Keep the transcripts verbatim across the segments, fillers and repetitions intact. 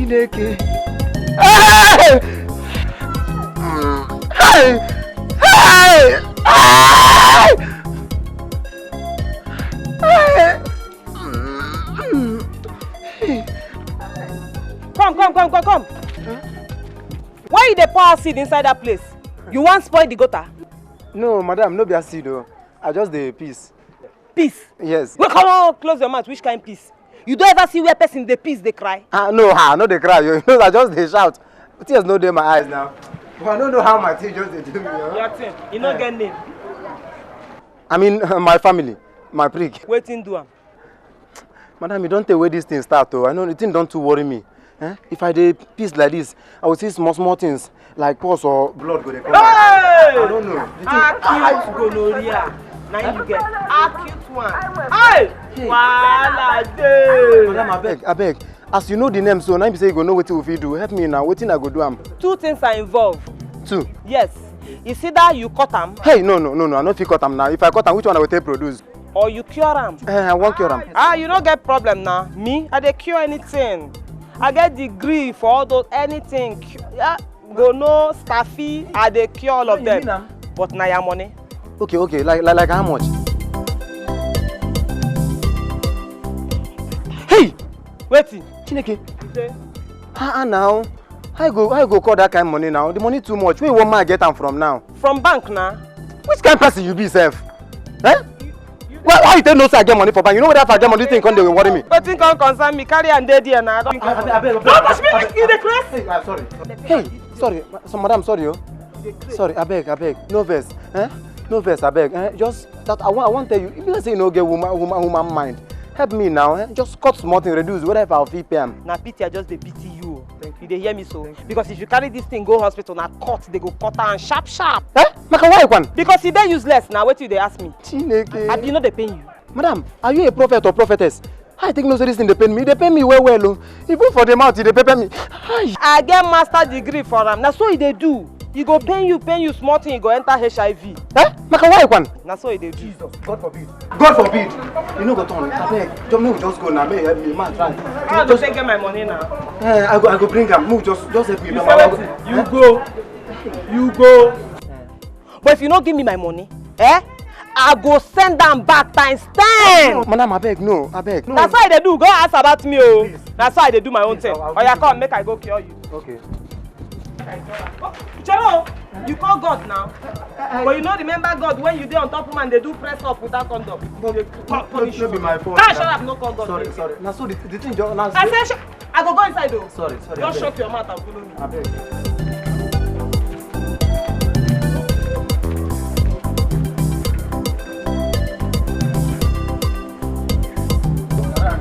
Chineke. Hey! Hey! Hey! Hey! Hey! Come, come, come, come, come. Why you dey pour acid inside that place? You wan spoil the gutter? No, madam, no be acid o. I just dey piss. Piss? Yes. Wait, come on, close your mouth. Which kind piss? You don ever see where person dey piss dey cry? Ah, no, ah, no dey cry o. You know, I just dey shout. Tears no dey my eyes now. But I no know how my thing just dey do me. Oh. Your thing, you no get name. I mean, my family, my prick. Wetin do am? Madam, you don tey wey this thing start o. I know the thing don too worry me. Eh? If I dey piss like this, I will see small small things like pus or blood go dey come. Hey! I don't know. The thing, acute gonorrhea. Na you get acute one. Hey! Wahala dey. Madam, abeg, abeg. As you know the name so, na be say you go know wetin we fit do. Help me now. Wetin I go do am? Two things are involved. Two. Yes. It's either you cut am. Hey, no, no, no, no. I no fit cut am now. If I cut am, which one I go take produce? Or you cure am. Eh, I wan cure am. Ah, you no get problem na. Me, I dey cure anything. I get degree for all those anything. Cu- Yeah, go no staffy, I dey cure all of them. But na your money. Okay, okay, like like, like how much? Hey! Wetin? Chineke. You say? Ah, ah, now. How you go, how you go call that kind money now? The money too much. Where you want man get am from now? From bank na. Which kind person you be sef? Eh? Why, why you tell no say I get money for bank? You know whether if I get money, thing come dey worry me. Wetin come concern me? Carry am dey there na. Don't touch me. You dey craze? Hey, ah, sorry. Hey, sorry. So madam, sorry o. Sorry, abeg, abeg. No vex. Eh? No vex, abeg. Eh? Just that I want, I want tell you. If you say you no get woman, woman, woman mind, help me now. Eh? Just cut small thing, reduce. Whether if I fit pay am. Na pity I just dey pity you. You dey hear me so? Because if you carry this thing go hospital, na cut they go cut am sharp sharp. Eh? Maka why kwan? Because e dey useless na wetin you dey ask me. Chineke. Abi e no dey pain you? Madam, are you a prophet or prophetess? I take no say this thing dey pain me. E dey pain me well well o. Even for the mouth, e dey pepper me. Hi. I get master degree for am. Na so e dey do. E go pain you, pain you, small thing, e go enter H I V. Eh? Maka why kwan? Na so e dey do. Jesus, God forbid. God forbid. You no go turn. Abeg, just make we just go now. Make you help me, man, try. How I go take get my money now? Eh, I go, I go bring am. Make we just, just help me. You say wetin? You go. You go. But if you no give me my money, eh, I go send am back times ten. Madam, abeg, no, abeg, no. Na so I dey do. Go ask about me o. Na so I dey do my own thing. Oya, come, make I go cure you. Okay. Chero, you call God now. But you no remember God when you dey on top woman dey do press up without condom. You dey call punish you. No be my fault. Shut up, no call God. Sorry, sorry. Na so the, the thing just. I say, I go go inside o. Sorry, sorry. Just shut your mouth and follow me. Abeg.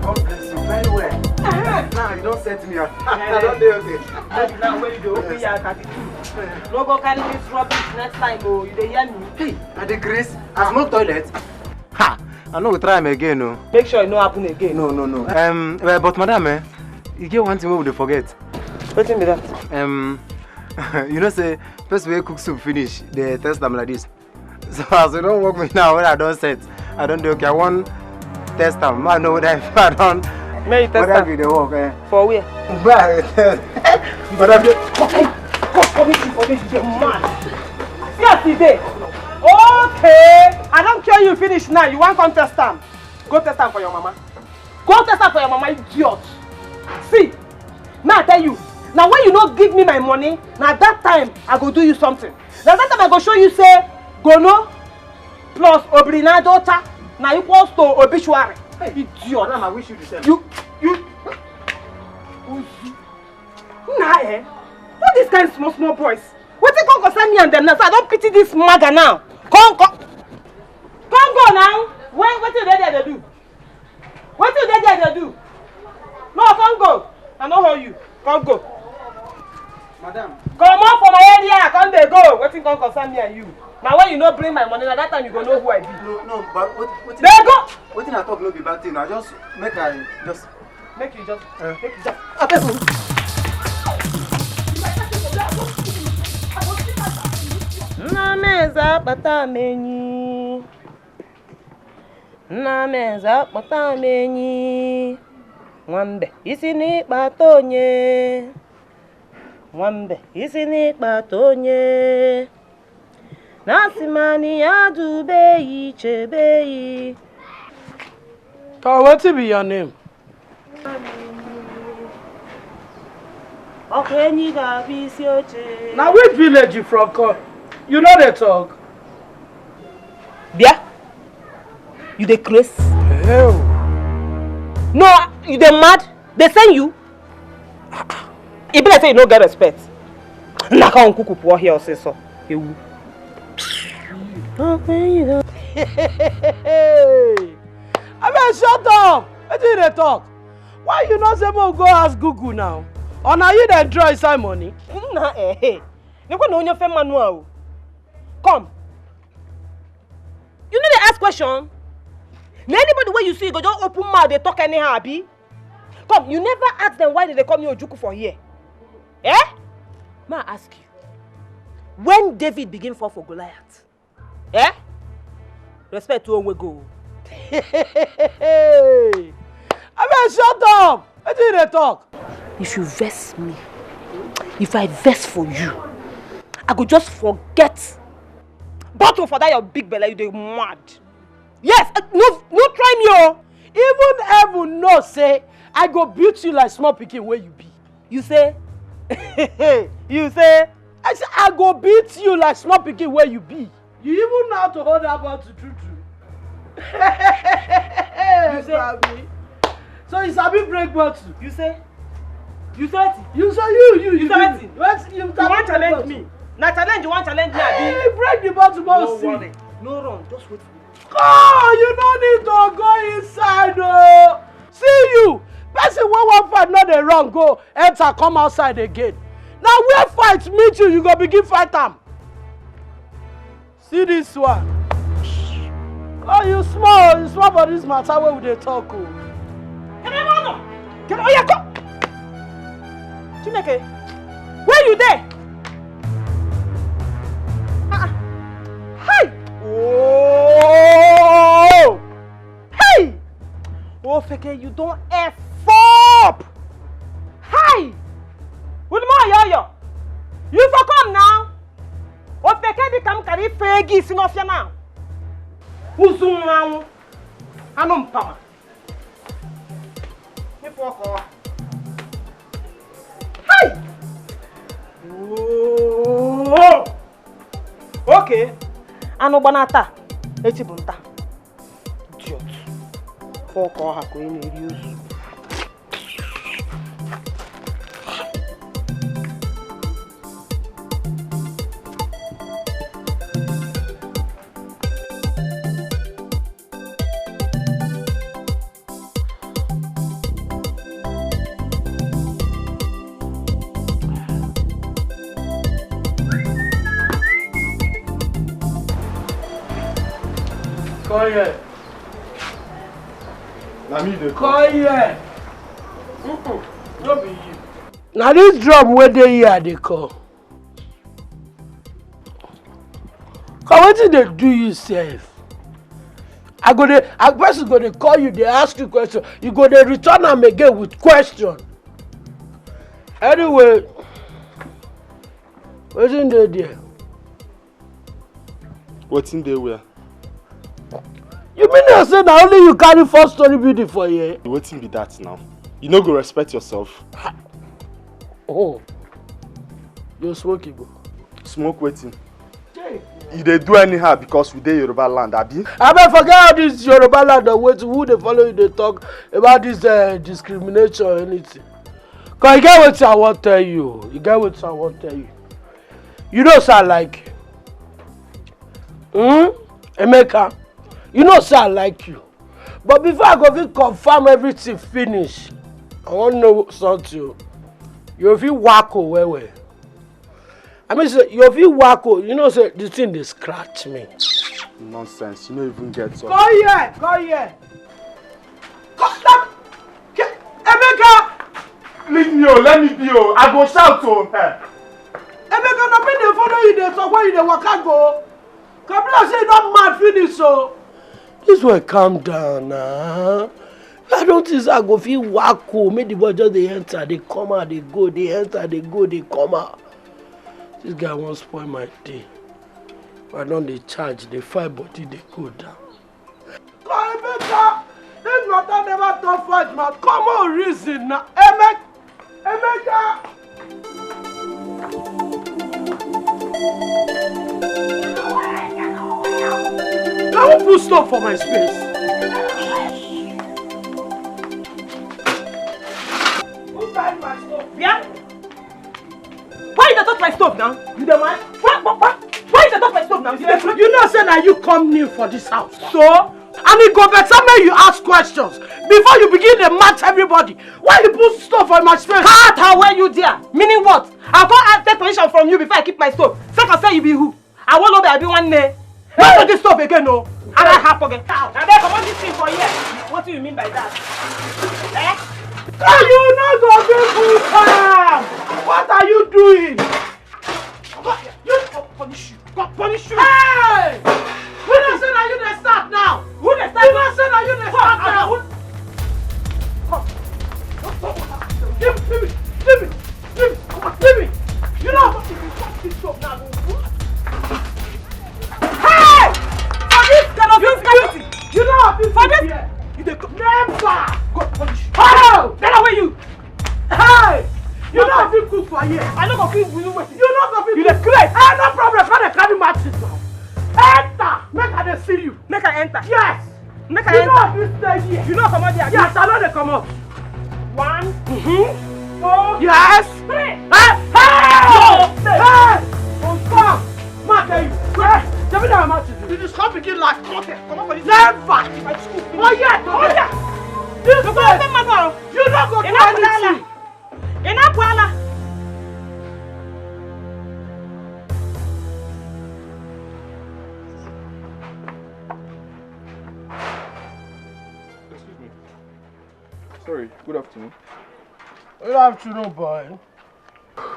God bless you very well. Now you don set me up. I don dey okay. Now wey you dey open your thirty-two, no go carry this rubbish next time o. You dey hear me? Hey, I dey grace. I smoke toilet. Ha! I no go try am again o. Make sure e no happen again. No, no, no. Um, well, but madam, eh, e get one thing wey we dey forget. Wetin be that? Um, you know say person wey cook soup finish, dey test am like this. So as you don work me now, when I don set, I don dey okay. I wan test am. I know whether if I don. Make you test am. Whether e dey work, eh? For where? But I dey test. But I dey. Come, come, come, come, come, come, come, man. See as e dey. Okay, I don cure you finish now. You wan come test am? Go test am for your mama. Go test am for your mama, idiot. See, may I tell you, na when you no give me my money, na that time I go do you something. Na that time I go show you say gono plus obrinadota na equals to obituary. Hey, idiot. Madam, I wish you the same. You, you. Na eh? What this kind small small boys? Wetin come concern me and them now? So I don pity this maga now. Come, come, come go now. When wetin you dey there dey do? Wetin you dey there dey do? No, come go. I no hold you. Come go. Madam. Comot for my area. Come dey go. Wetin come concern me and you? Na when you no bring my money, na that time you go know who I be. No, no, but what, what, dey go. Wetin I talk no be bad thing. I just make I just. Make you just, uh, make you just. Abeg o. Nna m eze akpata m enyi. Nna m eze akpata m enyi. Nwambe, isi n'ịkpata onye. Nwambe, isi n'ịkpata onye. Na asị ma na ya dubeghị, chebeghị. Ka wetin be your name? Ọkụ enyi ga-abụ isi oche. Na which village you from come? You no dey talk. Bịa. You dey craze? Hell. No, you dey mad? They send you? E be like say you no get respect. Naka nkuku pụọ here ọsịsọ. Ewu. Ọkụ enyi ga- Abeg, shut up! Wetin you dey talk? Why you no say make we go ask Google now? Or na you dey draw inside money? Nna, eh, eh. Nekwe na onye ofe mmanụ a o. Come. You no dey ask question? Na anybody wey you see go just open mouth dey talk anyhow, abi? Come, you never ask them why they dey call me Ojukwu for here. Eh? May I ask you, when David begin fall for Goliath, eh? Respect to onwe go. Abeg, shut up! Wetin you dey talk? If you vex me, if I vex for you, I go just forget bottle for that your big belle, you dey mad. Yes, eh, no, no try me o. Even heaven know say I go beat you like small pikin wey you be. You say? You say? I say I go beat you like small pikin wey you be. You even know how to hold that bottle true true. You say? Sabi. So you sabi break bottle? You say? You say wetin? You say you, you, You you say do wetin? Wetin you You wan break challenge bottle? Me? Na challenge you wan challenge me, abi? Hey, break the bottle, No see. Worry. No run, just wait for me. Come, you no need to go inside o. See you, person wey wan fight no dey run go enter come outside again. Na where fight meet you, you go begin fight am. See this one. Oh, you small, you small for this matter wey we dey talk o. Come on, come on, yeah, come. Chineke, where you dey? Ah, ah. Hi! Oh! Hey! Ofeke, you don F up! Hi! With more yoyo! You for come now! Ofeke dị ka m kara ife gị isi n'ọfịa now! Ụzụ nwụrụ anwụ! Anụ mpama! Ịfụ ọkụ ọha! Hi! Oh! Okay! Anụ gbana taa, echi bụ nta. Idiot. Fọ ka ọ ha ka onye na-eri ozu. Come here. Na me dey call. Come here. Mm-mm. No be you. Na this drum wey dey here I dey call. Come, wetin dey do you sef? I go dey, a person go dey call you, dey ask you question. You go dey return am again with question. Anyway, wetin dey there? Wetin dey where? You mean to say na only you carry four story building for here? Wetin be that now? You no go respect yourself. Oh, you smoke Igbo? Smoke wetin? You dey do anyhow because we dey Yoruba land, abi? Abeg, forget all this Yoruba land and wetin, who dey follow you dey talk about this, uh, discrimination or anything. 'Cause you get wetin I wan tell you. You get wetin I wan tell you. You know say I like you. Hmm? Emeka, you know say I like you. But before I go fit confirm everything finish, I wan know something o. You fit wacko well well. I mean say you fit wacko, you know say the thing dey scratch me. Nonsense, you no even get up. Come here, come here. Come, come. Ke-, Emeka! Leave me o, let me be o. I go shout o. Eh. Emeka, na me dey follow you dey talk when you dey waka go. Kabla say you don mad finish o. This one, calm down na. Na Don't think say I go fit waka o, make the boy just dey enter, dey come out, dey go, dey enter, dey go, dey come out. This guy wan spoil my day. I don dey charge, dey fight body, dey go down. Emeka, this matter never turn fight, man. Come on, reason na. Emeka, Emeka. Na who put stop for my space? Who carry my stop? Yeah? Why you dey touch my stove now? You dey mad? Why, why, why, why you dey touch my stove now? You dey flog You know say na you come new for this house. So? And e go better make you ask questions before you begin dey match everybody. Why you put stove for my space? Cut her where you there. Meaning what? I come ask take permission from you before I keep my stove. Sake of say you be who? I wan be I be one name. Not this stove again, no. And I have forget. Now, abeg, comot this thing for here. What do you mean by that? Eh? Ah, you no go fit put am. What are you doing? God, you, God punish you. God punish you. Hey! Who dey say na you dey start now? Who dey start? Who dey say na you dey start now? Come. Leave me, leave me, leave me, leave me, come on, leave me. You know what? If you stop this job now, I go Hey! For this kind of you, you, you know how people For this here. You dey come. Never. God punish you. How? Get away, you. Hey! You know how people cook for here. I no go fit do wetin. You no go fit You dey craze. Hey, no problem. Come dey carry matches now. Enter. Make I dey see you. Make I enter. Yes. Make I You know enter. How you stay here. You know comot there. Yes, I know they come up. One, Mm-hmm. two, Yes. three. Hey! Hey! No. Hey! Confirm. Ma tell you. Hey! Tell me that matches. You just come begin like, come here. Come up for this. Never. My school. Oh yeah. Oh yeah. You Come on, come on. You no go do Enough with that anything. Ị na-apụ ala? Excuse me. Sorry, good afternoon. Good afternoon, boy.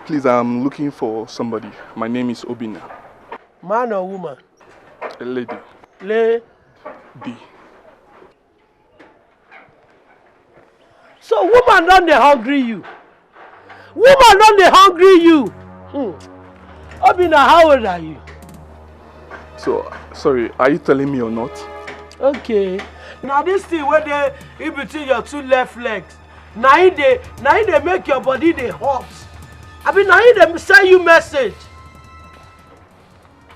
Please, I'm looking for somebody. My name is Obina. Man or woman? A lady. Lady. So woman don dey hungry you. Woman don dey hungry you. Hmm. Obina, how old are you? So, sorry, are you telling me or not? Okay. Now this thing where they in between your two left legs. Now it they now it they make your body they hot. I mean now it they send you message.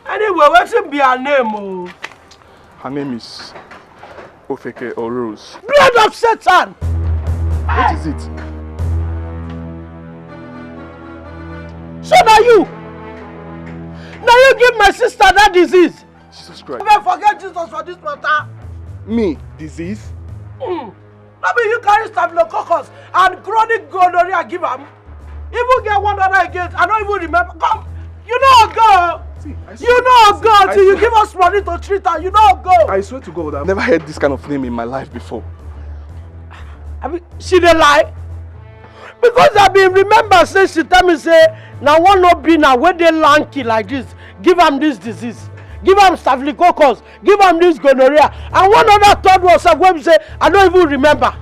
Anyway, wetin be her name o? Her name is Ofeke or Rose. Blood of Satan! What is it? So now you, now you give my sister that disease. Jesus Christ. Never forget Jesus for this matter. Me, disease? Mm. No be you carry staphylococcus and chronic gonorrhea give am. Even get one other again, I don't even remember. Come, you know go. See, I swear, You know go I till you swear. give us money to treat her. You know go. I swear to God, I've never heard this kind of name in my life before. I mean, she dey lie. Because I been remember say she tell me say na one no be na wey dey lanky like this. Give am this disease. Give am staphylococcus. Give am this gonorrhea. And one other third one sef wey be say I don't even remember.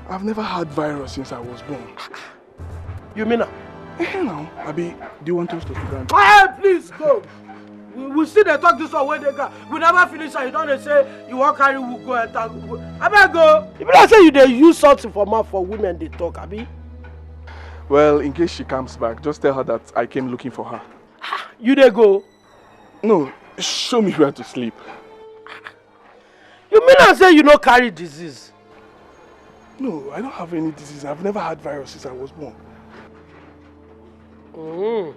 I've never had virus since I was born. You mean am? Eh, now, Abi, do you want us to sit down? Hey, please go. We, we still dey talk this one wey dey ground. We never finish and you don dey say you wan carry who go enter who go. Abeg go. E be like say you dey use something for mouth for women dey talk, abi? Well, in case she comes back, just tell her that I came looking for her. You dey go? No, show me where to sleep. You mean I say you no carry disease? No, I don't have any disease. I've never had virus since I was born. Mm.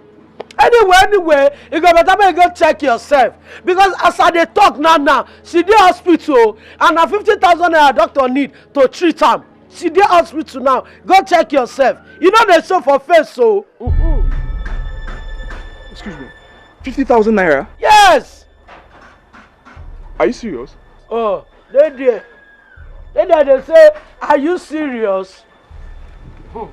Anyway, anyway, you go better make you go check yourself. Because as I dey talk now, now, she dey hospital and na fifty thousand naira doctor need to treat am. She dey hospital now. Go check yourself. You know they show for face, so. Mm-hmm. Excuse me. Fifty thousand naira? Yes! Are you serious? Oh, they there. They there, they say, are you serious? Hmm.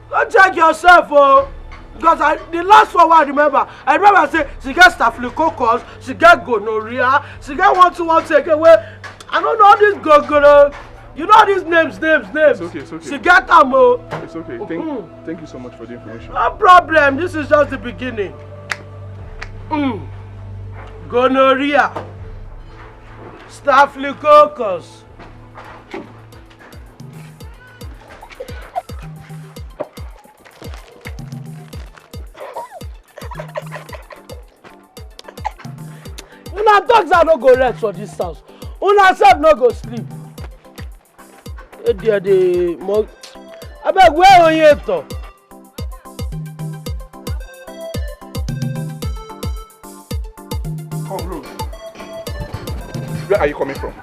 Go check yourself, oh. Because I, the last one I remember, I remember say she get staphylococcus, she get gonorrhea, she get one two one two again. Where I don't know this gogoro. You know these names, names, names. It's okay, it's okay. She get am o. It's okay. Thank, thank you so much for the information. No problem. This is just the beginning. Mm. Gonorrhea, staphylococcus. Una dogs are no go rest for this house. Una sef no go sleep. Edia dey mo. Abeg, where Oyeto? Come, bro. Where are you coming from?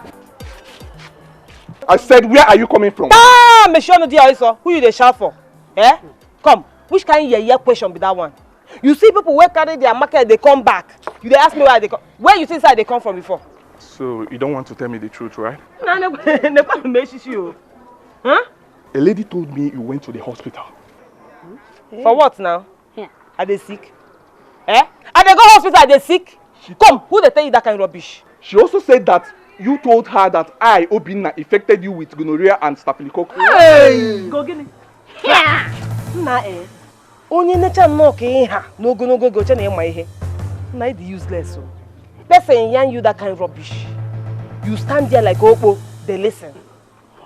I said, where are you coming from? Ah, Meshono Diariso, who you dey shout for? Eh? Come, which kind of yeye question be that one? You see people wey carry their market, they come back. You dey ask me where they come. Where you think say they come from before? So you don't want to tell me the truth, right? Na ne ne pa me shishi o. Huh? A lady told me you went to the hospital. For what now? I dey sick. Eh? I dey go hospital, I dey sick. Come, who dey tell you that kind of rubbish? She also said that you told her that I, Obinna, infected you with gonorrhea and staphylococcus. Hey! Go gini. Nna eh. Onye necha nnọọ ka ị ha n'ogologo oge oche na ịma ihe. Nna ị dị useless o. Person yarn you that kind rubbish. You stand there like okpo, dey listen.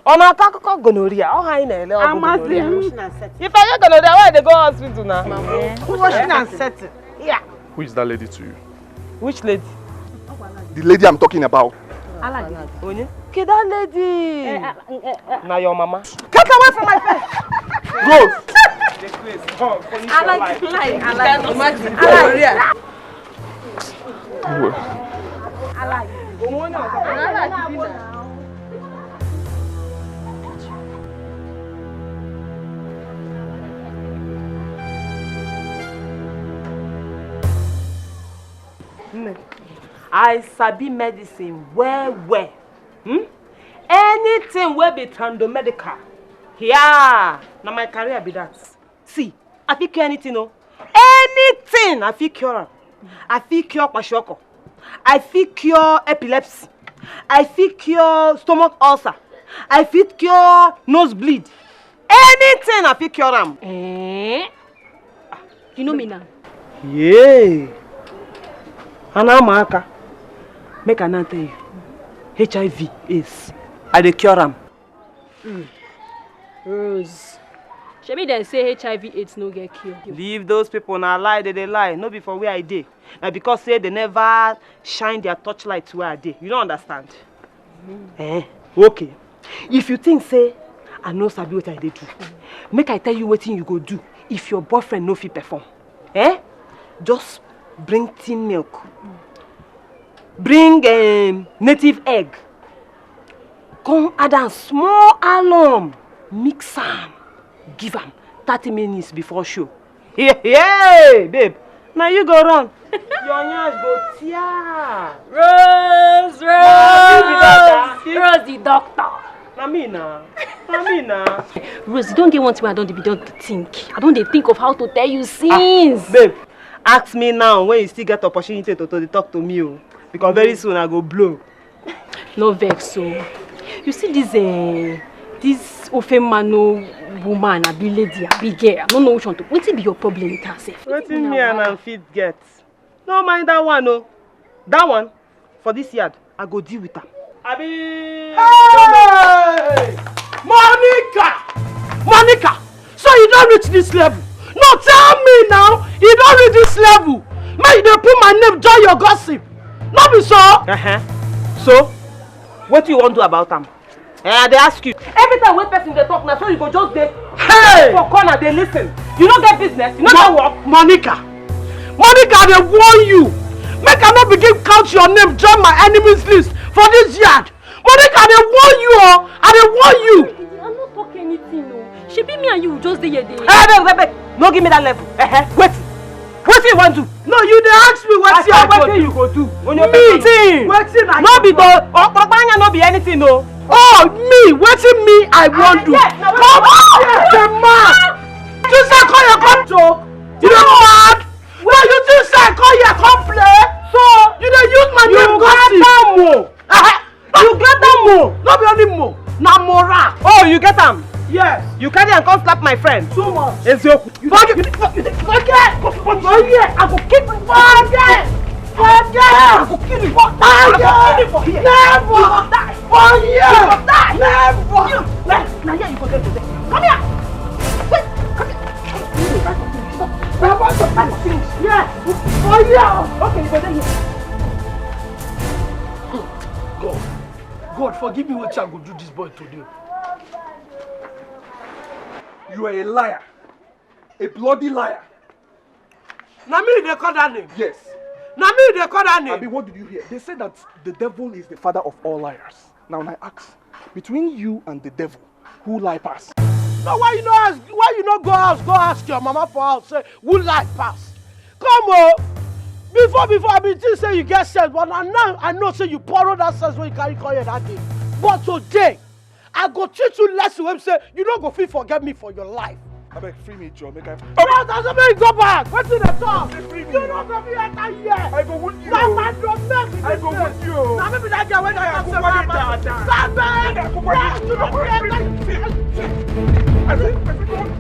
Ọ na-akọ akụkọ gonorrhea, ọ ha anyị na-ele ọgwụ gonorrhea. If I get gonorrhea, why I dey go hospital na? Washing and setting. Yeah. Who is that lady to you? Which lady? The lady I'm talking about. Onye? Kedu that lady? Na your mama. Get away from my face. Rose! Alhaji, lie, Alhaji. Imagine. Alhaji. I sabi medicine well well. Hmm? Anything wey be trando medical, yeah, na my career be that. See, I fit cure anything o. Anything I fit cure am. I fit cure kwashiorkor. I fit cure epilepsy. I fit cure stomach ulcer. I fit cure nosebleed. Anything I fit cure am. Eh? You know me now. Yeah. Anamaka. Make I now tell you. H I V, AIDS, I dey cure am. Mm. Rose. Shebi dem say H I V AIDS no get cure. Leave those people, na lie they dey lie. No be for where I dey. Na because say they never shine their torchlight where I dey. You don't understand? Mm. Eh, okay. If you think say I no sabi what I dey do, make I tell you wetin you go do if your boyfriend no fit perform. Eh? Just bring tin milk. Bring um, native egg. Come add am small alum, mix am, give am thirty minutes before show. Hey, hey, babe, now you go run. Your nyash go tear. Rose, Rose, Rose, the doctor. Na me na, na me na. Rose, you don't get one thing I don't be don't think. I don't dey think of how to tell you since. Ah, babe, ask me now when you still get opportunity to, to dey talk to me o, because very soon I go blow. No vex o. You see this uh, this ofe mano woman, abi lady, abi girl. I don't know which one to. Wetin be your problem with herself? Wetin me and am fit get? No mind that one o. That one for this yard, I go deal with am. Abi. Hey! Monica! Monica! So you don reach this level? No, tell me now, you don reach this level? Make you dey put my name join your gossip. No be so? Uh-huh. So, wetin you wan do about am? Eh, I dey ask you. Every time wey person dey talk na so you go just dey. Hey! For corner dey listen. You no get business, you no get work. Monica, Monica, I dey warn you. Make I no begin count your name join my enemies list for this yard. Monica, I dey warn you o. I dey warn you. I no talk anything o. Shebi me and you just dey here dey. Hey, babe, babe, babe. No give me that level. Eh, eh. Wait. Wetin you wan do? No, you dey ask me wetin I go do. Wetin you go do? Me. Wetin I go do? No be to okpokpo anya no be anything o. Oh, me, wetin me I wan do? Come on, the man. You say call your come to. You dey mad? Well, you think say I call here come play? So you dey use my name gossip. You get am o. Eh, eh. You get am Mo, no be only mo, na mora. Oh, you get am? Yes. You carry am come slap my friend. Too much. Ezioku. You forget, you, you, forget, forget. I go kick you. Forget, forget. I go kill you. Forget. I go kill you for here. Never. You go die. For here. You go die. Never. You, na, na here you go dey today. Come here. Wait, come here. I want to fight things. Yeah. For here. Okay, you go dey here. God, God, forgive me what I go do this boy today. You are a liar. A bloody liar. Na me they call that name. Yes. Na me they call that name. Abi, what did you hear? They say that the devil is the father of all liars. Now, I ask, between you and the devil, who lie pass? No, why you no ask? Why you no go house? Go ask your mama for house. Say who lie pass? Come on. Before, before I be think say you get sense, but na now I know say you borrow that sense wey you carry come here that day. But today, I go teach you lesson wey be say you no go fit forget me for your life. Abeg, free me, Joe. Make I. No, that's why you go back. Wetin dey talk? Free me. You no go fit enter here. I go wound you. Na my domain be this place. I go wound you. Na me be that girl wey dey talk say my man. Stop it. Yes, you no fit enter. I say, I say, go on.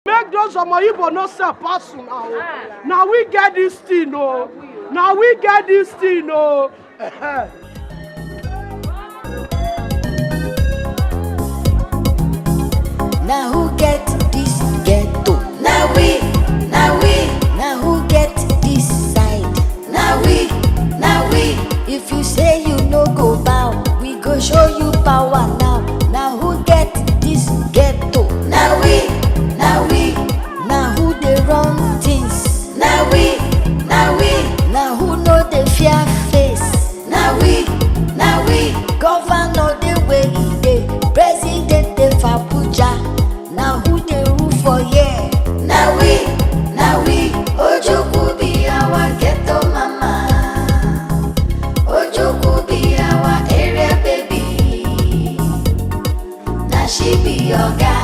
Make those Omo Igbo no sell pass una o. Na we get this thing o. Na we get this thing o. Na who get this ghetto? Na we, na we. Na who get this side? Na we, na we. If you say you Power now, na who get this ghetto? Na we, na we. Na who dey run things? Na we, na we. Na who no dey fear face? Na we, na we. Governor dey where e dey, president dey for Abuja. Na who dey rule for here? Na we, na we. Ojukwu be our ghetto mama. Ojukwu be our area baby. Na she be oga.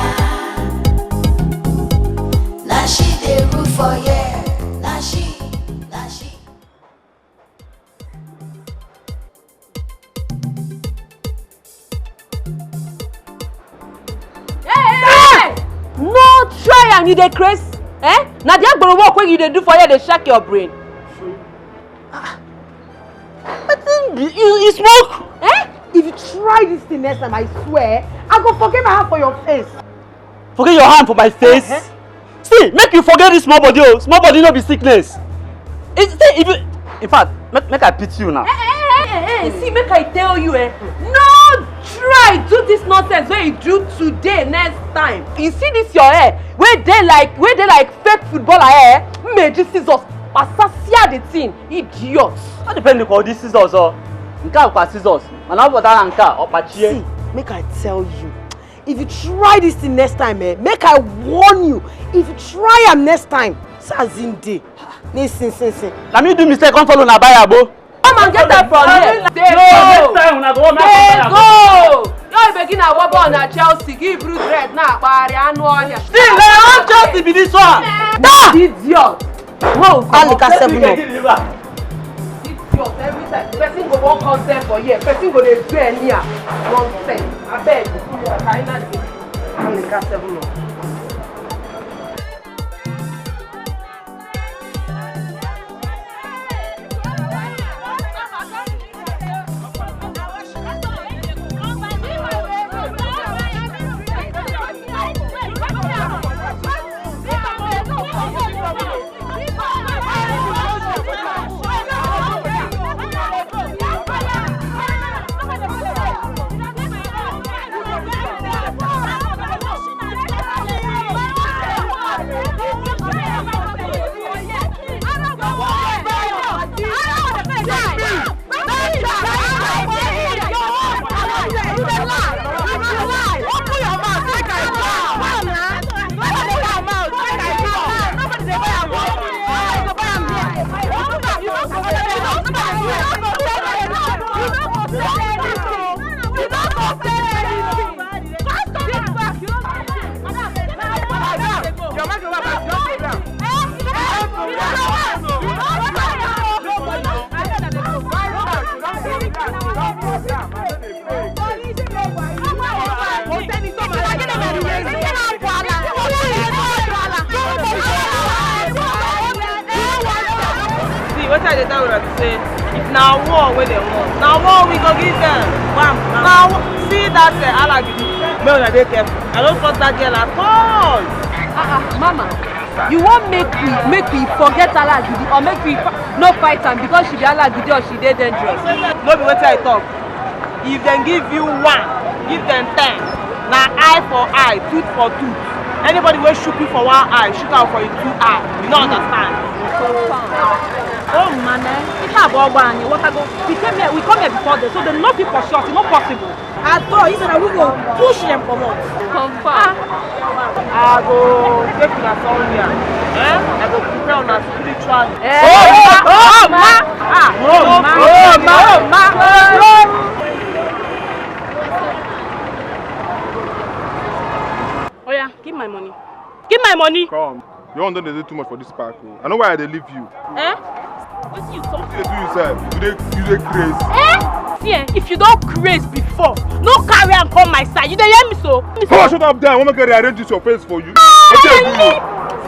Na she dey rule for here. Na she, na she. Hey, hey, hey! No try am, you dey craze? Eh? Na the agboro work wey you dey do for here dey shake your brain. Ah, wetin be you, you smoke? Eh? If you try this thing next time, I swear, I go forget my hand for your face. Forget your hand for my face. Uh-huh. See, make you forget this small body o. Small body no be sickness. If, see, if you, in fact, make, make I pity you now. Hey, hey, hey, hey, hey, see, make I tell you, eh, no try do this nonsense wey you do today next time. You see this your hair, wey dey like, wey dey like fake footballer hair. Meji scissors, pasasia the thing, idiot. No depend on this scissors o. Nke a kwa scissors, mana ọ bụ dara nke a, ọ kpachie. See, make I tell you. If you try this thing next time, eh, make I warn you. If you try am next time, see as in dey. Sin, sin, sin. Na me do mistake, come follow na buy abo. Come and get am from here. Dey go. Next time una go. Dey go. Your begin na wobble na Chelsea, give blue dress na akpari anụ ọhịa. See, na your own Chelsea be this one. Idiot. Whoa, Alika seven up. Idiot, every time person go wan come sell for here, person go dey do anyhow. Nonsense. Abeg, Alika seven up. See, wetin I dey tell una be say, if na war wey dem want, na war we go give dem. Bam, bam. Na war. See that, eh, alagidi. Make una dey careful. I don't trust that girl at all. Ah, ah, mama, you wan make we, make we forget alagidi or make we fa-, no fight am because she be alagidi or she dey dangerous? No be wetin I talk. If dem give you one, give dem ten. Na eye for eye, tooth for tooth. Anybody wey shook you for one eye, shook am for him two eye. You no understand? Oh man, eh? Ike abụọ gba anyị, what I go? We came here, we come here before this, so they no fit pursue us. E no possible. At all, you said that we go push them comot. Confirm. I go take una somewhere. Eh? I go prepare una spiritually. Eh? Oh, oh, oh, ma! Ah, oh, ma! Oh, ma! Oh, ma! Oh, ma! Oya, give my money. Give my money. Come. Your own don dey do too much for this park o. I know why I dey leave you. Eh? Wetin you talk? Wetin you dey do yourself? You dey, you dey craze. Eh? See, eh, if you don craze before, no carry am come my side. You dey hear me so? Come on, shut up there. I wan make I rearrange this your face for you. Ah, wetin I do you?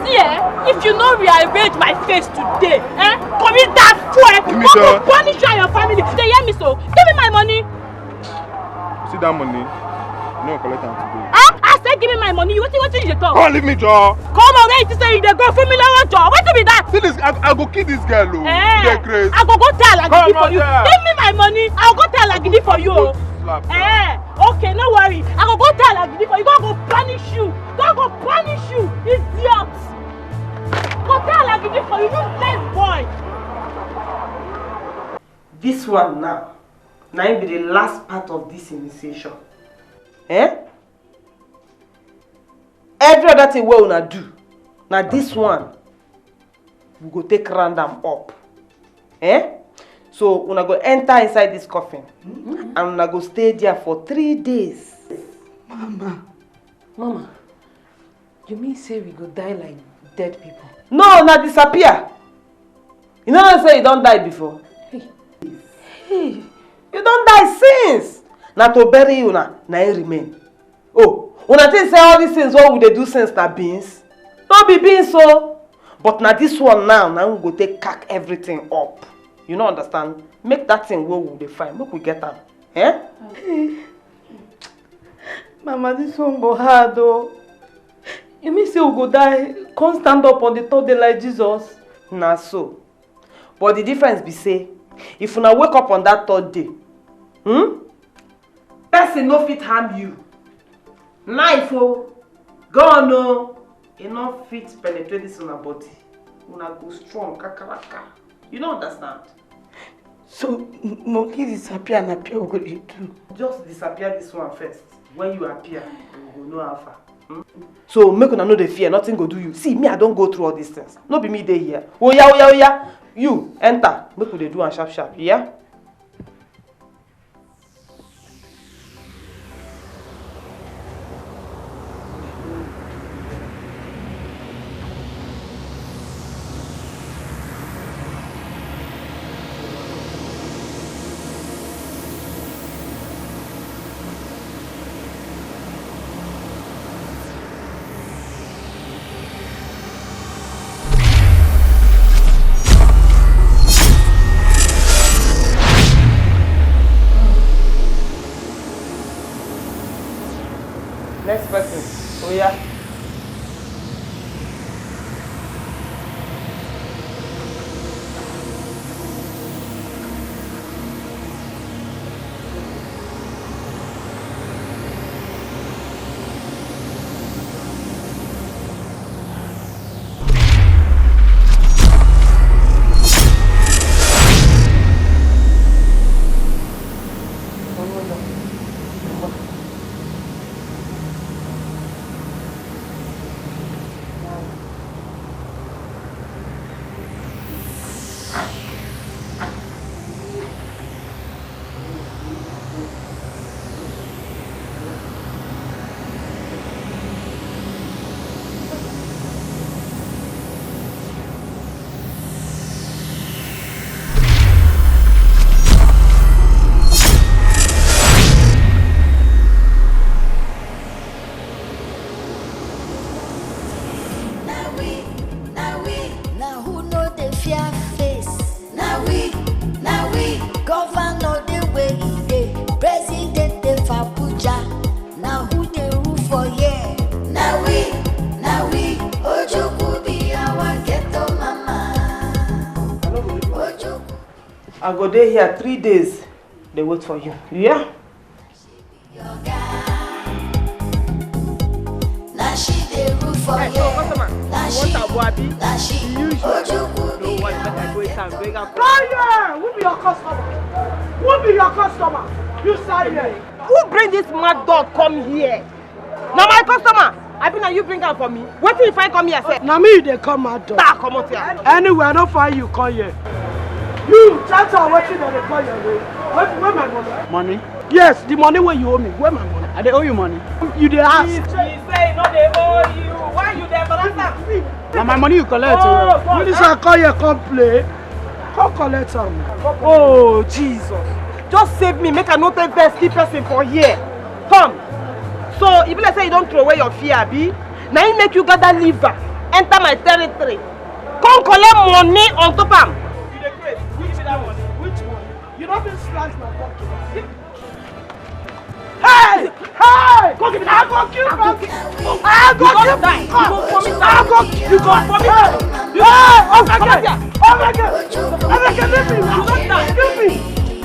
See, eh, if you no rearrange my face today, eh, come in that fool, eh, go punish you and your family. You dey hear me so? Give me my money. See that money? You no collect am today. Ah, I say give me my money. Wetin, wetin you dey talk? Come leave me, Joe. Come on, where you say you dey go? Fún mi lówó, Joe. Wetin be that? See this, I, I go kill this girl o. Eh, you dey craze. I go go tell Agidi for you. Give me my money. I go go tell Agidi for you. Eh, okay, no worry. I go go tell Agidi for you. God go punish you. God go punish you, idiot. Go tell Agidi for you, useless boy. This one now, na im be the last part of this initiation. Eh? Every other thing wey una do, na this one we go take round am up. Eh? So una go enter inside this coffin and una go stay there for three days. Mama. Mama, you mean say we go die like dead people? No, na disappear. You no know say you don die before? Hey. Hey. You don die since. Na to bury you na, na im remain. Oh, una think say all these things wey we dey do since na beans? No be beans o. But na this one now, na we go take cack everything up. You no understand? Make that thing wey we dey find, make we get am. Eh? Mama, this one go hard o. You mean say we go die, come stand up on the third day like Jesus? Na so. But the difference be say, if una wake up on that third day, hmm? Person no fit harm you. Knife o, gun o, e no fit penetrate this una body. Una go strong kakaraka. You no understand? So, m- money disappear and appear, we go dey do. Just disappear this one first. When you appear, we go know how far. Hmm? So make una no dey fear, nothing go do you. See, me, I don go through all these things. No be me dey here. Oya, oya, oya. You enter. Make we dey do am sharp sharp. Yeah. Next person. Oh yeah. Na we, na we, na who no dey fear face? Na we, na we, governor dey wey e dey, president dey for Abuja. Na who dey rule for here? Na we, na we, Ojukwu be our ghetto mama. Ojukwu. I go dey here three days, dey wait for you. You hear? Na she dey rule for here. Na she, na she. Ojukwu be our ghetto. Liar! Who be your customer? Who be your customer? You side here. Who bring this mad dog come here? Na my customer. Abi na you bring am for me? Wetin you find come here sef? Na me you dey call mad dog. Ta, comot here. Anyway, I no find you come here. You, tell am wetin dem dey call your name. Where, where my money? Money? Yes, the money wey you owe me. Where my money? I dey owe you money. You dey ask. He say he no dey owe you. Why you dey embarrass am? Na my money you collect o. Oh, God. When this one come here, come play, come collect am. Oh, Jesus. Just save me, make I no take vex kill person for here. Come. So, e be like say you don throw away your fear, abi? Na im make you gather liver, enter my territory, come collect money on top am. You dey craze. Which money? Which money? You no fit slice my pocket. Hey! Hey! Go give me that. I go kill person. I go kill person. You go vomit. I go. You go vomit. Hey! Hey! Oh my God! Oh my God! Oh my God! Leave me! Leave me!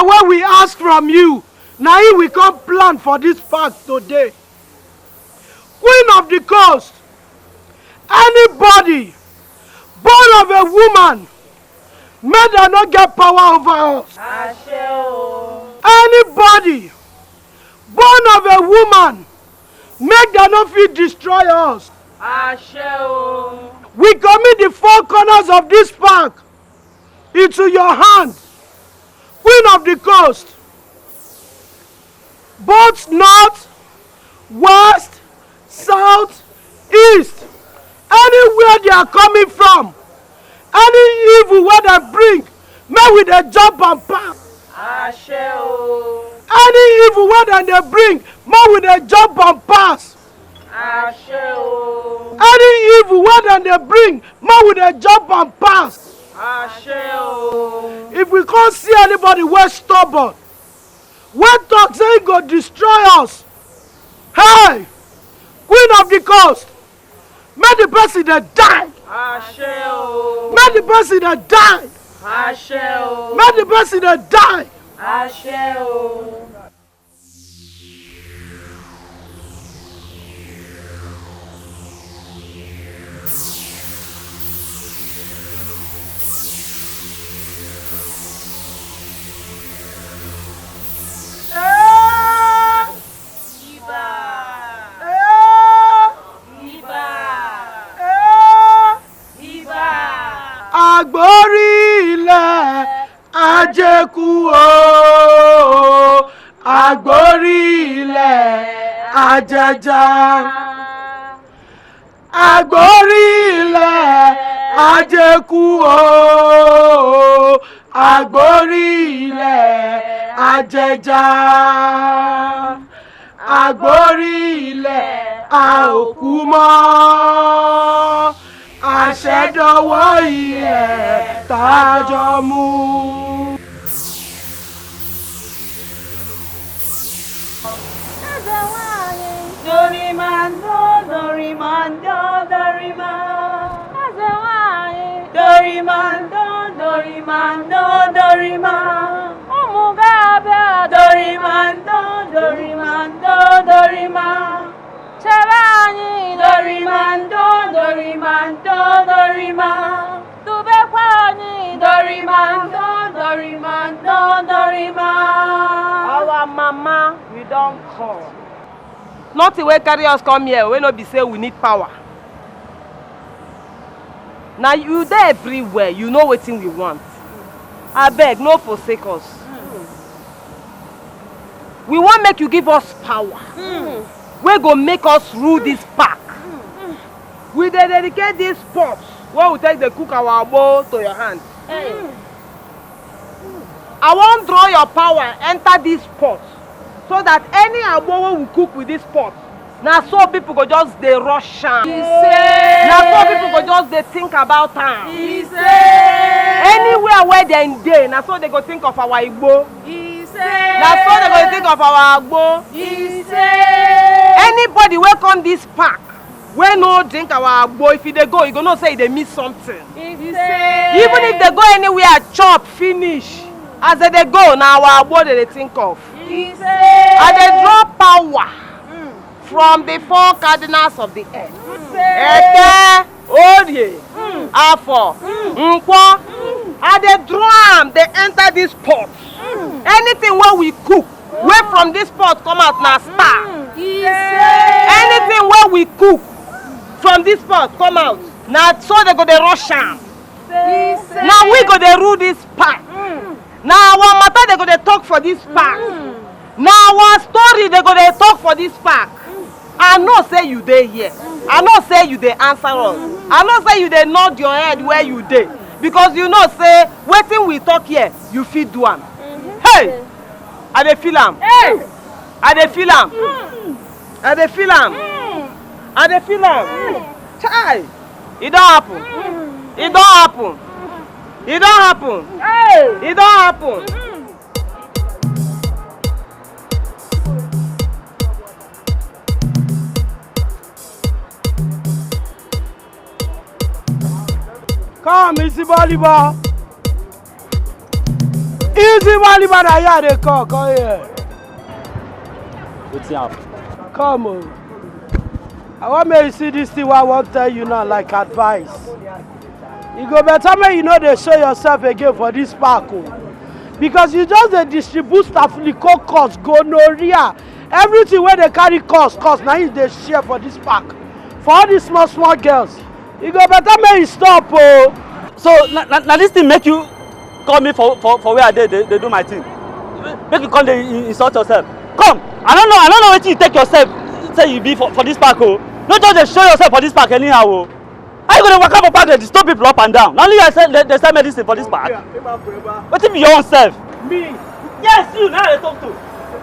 Now wey we ask from you, na im we come plan for this park today. Queen of the coast, anybody born of a woman, make dem no get power over us. Àṣẹ o. Anybody born of a woman, make dem no fit destroy us. Àṣẹ o. We commit the four corners of this park into your hand, Queen of the coast. Both north, west, south, east, anywhere they are coming from, any evil wey dem bring, make we dey jump and pass. Àṣẹ o. Any evil wey dem dey bring, make we dey jump and pass. Àṣẹ o. Any evil wey dem dey bring, make we dey jump and pass. Àṣẹ o. If we come see anybody wey stubborn, wey talk say he go destroy us, hey, Queen of the coast, make the person dey die. Àṣẹ o. Make the person dey die. Àṣẹ o. Make the person dey die. Àṣẹ o. Ibà. Ibà. Ibà. Àgbórí ilẹ̀ ajékú o, àgbórí ilẹ̀ ajẹja. Àgbórí ilẹ̀ ajékú o, àgbórí ilẹ̀ ajẹja. Àgbórí ilẹ̀ a ò kú mọ́. Àṣẹ dọwọ́ ilẹ̀ tá a jọ mú. Eze nwanyị. Dorimando, dorimando, dorima. Eze nwanyị. Dorimando, dorimando, dorima. Ụmụ ga-abịa. Dorimando, dorimando, dorima. Chebe anyị. Dorimando, dorimando, dorima. Dubekwa anyị. Dorimando, dorimando, dorima. Our mama, we don come. Nothing wey carry us come here wey no be say we need power. Na you dey everywhere, you know wetin we want. Abeg, no forsake us. We wan make you give us power wey go make us rule this park. We dey dedicate this pot wey we take dey cook our agbo to your hand. I wan draw your power enter this pot so that any agbo wey we cook with this pot, na so people go just dey rush am. Na so people go just dey think about am. Anywhere wey dem dey, na so they go think of our igbo. Na so they go think of our agbo. Anybody wey come this park wey no drink our agbo, if e dey go, e go know say e dey miss something. Even if they go anywhere, chop finish, as they dey go, na our agbo they dey think of. I dey draw power from the four cardinals of the earth. Eke, Orie, Afo, Nkwo. I dey draw am dey enter this pot. Anything wey we cook, wey from this pot come out na star. Anything wey we cook from this pot come out, na so they go dey rush am. Na we go dey rule this park. Na our matter they go dey talk for this park. Na our story they go dey talk for this park. I know say you dey here. I know say you dey answer us. I know say you dey nod your head where you dey, because you know say wetin we talk here, you fit do am. I dey feel am. I dey feel am. I dey feel am. I dey feel am. Chai! E don happen. E don happen. E don happen. E don happen. Come, easy volleyball. Easy volleyball, na here I dey call, come here. Wetin happen? Come o. I wan make you see this thing wey I wan tell you now, like advice. E go better make you no dey show yourself again for this park o. Because you just dey distribute staphylococcus, gonorrhea, everything wey dey carry cause, cause na you dey share for this park. For all these small small girls, e go better make you stop o. So na, na, na this thing make you call me for, for, for where I dey, dey, dey do my thing. Make you come dey in-, insult yourself. Come, I don't know, I don't know wetin you take yourself say you be for, for this park o. No just dey show yourself for this park anyhow o. How you go dey waka for park dey disturb people up and down? Na only you dey sell, dey, dey sell medicine for this park? Wetin be your own self? Me? Yes, you na I dey talk to.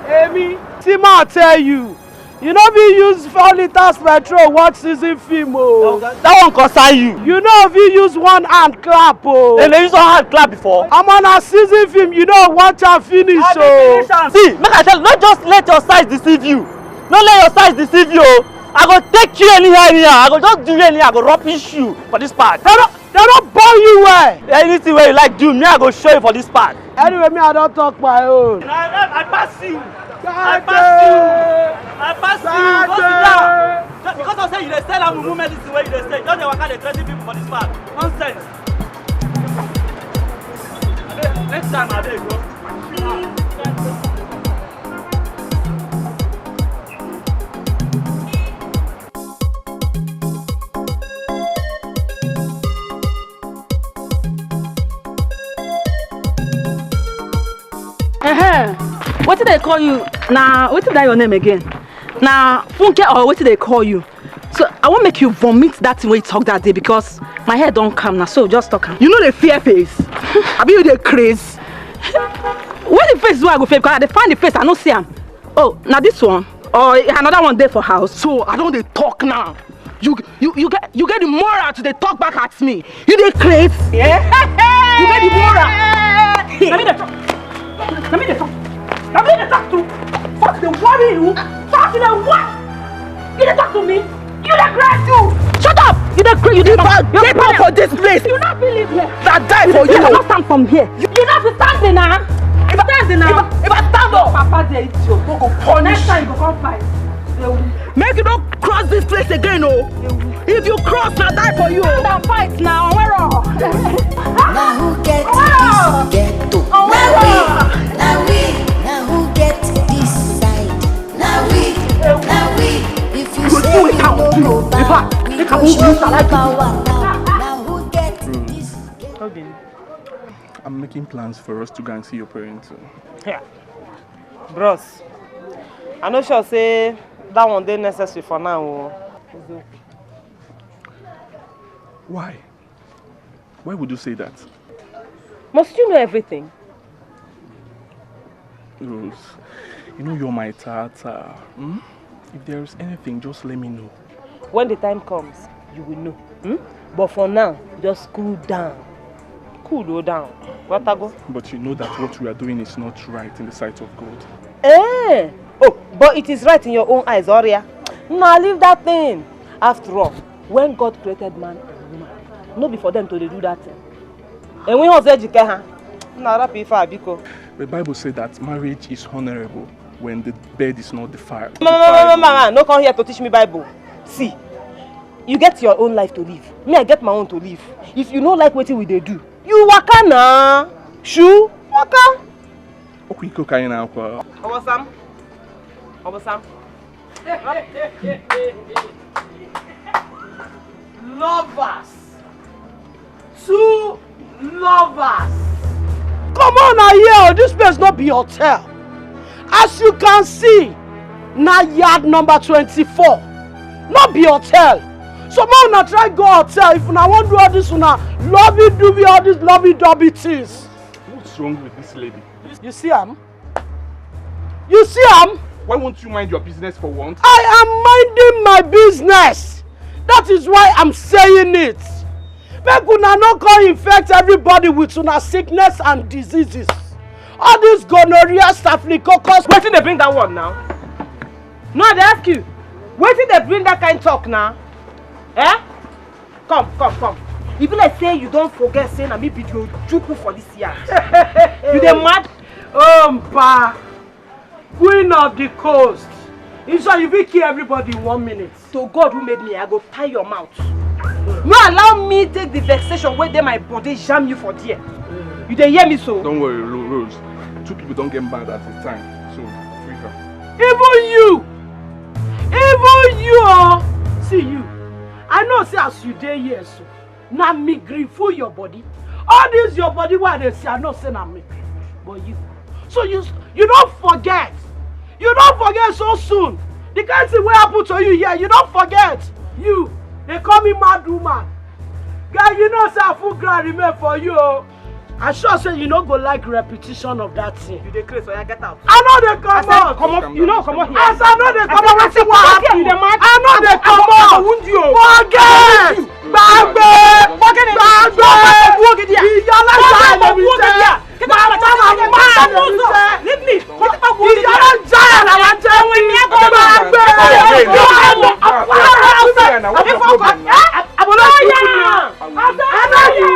Emi. See, ma tell you. You no fit use four litres petrol watch season film o. That one concern you. You no fit use one hand clap o. Dem dey use one hand clap before. Omo, na season film, you no watch am finish o. See, make I tell you, no just let your size deceive you. No let your size deceive you o. I go take you anyhow, anyhow. I go just do you anyhow. I go rubbish you for this park. Dem no, dem no born you well. Anything wey you like do, me I go show you for this park. Anyway, me I don talk my own. I, I, I pass you. I pass you. I pass you. Go sit down. Just because I say you dey sell am mumu medicine wey you dey sell, just dey waka dey threaten people for this park. Nonsense. Abeg, next time, abeg, go. Uh-huh. Wetin dey call you? Na wetin be that your name again? Na Funke or wetin dey call you? So I wan make you vomit that thing wey you talk that day because my head don calm now. So just talk am. You no dey fear face? Abi you dey craze? Where the face wey I go fear? Because I dey find the face, I no see am. Oh, na this one? Or another one dey for house? So I don dey talk now. You, you, you get, you get the moral to dey talk back at me. You dey craze? Yeah. You get the moral. Na me dey talk. Na me dey talk. Na me dey talk to. What dey worry you? What dey worry? You dey talk to me? You dey craze you. Shut up. You dey craze. You dey mad. Get out for this place. You no fit live here. Na die for you. You no stand from here. You, you no fit stand there now. If I stand there now. If I, if I stand up, Papa dey idiot. No go punish. Next time you go come fight. Make you no cross this place again o. If you cross, na die for you o. Stand and fight now, Owero. Na who get this ghetto? Na we, na we, na who get this side? Na we, na we. If you say we no go back, we go show you power now. Na who get this ghetto? I'm making plans for us to go and see your parents. Yeah. Bros, I no sure say that one dey necessary for now o. Why? Why would you say that? Must you know everything? Rose, you know you're my tata. Hmm? If there is anything, just let me know. When the time comes, you will know. Hmm? But for now, just cool down. Cool down. Watago. But you know that what we are doing is not right in the sight of God. Eh? Oh, but it is right in your own eyes, Oria. Now leave that thing. After all, when God created man and woman, no be for them to dey do that thing. And we also educate her. Na rap ife a biko. The Bible said that marriage is honorable when the bed is not defiled. Ma, ma, ma, ma, ma, ma, no come here to teach me Bible. See, you get your own life to live. Me, I get my own to live. If you no like wetin we dey do, you waka na. Shoo, waka. Okwu iko ka anyị na-akwa. Obosam. Obosam. Lovers. Two lovers. Come on now, here. This place no be hotel. As you can see, na yard number twenty-four. No be hotel. So make una try go hotel if una wan do all this una lovey dovey, all these lovey dovey things. What's wrong with this lady? You see am? You see am? Why won't you mind your business for once? I am minding my business. That is why I'm saying it. Make una no come infect everybody with una sickness and diseases. All this gonorrhea, staphylococcus. Wetin dey bring that one now? No, I dey ask you. Wetin dey bring that kind talk now? Eh? Come, come, come. E be like say you don forget say na me be the Ojukwu for this yard. You dey mad? Oh, mpa. Queen of the coast. You sure you fit kill everybody in one minute? To God who made me, I go tie your mouth. No allow me take the vexation wey dey my body jam you for there. You dey hear me so? Don't worry, Ro- Rose. Two people don't get mad at a time, so free her. Even you, even you, oh, see you. I know say as you dey here so, na migraine full your body. All this your body wey I dey see, I know say na migraine. But you, so you, you don't forget. You don't forget so soon. The kind thing wey happen to you here, you don't forget. You, they call me mad woman. Girl, you know say I full ground remain for you, oh. I sure say you no go like repetition of that thing. You dey craze, oya get out. I no dey comot. Comot, you no comot here. As I no dey comot, wetin wan happen? I no dey comot. Forget. Gbagbe. Gbagbe. Ìyá alájà lèmi jẹ́. Màmá màmá lèmi jẹ́. Leave me. Ìyá alájà làwọn jẹ́. Gbagbe. I know you.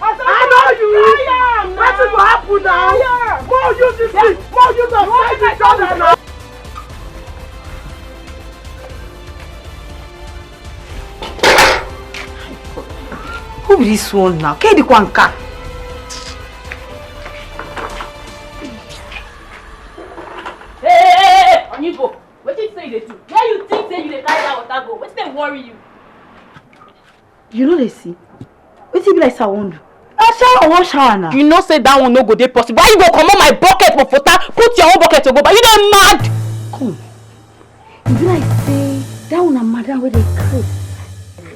I know you. Wetin go happen now? More use this thing. More use am. Send each other now. Who be this one now? Kedi Kwanka. Hey, hey, hey, hey, Onyibo, wetin you say you dey do? Where you think say you dey carry that water go? Wetin dey worry you? You no dey see? Wetin be like say I wan do? Na shower I wan shower na. You know say that one no go dey possible. Why you go comot my bucket for water, put your own bucket to go back? You dey mad? Come. E be like say that one na madam wey dey craze.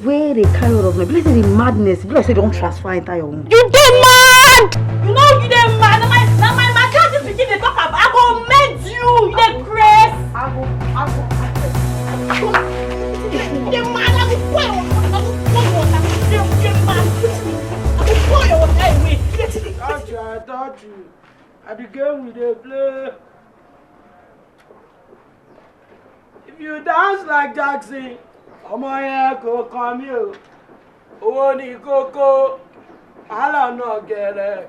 Wey dey carry all of me. E be like say the madness, e be like say e don transfer enter your own. You dey mad? You know you dey mad. Na my, na my matter this pikin dey talk about. I go mend you. You dey craze. I go, I go, I go. You dey mad. I go pour your water. I go pour your water. You dey, you dey mad. I go pour your water away. Don't you, I don't you. I be game we dey play. If you dance like Jackson, ọmọ yẹn kò kàn mí o. Owó ní kókó, má lọ nà gẹ̀rẹ̀.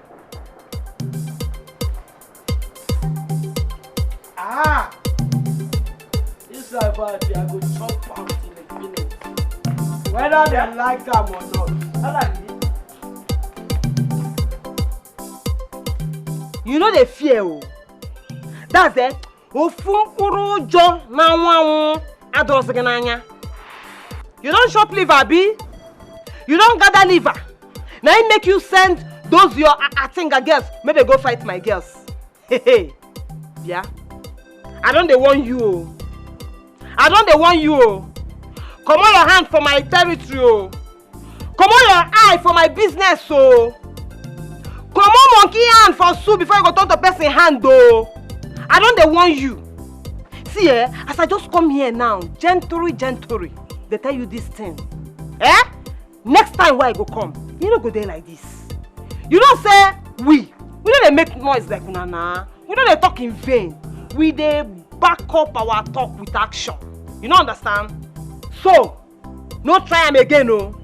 Ah! This life out here, I go chop am till e finish. Whether dem like am or not. You no dey fear o. That's it. Ofu mkpụrụ ụjọ na-anwụ anwụ adọsị gị n'anya. You don chop liver, abi? You don gather liver. Na im make you send those your a- Atinga girls make they go fight my girls. Hey, hey. Yeah. I don dey warn you o. I don dey warn you o. Comot your hand for my territory o. Comot your eye for my business o. Comot monkey hand for soup before you go turn to person hand o. I don dey warn you. See, eh, as I just come here now, gently, gently, dey tell you this thing. Eh? Next time wey I go come, you no go dey like this. You know say we, we no dey make noise like una na. We no dey talk in vain. We dey back up our talk with action. You no understand? So, no try am again o.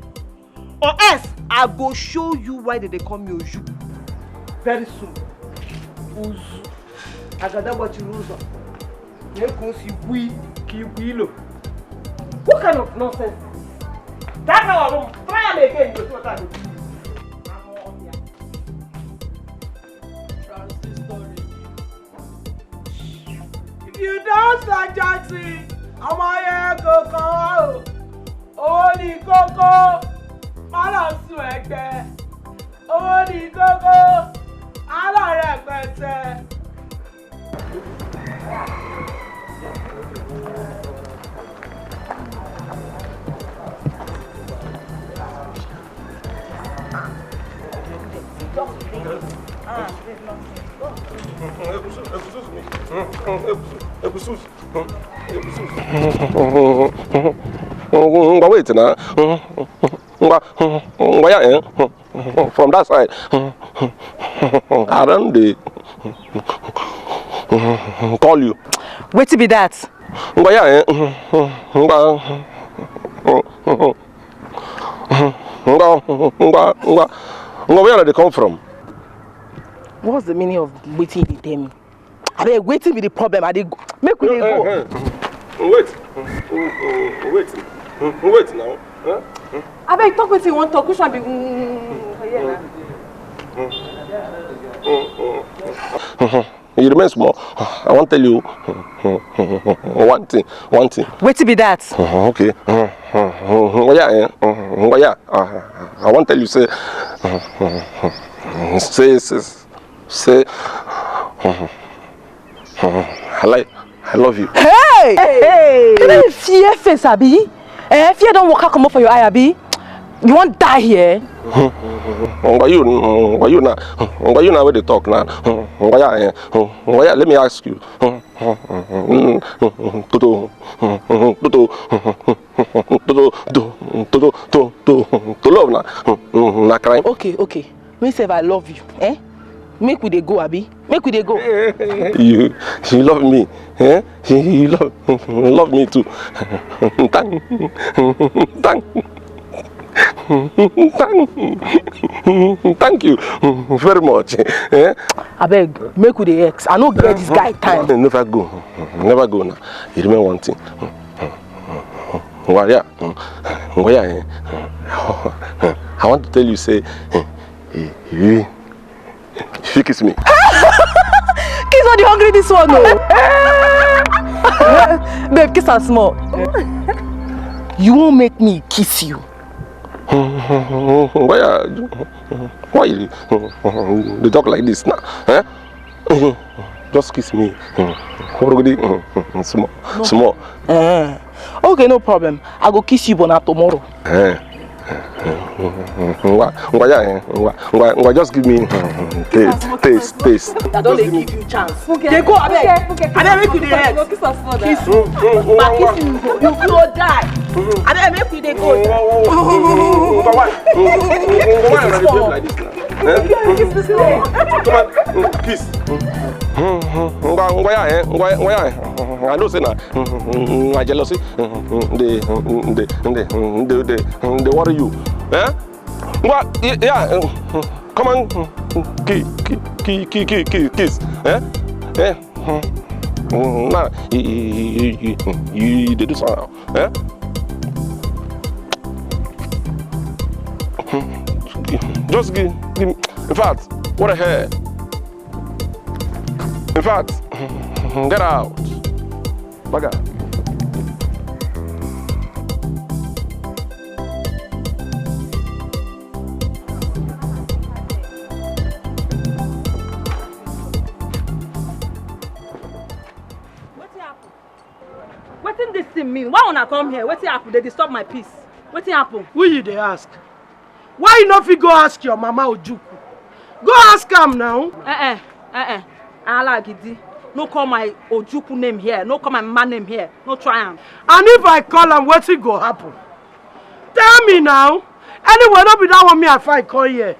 Or else, I go show you why they dey call me Oju. Very soon. Ozu. Agada gbachiri ụzọ. Na-eku osi gwi ka igwe ilo. What kind of nonsense is this? That kind of room, try am again, you go see what I go do you. Transistor radio. If you dance like Jackson, ọmọ yẹn kò kàn wá o. Owó ní kókó, má lọ sùn ẹgbẹ́. Owó ní kókó, má lọ rẹpẹtẹ. Ebusus. Ngwa, wait na. Ngwa, ngwa ya, eh? From that side. I don dey call you. Wetin be that? Ngwa ya, eh? Ngwa. Ngwa, ngwa, ngwa. Ngwa, where una dey come from? What's the meaning of wetin you dey tell me? Abeg, wetin be the problem? I dey go. Make we dey go. Eh, eh, eh. Wait. Wait. Wait now. Huh? Abeg, talk wetin you wan talk. Which one be? Mm, yeah, na. You remain small. I wan tell you one thing. One thing. Wetin be that? Okay. Oh yeah, eh. Oh yeah. I wan tell you say, say, say, say, I like, I love you. Hey! Hey! You dey fear face, abi? Eh, fear don waka comot for your eye, abi? You wan die here? Ngwa you, ngwa you na, ngwa you na wey dey talk na. Ngwa ya, eh, ngwa ya, let me ask you. Toto, toto, toto, toto, toto, toto, to love na, na crime. Okay, okay. Me sef, I love you. Eh? Make we dey go, abi? Make we dey go. You, you love me. Eh? You, you love, love me too. Thank, thank, thank, thank you very much. Eh? Abeg, make we dey ex. I no get this guy time. Never go. Never go now. You remember one thing. Ngwa ya. Ngwa ya, eh. I want to tell you, say, eh, eh, eh, if you kiss me. Kiss all the hungry this one, no. Babe, kiss am small. You won't make me kiss you. Why are, why you dey talk like this now? Eh? Just kiss me. Small, small. Eh. Okay, no problem. I go kiss you, but na tomorrow. Eh. Ngwa, ngwa, yeah, eh. Ngwa, ngwa, ngwa, just give me taste, taste, taste. I don dey give you chance. Dey go, abeg. Abeg, make you dey rest. Kiss. If I kiss you, you go die. Abeg, make we dey go. Ngwa, why? Ngwa, why una dey behave like this now? Eh? Come on, kiss. Ngwa, ngwa, yeah, eh. Ngwa, ngwa, yeah, eh. I know say na, na jealousy. Dey, dey, dey worry you. Eh? Ngwa, yeah. Come on, kiss. Eh? Eh? Nah, you dey do something. Eh? Just give, give me. In fact, what the hell? In fact, get out. Baga. Wetin happen? Wetin this thing mean? Why una come here? Wetin happen? Dey disturb my peace. Wetin happen? Who you dey ask? Why you no fit go ask your mama Ojukwu? Go ask am now. Eh eh, eh eh. Alagidi, no call my Ojukwu name here. No call my mama name here. No try am. And if I call am, wetin go happen? Tell me now. Anyway, no be that one me I find come here.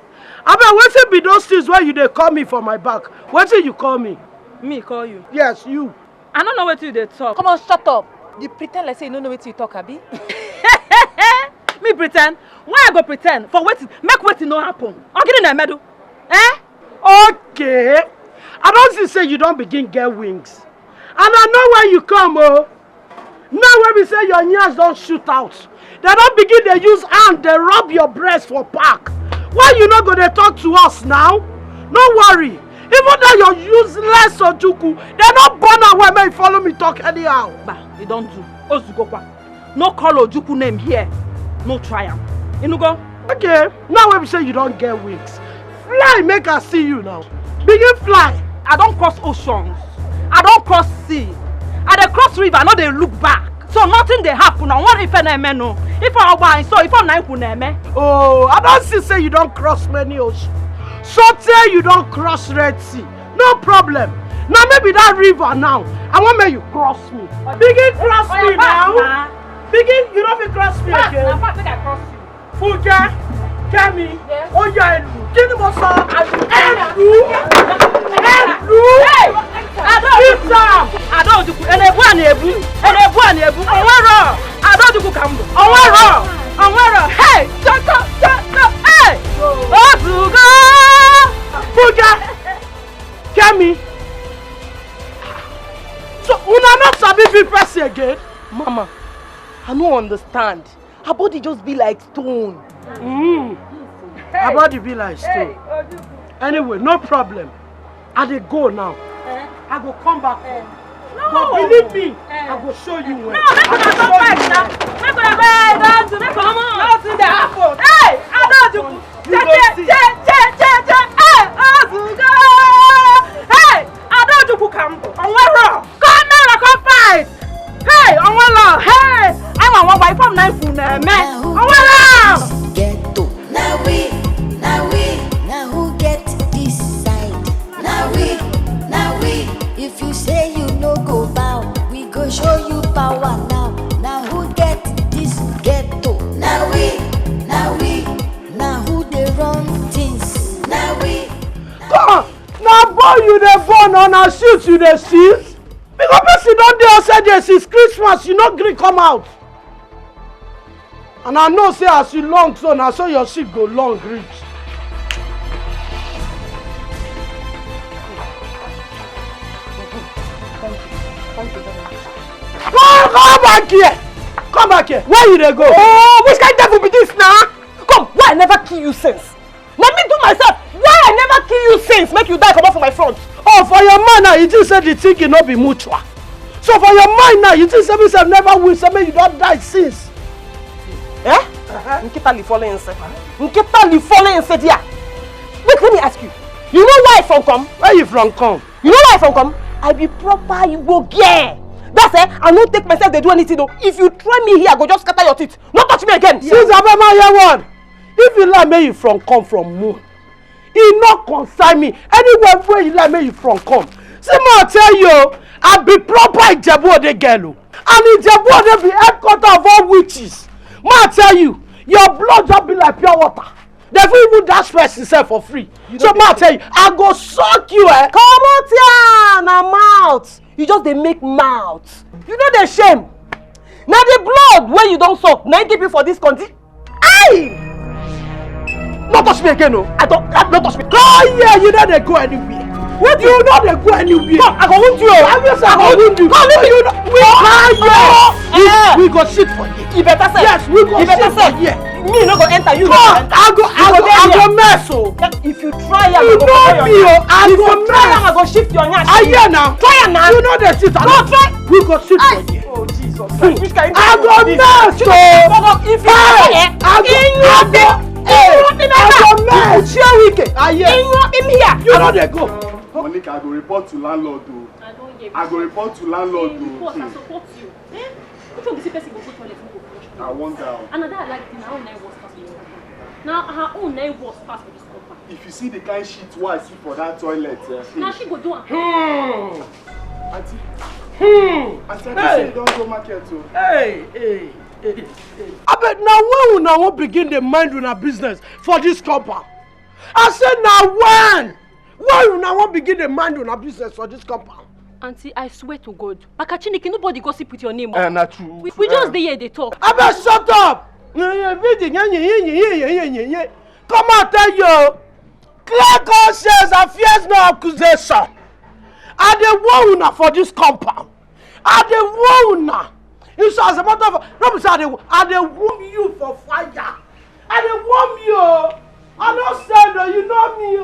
Abeg, wetin be those things wey you dey call me for my back? Wetin you call me? Me call you? Yes, you. I no know wetin you dey talk. Come on, shut up. You pretend like say you no know wetin you talk, abi? Me pretend? Why I go pretend? For wetin? Make wetin no happen. Ogidi na emedu. Eh? Okay. I don see say you don begin get wings. And I know where you come, oh. Now wey be say your nyash don shoot out, dem don begin dey use hand dey rub your breast for back. Why you no go dey talk to us now? No worry. Even that your useless Ojukwu, dem no born am well, make you follow me talk anyhow. Ba, e don do. Ozugokwa. No call Ojukwu name here. No try am. Inugo? Okay, now wey be say you don get wings, fly make I see you now. Begin fly. I don cross oceans. I don cross sea. I dey cross river, I no dey look back. So nothing dey happen. I wan ife na eme no. Ife ọgba anyị so, ife na ikwu na eme. Oh, I don see say you don cross many oceans. So tey you don cross Red Sea. No problem. Now maybe that river now. I want make you cross me. Begin cross me now. Begin, you no fit cross me again. Pass, make I cross you. Funke, Kemi, yes. Oya elu. Kí ni mo sọ? Elu. Elu. Hey! Ado! Peter! Ado Ojukwu, ị na-ebu a na-ebu. Ị na-ebu a na-ebu. Onwero. Ado Ojukwu ka m bụ. Onwero. Onwero. Hey! Chaka, chaka. Hey! Ozugo! Funke, Kemi. So, una no sabi be person again? Mama, I no understand. Her body just be like stone. Mm. Her body be like stone. Anyway, no problem. I dey go now. I go come back. But believe me, I go show you when. No, make una come fight now. Make una go. Hey, don't do, make una come on. Nothing dey happen. Hey, I don't do. You go see. Hey, Ozugo. Hey, I don't do. Onwero. Come now, come fight. Hey, Onwero. Hey, I'm on one by five nine food, man. Onwero. Ghetto. Now we, now we, now who get this side? Now we, now we. If you say you no go bow, we go show you power now. Now who get this ghetto? Now we, now we, now who dey run things? Now we. Come on, na born you dey born or na shit you dey shit? Because person don dey outside there since Christmas, you no gree come out. And I know say as you long so, na so your shit go long reach. Come, come back here. Come back here. Where you dey go? Oh, which kind devil be this now? Come, why I never kill you since? Na me do myself. Why I never kill you since? Make you die comot for my front. Oh, for your mind now, you think say the thing no be mutual. So for your mind now, you think say me sef never win, say make you don die since. Eh? Nkita li falling inside. Nkita li falling inside here. Wait, let me ask you. You know why I from come? Where you from come? You know why I from come? I be proper Igbo girl. That's eh, I no take myself dey do anything though. If you try me here, I go just scatter your teeth. No touch me again. Since Abema hear one, if you like make you from come from moon, e no concern me. Anywhere where you like make you from come. See, ma tell you, I be proper Ijebu Ode girl o. And Ijebu Ode be headquarter of all witches. Ma tell you, your blood just be like pure water. They fit even dash person sef for free. So ma tell you, I go suck you, eh? Comot here na mouth. You just dey make mouth. You no dey shame. Na the blood wey you don suck na im keep you for this country. Aye! No touch me again o. I don, I, no touch me. Come here, you no dey go anywhere. What? You no dey go anywhere. Come, I go wound you o. I will say I go wound you. Come, leave me. You no, we, come here. We, we go sit for here. You better say. Yes, we go sit for here. Me no go enter, you no go enter. I go, I go, I go mess o. If you try am, you know me o. I go try am, I go shift your nyash. I hear now. Try am now. You know the sit. No try. We go sit for here. Oh Jesus Christ! Which kind of I go mess o. If you try am, I go, I go mess. Share weekend. I hear. You know they go. Monica, I go report to landlord o. I don hear. I go report to landlord o. Report, I support you. Eh? Which one be say person go go toilet, no go flush? I wonder. And na that I like the, na her own na worse pass the other. Na her own na worse pass for this compound. If you see the kind shit wey I see for that toilet, eh, na she go do am. Hmm. Aunty. Hmm. Aunty, I think say you don go market o. Hey, hey, hey, hey. Abeg, na when una wan begin dey mind una business for this compound? I say na when? Why una wan begin dey mind una business for this compound? Aunty, I swear to God, maka Chineke, nobody gossip with your name. Eh, na true. We, we just dey here dey talk. Abeg, shut up! Come out, tell you. Clear conscience and fears no accusation. I dey warn una for this compound. I dey warn una. In short, as a matter of, no be say I dey, I dey warn you for fire. I dey warn you o. I no send o, you know me o.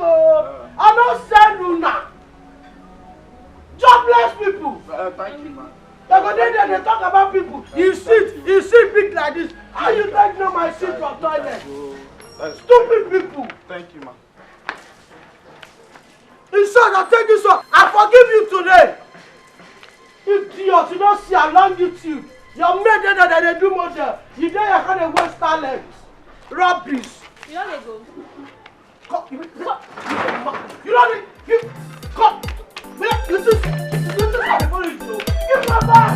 I no send una. Jobless people. Uh, thank you, man. They go dey there, dey talk about people. You sit, you sit big like this. How you take know my seat for toilet? Stupid people. Thank you, man. In short, I take this one. I forgive you today. Idiot, you don't see along YouTube. Your mate dey there, they do model. You dey here, can't waste talent. Rubbish. You no dey go. Come, you, you, you don't need, you, come. Wait, you see, you see how they follow you, Joe? You go back.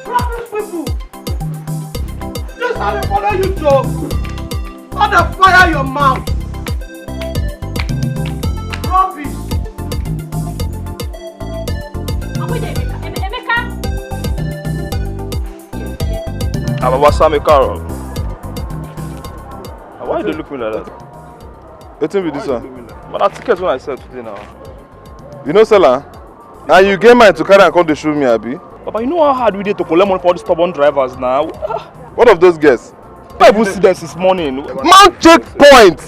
Rubbish people. This how they follow you, Joe. How they fire your mouth. Rubbish. Abuja Emeka. Eme- Emeka. Ababa Sami Carol. Why you dey look me like that? Wetin be this one? But na ticket wey I sell today now. You no sell am? And you get mind to carry am come dey show me, abi? Baba, you know how hard we dey to collect money for all these stubborn drivers now. What of those girls? I even see them since morning. Man, checkpoint.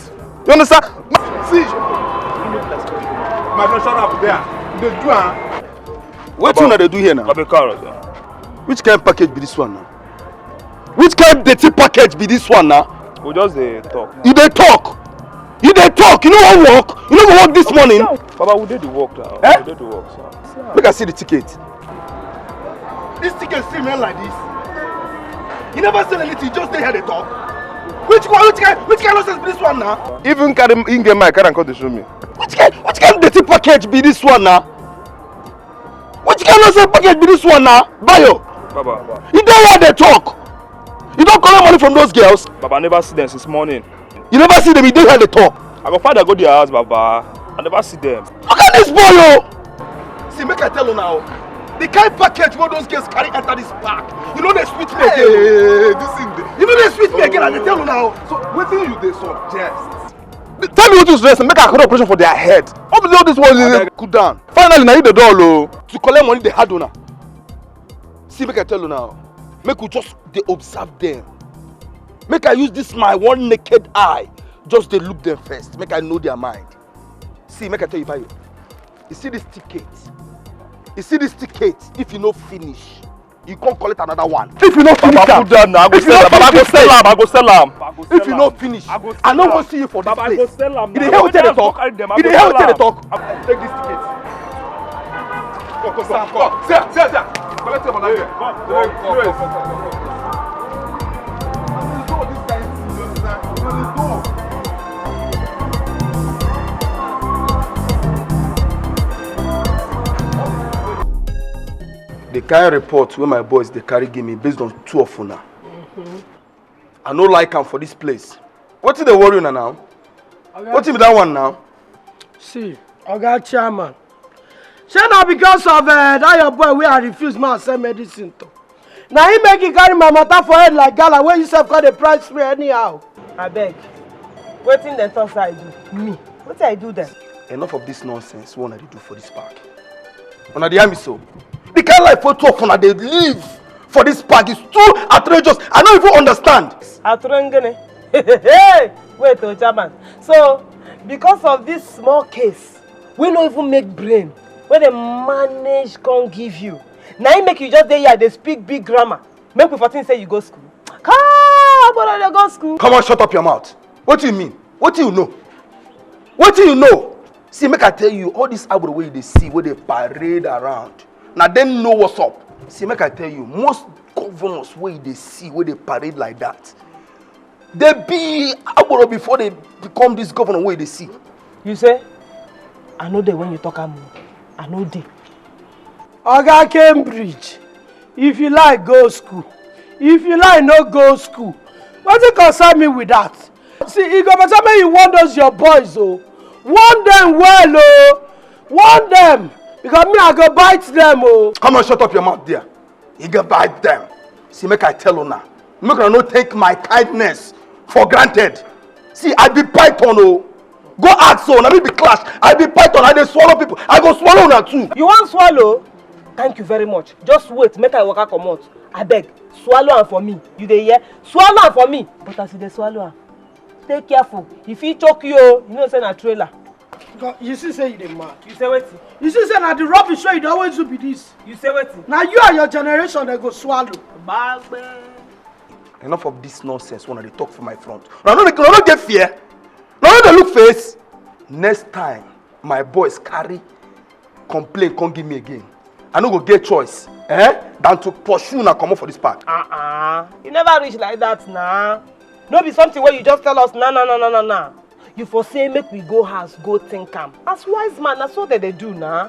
You understand? See, my friend, shut up there. They do am. Wetin una dey do here now? Baba, carry us. Which kind package be this one now? Which kind dirty package be this one now? We just dey talk. You dey talk. You dey talk. You no wan work. You no go work this morning. Baba, we dey the work now. Eh? We dey the work, sir. Make I see the ticket. This ticket still remain like this. You never sell anything. You just dey here dey talk. Which one? Which kind? Which kind nonsense be this one now? Even carry him get mind, carry am come dey show me. Which kind? Which kind dirty package be this one now? Which kind nonsense package be this one now? Bayo. Baba. You dey here dey talk. You don collect money from those girls. Baba, I never see them since morning. You never see them, you dey here dey talk. I go find I go their house, Baba. I never see them. Look at this boy, oh. See, make I tell you now. The kind package wey those girls carry enter this park, you know they sweet me again. Hey, this thing dey. You know they sweet me again, I dey tell you now. So wetin you dey suggest? Tell me wetin you suggest, make I carry operation for their head. All this one, cool down. Finally, na you dey dull o. To collect money dey hard una. See, make I tell you now. Make we just dey observe them. Make I use this my one naked eye, just dey look them first. Make I know their mind. See, make I tell you, Bayo. You see this ticket? You see this ticket? If you no finish, you come collect another one. If you no finish am, put down now. I go sell am. Baba, I go sell am. I go sell am. If you no finish, I no go see you for this place. Baba, I go sell am. You dey hear wetin I dey talk? You dey hear wetin I dey talk? Take this ticket. Come, come, come, come. See am, see am, see am. Collect your money. Come, come, come, come, come, come. The kind report wey my boys dey carry give me based on two of una. I no like am for this place. Wetin dey worry una now? Wetin be that one now? See, Oga Chairman, shey na because of uh, that your boy wey I refuse ma send medicine to? Na him make him carry my matter for head like gala wey you sef come dey price me anyhow. Abeg, wetin dem talk say I do? Me? Wetin I do dem? Enough of this nonsense wey una dey do for this park. Una dey hear me so? The kind life wey two of una dey live for this park is too outrageous. I no even understand. Aturengene. Wait, oh, Chairman. So, because of this small case, we no even make brain, wey dem manage come give you. Na im make you just dey here dey speak big grammar. Make we for think say you go school. Come on, dey go school. Come on, shut up your mouth. Wetin you mean? Wetin you know? Wetin you know? See, make I tell you, all this agbero wey you dey see, wey dey parade around, na dem know what's up. See, make I tell you, most governors wey you dey see, wey dey parade like that, they be agbero before they become this governor wey you dey see. You say, I no dey when you talk am o. I no dey. Oga Cambridge, if you like, go school. If you like, no go school. Wetin concern me with that? See, e go better make you warn those your boys o. Warn them well o. Warn them. Because me, I go bite them o. Come on, shut up your mouth there. You go bite them. See, make I tell una. Make una no take my kindness for granted. See, I be python o. Go ask so, na me be clash. I be python, I dey swallow people. I go swallow una too. You wan swallow? Thank you very much. Just wait, make I waka comot. Abeg, swallow am for me. You dey hear? Swallow am for me. But as you dey swallow am, dey careful. E fit choke you o. You know say na trailer. God, you see say you dey mad. You say wetin? You see say na the rubbish wey you dey always do be this. You say wetin? Na you and your generation dem go swallow. Gbagbe. Enough of this nonsense wey una dey talk for my front. Una no dey, una no get fear. Una no dey look face. Next time my boys carry complaint come give me again, I no go get choice, eh, than to pursue una comot for this park. Uh-uh. You never reach like that na. No be something wey you just tell us na na na na na na. You for say make we go house go think am. As wise man, na so dem dey do na.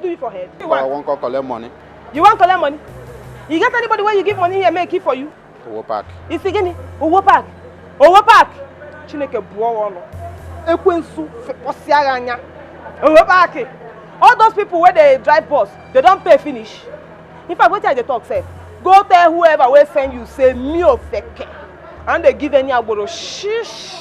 do you for head? But I wan come collect money. You wan collect money? You get anybody wey you give money here make e keep for you? Owo Park. You see gini? Owo Park. Owo Park. Chineke buo ọnụ. Ekwensu fepọsịa gị anya. Owo Park. All those people wey dey drive bus, they don pay finish. In fact, wetin I dey talk sef? Go tell whoever wey send you say me Ofeke. And dey give any agboro shish.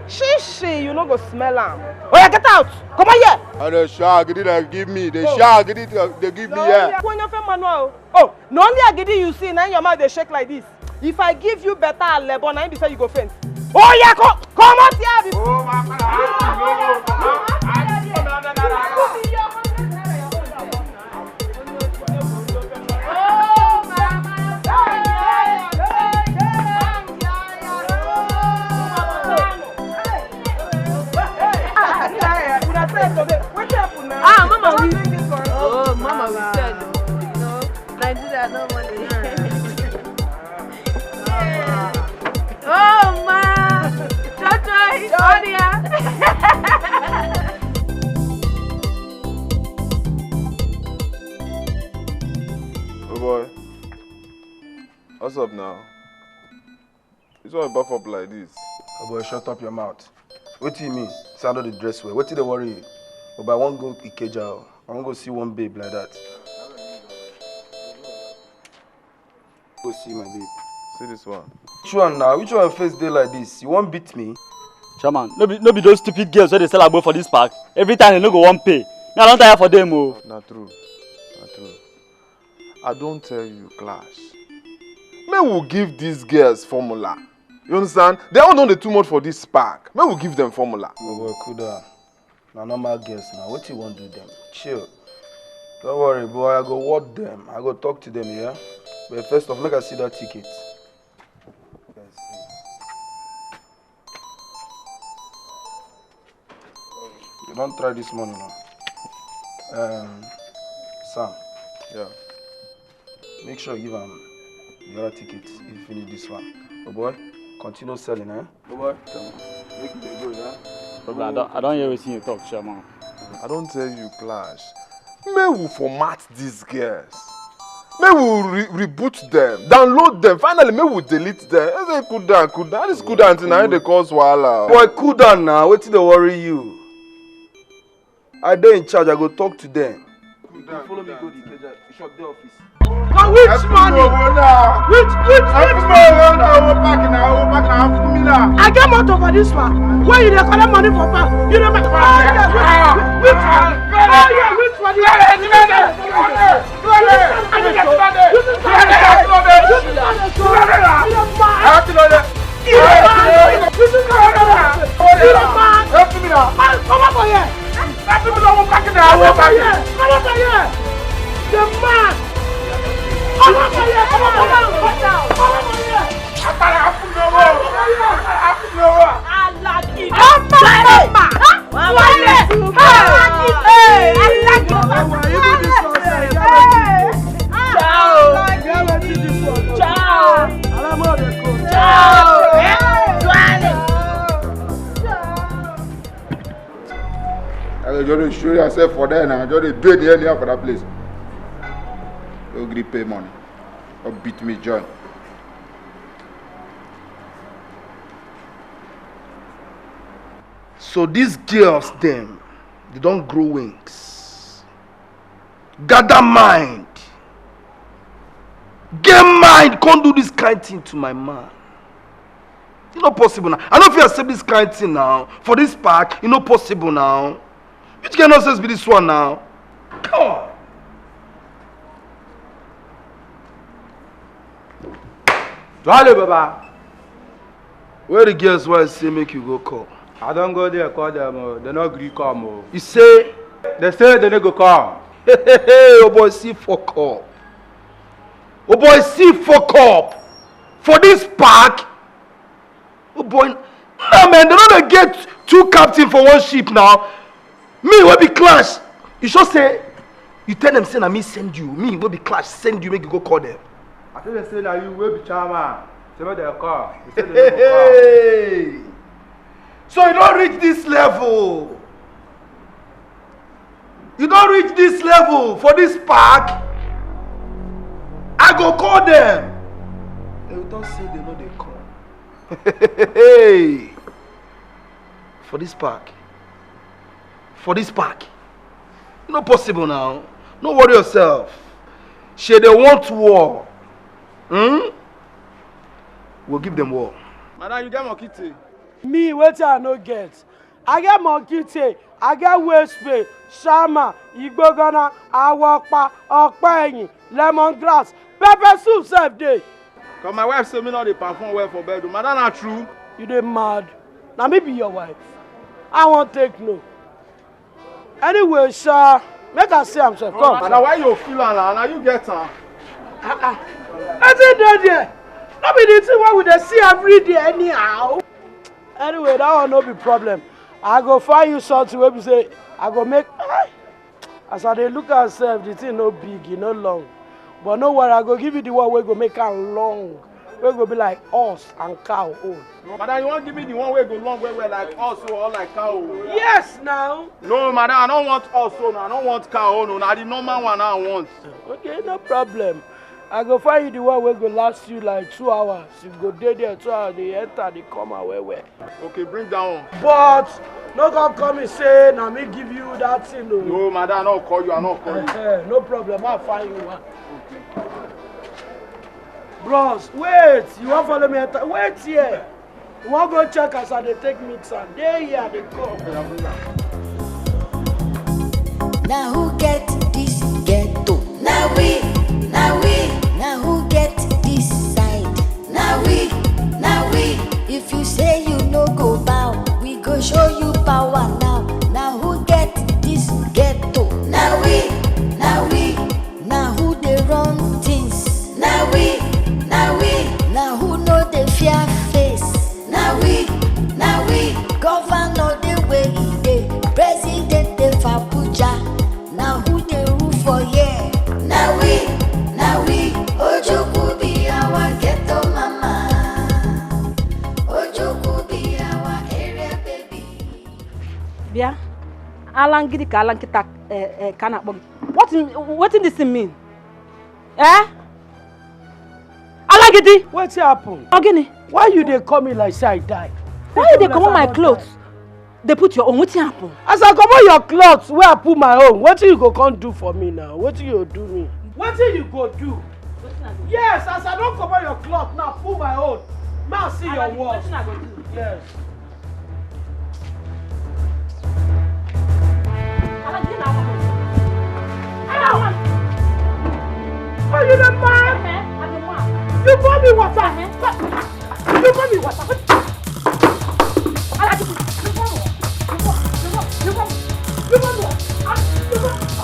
Shishi, you no go smell am. Oya, get out. Come on here. I dey shout, agidi dey give me. Dey shout, agidi dey give me here. Kwonyo fe manual. Oh, na only agidi you see, na your mouth dey shake like this. If I give you better alebo, na im be say you go faint. Oh yeah, come, come out here. Oh, my father. Ah, mama, we. Oh, mama, we said, you know, Nigeria no money. Oh, ma. Choi, choi, Odia. Oh, boy. What's up now? This one buff up like this. Oh, boy, shut up your mouth. Wetin you mean? Say I no dey dress well. Wetin dey worry you? Oh, boy, I wan go Ikeja o. I wan go see one babe like that. Go see my babe. See this one. Which one now? Which one face dey like this? You wan beat me? Chairman, no be, no be those stupid girls wey dey sell agbo for this park. Every time they no go wan pay. Me, I don tire for them o. Na true. Na true. I don tell you, Clash. Make we give these girls formula. You understand? Their own don dey too much for this park. Make we give them formula. Oh, boy, cool down. Na normal girls now. Wetin you wan do them? Chill. Don't worry, boy. I go word them. I go talk to them, yeah? But first off, make I see that ticket. Yes. You don try this morning now. Um, Sam. Yeah. Make sure you give am the other ticket if you finish this one. Oh, boy, continue selling, eh? Oh, boy, make you dey go, yeah? Problem, I don, I don hear wetin you talk, Chairman. I don tell you, Clash. Make we format these girls. Make we re reboot them, download them. Finally, make we delete them. I say, cool down, cool down. This cool down thing, na im dey cause wahala. Boy, cool down now. Wetin dey worry you? I dey in charge. I go talk to them. Cool down, follow me go the Ikeja shop, the office. Na which money? Which, which, which money? I get motor for this one. Where you dey collect money for park? You dey make, ah, yeah, which, which, ah, yeah, which money? You dey mad? Come out of here! The man! Come out of here! Come out of here! Come out of here! Come out of here! Alhaji. Ọmọ ọmọ. Wálé. Alhaji. Hey, Alhaji. Ciao. Ciao. Ciao. Wálé. Just dey show yourself for there now. Just dey do it anyhow for that place. No gree pay money. Don't beat me, John. So these girls dem, they don grow wings. Gather mind. Get mind, come do this kind thing to my man. E no possible now. I no fit accept this kind thing now. For this park, e no possible now. Which kind nonsense be this one now? Come on. Dwale, Baba. Where the girls wey I say make you go call? I don go there call them o, they no gree come o. You say? They say they no go come. Hey, hey, hey, oh boy, see fuck up. Oh boy, see fuck up. For this park? Oh boy, no man, they no dey get two captain for one ship now. Me wey be clash, you sure say you tell them say na me send you, me wey be clash send you make you go call them. I tell them say na you wey be chairman, say make dem come. You say dem no go come. Hey! So you don reach this level. You don reach this level for this park. I go call them. They will talk say they no dey come. Hey! For this park. For this park. No possible now. No worry yourself. Shey they want war. Hmm? We'll give them war. Madam, you get monkey tail? Me, wetin I no get? I get monkey tail, I get waist pain, shama, igbogana, awopa, ọpẹ ẹ̀yìn, lemon grass, pepper soup sef dey. Cause my wife say me no dey perform well for bed o. Madam, na true? You dey mad? Na me be your wife? I wan take no. Anyway, sha, make I see am sef. Come. And na why you feel am na? Na you get am. Ah ah. Wetin dey there? No be the thing wey we dey see every day anyhow. Anyway, that one no be problem. I go find you something wey be say I go make. As I dey look am sef, the thing no big, e no long. But no worry, I go give you the one wey go make am long, wey go be like horse and cow own. Madam, you wan give me the one wey go long well well like horse or like cow? Yes now. No, madam, I no want horse own, I no want cow own, na the normal one I want. Okay, no problem. I go find you the one wey go last you like two hours. You go dey there two hours, dey enter, dey come out well well. Okay, bring that one. But no come call me say na me give you that thing o. No, madam, I no call you, I no call you. Eh, no problem, I find you one. Bros, wait, you wan follow me enter? Wait here. We wan go check as I dey take mix am. Dey here, I dey come. Na who get this ghetto? Na we, na we. Na who get this side? Na we, na we. If you say you no go bow, we go show you power now. Na who get this ghetto? Na we, na we. Na who dey run things? Na we, na we. Na who no dey fear face? Na we, na we. Governor dey where he dey, president dey for Abuja. Na who dey rule for here? Na we, na we. Ojukwu be our ghetto mama. Ojukwu be our area baby. Bịa, ala ngidi ka ala nkịta, eh, eh, ka a na-akpọ gị. What in, wetin this thing mean? Eh? Alagidi! Wetin happen? Ogini? Why you dey call me like say I die? Why you dey comot my cloth? Dey put your own. Wetin happen? As I comot your cloth, wey I put my own, wetin you go come do for me now? Wetin you do me? Wetin you go do? Yes, as I don comot your cloth now, put my own. Now see your work. Wetin I go do? Yes. Are you the man? You pour me water. You pour me water. You pour me water. You pour me water. You pour me water.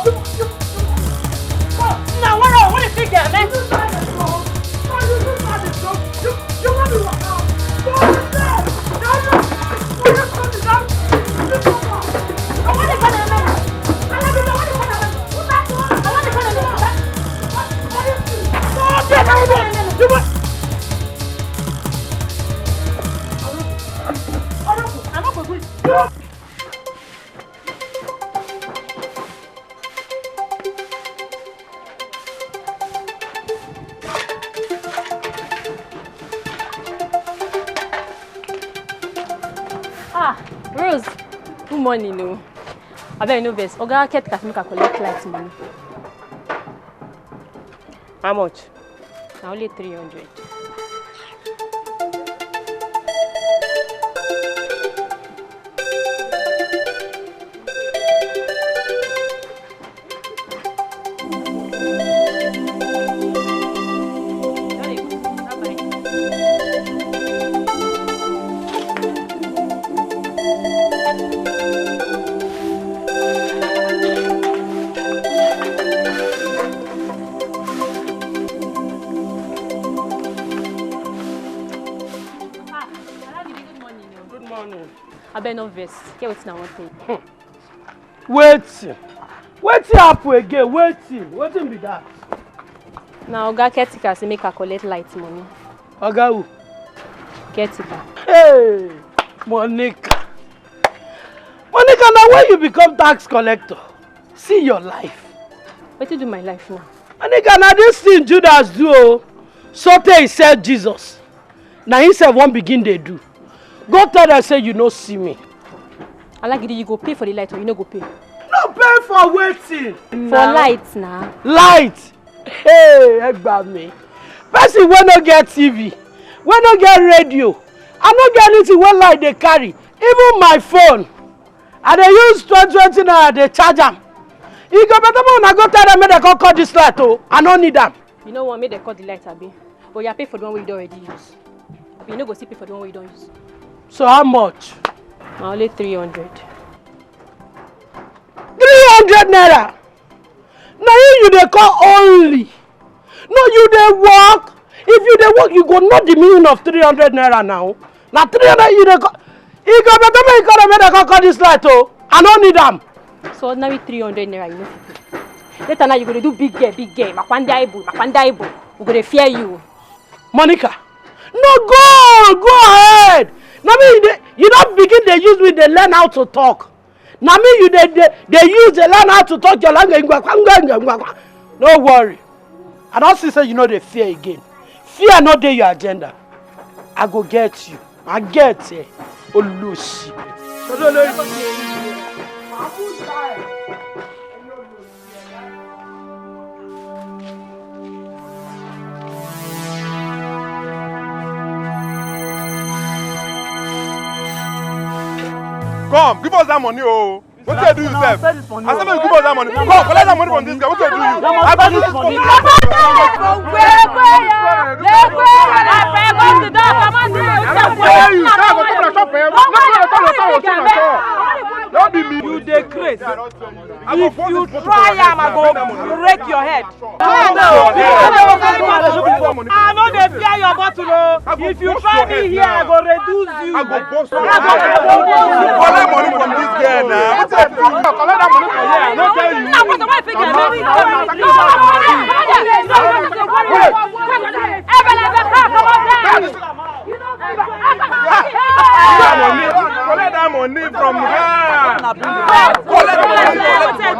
Money no. Abeg no vex. Oga caretaker make I collect light money. How much? Na only three hundred. Good morning. Abeg no vex. Get wetin I wan tell you. Wetin? Wetin happen again? Wetin? Wetin be that? Na oga caretaker say make I collect light money. Oga who? Caretaker. Hey, Monica. Monica, na when you become tax collector? See your life. Wetin do my life now? Monica, na this thing Judas do o. Sotey he sell Jesus. Na himself wan begin dey do. Go tell them say you no see me. Alagidi, you go pay for the light or you no go pay? No pay for wetin? For light na. Light? Hey, ẹ gbà mí. Person wey no get T V, wey no get radio, I no get anything wey light dey carry. Even my phone, I dey use twenty twenty naira dey charge am. E go better make una go tell them make dem come cut this light o. I no need am. You no want make dem cut the light, abi? But you pay for the one wey you don already use. But you no go still pay for the one wey you don use. So how much? Na only three hundred. Three hundred naira. Na you you dey call only. No, you dey work. If you dey work, you go know the meaning of three hundred naira now. Na three hundred you dey call. E go better make you call them make dem come cut this light o. I no need am. So ordinary three hundred naira you no fit pay. Later now you go dey do big girl, big girl. Makwanda ibu, makwanda ibu. We go dey fear you. Monica, no, go, go ahead. Na me you dey, you don begin dey use me dey learn how to talk. Na me you dey, dey, dey use dey learn how to talk your language. Ngwa, ngwa, ngwa, ngwa, ngwa. No worry. I don see say you no dey fear again. Fear no dey your agenda. I go get you. I get, eh, Olosi. Come, give us that money, oh. Wetin dey do you sef? I say make you give us that money. Come, collect that money from this guy. Wetin dey do you? I say make you give us that money. No be me. You dey craze. If you try am, I go break your head. I no dey fear your bottle o. If you try me here, I go reduce you. I go burst your head. Collect money from this girl now. Collect that money from here. I no tell you. Collect that money from her. Collect that money.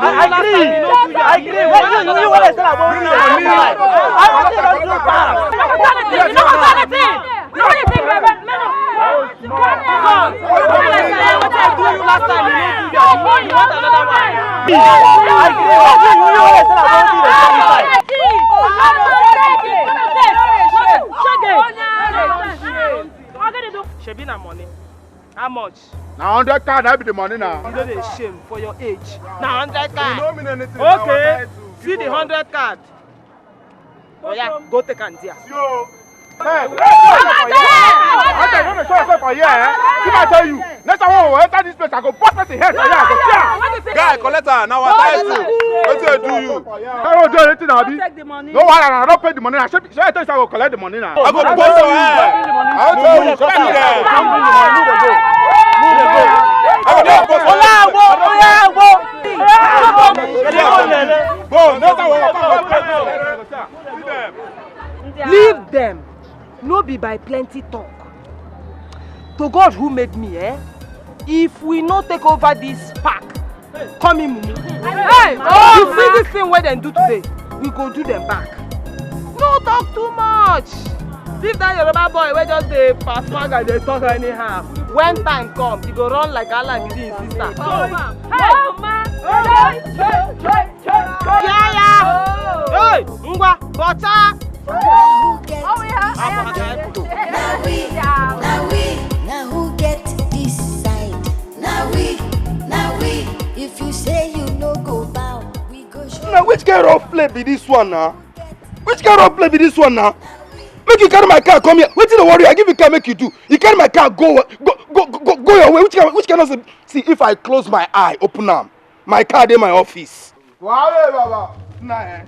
I agree. I agree. What you, you want to say about me? I want to do that. Shebi na money. How much? Na hundred card, that be the money now. You no dey shame for your age. Na hundred card. You no mean anything. Okay. See the hundred card. Oh yeah, go take am there. Hey, I tell you, no show yourself for here, eh? If I tell you, next time when we enter this place, I go burst person head for here. I go tear. Guy, collect am. Now I tell you. Wetin dey do you? That one do anything, abi? Take the money. No wahala, I don pay the money. I should, should I tell you, I go collect the money now. I go burst your head. I go tell you, shut up. I go burst your head. Go, next time we come. Leave them. No be by plenty talk. To God who made me, eh? If we no take over this park, come in, mumu. Hey! You see this thing wey dem do today? We go do them back. No talk too much. Leave that Yoruba boy wey just dey pass maga dey talk anyhow. When time come, he go run like Alagidi him sister. Oh, ma. Hey, ma. Hey, hey, hey, hey, hey. Yeah, yeah. Oh. Hey, ngwa, bọta. Now who get Oh, yeah. Now we, now we, now who get this side? Now we, now we. If you say you no go bow, we go show Now which kind of play be this one now? Which kind of play be this one now? Make you carry my car come here. Wetin dey worry you? I give you car make you do. You carry my car go go go go, go your way. Which kind which kind of see if I close my eye, open am. My car dey my office. Wow, hey, baba. Nah, eh.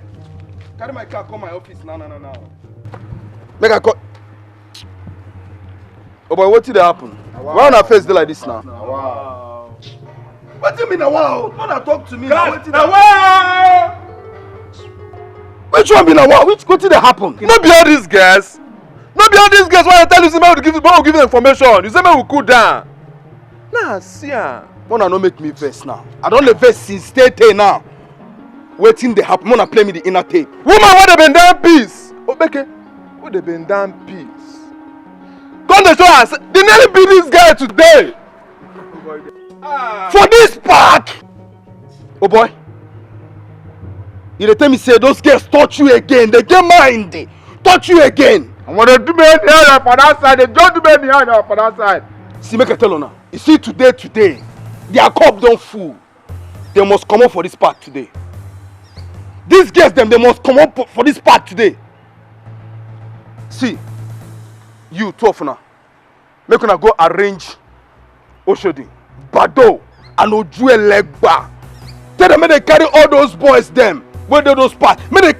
Carry my car come my office now, now, now, now. Make I call. Oh boy, wetin dey happen? Why una face dey like this now? Wow. Wetin be na wow? No na talk to me. Guys, wetin na wow? Which one be na wow? Which wetin dey happen? No be all these girls. No be all these girls wey I tell you say make we give make we give them information. You say make we cool down. Nah, see am. Una no make me vex now. I don dey vex since tey tey now. Wetin dey happen? Una play me the inner tape. Woman wey dey bend down peace. Obeke, wey dey bend down peace. Come dey show us. Dey nearly beat this guy today. For this park. Oh boy. You dey tell me say those girls touch you again. They get mind. Touch you again. And when they do me anyhow for that side, they don't do me anyhow for that side. See, make I tell una. You see today, today, their cup don full. They must comot for this park today. These girls dem, they must comot for, for this park today. See, you two of una, make una go arrange Oshodi, Bado, and Ojuelegba. Tell them make they carry all those boys dem wey dey those park. Make they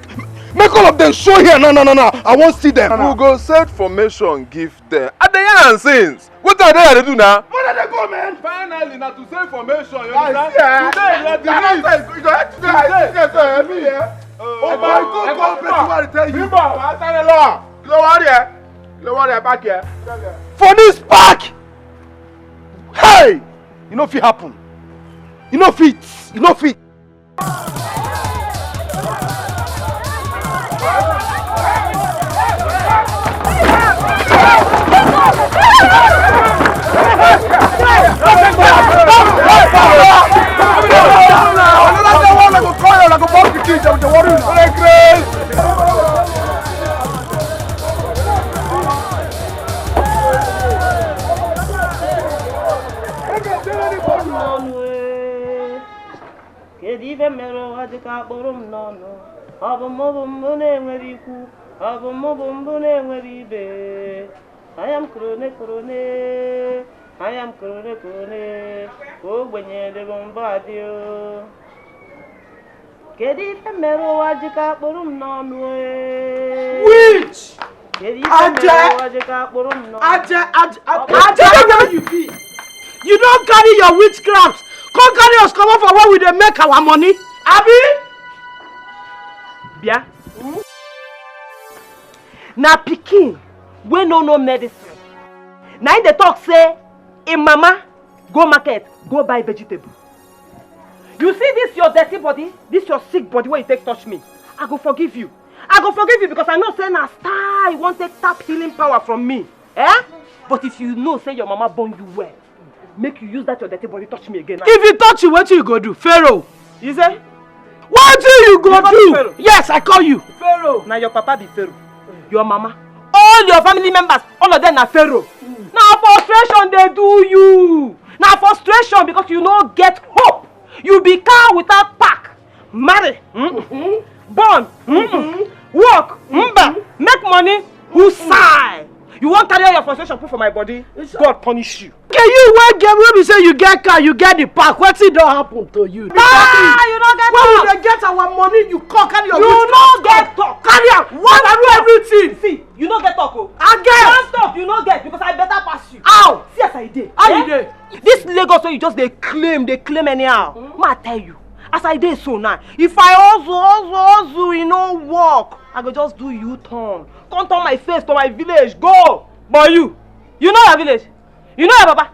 make all of them show here now, now, now, now. I wan see them. We go set formation give them. I dey yarn since. Wetin I dey here dey do now? Where dey go, man? Finally, na to send information, you understand? Today, na the news. You go hear today. Today, so heavy, yeah. Oh my God, God, person wey I dey tell you. Bimbo, I tell you, Lord. No worry, eh? No worry, I back here. For this park, hey, you no fit happen. You no fit. You no fit. Kedu ife mere ụwa ji ka kpụrụ m n'ọnụ? Ọ bụ mụ bụ mbụ na-enwere ikwu, ọ bụ mụ bụ mbụ na-enwere ibe. Anya m korone korone, anya m korone korone, ka ogbenye dịbụ mbụ adị o. Kedu ife mere ụwa ji ka kpụrụ m n'ọnụ e? Witch! Kedu ife mere ụwa ji ka kpụrụ m n'ọnụ? Aje, aje, aje, aje, where you be? You don carry your witchcraft, come carry us comot for where we dey make our money, abi? Bịa. Na pikin wey no know medicine. Na im dey talk say im mama go market go buy vegetable. You see this your dirty body, this your sick body wey you take touch me, I go forgive you. I go forgive you because I know say na star you wan take tap healing power from me. Eh? But if you know say your mama born you well, make you use that your dirty body touch me again. If you touch you, wetin you go do? Pharaoh. You say? Wetin you go do? Yes, I call you. Pharaoh. Na your papa be Pharaoh. Your mama. All your family members, all of them na Pharaoh. Na frustration dey do you. Na frustration because you no get hope. You be cow without pack. Marry, mm-mm. Born, mm-mm. Work, mba. Make money, who sigh? You wan carry all your frustration put for my body? God punish you. Okay, you wey get wey be say you get car, you get the park. Wetin don happen to you? Ah, you no get talk. When we dey get our money, you come carry your witchcraft come. You no get talk. Carry am. One do everything. See, you no get talk o. I get. One talk you no get because I better pass you. How? See as I dey. How you dey? This Lagos wey you just dey claim, dey claim anyhow. Ma tell you, as I dey so now, if I hustle, hustle, hustle, e no work, I go just do U-turn. Come turn my face to my village, go. But you, you know your village? You know your papa?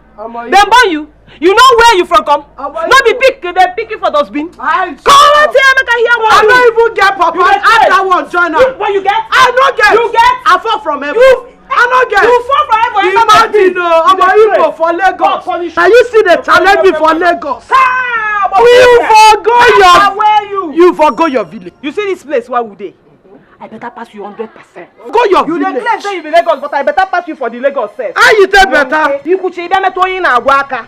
Dem born you? You know where you from come? No be pick, they pick you for dustbin. Come out here, make I hear one. I no even get papa. Add that one, join am. What you get? I no get. You get? I fall from heaven. You, I no get. You fall from heaven. Imagine, no, I'm a Igbo for Lagos. Now you see the challenge me for Lagos. You forgo your. You forgo your village. You see this place where we dey? I better pass you hundred percent. Go your village. You dey claim say you be Lagos, but I better pass you for the Lagos sef. How you take better? Ikuchi ibe meto onye na-agwa aka.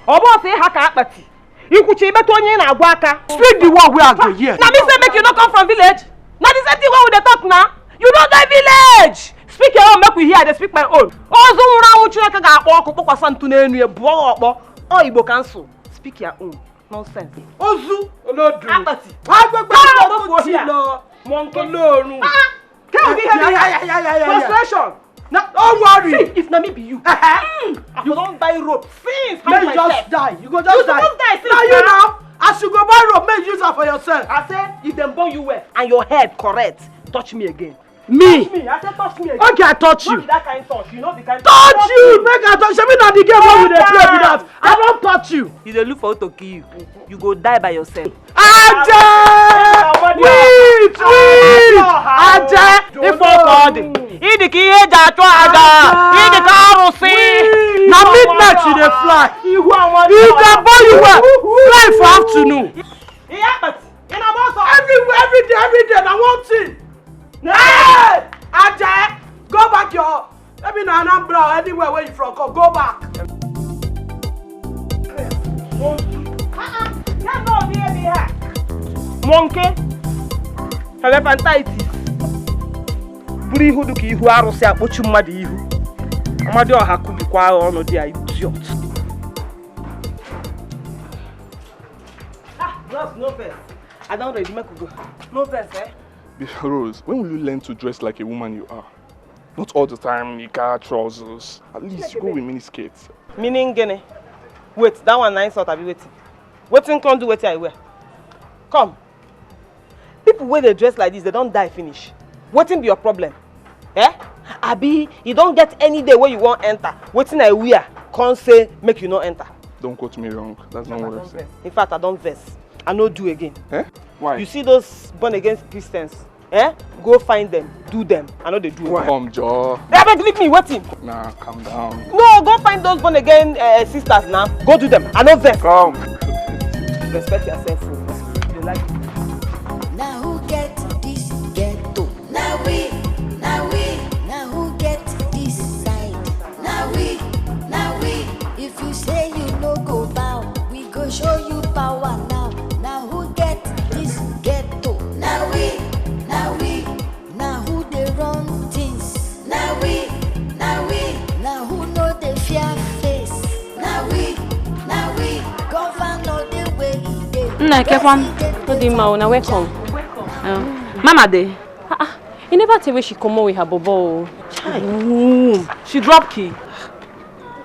Ọ bụ otu ịha ka akpati. Ikuchi ibe meto onye na-agwa aka. Speak the word wey I go hear. Na me say make you no come from village. Na the same thing wey we dey talk na. You no dey village. Speak your own, make we hear. I dey speak my own. Ozu nwụrụ anwụ Chineke ga-akpọ ọkụ kpọkwasa ntu n'enu ya bụọ ọkpọ. Ọ Igbo council. Speak your own. Nonsense. Ozu. Olodu. Apathy. Agbegbe. Monkey. Olorun. Ah, ah. Frustration. No, don't worry. See, if na me be you, mm, I for don buy rope since, hang myself. You just die. You go just die. You suppose die since. Now you now, as you go buy rope, make you use am for yourself. I say, if dem born you well and your head correct, touch me again. Me? Touch me. I say touch me again. Okay, I touch you. Not that kind touch. You know the kind touch. Touch you. Make I touch. Shebi na the game wey we dey play be that. I don touch you. You dey look for who to kill you. You go die by yourself. Aje! Wait, wait! Aje! Ife ọkọ dị. Ị dị ka ihe eji achụ aja. Ị dị ka arụsị. Na midnight you dey fly. If dem born you well, fly for afternoon. Every, every day, every day, na one thing. Hey! Aje, go back your, maybe na Anambra or anywhere where you from come, go back. Monkey, elephantitis. Buru ihu dị ka ihu arụsị akpọchi mmadụ ihu. Amadi ọha kubikwa agha ọnụ dị ya idiot. Ah, bros, no vex. I don ready, make we go. No vex, eh? Rose, when will you learn to dress like a woman you are? Not all the time, knicker, trousers. At least go with mini skirts. Meaning gini? Wait, that one na insult, abi wetin? Wetin come do wetin I wear? Come. People wey dey dress like this, they don die finish. Wetin be your problem? Eh? Abi, you don get any day wey you wan enter? Wetin I wear, come say make you no enter. Don't quote me wrong. That's not what I said. In fact, I don vex. I no do again. Eh? Why? You see those born again Christians? Eh? Go find them, do them. I no dey do again. Come, Joe. Abeg, leave me, wetin? Nah, calm down. No, go find those born again, eh, sisters now. Go do them. I no vex. Come. Respect yourself, o. You like. Na who get this ghetto? Na we, na we. Na who get this side? Na we, na we. If you say you no go bow, we go show you power now. Na who get this ghetto? Na we, na we. Na who dey run things? Na we, na we. Na who no dey fear face? Na we, na we. Governor dey where he dey. Nna Ekekwan, ọ dị mma, una welcome. Welcome. Uh, Mama dey. Ah, ah, e never tey wey she comot with her bobo o. Chai. Ooh, she drop key.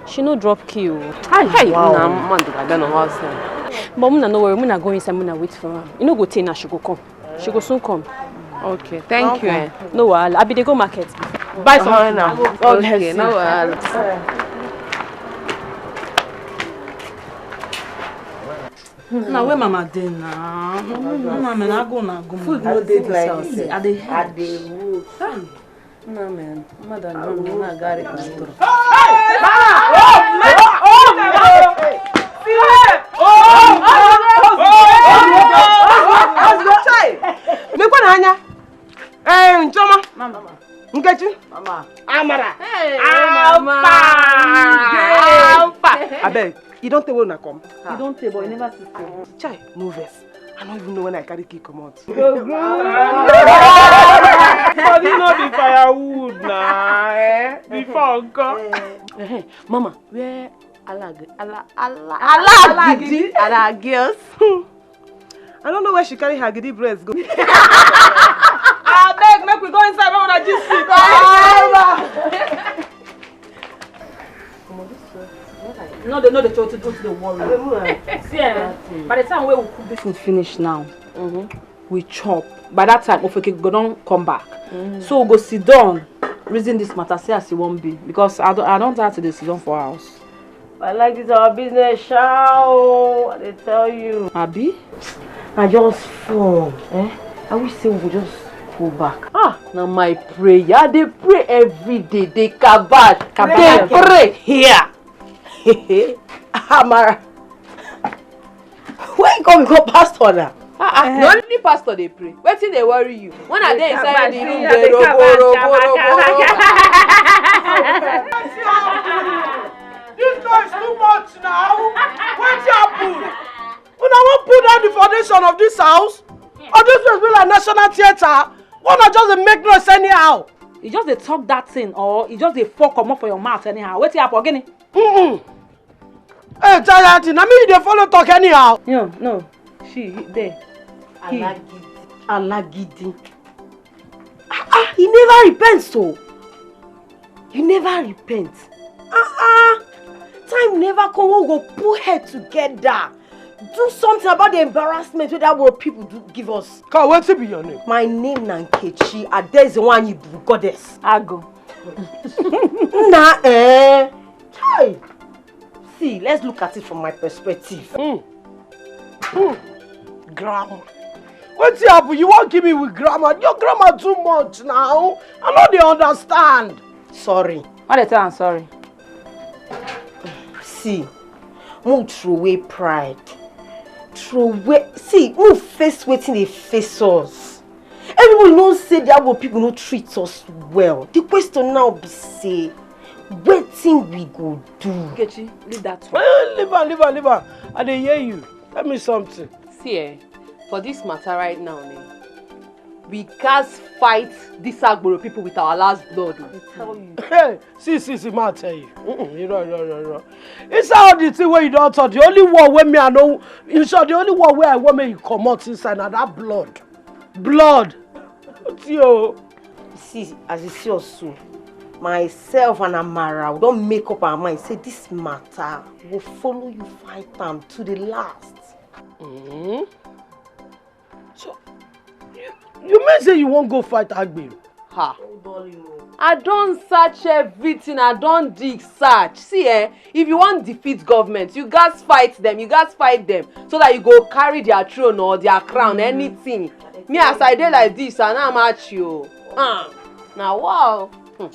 She no drop key o. Hi. Hey, wow. Na man dey like that na house help. But muna no worry, muna go inside, muna wait for am. E no go tey now, she go come. She go soon come. Okay, thank you. Okay. Eh. No wahala. I be dey go market. Buy something. Uh-huh, now. Okay, no wahala. Na where mama dey now? Mama, na go, na go. Food no dey this house. I dey hate. I dey road. Hey. No, man. Mother, no, no, no, I got it, man. Mekwa na anya. Eh, Nchoma. Mama. Nkechi. Mama. Amara. Hey, Alpha. Mama. Alpha. Abeg, you don tey wey una come? You don tey, but you never see. Chai, no vex. I no even know when I carry key comot. Body no be firewood na, eh? Before nko. Eh, eh, Mama, where Alagi, Ala, Ala, Alagidi, Ala girls? I don't know where she carry her gidi breast go. Abeg, make we go inside, make una gist. No, they no dey try to do the worry. See, eh, by the time wey we cook this food finish now, we chop. By that time, Ofeke go don come back. So we go sit down, reason this matter, see as e wan be. Because I don, I don tire to dey sit down for house. I like this our business, sha o. I dey tell you. Abi? I just fall. Eh? I wish say we go just go back. Ah, na my prayer. I dey pray every day. Dey kabash. Kabash. Dey pray here. Amara. Where you come become pastor now? Ah, ah, na only pastor dey pray. Wetin dey worry you? When I dey inside the room, dey rogo, rogo, rogo, rogo. This noise too much now. Wetin happen? Una wan put down the foundation of this house? All this place be like national theatre. Una just dey make noise anyhow. You just dey talk that thing, or you just dey fall comot for your mouth anyhow? Wetin happen, Ogini? Mm-mm. Hey, Jayati, na me you dey follow talk anyhow. No, no. She, he, there. He. Alagidi. Alagidi. Ah, ah, he never repent, so. You never repent. Ah, ah. Time never come, we go put head together. Do something about the embarrassment wey that world people do give us. Come, wetin be your name? My name na Nkechi Adezewanyibu, goddess. Ago. Na, eh. Chai. See, let's look at it from my perspective. Mm. Mm. Grammar. Wetin happen? You wan give me with grammar? Your grammar too much now. I no dey understand. Sorry. Why dey tell am sorry? See, move throw away pride. Throw away. See, move face wetin dey face us. Everybody know say the Agbo people no treat us well. The question now be say, wetin we go do? Nkechi, leave that one. Eh, leave am, leave am, leave am. I dey hear you. Tell me something. See, eh, for this matter right now, eh, we gats fight these Agboro people with our last blood. I dey tell you. Hey, see, see, see, ma tell you. Mm-mm, irọ́, irọ́, irọ́, irọ́. Inside all the thing wey you don talk, the only one wey me I know, in short, the only one wey I want make you comot inside na that blood. Blood. Wetin o? See, as you see us so, myself and Amara, we don make up our mind say this matter go follow you fight am to the last. Mm-hmm. So, you, you mean say you wan go fight Agbero? Ha. I don search everything, I don dig search. See, eh, if you wan defeat government, you gats fight them, you gats fight them so that you go carry their throne or their crown, anything. Me, as I dey like this, I no match you. Ah, na wow. Hmm.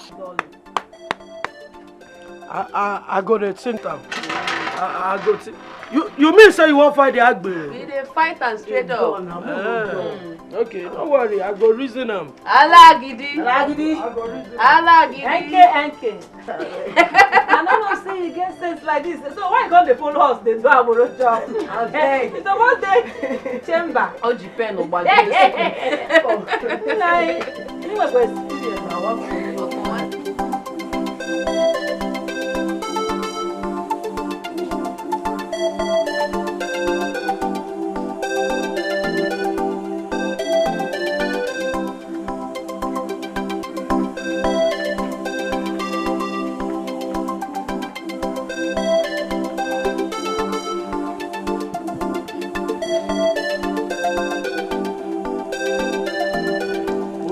I, I, I go dey think am. I, I go think. You, you mean say you wan fight the Agbe? We dey fight am straight up. Eh, okay, no worry, I go reason am. Alagidi. Alagidi. I go reason am. Alagidi. N K, N K. I no know say you get sense like this. So why you come dey follow us dey do Agboro job? Abeg. You suppose dey chamber. Oji pen o gbagbe. Nai, you go experience na one.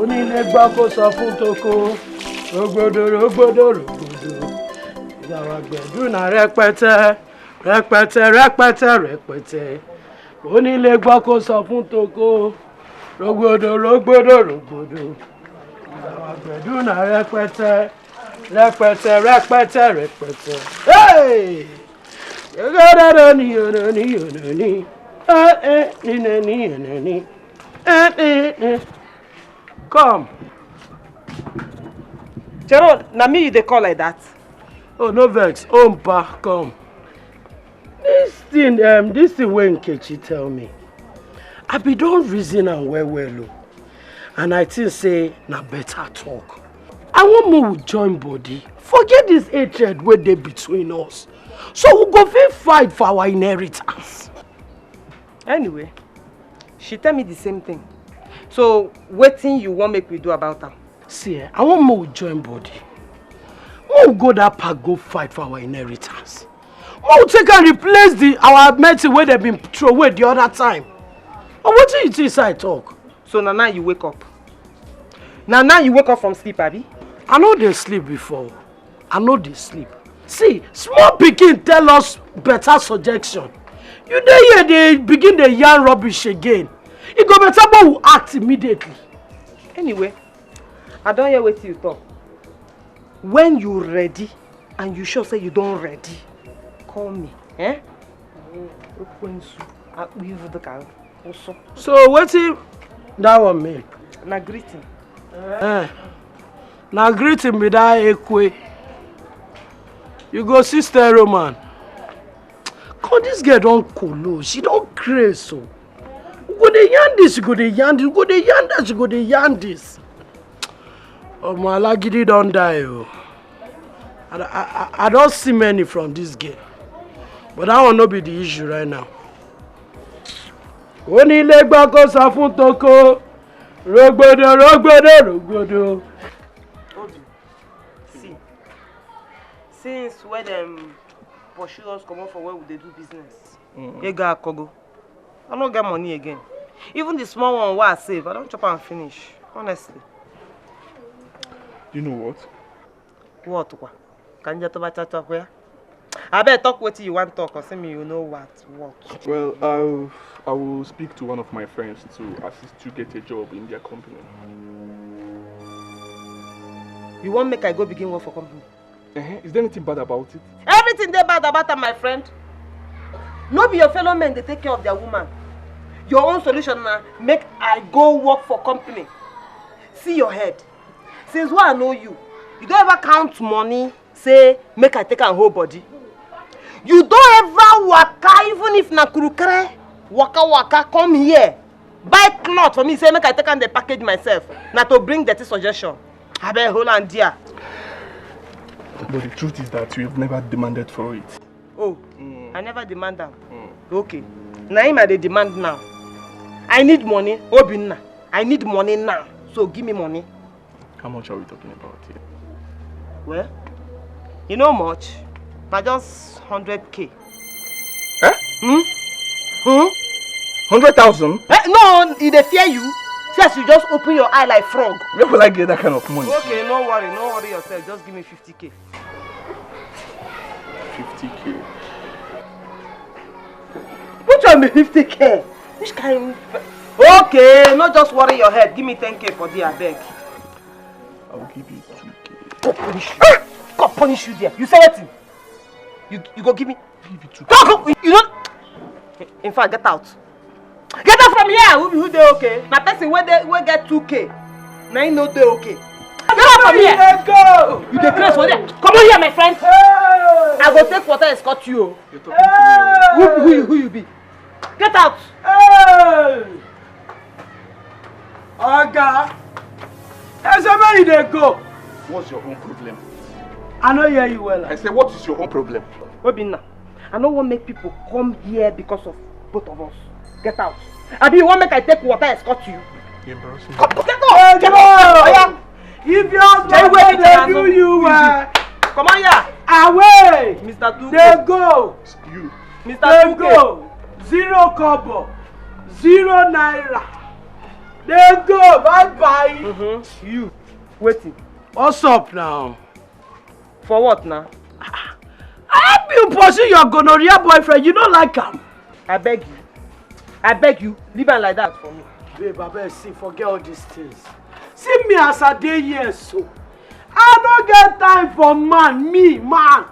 Onílé gbọ́ kó sọ fún toko, rògbòdò, rògbòdò, rògbòdò. Ìyàwó àgbẹ̀dùn náà rẹpẹtẹ, rẹpẹtẹ, rẹpẹtẹ, rẹpẹtẹ. Onílé gbọ́ kó sọ fún toko, rògbòdò, rògbòdò, rògbòdò. Ìyàwó àgbẹ̀dùn náà rẹpẹtẹ, rẹpẹtẹ, rẹpẹtẹ, rẹpẹtẹ. Hey! Ni, ni, ni, ni. Eh, eh, ni, ni, ni, ni, ni. Eh, eh, eh. Come. Chero, na me you dey call like that? Oh, no vex. Oh, mpa, come. This thing, um, this thing wey Nkechi tell me, I be don reason am well well o. And I think say na better talk. I wan make we join body. Forget this hatred wey dey between us. So we go fit fight for our inheritance. Anyway, she tell me the same thing. So wetin you wan make we do about am? See, eh, I wan make we join body. Make we go that park go fight for our inheritance. Make we take and replace the our medicine wey dem been throw away the other time. Or wetin you think say I talk? So na now you wake up? Na now you wake up from sleep, abi? I no dey sleep before. I no dey sleep. See, small pikin tell us better suggestion. You dey here dey begin dey yarn rubbish again. E go better make we act immediately. Anyway, I don hear wetin you talk. When you ready and you sure say you don ready, call me. Eh? Ekwensu, akpụ ivu dịka ụsụ. So wetin that one mean? Na greeting. Eh. Na greeting be that ekwe. You go see stereo man. Come, this girl don kolo, she don craze o. You go dey yarn this, you go dey yarn this, you go dey yarn that, you go dey yarn this. Omo, alagidi don die o. I, I, I, I don see many from this girl, but that one no be the issue right now. Onílé gbọ́ kó sọ fún toko, rogbodo, rogbodo, rogbodo. Obi, see, since wey dem pursue us comot for where we dey do business, ego akogo. I no get money again. Even the small one wey I save, I don chop am finish, honestly. You know what? What kwa? Ka m je tụba chacha kwa ya? Abeg, talk wetin you wan talk, or say me you know what, what? Well, I, I will speak to one of my friends to assist you get a job in their company. You wan make I go begin work for company? Eh, is there anything bad about it? Everything dey bad about am, my friend. No be your fellow men dey take care of their woman. Your own solution na make I go work for company. See your head. Since wey I know you, you don ever count money say make I take am hold body? You don ever waka, even if na kurukere, waka waka come here, buy cloth for me, say make I take am dey package myself? Na to bring dirty suggestion? Abeg, hold am there. But the truth is that you've never demanded for it. Oh, I never demand am. Okay. Na him I dey demand now. I need money, Obinna. I need money now. So give me money. How much are we talking about here? Well, you know much. Na just hundred K. Eh? Hmm? Hmm? Hundred thousand? Eh, no, e dey fear you. See as you just open your eye like frog. Where will I get that kind of money? Okay, no worry, no worry yourself. Just give me fifty K. Fifty K. Which one be fifty K? Which kind? Okay, no just worry your head. Give me ten K for there, abeg. I will give you two K. God punish you. God punish you there. You say wetin? You, you go give me? Give you two K. Talk! You know. In fact, get out. Get out from here. Who, who dey okay? Na person wey dey, wey get two K, na him no dey okay. Get out from here. Let's go. You dey craze for there. Come on here, my friend. Hey. I go take water escort you o. You're talking to me. Who, who, you- who you be? Get out. Hey. Oga, I say where you dey go? What's your own problem? I no hear you well. I say, what is your own problem? Obinna, I no wan make people come here because of both of us. Get out. Abi you wan make I take water escort you? You embarrass me. Come, get out. Get out. Oya. If your husband Jai no wey dey do you well, Come on here. away. Mister Tuko. Dey go. You. Mister Dey Tuko. Go. Zero kobo. Zero naira. Dey go. Bye bye. Mm-hmm. You. Wetin? What's up now? For what now? I help you pursue your gonorrhea boyfriend. You no like am. I beg you. I beg you. Leave am like that for me. Babe, abeg, see, forget all these things. See me as I dey here so. I no get time for man, me, man.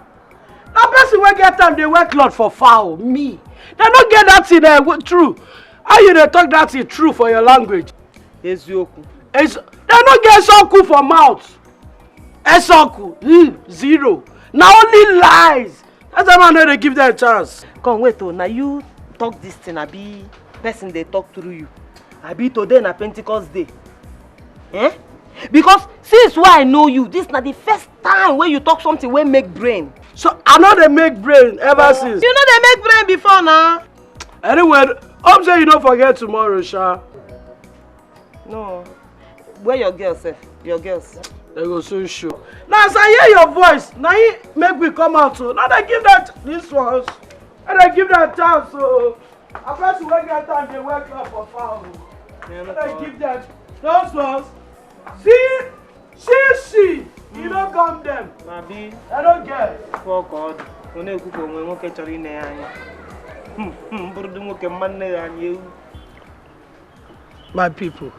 Na person wey get time dey wear cloth for fowl, me. Dem no get that thing, eh, true. How you dey talk that thing true for your language? Eziokwu. It's, dem no get soku for mouth. Esoku, mm, zero. Na only lies. That's why I no dey give them chance. Come wait o, na you talk this thing, abi person dey talk through you? Abi today na Pentecost day? Eh? Because since wey I know you, this na the first time wey you talk something wey make brain. So I no dey make brain ever since. You no dey make brain before na. Anyway, hope say you no forget tomorrow, sha. No. Where your girls sef? Your girls. They go soon show. Now as I hear your voice, now you make me come out. So now they give that this ones. And they give that chance. So a person wey get time dey wear cloth for fowl. And they give that those ones. See, see, see. You no come them. Abi. I don't get. Ọ ka ọ dị, ọ na-ekwu ka o nwee nwoke chọrọ ine ya anya. Hmm, hmm, bụrụdị nwoke, mma nne ya anya ewu. My people,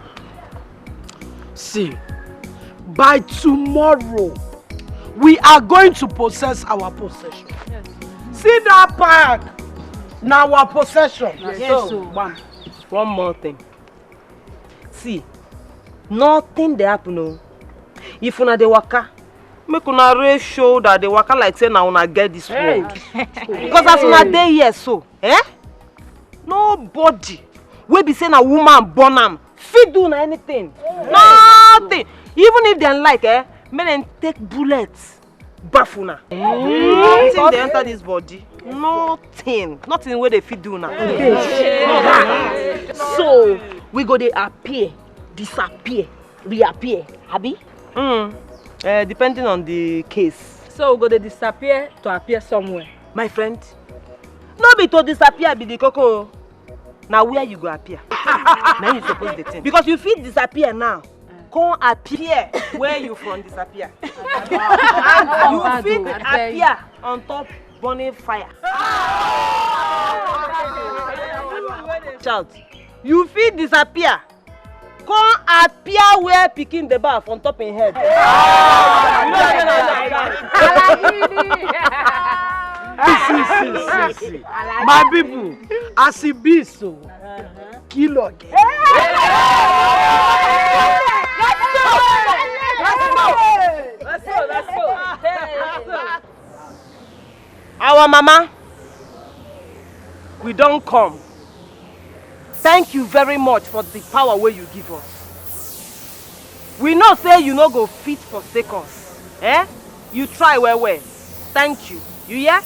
see, by tomorrow, we are going to possess our possession. See that park, na our possession. Yes, so. One more thing. See, nothing dey happen o. If una dey waka, make una raise shoulder dey waka like say na una get this world. Because as una dey here so, eh? Nobody wey be say na woman born am fit do una anything. Nothing. Even if dem like, eh, make dem take bullet baff una. Nothing dey enter this body. Nothing. Nothing wey dey fit do una. So we go dey appear, disappear, reappear, abi? Mm. Uh, depending on the case. So we go dey disappear to appear somewhere. My friend, no be to disappear be the koko. Na where you go appear. Na you suppose dey think. Because you fit disappear now, come appear where you from disappear. And you fit appear on top burning fire. Shout. You fit disappear, come appear where pikin dey baff on top im head. You no dey understand. See, see, see, see. My people, as e be so, kill again. Our mama, we don come. Thank you very much for the power wey you give us. We know say you no go fit forsake us. Eh? You try well well. Thank you. You hear?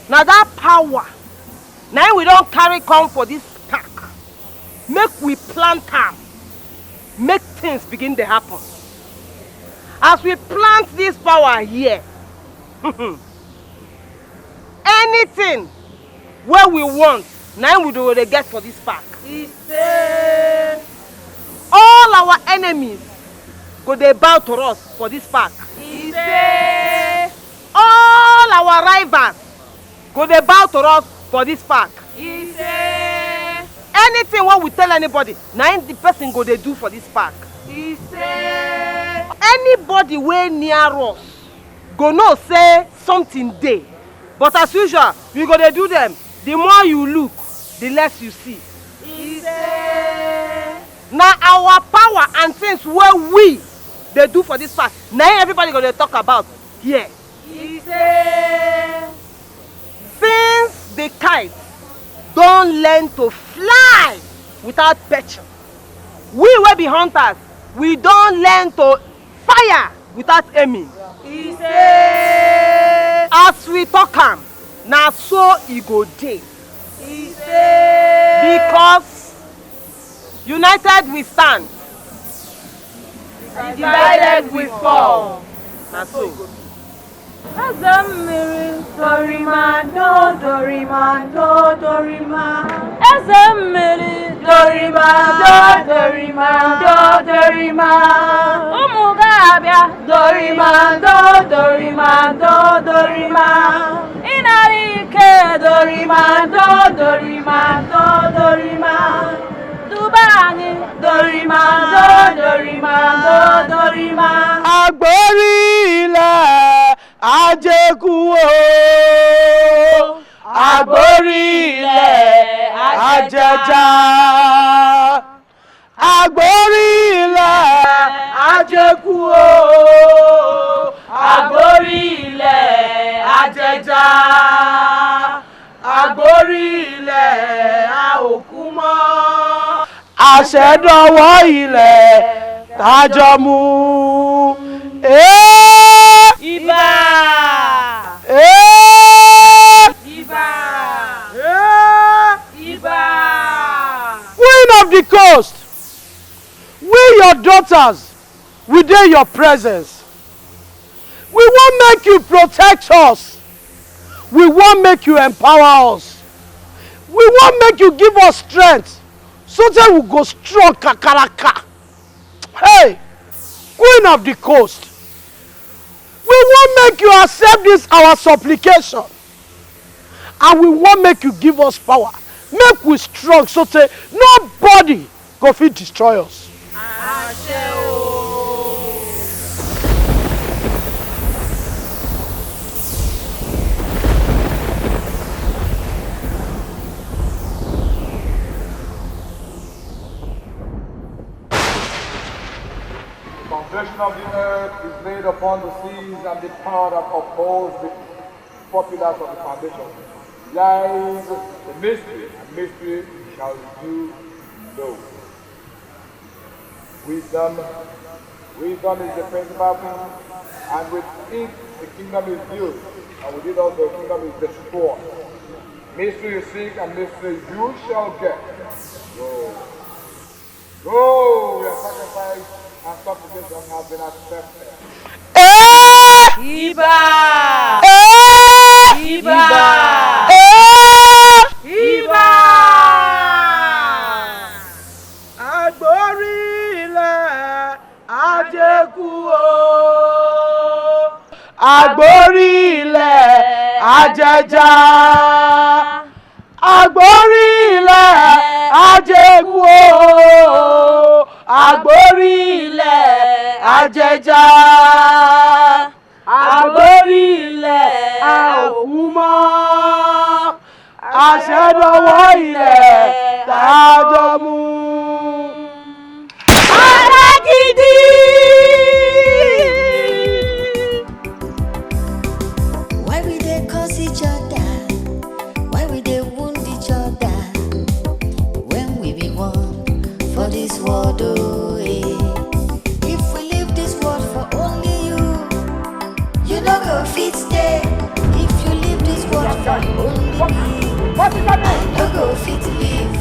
Na that power na im we don carry come for this park. Make we plant am. Make things begin dey happen. As we plant this power here, anything wey we want, na im we go dey get for this park. All our enemies go dey bow to us for this park. All our rivals go dey bow to us for this park. Anything wey we tell anybody, na im the person go dey do for this park. Anybody wey near us go know say something dey. But as usual, we go dey do them. The more you look, the less you see. Na our power and things wey we dey do for this park, na im everybody go dey talk about here. Since the kite don learn to fly without perching, we wey be hunters, we don learn to fire without aiming. As we talk am, na so e go dey. Because united we stand, divided we fall. Na so e go be. Eze mmiri, dorimando, dorimando, dorima. Eze mmiri, dorimando, dorimando, dorima. Ụmụ ga-abịa, dorimando, dorimando, dorima. Ịnara ike, dorimando, dorimando, dorima. Duba anyị, dorimando, dorimando, dorima. Agbori ilẹ̀ Ajeku o. Agbori ilẹ̀ Ajeja. Agbori ilẹ̀ Ajeku o. Agbori ilẹ̀ Ajeja. Agbori ilẹ̀ a ò kú mọ́. Àṣẹ dọwọ́ ilẹ̀ tájọ mú. Ee! Ibà! Ee! Ibà! Ee! Ibà! Queen of the coast, we your daughters, we dey your presence. We wan make you protect us. We wan make you empower us. We wan make you give us strength so that we go strong kakaraka. Hey, Queen of the coast, we Make you accept this our supplication, and we wan make you give us power, make we strong so say nobody go fit destroy us. The foundation of the earth is laid upon the seas, and the power that upholds the four pillars of the foundation lies the mystery, and mystery shall you know. Wisdom, wisdom is the principal thing, and with it the kingdom is built, and with it also the kingdom is destroyed. Mystery you seek, and mystery you shall get. Go. Go, your sacrifice and supplication have been accepted. Eh! Ibà! Ibà! Ibà! Eh! Ibà! Àgbórí ilẹ̀ àjẹkù o. Àgbórí ilẹ̀ àjẹjà. Àgbórí ilẹ̀ àjẹkù o. Àgbórí ilẹ̀ àjẹjà. Àgbórí ilẹ̀ àòkú mọ́. Àṣẹ dọwọ́ ilẹ̀ tá a jọ mú. Alágídí. Why we dey curse each other? Why we dey wound each other? When we be one for this world, oh eh. If we leave this world for only you, you no go fit stay. If you leave this world for only me, I no go fit live.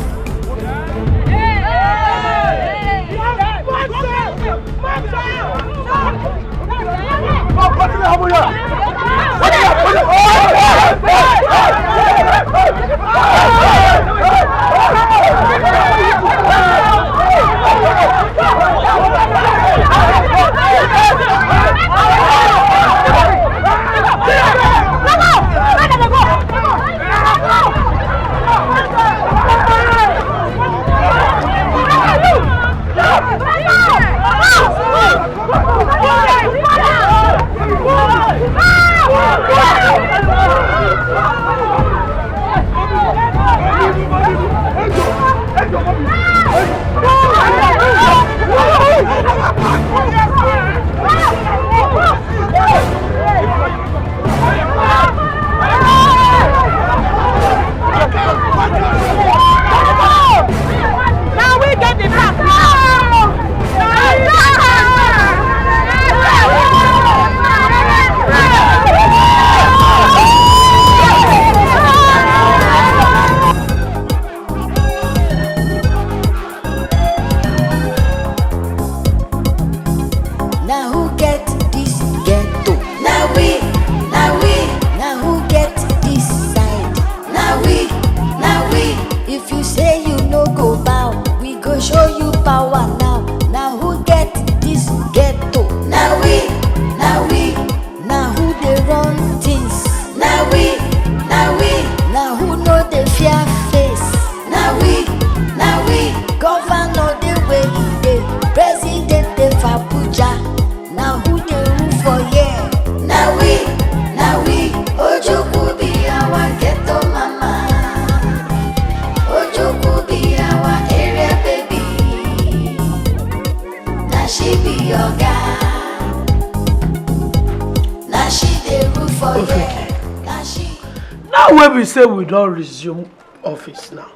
Now wey be say we don resume office now,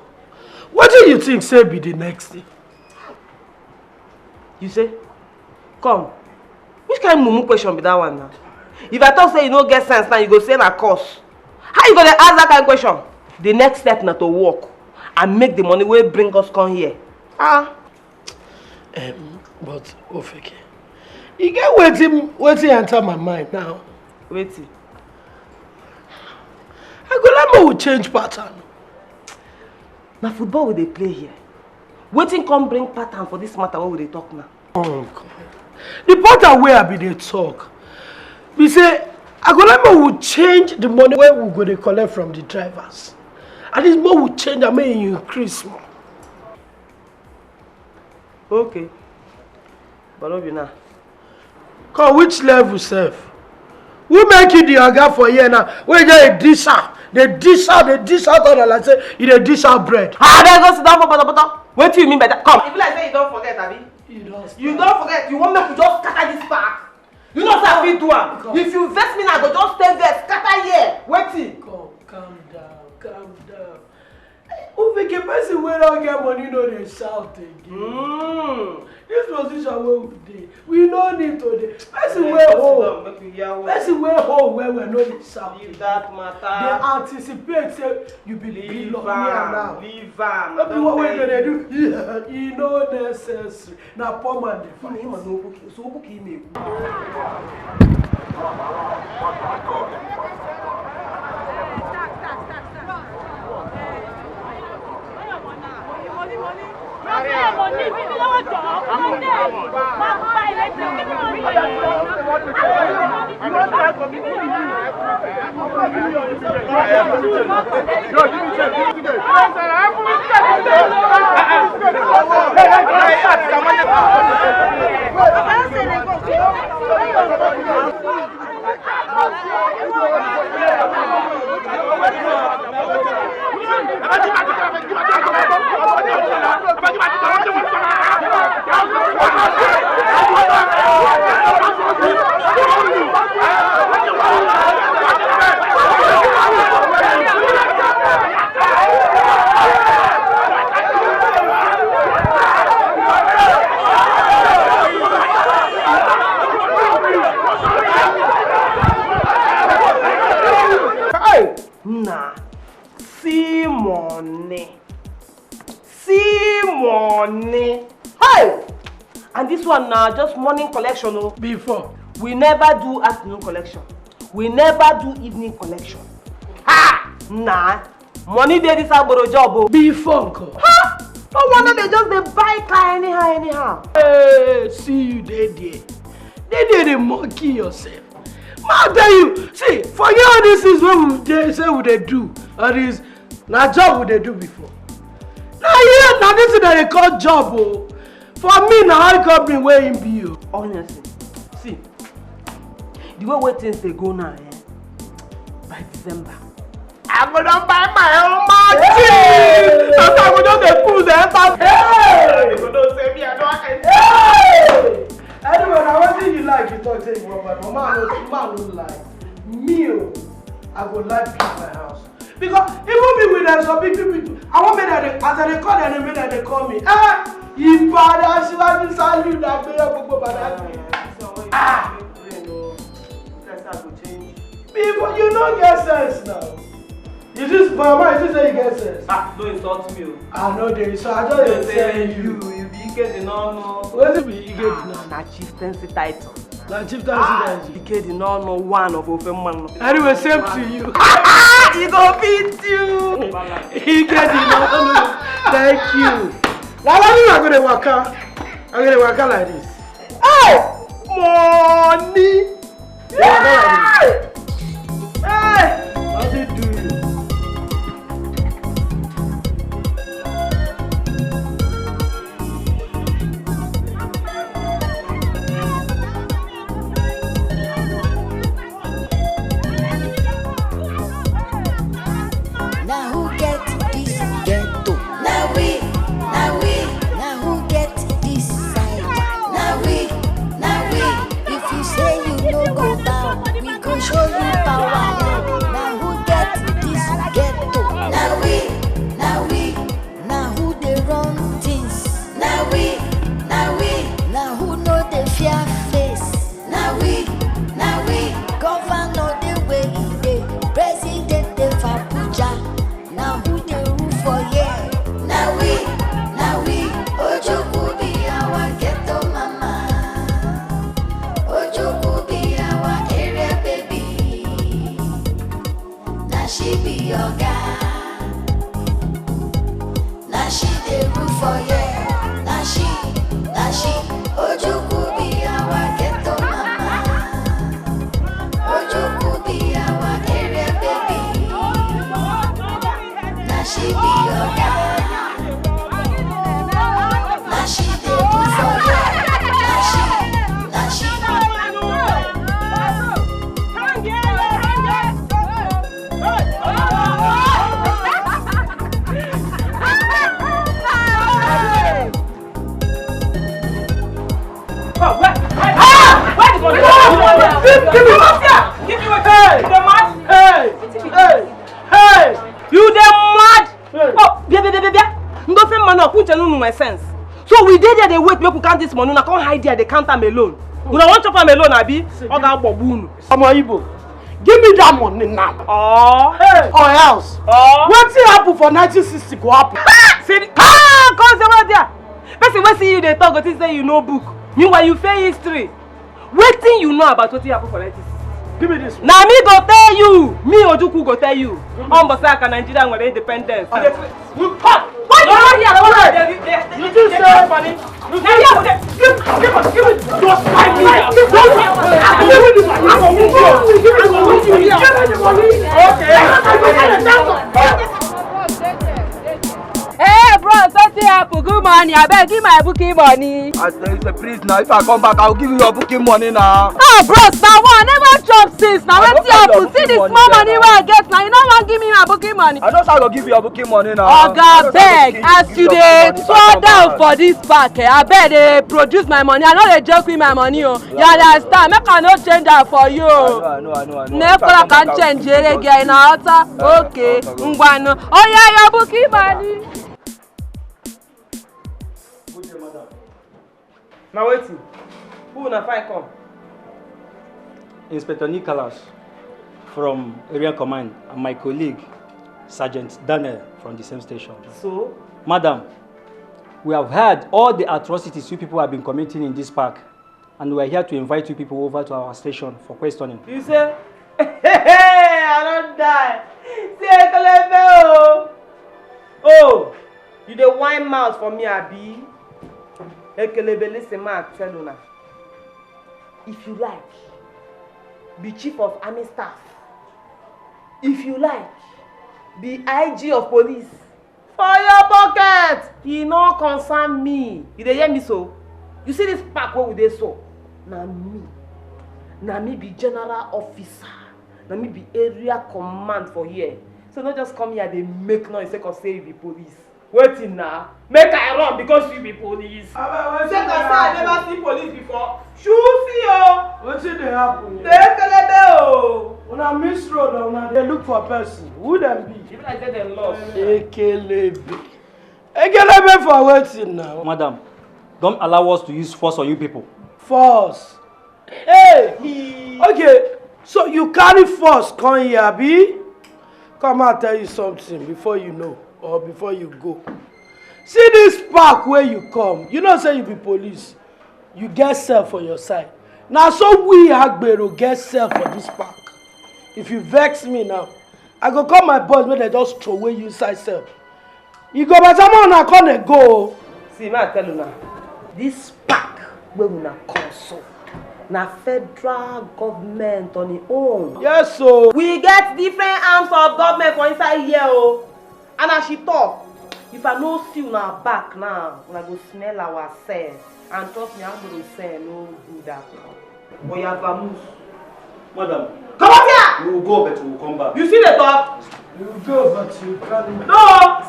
wetin you think say be the next thing? You say? Come. Which kind mumu question be that one now? If I talk say you no get sense now, you go say na curse. How you go dey ask that kind question? The next step na to work and make the money wey bring us come here. Ah. Um, but Ofeke, you get wetin wetin enter my mind now. Wetin? I go like make we change pattern. Na football we dey play here. Wetin come bring pattern for this matter wey we dey talk now? Oh God. The pattern wey I be dey talk be say I go like make we change the money wey we go dey collect from the drivers. At least make we change am, make e increase small. Okay. But no be now. Come, which level sef? Who make you the oga for here now? Wey just dey dish out, dey dish out, dey dish out order like say you dey dish out bread. Ah, abeg go sit down for potopoto. Wetin you mean by that? Come. E be like say you don forget, abi? You don forget. You wan make we just scatter this park? You know say I fit do am. If you vex me now, I go just stay there, scatter here. Wetin? Come, calm down, calm down. Ufike, person wey don get money no dey shout again. Mm. This position wey we dey, we no need to dey. Person wey hold, person wey hold well well no dey shout again. Leave that matter. Dey anticipate say you be billionaire now. Leave am. No be what wey you dey do. E no necessary. Na poor man dey fight. Him and Obuki, so Obuki ime. Hey! Nah, see money. See money. Hey! And this one na just morning collection o. Before. We never do afternoon collection. We never do evening collection. Ha! Nah. Money dey this agboro job o. Before nko. Ha! No wonder they just dey buy car anyhow, anyhow. Hey, see you dey there. Dey there dey monkey yourself. Ma tell you, see, forget all these things wey we dey say we dey do. All these na job we dey do before. Na here, na this thing dem dey call job o. For me, na high company wey him be o. Honestly, see, the way wey things dey go now, eh, by December, I go don buy my own machine. Hey! Sometimes I go just dey pull the enter. Hey! You go know say me, I don enter. Hey! Anyway, na wetin you like, you talk say you wan buy, but man no, man no lie. Me o, I go like build my house. Because even me with them, some big people, I want make dem dey, as I dey call their name, make dem dey call me. Eh, Ipada Shiwaju Salu na gbere gbogbo bada. Ah. Before you no get sense now. You just, mama, you just say you get sense. Ah, no insult me o. I no dey insult, I just dey tell you. You be Ike the no no. Wetin be Ike the no? Na chieftaincy title. Na chieftaincy title. Ike the no no, one of Ofe Mmanụ. Anyway, same to you. You go fit you. Ike the no no. Thank you. Na why you go dey waka? I go dey waka like this. Hey! Money! Hey! Hey! How they do you? Na who get this ghetto? Na we, na we. Na who get this side? Na we, na we. If you say you no go bow, we go show you power. Na who get this ghetto? Na we, na we. Na who dey run things? Na we, na we. Na who no dey fear face? Na we, na we. Governor dey where e dey, president dey for Abuja. Na who dey rule for here? Na we, na we. Ojukwu be our ghetto mama. Ojukwu be our area baby. Na she be oga. Na she dey rule for here. Na she, na she. Ojukwu be our Where, where, ah! Where the money? Give, give me. Come up here. Give me what? Hey! You dey mad? Hey! Hey! Hey! You dey mad? Hey! Oh, bia, bia, bia, bia, bia. Ndo fe mano, kunche no my sense. So we dey there, dey wait, make we count this money. Una come hide there, dey count am alone. Una wan chop am alone, abi? Oga agbogbu unu. Omo Igbo, give me that money now. Oh. Hey. Or else. Oh. Wetin happen for nineteen sixty go happen. See, ah, come say what there. Person wey see you dey talk go think say you know book. Meanwhile, you fail history. Wetin you know about wetin happen for nineteen sixty? Give me this one. Na me go tell you. Me Ojukwu go tell you. Ombosaka Nigeria nwere independence. We pack. Why you not here? You think say money? Now here we dey. Give, give, give me just five minutes. Just five minutes. I go give you the money. I go give you the money. I go give you the money. Give me the money. Okay. I go give you the money. Hey, bros, wetin happen? Good morning. Abeg, give my booking money. I say, say, please now, if I come back, I'll give you your booking money now. Ah, bros, na one. I never chop since. Now, wetin happen? See the small money wey I get now. You no wan give me my booking money. I know say I go give you your booking money now. Oga, beg, as you dey fall down for this park, eh, abeg, dey produce my money. I no dey joke with my money, oh. You understand? Make I no change am for you. I know, I know, I know, I know. Make I can change ere gị na ọta. Okay, ngwanụ. Oh yeah, your booking money. Good day, madam. Na wetin? Who na fine come? Inspector Nicholas from Area Command and my colleague, Sergeant Daniel from the same station. So? Madam, we have heard all the atrocities you people have been committing in this park. And we are here to invite you people over to our station for questioning. You say, hey, I don't die. Say, Ekelebe, oh. Oh, you dey wine mouth for me, abi? Ekelebe, listen, ma, I tell una. If you like, be chief of army staff. If you like, be I G of police. For your pocket, e no concern me. You dey hear me so? You see this park wey we dey so? Na me, na me be general officer, na me be area command for here. So no just come here dey make noise sake of say you be police. Wetin na? Make I run because you be police. Abeg, wetin dey happen? Sake of say I never see police before. Shusi o. Wetin dey happen here? Dey kelebe o. Una miss road, una dey look for person. Who dem be? E be like say dem lost. Ekelebe. Ekelebe for wetin now? Madam, don't allow us to use force on you people. Force? Hey! Okay, so you carry force come here, abi? Come, I tell you something before you know or before you go. See this park where you come. You know say you be police. You get cell for your side. Na so we Agbero get cell for this park. If you vex me now, I go call my boys make dem just throw away you inside cell. E go better make una come dey go o. See, make I tell una, this park wey una come so, na federal government on im own. Yes o. We get different arms of government for inside here o. And as she talk, if I no see una back now, una go smell our cell. And trust me, Agbero cell no good at all. Oya, vamoose. Madam. Comot here! We will go, but we will come back. You see the talk? You will go, but you come back. No,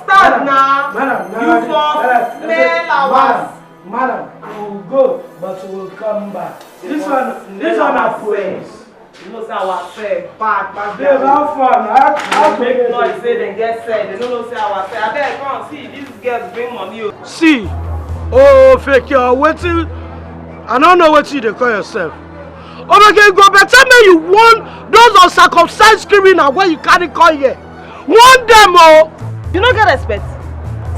start now. Madam, madam, you for smell our. Madam, madam, we will go, but we will come back. This one, this one na praise. You know say our cell bad pass that. Babe, how far na? How, how make noise say dem get cell. Dem no know say our cell. Abeg, come see, these girls bring money o. See, oh, fake, uh, wetin? I no know wetin you dey call yourself. Obeke, e go better make you warn those uncircumcised criminal wey you carry come here. Warn dem o. You no get respect.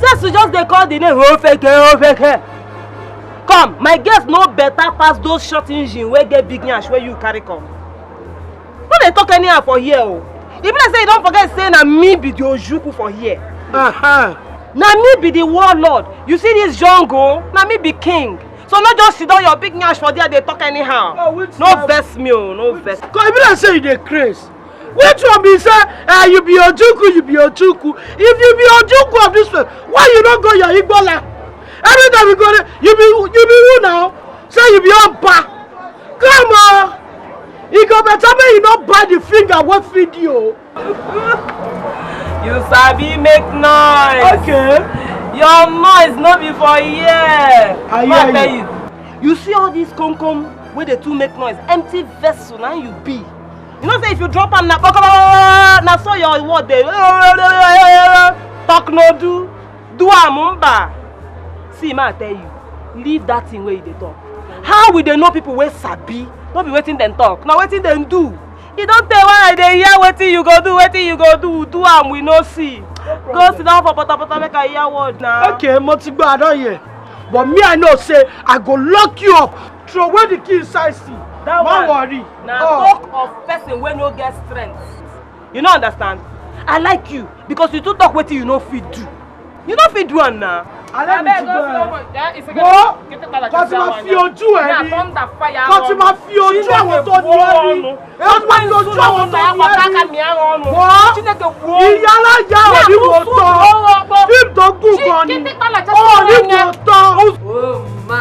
Since you just dey call the name, oh, fake, oh, fake. Come, my girls no better pass those short engine wey get big yansh wey you carry come. No dey talk anyhow for here o. E be like say you don forget say na me be the Ojukwu for here. Uh-huh. Na me be the warlord. You see this jungle? Na me be king. So no just sit down your big yansh for there dey talk anyhow. No vex me o, no vex. Cause e be like say you dey craze. Which one be say, eh, you be Ojukwu, you be Ojukwu? If you be Ojukwu of this place, why you no go your Igbo land? Every time you go there, you be, you be who now? Say you be Oba. Come on. E go better make you no bite the finger wey feed you. You sabi make noise. Okay. Your noise no be for here. I hear you. You see all these come come wey dey too make noise, empty vessel na you be. You know say if you drop am na kpokoro, na so your word dey talk no do, do am mba. See ma I tell you, leave that thing wey you dey talk. How we dey know people wey sabi? No be wetin dem talk, na wetin dem do. E don tey wey I dey hear wetin you go do, wetin you go do, do am we no see. Go sit down for potapota make I hear word na. Okay, mo ti gbọ́, I don hear. But me, I know say I go lock you up. Throw away the key inside sea. That one worry. Na talk of person wey no get strength. You no understand? I like you because you too talk wetin you no fit do. You no fit do am na. Alẹ́ mi ti gbọ́ ẹ. Wo, kó ti máa fi ojú ẹ rí. Kó ti máa fi ojú àwọn tó ní ẹ rí. Ẹ ti máa fi ojú àwọn tó ní ẹ rí. Wo, ìyá aláya ò ní wò tán. Bí tó gùn gan ni. Ò ní wò tán. Oh ma,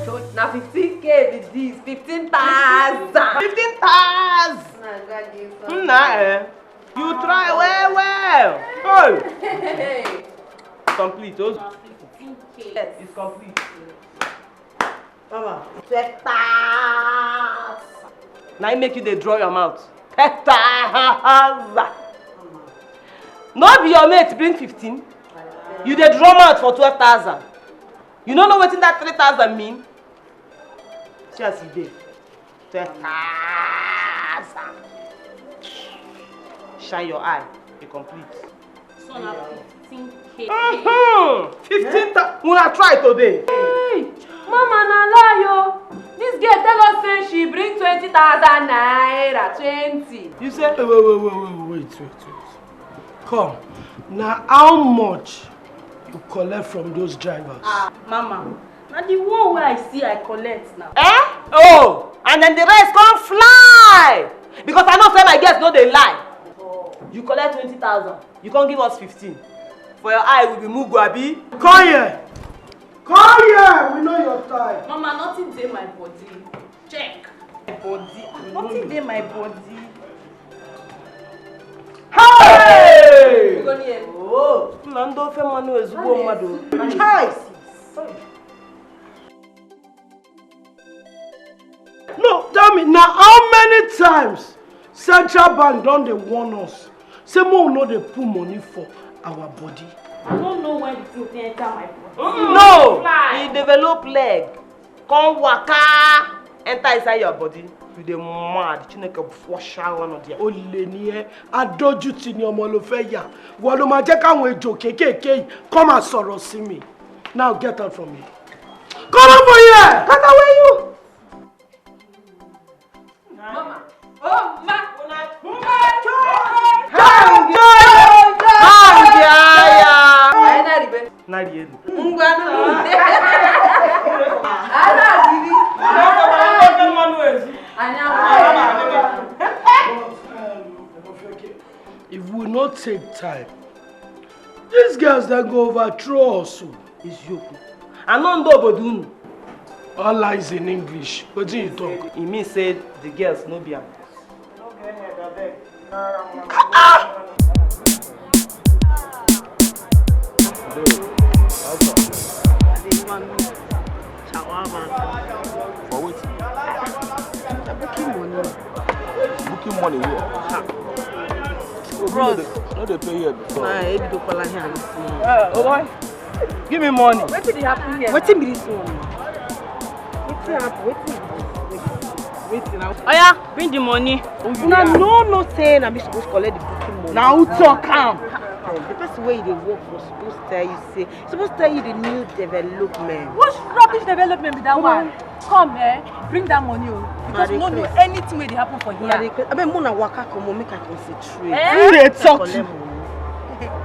so na fifteen k be this, fifteen thousand. Fifteen thousand. Nna eh, you try well well. Hey, complete. Oh, it's complete. Mama, twelve thousand. Na im make you dey draw your mouth. Twelve thousand. No be your mate bring fifteen? You dey draw mouth for twelve thousand. You no know wetin that three thousand mean? See as e dey. Twelve thousand. Shine your eye. E complete. So na fifteen k. Mm-hmm. Fifteen thousand. Una try today. Hey, mama na lie o. This girl tell us say she bring twenty thousand naira, twenty. You say? Wait, wait, wait, wait, wait, wait, wait. Come. Now, how much you collect from those drivers? Ah, mama, na the one wey I see I collect now. Eh? Oh, and then the rest come fly. Because I know say my girls no dey lie. You collect twenty thousand, you come give us fifteen. For your eye, we be mugu, abi? Come here. Come here. We know your time. Mama, nothing dey my body. Check. My body. Nothing dey my body. Hey! Oh, na ndị ofe mmanụ ezigbo mmadụ. Chai! No, tell me, now how many times Central Bank don dey warn us say make we no dey put money for our body? I don't know when the thing take enter my body. No, e develop leg, come waka enter inside your body. You dey mad, Chineke flush out one of them. Olè ni ẹ́, adójútì ni ọmọ ló fẹ́ yà. Wọ́n ló máa jẹ́ káwọn ejò kéékèèké yìí kọ́ máa sọ̀rọ̀ sí mi. Now get out from here. Come out from here. Cut away you. Mama. Oh, ma. Una. Hang, hang, hang. Anyị na-arịbe. Na-arị elu. Ngwa nụ. Anyị na-arịbe. Anyị na-arịbe. If we no take time, these girls dem go overthrow us o. Eziokwu. Anọ ndị obodo unu. All lies in English. Wetin you talk? E mean say the girls no be am. Shawarma. For wetin? Booking money. Booking money here. Bros. No dey pay here before. Na Ebidokwala here this morning. Uh, oh boy, give me money. Wetin dey happen here? Wetin be this one? Wetin happen? Wetin be this? Wetin now? Oya, bring the money. Una no know say na me suppose collect the booking money. Na who talk am? The person wey you dey work for suppose tell you say, suppose tell you the new development. Which rubbish development be that one? Come, eh, bring that money o, because we no know anything wey dey happen for here. Abeg, make una waka comot, make I concentrate. Eh? Who you dey talk to?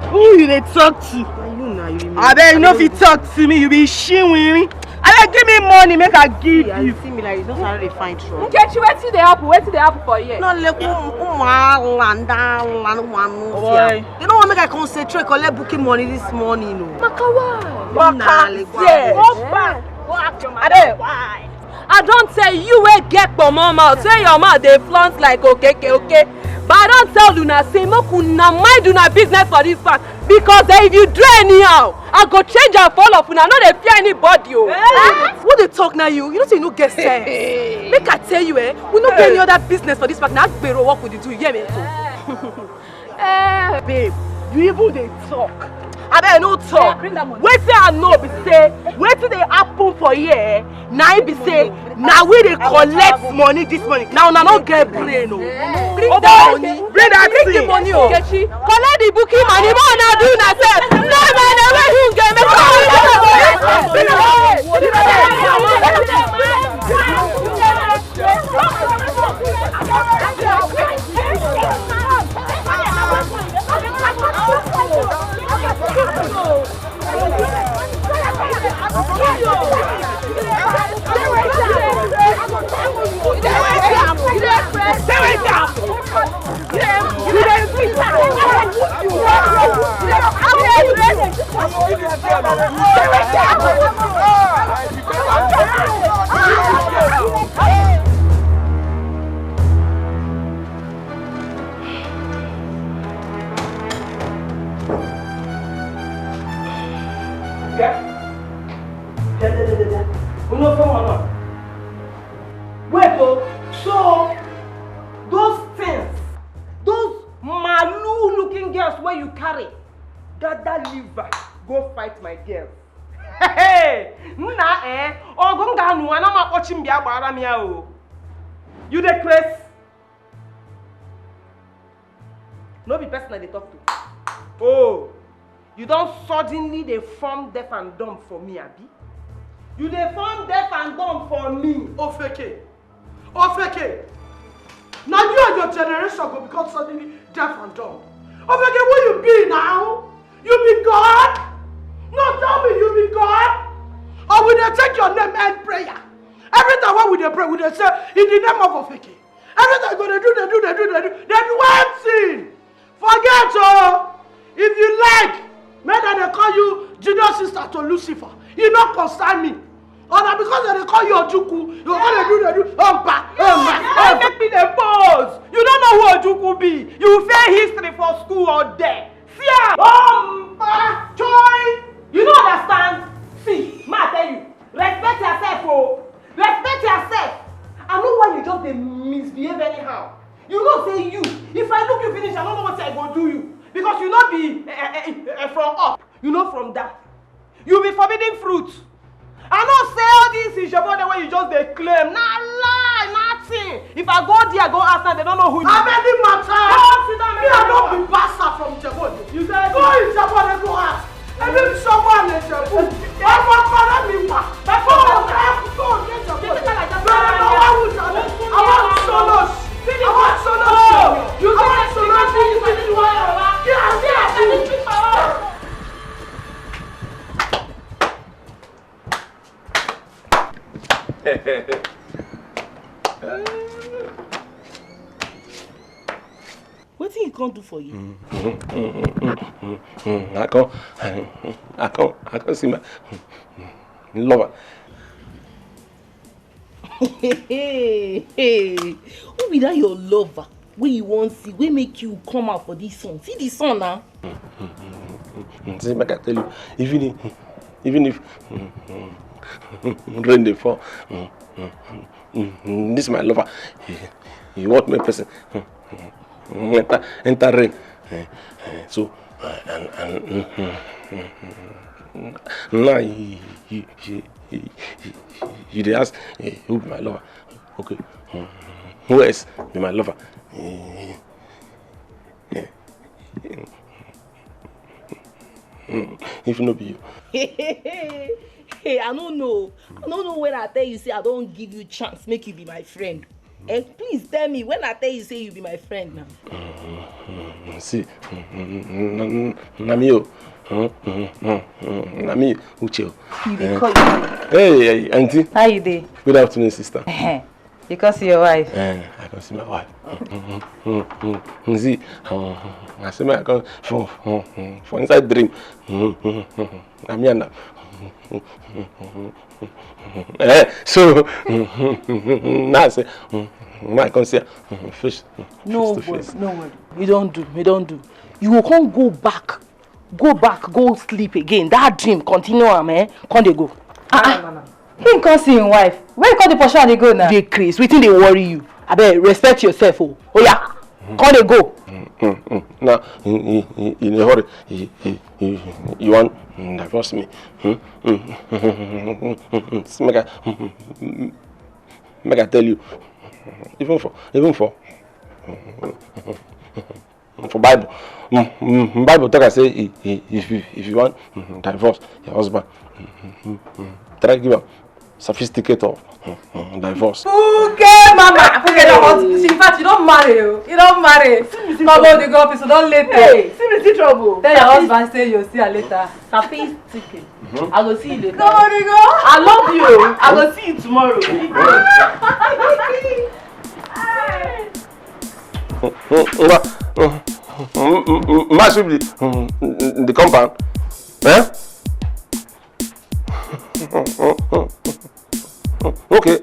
Who you dey talk to? Na you na you. Abeg, you no fit talk to me, you be shiwinrin. Abeg, give me money, make I give you. See me like you, no sabi dey find trouble. Nkechi, wetin dey happen? Wetin dey happen for here? No, like, um, um, ah, land, ah, land, one, no fear. You know what, make I concentrate, collect booking money this morning o. Makawa. Waka. Go back. Go ask your mother why. I don tell you wey get kpomo mouth, say your mouth dey flaunt like okeke, okay? But I don tell una say make una mind una business for this part, because eh, if you do anyhow, I go change am for all of una. No dey fear anybody o. Eh? Who dey talk na you? You know say you no get sense. Make I tell you, eh, we no get any other business for this park. Na agbero work we dey do, you hear me? Eh, babe, you even dey talk. Abeg, no talk. Wetin I know be say wetin dey happen for here, eh, na im be say na we dey collect money this morning. Na una no get brain o. Bring that money. Bring that thing. Bring the money o. Nkechi, collect the booking money. Make una do una sef. No, no, no, wey you get, make una Wait o, so those things, those malu looking girls wey you carry, gather liver go fight my girls. Hey, nna eh, ọgụ m ga-anụ ana m akpọchi m bịa gbara m ya o. You dey craze? No be person I dey talk to. Oh, you don suddenly dey form deaf and dumb for me, abi? You dey form deaf and dumb for me. Ofeke, Ofeke, na you and your generation go become suddenly deaf and dumb. Ofeke, who you be now? You be God? No, tell me you be God? Or we dey take your name end prayer? Every time when we dey pray, we dey say, "In the name of Ofeke." Every time you go dey do, dey do, dey do, dey do, dey do one thing. Forget o. If you like, make dem dey call you junior sister to Lucifer. E no concern me. Or na because dem dey call you Ojukwu, you go dey do, dey do, ompa, ompa, ompa. Make me dey pose. You don't know who Ojukwu be. You fail history for school or there. See am. Ompa, choi. You no understand. See, ma tell you, respect yourself o. Respect yourself. I know why you just dey misbehave anyhow. You know say you, if I look you finish, I don't know what I go do you. Because you no be eh, eh, eh, eh, from up, you no from down. You be forbidden fruit. I know say all these Ijebu wey you just dey claim, na lie, nothing. If I go there, go ask them, they don't know who you are. How many matter? Go sit down, me, I no be pastor from Ijebu. You say go Ijebu, go ask. Ebi mi sọ fún àlejò ẹ̀kú. Ọmọ ọpọlọ mi wà. Bàbá ọ̀gá ẹ̀kú tó ní ìjọba. Bẹ́ẹ̀ ni wọ́n wù sọ̀rọ̀. Àwọn sọ̀rọ̀. Àwọn sọ̀rọ̀. Àwọn sọ̀rọ̀. Kí a sí àbí. Wetin he come do for you? I come, I come, I come see my lover. Hey, hey, who be that your lover wey you wan see, wey make you come out for this sun? See the sun na. See, make I tell you, even if, even if rain dey fall, this my lover, he, he want make person enter, enter rain. So, and, and now you, you, you, you, you dey ask, eh, who be my lover? Okay, who else be my lover? Eh, eh, if no be you. Hey, I don't know. I don't know when I tell you say I don't give you chance, make you be my friend. Eh, please tell me when I tell you say you be my friend now. See, na me o. Na me, Uche o. You dey call you. Hey, hey, auntie. How you dey? Good afternoon, sister. You come see your wife? Eh, I come see my wife. See, I see my, I come for, for inside dream. Na me and her. Eh, so now I say, my come see face. No worry, no worry. You don't do, you don't do. You go come go back, go back, go sleep again. That dream continue am, eh? Come dey go. Ah, ah. Him come see him wife. Where you come dey pursue am dey go now? Dey craze. Wetin dey worry you? Abeg, respect yourself o. Oya, come dey go. Now, in, in, in, in a hurry, you, you, you, you wan divorce me? Hmm? See, make I, make I tell you, even for, even for, for Bible, mm, mm, Bible talk am say, i- i- if you, if you wan, mm, divorce your husband, mm, mm, mm, mm, try give am certificate of, mm, mm, divorce. Fuke mama, Fuke don hot. In fact, you don marry o. You don marry. Come on, dey go office, you don late o. Hey, see me see trouble. Tell your husband say you see her later. Certificate. I go see you later. Come on, dey go. I love you. I go see you tomorrow. Ngwa, mma sweep the, the compound. Eh? Okay.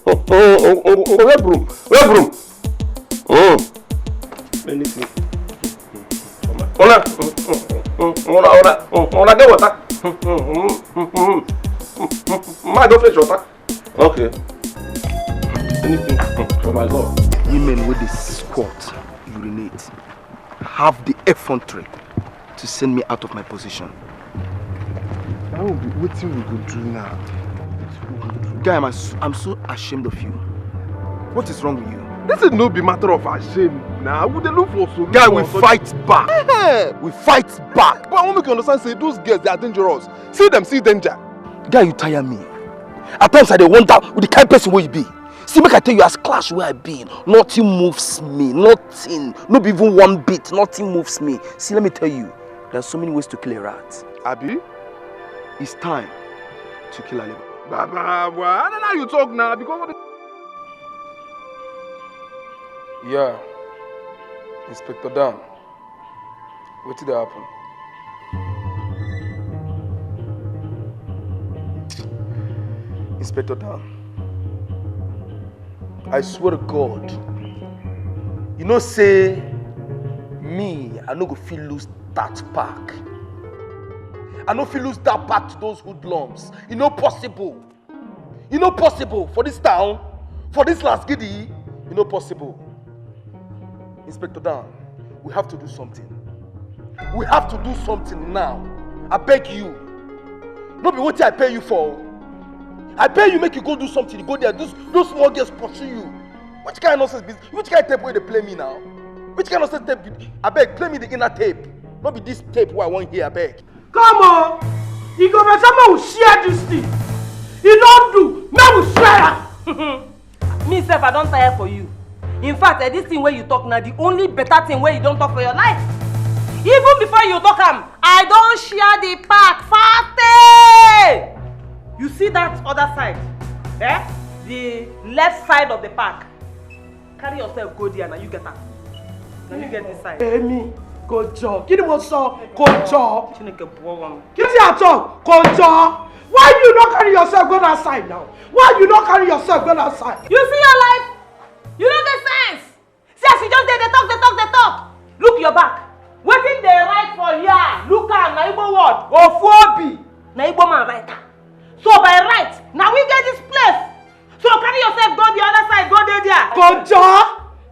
Where broom? Where broom? Mm. Anything. Una, una, una, una get water? Ma go fetch water. Okay. Anything for my lord. Women wey dey squat, urinate, have the effrontery to send me out of my position. Now, wetin we go do now? Wetin we go do? Guy, I'm, as- I'm so ashamed of you. What is wrong with you? This is no be matter of ashamed now. We dey look for solution. Guy, we fight back. We fight back. But I wan make you understand say those girls, they are dangerous. See them, see danger. Guy, you tire me. At times I dey wonder with the kind person wey you be. See, make I tell you, as clash wey I be, nothing moves me. Nothing. No be even one bit. Nothing moves me. See, let me tell you, there are so many ways to kill a rat. Abi? It's time to kill a leopard. Baba, boy, I don't know how you talk now because of the... Yeah, Inspector Dan. Wetin dey happen? Inspector Dan, I swear to God, you know say me, I no go fit lose that pack. I no fit lose that pack to those hoodlums. E no possible. E no possible for this town, for this last gidi. E no possible. Inspector Dan, we have to do something. We have to do something now. I beg you. No be wetin I pay you for. I pay you make you go do something. You go there, those, those small girls pursue you. Which kind of nonsense be this? Which kind of tape wey dey play me now? Which kind of nonsense tape be? Abeg, play me the inner tape. No be this tape wey I wan hear, abeg. Come on, e go better make we share this thing. E don do, make we share am. Me sef, I don tire for you. In fact, eh, this thing wey you talk na the only better thing wey you don talk for your life. Even before you talk am, I don share the park fast. You see that other side, eh? The left side of the park. Carry yourself go there, na you get am. Na you get this side. Èmi, kò jọ. Kí ni mo sọ? Kò jọ. Chineke bụọ m. Kí ni a sọ? Kò jọ. Why you no carry yourself go that side now? Why you no carry yourself go that side? You see your life? You no get sense. See as you just dey, dey talk, dey talk, dey talk. Look your back. Wetin dey write for here? Look am, na Igbo word. Ofu obi. Na Igbo man write am. So by right, na we get this place. So carry yourself go the other side, go dey there. Kò jọ.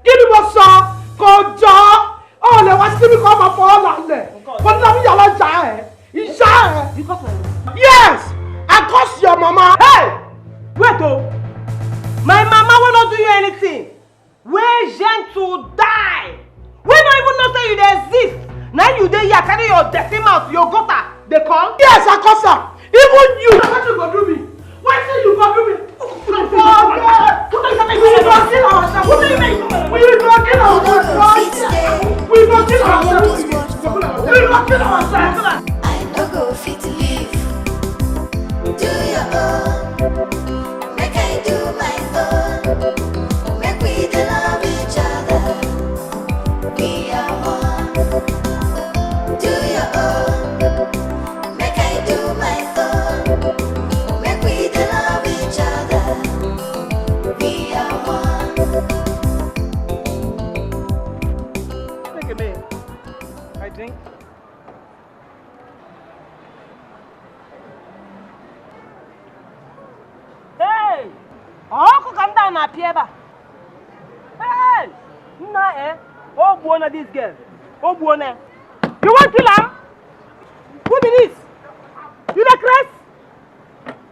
Kí ni mo sọ? Kò jọ. O lè wá síbi kan máa fọ ọ́ lálẹ́. Mo ní lábí yàrá ìjà ẹ̀. Ìjà ẹ̀. You curse my mama. Yes, I curse your mama. Hey! Wait o. My mama wey no do you anything. Wey gentle die. Wey no even know say you dey exist. Na you dey here carry your dirty mouth, your gutter dey come. Yes, I curse am. Even you. Wetin you go do me? Wetin you go do me? We go kill ourselves. We go kill ourselves. We go kill ourselves. We go kill ourselves. I no go fit live. Do your own. Make I do my own. Make we dey love each other. We are one. Do your own. Ọkụ ka ndị a na-apịa ebe a. Hey! Nna eh, o gbuona this girl. O gbuona. You wan kill am? Who be this? You dey craze?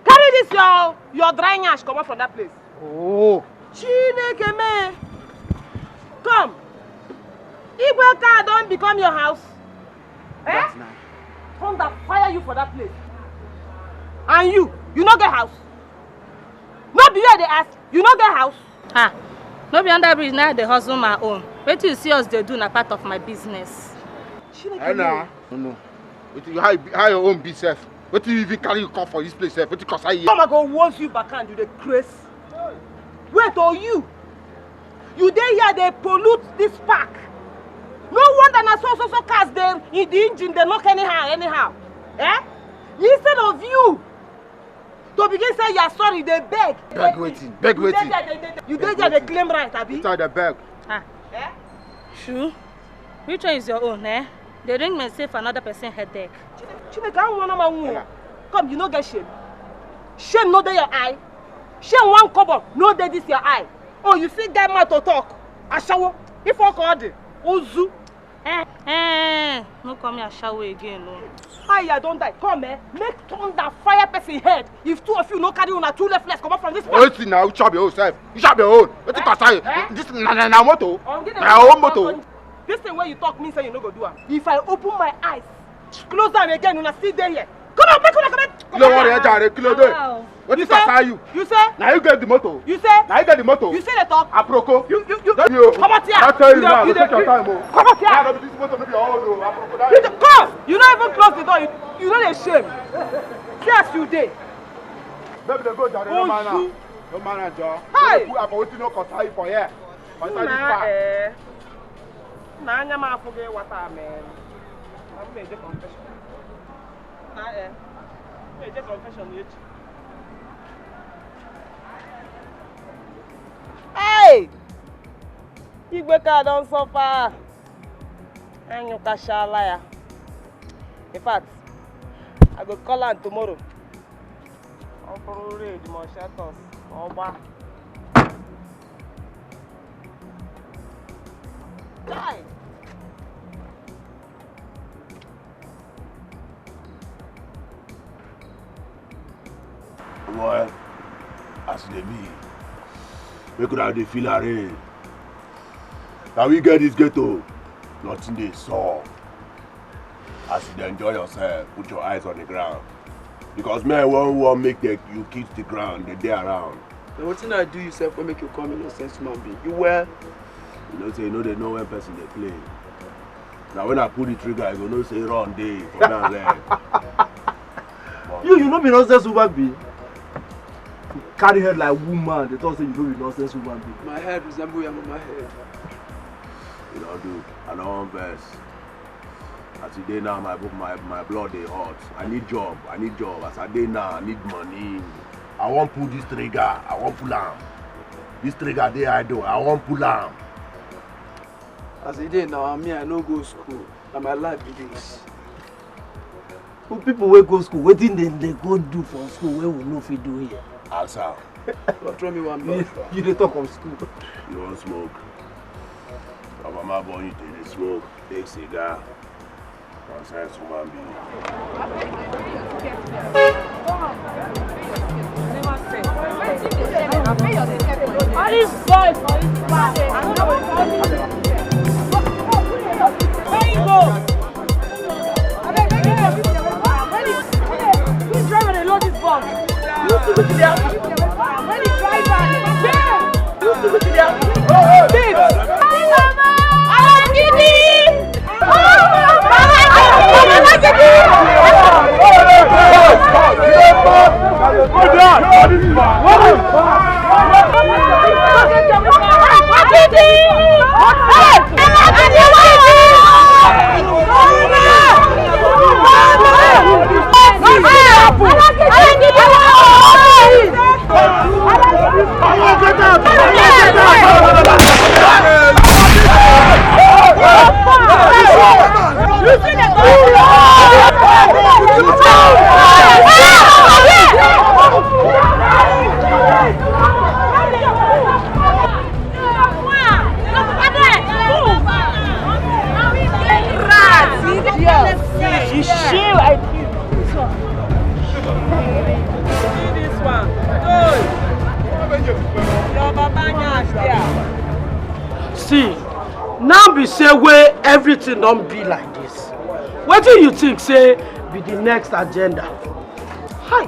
Carry this your your dry nyash comot from that place. Oh. Chineke me. Come. Igwe car don become your house. Eh? Thunder fire you for that place. And you, you no get house. No be you dey ask, you no get house. Ah, no be under bridge na I dey hustle my own. Wetin you see us dey do na part of my business. Chineke me. No, no. Wetin you how, you be- how your own be sef? Wetin you even carry you come for this place sef? Wetin concern you? Come I go woz you back and you dey craze. Wait oh you. You dey here dey pollute this park. No wonder na so so so cars dey in the engine dey knock anyhow anyhow. Eh? Instead of you to begin say you are sorry dey beg. Beg wetin? Beg wetin? You dey there dey claim right abi? Inside the beg. Ah. Eh? Shu, which one is your own eh? Dey ring me say for another person headache. Chineke ahụ nwa na ma nwụọ. Come you no get shame. Shame no dey your eye. Shame one kobo no dey this your eye. Oh you still get mouth to talk. Ashawo. If ọ ka ọ dị ozu. Eh, eh, no call me ashawo again o. Fire don die. Come eh, make thunder fire person head. If two of you no carry una two left legs comot from this place. Wetin na you chop your own sef? You chop your own. Wetin concern you? This na na na motor. Na your own motor. This thing wey you talk mean say you no go do am. If I open my eyes, close am again, una still dey here. Come on, make una come. Kí ló wọ́n rẹ̀ jàre? Kí ló dé? Wetin concern you? You say? Na you get the motor. You say? Na you get the motor. You say the talk. Aproko. You you you. Don't you? Come out here. I tell you now, you take your time o. Come out here. Now this motor no be your own o. Aproko that. You come. You no even close the door. You you no dey shame. See as you dey. Baby dey go jàre, no man am. No man am jọ. Hi. Who for wetin no concern you for here? Concern this part. Eh. Na anya m afụghị wata man. Na m na-eje confession. Na eh. M na-eje confession echi. Hey! Igwe ka don suffer. Anyụkashala ya. In fact, I go call am tomorrow. Ọ bụrụ raid ma ọ shelters ma ọ gbaa. Chai! Boy, as e dey be, make una dey feel arrange. Na we get this ghetto, nothing dey sup. As you dey enjoy yourself, put your eyes on the ground. Because men wan wan make the, you kiss the ground, dey dey around. Na wetin I do you sef wey make you call me nonsense human being? You well? You know say you no dey know when person dey play. Na when I pull the trigger, you go know say run dey for me and leg. You, you no be nonsense human being. You carry head like woman, dey talk say you no be nonsense human being. My head resemble Yamama head. You no do. I no wan vex. As e dey now, my bo- my my blood dey hot. I need job. I need job. As I dey now, I need money. I wan pull this trigger. I wan pull am. This trigger dey idle. I wan pull am. As e dey now, me I no go school. Na my life be this. People wey go school, wetin dem dey go do for school wey we no fit do here? Answer. But throw me one ball. You dey talk of school. You wan smoke? Your mama born you to dey smoke, take cigar. Nonsense human being. All this boy for this bar. Where you go? Abeg, make you come. Who driver dey load this bus? You see wetin dey happen? When the driver dey, you see wetin dey happen? Babes. Alagidi. Alagidi. See, now be say wey everything don be like this. Wetin you think say be the next agenda? Hi.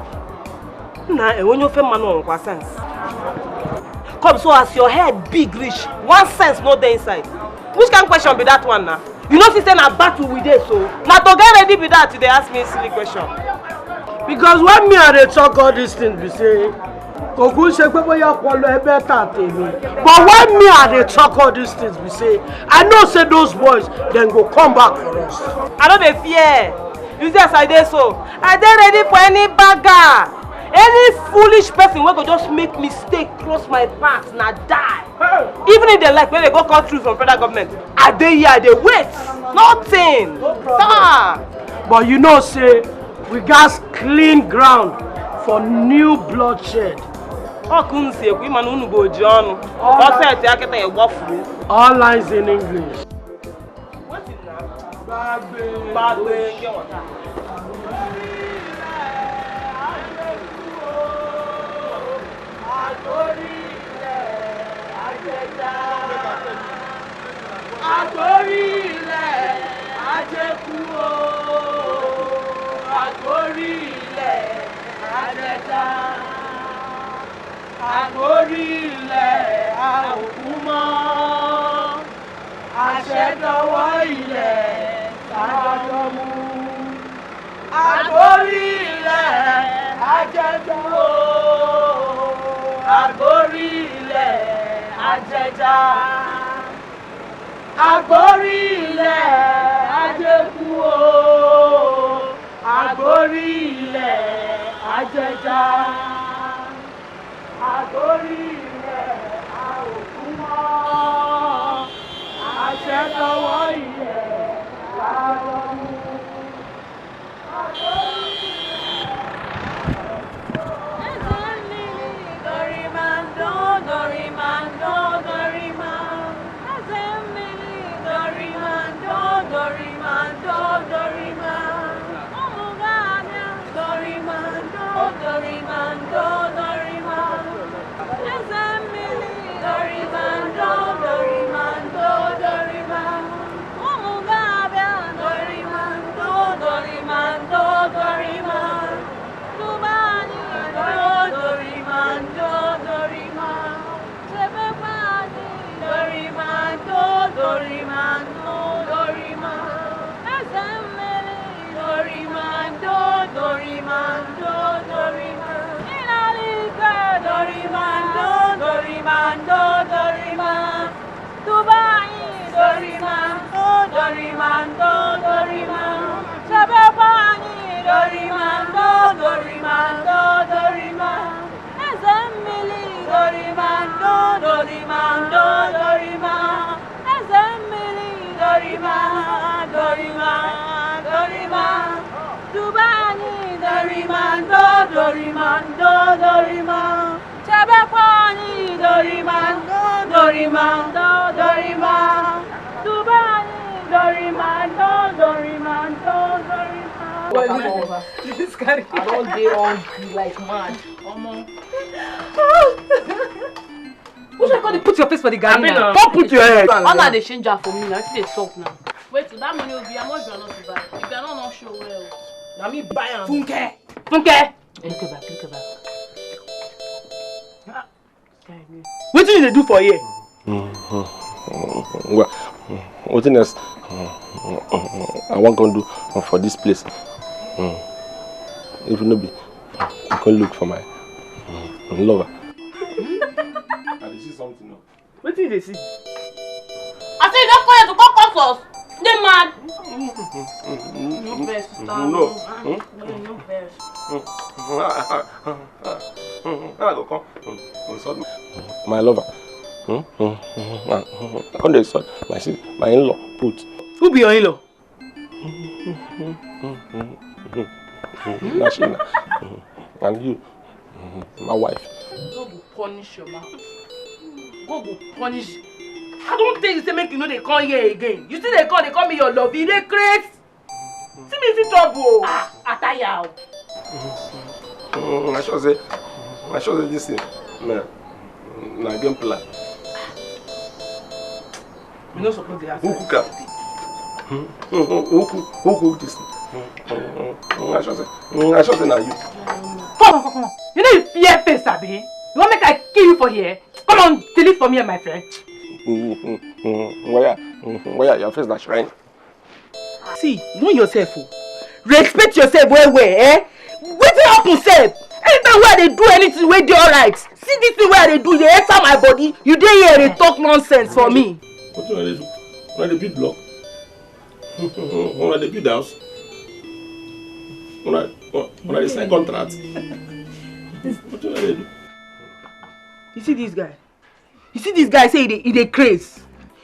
Na enwenye ofe mmanụ ọnwụkwa sense. Come, so as your head big reach, one sense no dey inside. Which kind question be that one na? You know see say na battle we dey so. Na to get ready be that you dey ask me silly question. Because when me I dey talk all these things be say, kò kú ṣe pé bóyá ọpọlọ ẹ better tèmi. But when me I dey talk all these things be say, I know say those boys dem go come back for us. I no dey fear. You see as I dey so, I dey ready for any bagger. Any foolish person wey go just make mistake cross my path na die. Even if they like, when they go call through from federal government, I dey here, I dey wait. Nothing. Sir. But you know say we gats clean ground for new bloodshed. Ọ ka unu si ekwu, ịma na unu bụ oji ọnụ. Ọ set ya kịta, ị gbafuru. All lines in English. Gbagbe nke nwata. Àgbórí ilẹ̀ ajẹja. Àgbórí ilẹ̀ ajẹkú o. Àgbórí ilẹ̀ ajẹja. Àgbórí ilẹ̀ a ò kú mọ́. Àṣẹ dọwọ́ ilẹ̀ tá a jọ mú. Àgbórí ilẹ̀ ajẹkú o. Àgbórí ilẹ̀ ajẹja. Àgbórí ilẹ̀ ajẹkú o. Àgbórí ilẹ̀ ajẹja. Àgbórí ilẹ̀ a ò kú mọ́. Àṣẹ lọ́wọ́ ilẹ̀ la lọ mú. Àgbórí ilẹ̀. Eze mmiri, Dorimando, Dorimando, Dorima. Eze mmiri, Dorimando, Dorimando, Dorima. Ụmụ ga-abịa. Dorimando, Dorimando, Dorima. Eze mmiri. Dorimando, Dorimando, Dorima. Ụmụ ga-abịa. Dorimando, Dorimando, Dorima. Tụba anyị. Dorimando, Dorima. Chebekwa anyị. Dorimando, Dorimando, Dorima. Eze mmiri. Dorimando, Dorimando, Dorima. Ịnara ike. Dorimando, Dorimando, Dorima. Tụba anyị. Dorimando, Dorimando, Dorima. Chebekwa anyị. Dorimando, Dorimando, Dorima. Eze mmiri. Dorimando, Dorimando, Dorima. Eze mmiri. Dorima, Dorima, Dorima. Tụba anyị. Dorimando, Dorimando, Dorima. Chebekwa anyị. Dorimando, Dorimando, Dorima. Tụba anyị. Dorimando, Dorimando, Dorima. This guy. I don dey hungry like mad. Omo. Which one come dey put your face for the garri now? Come put your head. Una dey change am for me now. Wetin dey talk now? Wait, that money will be how much you are not to buy. If you are not, not sure well. Na me buy am. Funke. Funke. Look at back, look at back. Wetin you dey do for here? Well, wetin else I wan come do for this place? If no be to come look for my lover. I dey see something now. Wetin you dey see? I say you don come here to come curse us. Dey mad? No vex, sister. No. No vex. How I go come insult my lover? I come dey insult my sis, my in-law put. Who be your in-law? Na she na. And you, my wife. God go punish your mouth. God go punish. I don tell you say make you no dey come here again. You still dey come, dey call me your love. You dey craze. See me see trouble o. Ah, I tire o. Mm, I sure say, I sure say this thing na, na game plan. You no suppose dey ask. Who cook am? Hmm? Who, who, who cook, who cook this? Hmm, hmm, hmm, hmm. I sure say, hmm, I sure say na you. Come on, come on, come on. You know you fear face, abi? You wan make I kill you for here? Come on, delete for me and my friend. Hmm, hmm, hmm, hmm. Where, hmm, hmm, where your face na shrine? See, know yourself o. Respect yourself well well, eh? Wetin happen sef? Anytime wey I dey do anything wey dey alright, see this thing wey I dey do, e dey enter my body. You dey here dey talk nonsense for me. Wetin una dey do? Una dey build block? Una dey build house? Una, una dey sign contract? Wetin una dey do? You see this guy? You see this guy say he dey, he dey craze.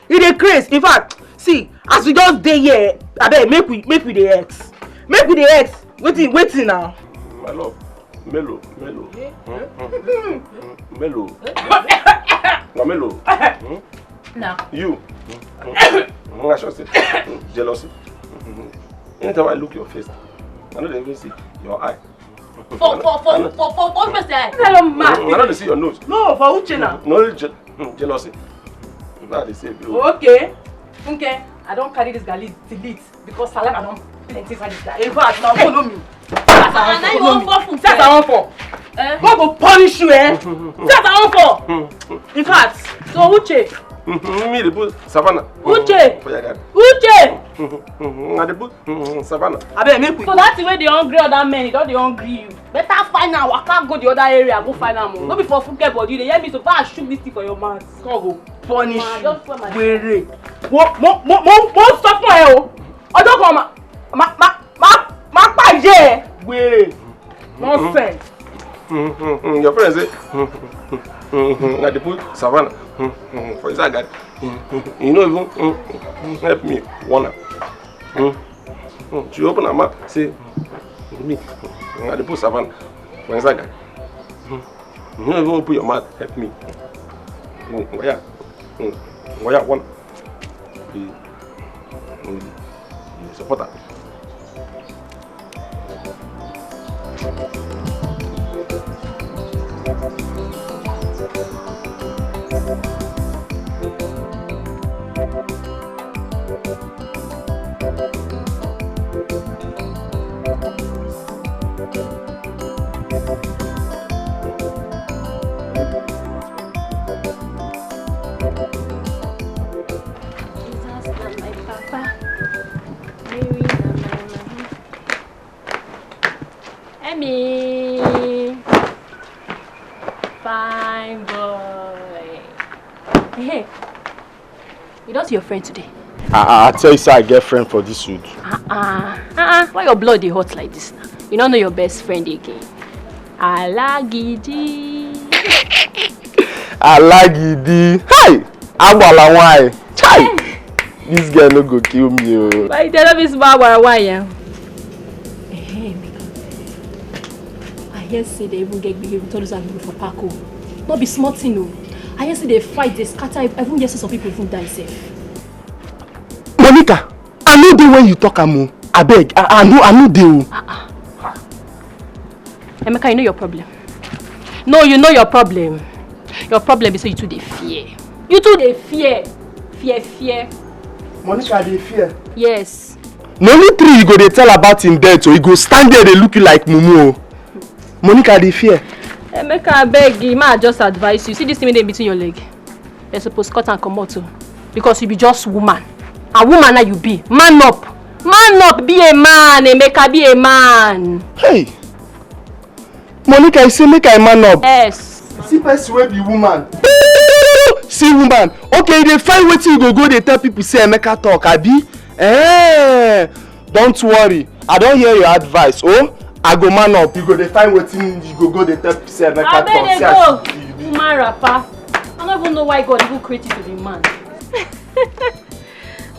He dey craze. In fact, see, as we just dey here, abeg, make we, make we dey ex. Make we dey ex. Wetin, wetin now? My love, Melo, Melo. Hmm, hmm, hmm, Melo. Na Melo. Hmm? Na. You. Hmm, hmm, hmm. I sure say jealousy. Hmm. Anytime I look your face, I no dey even see your eye. For, for, for, for, for, for, for, for, for, Hello, ma. I no dey see your nose. No, for Uche na. No, je-, hmm, jealousy. Now they say, bro. Okay. Okay. I don carry this garlic delete because saliva don plenty inside this guy. In fact, now follow me. That's Ah, now you wan fall from See as I wan fall. Eh? God go punish you, eh? See as I wan fall. In fact, so Uche. Me dey put savannah. Uche. For your garden. Uche. I dey put savannah. Abeg, make we So go. That thing wey dey hungry other men, e don dey hungry you. Better find am, waka go the other area, go find am o. No be for fuke body, you dey hear me? So far, I shook this thing for your mouth. God go punish Ma, you. Just put my Were. Mo, mo, mo, mo, mo sọ fún ẹ o. Ọjọ́ kan ma, ma, ma, ma, ma pàjẹ́ ẹ. Were. Nonsense. Your friend say, I dey put savannah for inside garden. You no even help me warn am. She open her mouth say, me, I dey put savannah for inside garden. You no even open your mouth help me. Waya, waya, one. You, you support am. Jesus na my papa, Mary na my mama. Emmy, fine boy. Hey, you don see your friend today? I, I, I tell you say I get friend for this wood. Uh-uh. Uh-uh. Why your blood dey hot like this now? You no know your best friend again. Alagidi. Alagidi. Hey! Agbala wine. Chai! This girl no go kill me o. But you tell me small agbala wine, yeah? Hey, I hear say they even get gbege with all those people for park o. No be small thing o. I hear say they fight, they scatter, even hear say some people even die sef. Monica, I no dey when you talk am o. Abeg, I, I no, I no dey o. Ah, ah. Emeka, you know your problem. No, you know your problem. Your problem is say you too dey fear. You too dey fear. Fear, fear. Monica dey fear. Yes. Na only tree you go dey tell about him death o, he go stand there dey look you like mumu o. Monica dey fear. Emeka, abeg, ma just advise you. See this thing wey dey between your leg. Dem suppose cut am comot o, because you be just woman. And woman na you be. Man up. Man up, be a man, Emeka, be a man. Hey! Monica, you say make I man up. Yes. See person wey be woman. See woman. Okay, you dey find wetin you go go dey tell people say Emeka talk, abi? Eh, don't worry. I don hear your advice. Oh, I go man up. You go dey find wetin you go go dey tell people say Emeka talk. Abeg dey go. Woman wrapper. I no even know why God even create you to be man.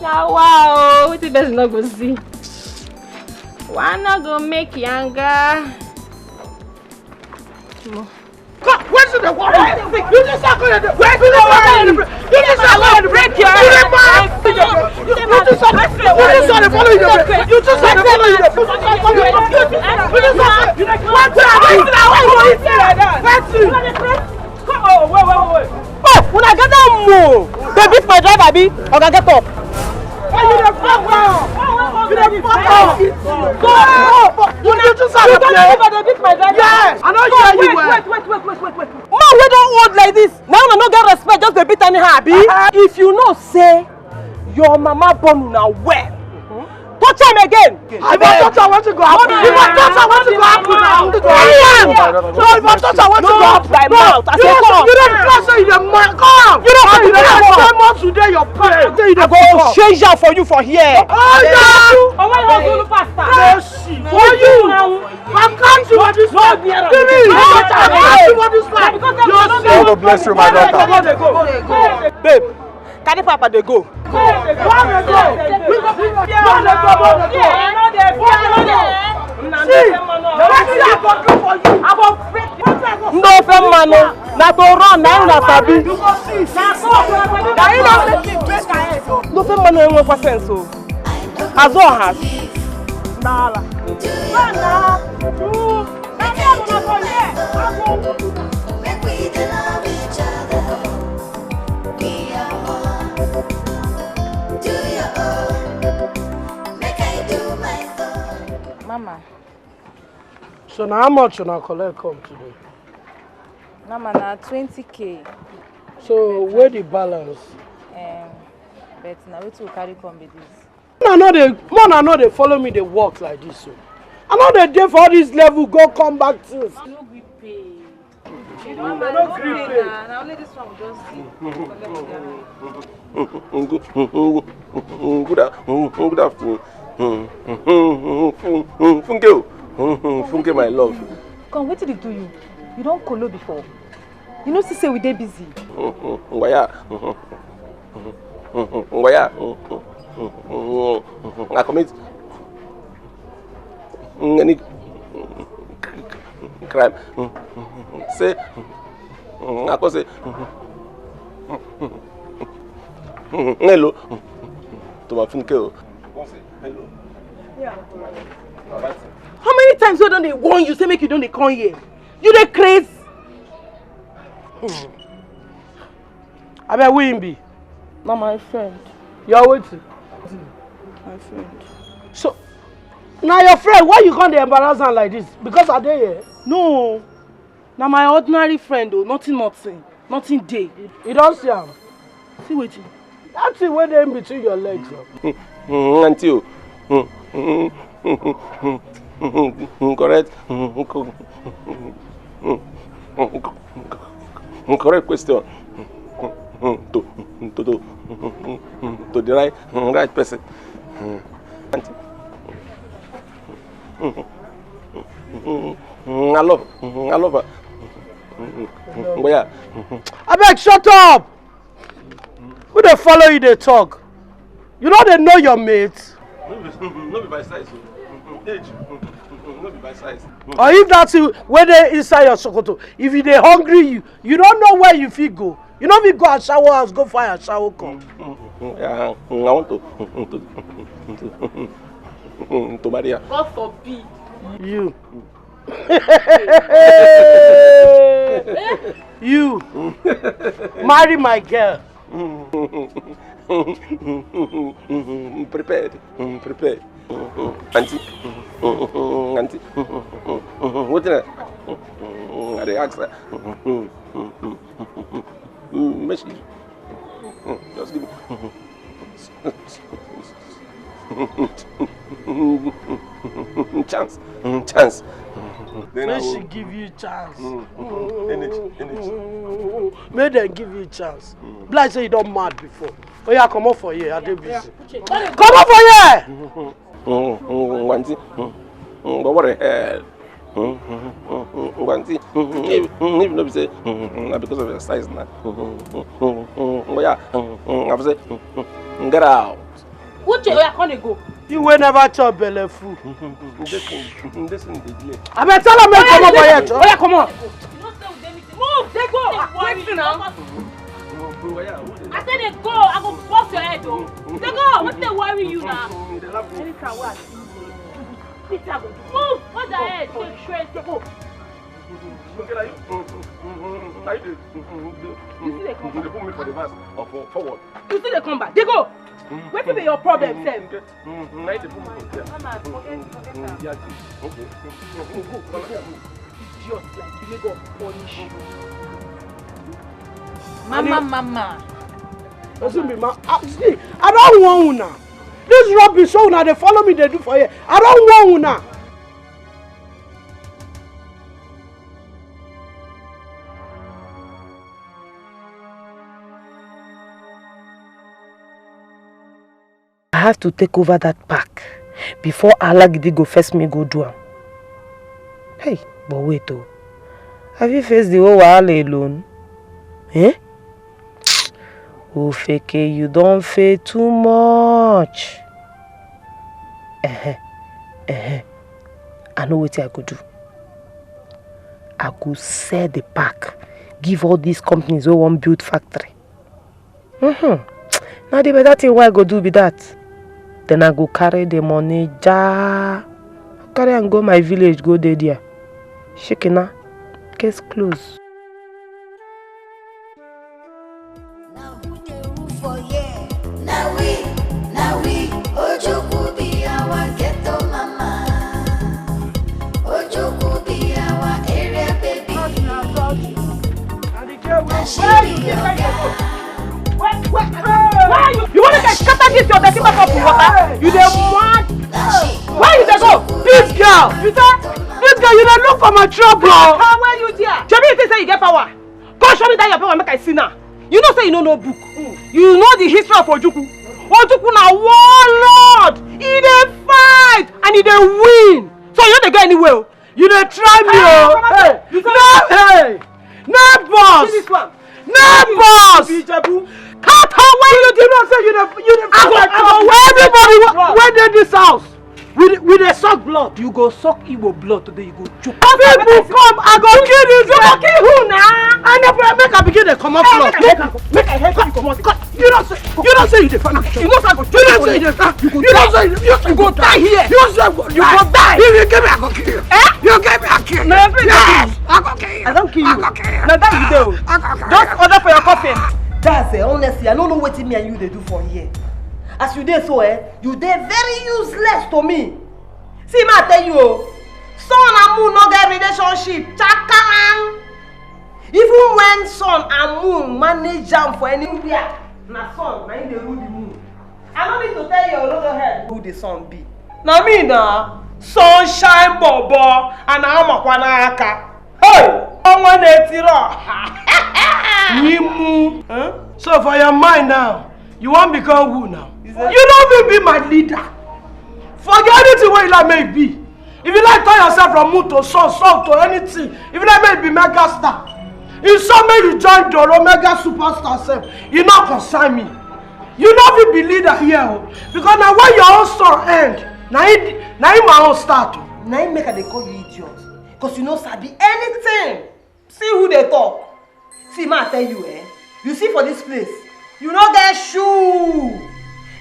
Na wow, wetin person no go see. One no go make yanga. No. Come, where should the water? You just are going to break. You just are going to break. You just are going to break your head. You just are, you just are following the break. You just are following the break. You just are, what? Where to? Oh, wait, wait, wait. Oh, una gather more. They beat my driver, abi? Oga, get up. Why you dey fuck up? You dey fuck up. Go. You dey just have to play. They beat my driver. Yes, I know you hear you well. Wait, wait, wait, wait, wait, wait. Man wey don old like this, now una no get respect, just dey beat anyhow, abi? If you know say your mama born una well, touch am again. If I touch am, wetin go happen? If I touch am, wetin go happen now? Carry am. No, if I touch am, wetin go happen? No, you don't feel say you dey mad. Come. You don't feel you dey mad. Say more today, your pants. I go change am for you for here. Oh, yeah. Mercy. For you. I can't do this one. Finish. I can't do this one. God bless you, my daughter. Babe, carry papa dey go. Ndị ofe mmanụ na to run na una sabi. Ndị ofe mmanụ enwekwa sense o. Azụ ọha. N'ala. Mama. So na how much una collect come today? Mama, na twenty K. So where the balance? Um, but na wetin we carry come be this. Una no dey, una no dey follow me dey work like this o. I no dey dey for all this level go come back things. I no gree pay. You don, I no gree pay. Na only this one we just see. Good a-, good afternoon. Funke o. Funke, my love. Come, wetin dey do you? You don kolo before. You know, see say we dey busy. Ngwaya. Ngwaya. I commit any crime. Say, I come say hello to my Funke o. How many times wey I don dey warn you, say make you don dey come here? You dey craze? Abeg, who him be? Na my friend. Your wetin? My friend. So, na your friend, why you come dey embarrass am like this? Because I dey here. No, na my ordinary friend o, nothing, nothing, nothing dey. You don see am? See wetin? That thing wey dey in between your legs o. Aunty o. Correct. Correct question. To, to, to, to the right, right person. Aunty. I love, I love her. But yeah. Abeg, shut up! Who dey follow you dey talk? You no dey know your mate? No be, no be by size o. Age. No be by size. Or if that thing wey dey inside your sokoto, if e dey hungry you, you don't know where you fit go. You no fit go ashawo house go find ashawo come. Yeah, I want to, to, to, to marry her. God forbid. You. You. Marry my girl. Prepared. Prepared. Auntie. Auntie. Wetin I, I dey ask her. Make she just give me chance. Chance. Then I will give you chance. Energy, energy. Make dem give you chance. Be like say you don mad before. Oya, comot for here, I dey busy. Comot for here! Auntie, go worry. Auntie, if, if no be say na because of your size na. Oya, I say, get out. Uche, oya, come dey go. You wey never chop belle full. This thing, this thing dey delay. Abeg, tell am make comot for here, chop. Oya, comot. Move, dey go. Wetin now? I say dey go, I go burst your head o. Dey go, wetin dey worry you na? Anytime wey I see you, wetin I go do? Move, hold your head, you dey craze. Dey go. Funke, na you? Na you dey, You see they come dey put me for the verse of uh, forward. You see they come back. They go. Wetin be your problem, sef? Na you dey put me for there. Mama, forget, forget am. Yeah, okay. Idiot like you, may God punish you. Mama, mama. Wetin be ma? Ah, see, I don warn una. This rubbish wey una dey follow me dey do for here, I don warn una. I have to take over that park before Alagidi go first me go do am. Hey, but wait oh, I fit face the whole wahala alone? Eh? Ofeke, you don fail too much. Uh-huh. Uh-huh. I know wetin I go do. I go sell the park, give all these companies wey wan build factory. Mm-hmm. Na the better thing wey I go do be that. Then I go carry the money ja. Carry am go my village, go dey there. Shikina, case close. Now who dey rule for here? Now we, now we. Ojukwu be our ghetto mama. Ojukwu be our area baby. Now she be your girl. Why you? You want to get scatter this your dirty mouth up with water? You dey mad? Where you dey go? This girl. You say this girl. You dey look for my trouble. How where you there? Shebi you think say you get power? Come show me that your power make I see now. You know say you no know book. You know the history of Ojukwu. Ojukwu na warlord. He dey fight and he dey win. So you no dey go anywhere. You dey try me oh. Hey, you no hey, no boss. See this one. No boss. Be Ijebu. Cut her when you dey. You know say you dey you dey. I go I go wear everybody wey dey this house. We dey- we dey suck blood. You go suck Igbo blood today. You go choke. People come, I go kill this. You go kill who na? I never make I begin dey comot blood. Make I make I help you comot. You know say you know say you dey find out. You know say I go You know say you dey find. You go You know die. Say you you You go die here. You say you go You go die. If you give me, I go kill you. Eh? You give me, I kill you. Na your friend Yes, I go kill you. I don kill you. I go kill you. Na that you dey o. I go kill Just you. Order for your coffin. That's eh, honestly, I no know wetin me and you dey do for here. As you dey so eh, you dey very useless to me. See ma tell you o, sun and moon no get relationship. Chakaman. Even when sun and moon manage am for anywhere, na sun na im dey rule the moon. I no need to tell your olodo head who the sun be. Na me na sunshine bobo and amakwa n'aka. Hey! Ọnwa na-etiri ọha. Nyimu. Huh? So for your mind now, you wan become who now? You no fit be my leader. Forget anything wey you like make e be. If you like turn yourself from moon to sun, sun to anything, if you like make you be mega star, if so make you join Doro mega superstar sef, e no concern me. You no fit be leader here o, because na when your own sun end, na im na im my own start o. Na im make I dey call you idiot, cause you no sabi anything. See who dey talk. See ma tell you eh, you see for this place, you no get shoe.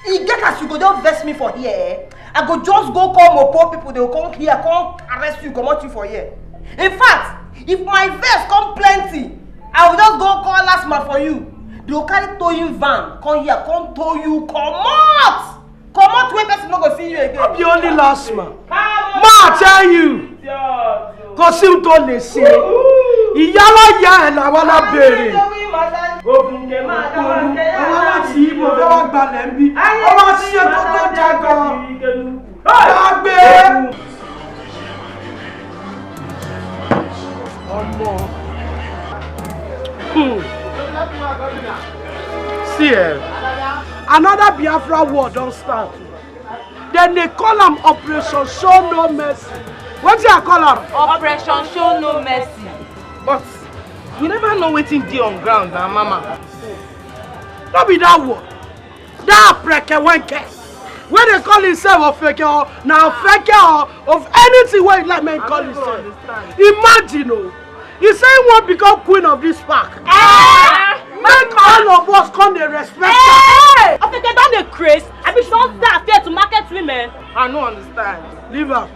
E get as you go just vex me for here eh, I go just go call mopo people, they go come here come arrest you, comot you for here. In fact, if my vex come plenty, I go just go call last man for you. They go carry towing van come here come tow you comot. Comot wey person no go see you again. No be only last man. Ma tell you. Kò sí ohun tó lè ṣe. Ìyálà ìyá ẹ̀ làwọn náà béèrè. Òkùnkè máa dá wa kẹ́. Àwọn láti ibo fẹ́ wá gbalẹ̀ ń bí. Ọmọ sí ẹ tó tó jẹ gan. Gbàgbé. Ọmọ. Hmm. See eh, another Biafra war don start. Dem dey call am Operation Show No Mercy. Wetin I call am? Operation Show No Mercy. But we never know wetin dey on ground na mama. No be that one. That preke wenke wey dey call himself ofeke or na ofeke or of anything wey you like make him call himself. Imagine o, he say he wan become queen of this park. Eh? Make all of us come dey respect am. Ofeke don dey craze. Abi she don start fear to market women? I no understand. Leave am.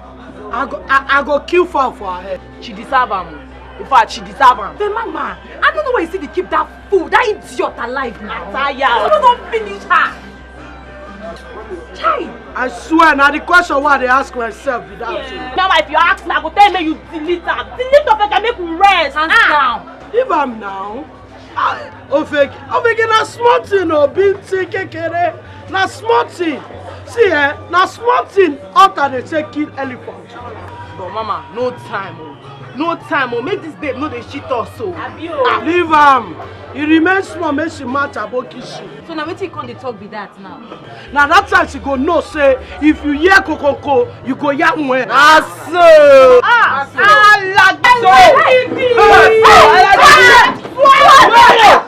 I go I, I go kill fowl for her head. She deserve am. In fact, she deserve am. The mama, I don't know why you still dey keep that fool, that idiot alive now. I tire. You don't finish her. Chai. I swear, now the question why they ask myself be that. Yeah. Now, if you ask me, I go tell you, you delete am. Delete Ofeke, make we rest. Hands down. Leave am now. Ah, Ofeke, Ofeke na small thing o, big thing kekere. Na small thing. See, eh, na small thing. Otter dey take kill elephant. But mama, no time o. No time o. Make this babe no dey shit us o. Abi o. Ah, leave am. E remain small, make she match aboki shoe. So na wetin you come dey talk be that now? Na that time she go know say if you hear kokoko, you go hear nwe. Na so. Ah, so. Alagidi. Hey, hey, hey,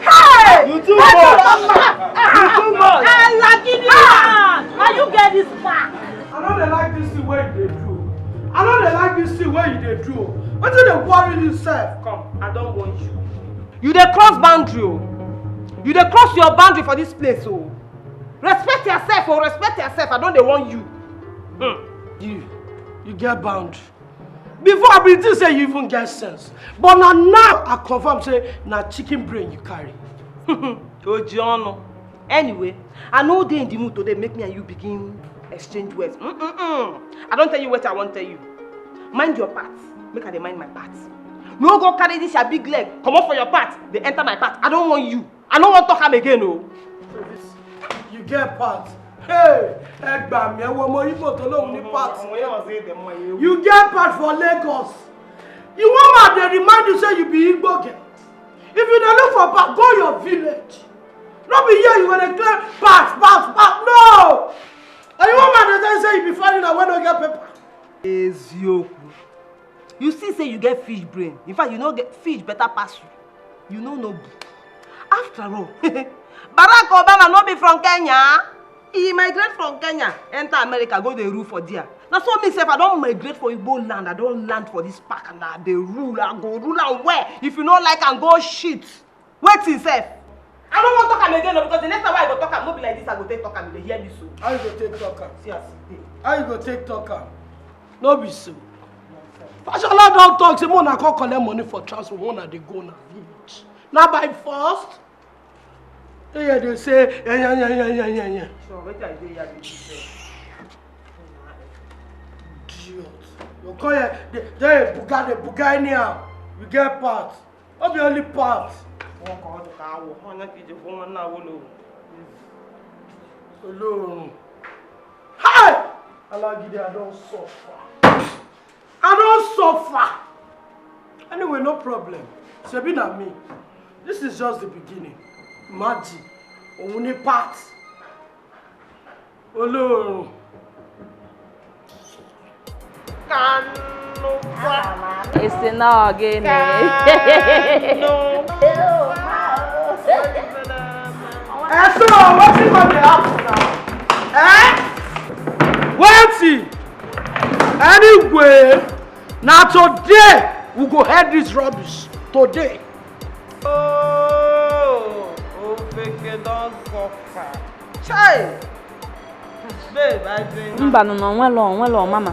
hey. You too much. You too much. Alagidi man. Na you get this back. I no dey like this thing wey you dey do. I no dey like this thing wey you dey do. Wetin dey worry you sef? Come, I don warn you. You dey cross boundary o. You dey cross your boundary for this place o. Respect yourself o, respect yourself. I don dey warn you. Hmm. You, you get boundary. Before I bin think say you even get sense. But na now I confirm say na chicken brain you carry. Oji ọnụ. Anyway, I no dey in the mood today make me and you begin exchange words. Mm-mm-mm. I don tell you wetin I wan tell you. Mind your part, make I dey mind my part. No go carry this your big leg comot for your part dey enter my part. I don warn you. I no wan talk am again o. You get part. Hey, ẹ gbà mí, ẹ wo ọmọ Igbo tó lóun ní part. You get part for Lagos. You wan ma dey remind you say you be Igbo girl. If you dey look for part, go your village. No be here you go dey claim part, part, part. No! And you wan ma dey tell you say you be foreigner wey no get paper. Eziokwu. You see say you get fish brain. In fact, you no get fish better pass you. You no know book. After all, Barack Obama no be from Kenya. He migrate from Kenya, enter America, go dey rule for there. Na so me sef, I don migrate for Igbo land. I don land for this park and I dey rule. I go rule am well. If you no like am, go shit. Wetin sef? I no wan talk am again o, because the next time wey I go talk am, no be like this I go take talk am. You dey hear me so? How you go take talk am? See as e dey. How you go take talk am? No be so. Fashola don talk say make una come collect money for transport, make una dey go una village. Na by force? Dey here dey say, yeah, yeah, yeah, yeah, yeah, yeah, yeah. So wetin I dey here dey do sef? Idiot. You come here, dey, dey buga, dey buga anyhow. You get part. No be only part. Wọn kọ ọdún ká wọ, wọn náà kì í jẹ fún wọn náà wó lóhùn. Olóòrùn. Hi! Alagidi, I don suffer. I don suffer. Anyway, no problem. Shebi na me. This is just the beginning. Imagine. Òun ní part. Olóòrùn. Kanu kwa. Esi na ogene. Kanu. Eh, so wetin go dey happen now? Eh? Wetin? Anyway, na today we go head this rubbish. Today. Oh, Ofeke don suffer. Chai! Babe, I drink. Mba, no, no, onwelo, onwelo, mama.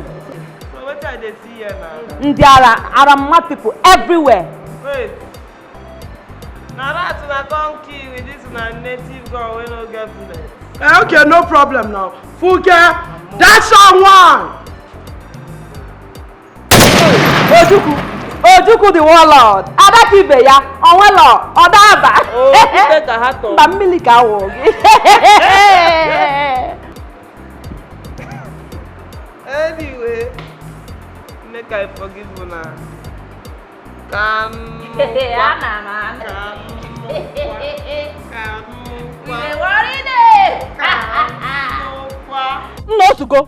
So wetin I dey see here now? Ndị ara, ara mma people everywhere. Wait. Na rat una come kill with this una native gun wey no get bullet. Eh, okay, no problem now. Funke, that's our one. Ojukwu, Ojukwu the warlord. Ada ka ibe ya, onwelo, ọdaba. Oh, Peter Kahato. Mba mmiri ka awụ gị. Anyway, make I forgive una. Kanu kwa. Ana m anụ. Kanu kwa. Kanu kwa. Iwe worry dey. Kanu kwa. Nna otugo.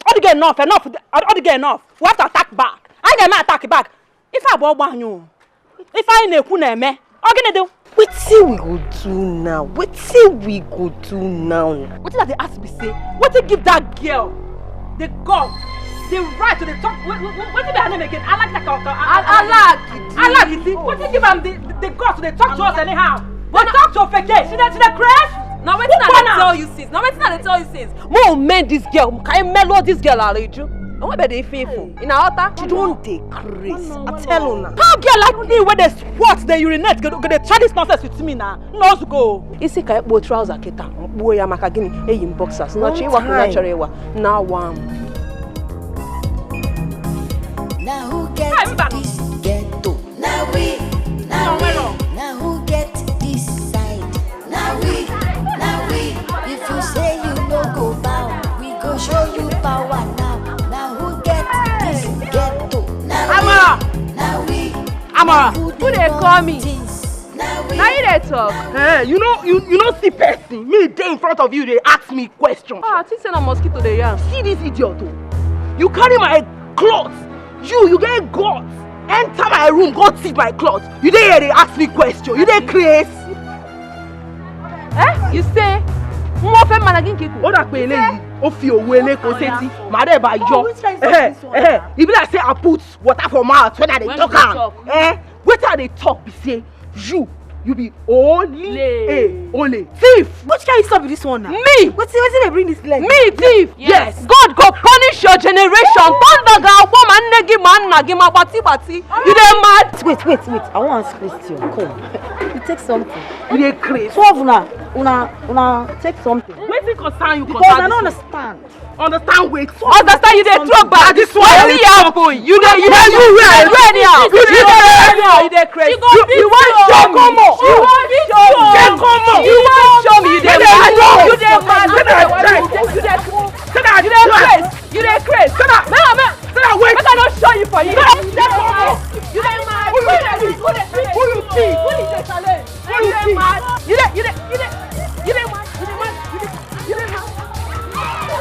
Ọ dịgo enough, enough, ọ dịgo enough. We have to attack back. Anyị ga-eme attack back. Ife a bụ ọgbọ anyị o. Ife anyị na-ekwu na-eme. Ọ gịnị dị? Wetin we go do now? Wetin we go do now? Wetin I dey ask be say, wetin give that girl the guts, the right to dey talk? Wait, wait, wait, wetin be her name again? Alagidi. Alagidi. Wetin give am the, the, the guts to dey talk to us anyhow? Dey talk to Ofeke. She dey, she dey craze. Na wetin I dey tell you since. Na wetin I dey tell you since. Mo men this girl. Can you mellow this girl, Aleju? Onwe be dey faithful. In a utter. She don dey craze. I tell una. How girl like me wey dey squat, dey urinate, go go dey try this nonsense with me na? No go. Isi ka ekpo trouser kita. Kpuo ya maka gịnị? Eyi m boxers. Na chi ịwa kwụ na chọrọ ịwa. Na wa m. Now who get this ghetto? Now we, now we, now who get this side? Now we, now we, if you say you no go bow, we go show you power now. Now who get this ghetto? Now we, now we, Amara, who dey call me? Now we, now you dey talk. Eh, you know, you, you know see person. Me dey in front of you, dey ask me question. Ah, I think say na mosquito dey yarn. See this idiot o. You carry my cloth. You, you get guts. Enter my room, go thief my cloth. You dey here, dey ask me question. You dey craze. Eh? You say, mo fẹ́ managing kiku. Ó dà pé eléyìí, ó fi òwe eléko sétí, màá dẹ̀ bá yọ. Oh, which kind of Eh, this one eh, na? E be like say I put water for mouth when I dey When talk you dey am. Talk. Eh? Wetin I dey talk be say, you, you be only Lay. A only thief. Which kind of insult be this one now? Me. Wetin, wetin dey bring this leg? Me thief. Yes. God go punish your generation. Thunder ga agwọ ma nne gị ma nna gị ma gbati gbati. You dey mad? Wait, wait, wait. I wan ask question. Come. You take something. You dey craze. Two of una, una, una take something. Wetin concern you? Because I no understand. Understand wetin? Understand you dey throw back. This one wetin happen? You dey, you dey do anyhow. You dey do anyhow. You dey craze. You, you wan show me? You wan show me? You wan show me? You dey mad? You dey mad? You dey craze. You dey craze. Now, man. Make I no show you for you. You dey mad? Who you be? Who you be? Who you dey challenge? Who you be? You dey, you dey, you dey, you dey mad? You dey mad? You dey, you dey mad?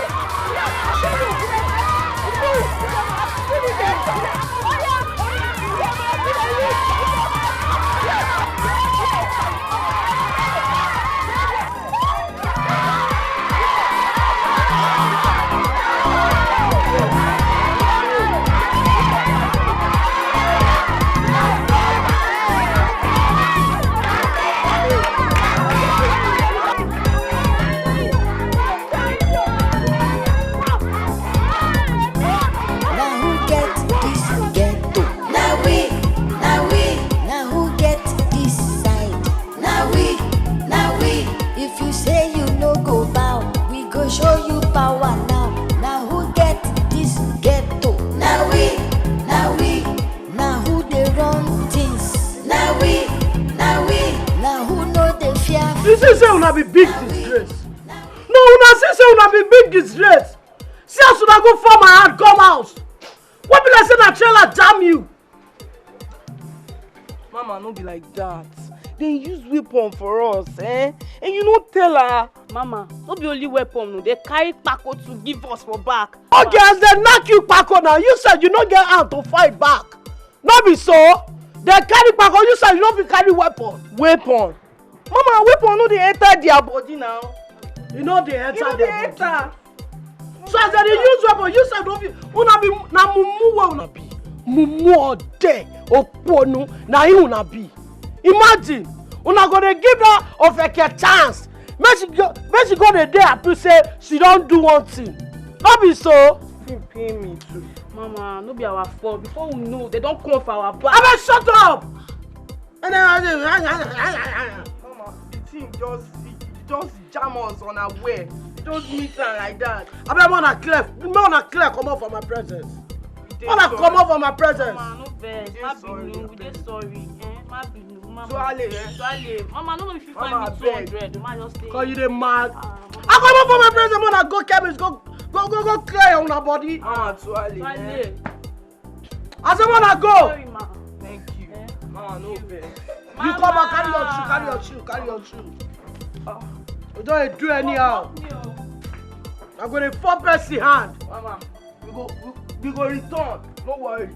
Now who get this ghetto? Now we, now we, now who get this side? Now we, now we, if you say you no go bow, we go show you power now. Now who get this ghetto? Now we, now we, now who dey run things? Now we, now we, now who no dey fear? You see say una be big disgrace. No, una see say una be big disgrace. See as una go fall my hand come house. What be like say na trailer jam you? Mama, no be like that. They use weapon for us, eh? And you no tell her. Mama, no be only weapon, no. They carry kpako to give us for back. Okay, as they knock you kpako now, you said you no get hand to fight back. No be so? They carry kpako, you said you no fit carry weapon. Weapon? Mama, weapon no dey enter their body now. E no dey enter their body. So as they dey use weapon, you sef no fit. Una be na mumu wey una be. Mumu ode oponu na him una be. Imagine, una go dey give that ofeke chance. Make she go, make she go dey dey happy say she don do one thing. No be so? She pay me too. Mama, no be our fault. Before we know, they don come for our back. Abeg shut up! Mama, the thing just, it just jam us unaware. Just meet am like that. Abeg, make una clear, make una clear comot for my presence. Make una comot for my presence. Mama, no vex. Má bínú, we dey sorry. Eh, má bínú, Mama. Tuale, eh? Tuale. Mama, no know if you find me two hundred. Mama, just stay. Cause you dey mad. Ah, Mama. I comot for my presence, make una go chemist, go, go, go, go clear una body. Mama, Tuale, eh? Tuale. I say, make una go. Sorry, ma. Thank you. Eh? Mama, no vex. You come back, carry your shoe, carry your shoe, carry your shoe. Ah, you don dey do anyhow. Mama, help me o. I go dey fall person hand. Mama, we go, we, we go return. No worry.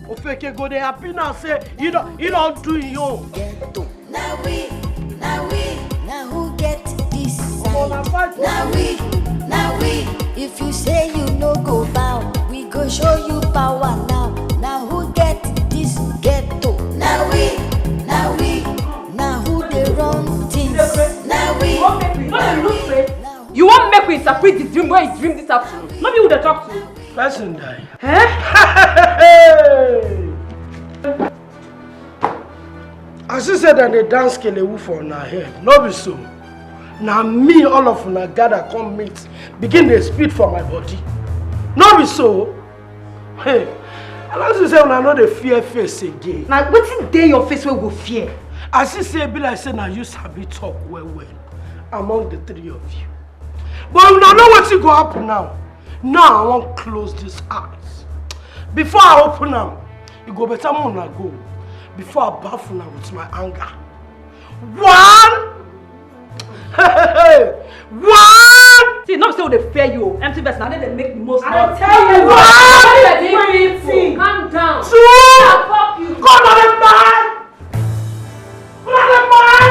Ofeke go dey happy now say he don, he don do him own. Ghetto. Now we, now we, now who get this side? Now we, now we, if you say you no go bow, we go show you power now. Now who get this ghetto? Now we, now we, now who dey run things? Now we, now we, now who. You wan make we interpret the dream wey you dream this afternoon? No be who dey talk to you. Person die. Eh? As you said, dem dey dance kelewu for una head. No be so. Na me, all of una gather come meet, begin dey spit for my body. No be so. Hey, I don see say una no dey fear face again. Na wetin dey your face wey go fear? As you say, e be like say na you sabi talk well well among the three of you. But una know wetin go happen now. Now I wan close this eyes. Before I open am, e go better make una go. Before I baff una with my anger. One! One! See, no be say we dey fear you o. Empty vest na dem dey make the most noise. I tell you, what? Calm down. Two! Fuck you. God, una dey mad! Una dey mad!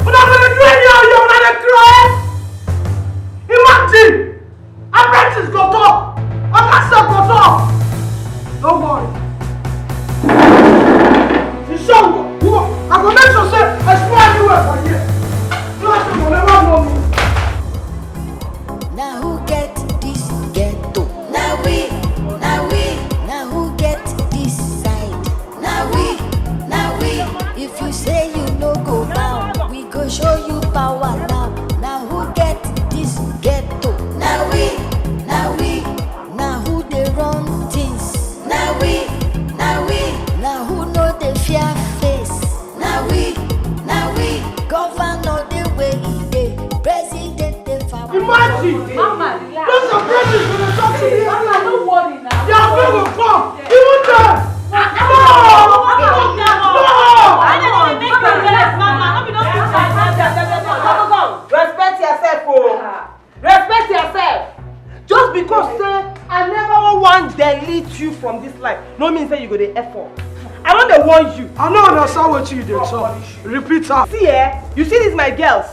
Una go dey do anyhow, you una dey cry. Imagine, apprentice go talk, oga sef go talk. No worry. You sure we go, we go, I go make sure say I spoil anywhere for here. So that you go never know me. Now who get this ghetto? Now we, now we. Now who get this side? Now we, now we. If you say you no go bow, we go show you power now. Now who get this ghetto? Now we, now we. Now who dey run things? Now we, now we. Now who no dey fear face? Now we, now we. Governor dey where e dey, president dey far. Imagine! Mama, relax. Those are brothers when they talk to me. Mama, no worry now. Their friend will come. Even them. No! No! No! No! Respect yourself, oh. Respect yourself. Just because say I never wan delete you from this life, no mean say you go dey effort. I don dey warn you. I no understand wetin you dey talk. Repeat am. See, eh, you see these my girls?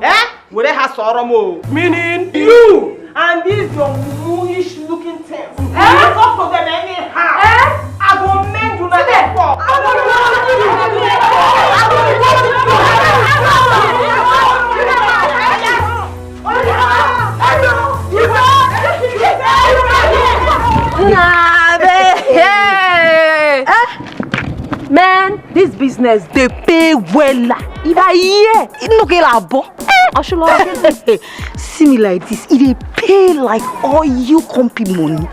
Eh? Were ha sọrọ m o. Meaning? You and these your muish looking things. Eh? You talk to them anyhow. Eh? I go mend una effort. Nah, babe. Hey. Eh? Man, this business dey pay wella. If I hear, e no get abo. Eh, Oshulo. See me like this, e dey pay like oil company money.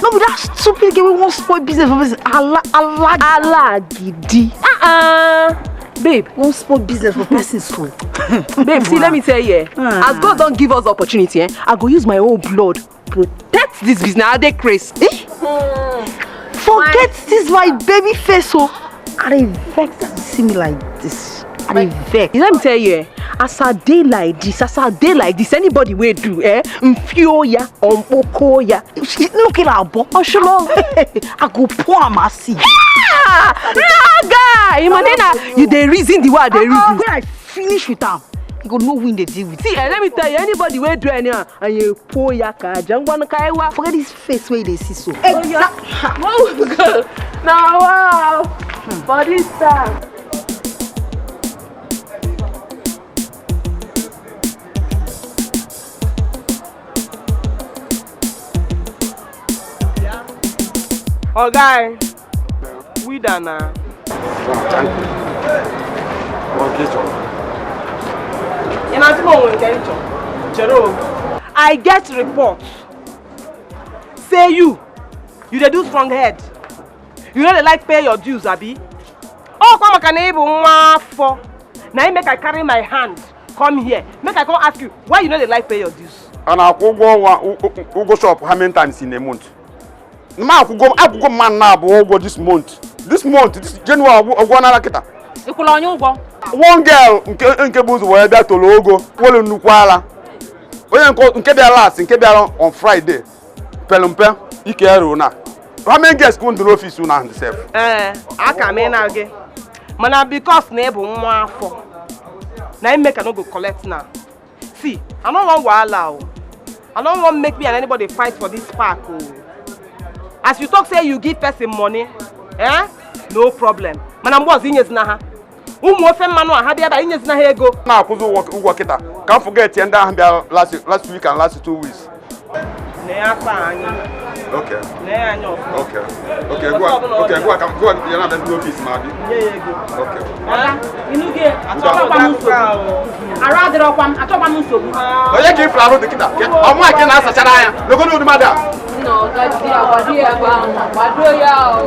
No be that stupid girl wey wan spoil business for person. Ala, ala, ala gidi. Uh-uh. Babe, wan spoil business for person so. Babe, see, let me tell you, eh, as God don give us opportunity, eh, I go use my own blood protect this business. I dey craze. Eh? Forget this my baby face, oh. I dey vex as you see me like this. I dey vex. Let me tell you, eh, as I dey like this, as I dey like this, anybody wey do, eh, mfio ya, ompoko ya, look at our bo, Oshulo. I go pour am as see. Ah, guy, Imonena, you dey reason the way I dey reason. When I finish with am, you go know who dey deal with. See, eh, let me tell you, anybody wey do anyhow, and you pour ya ka jangwa no kaiwa. Forget this face wey you dey see so. Exactly. Now wow, for this time. Oga, wida na. Ị na-atụ m onwe nke ịchọ? Chere o. I get report. Say you, you dey do strong head. You no dey like pay your dues, abi? Ọ kwa maka na ị bụ nwa afọ. Na im make I carry my hand come here. Make I come ask you, why you no dey like pay your dues? A na-akwụ ụgwọ ọnwa, ụ-, ụ-, ụgwọ shop how many times in a month? Ma akwụgo, akwụgo m man na abụọ ụgwọ this month. This month, this January, ọgwụ, ọgwụ na kịta. Ị kwụrụ onye ụgwọ? One girl nke, nke bụ ụzọ wee bịa toro ogo, were nnukwu ala. Onye nke, nke bịara last, nke bịara on Friday, pere mpe, ike eru na. How many girls ka unu dị n'office unu ahụ sef? Eh, aka m ị na gị. Mana because na ị bụ nwa afọ, na im make I no go collect now. See, I no wan wahala o. I no wan make me and anybody fight for this park o. As you talk say you give person money, eh? No problem. Mana mgbe ọzọ inyezina ha. Ụmụ ofe mmanụ a ha bịa ebe a inyezina ha ego. Na-akwụzi ụgwọ, ụgwọ kịta. Ka m forget ya ndị ahụ bịa last, last week and last two weeks. Lee akpa anyị. Okay. Lee anya ọfụma. Okay. Okay, go on. Okay, go on. Go on. You're not the office, Mabi. Nye ya ego. Okay. Ị nụghị? Achọkwa m nsogbu. Arụ adịrọkwa m, achọkwa m nsogbu. Onye ka ifuru arụ dị kịta? Ọmụ aka na-asachara anya. Logo n'ụdị mmadụ a. Nna ọga di ya, gbado ya ebe ahụ, gbado ya o.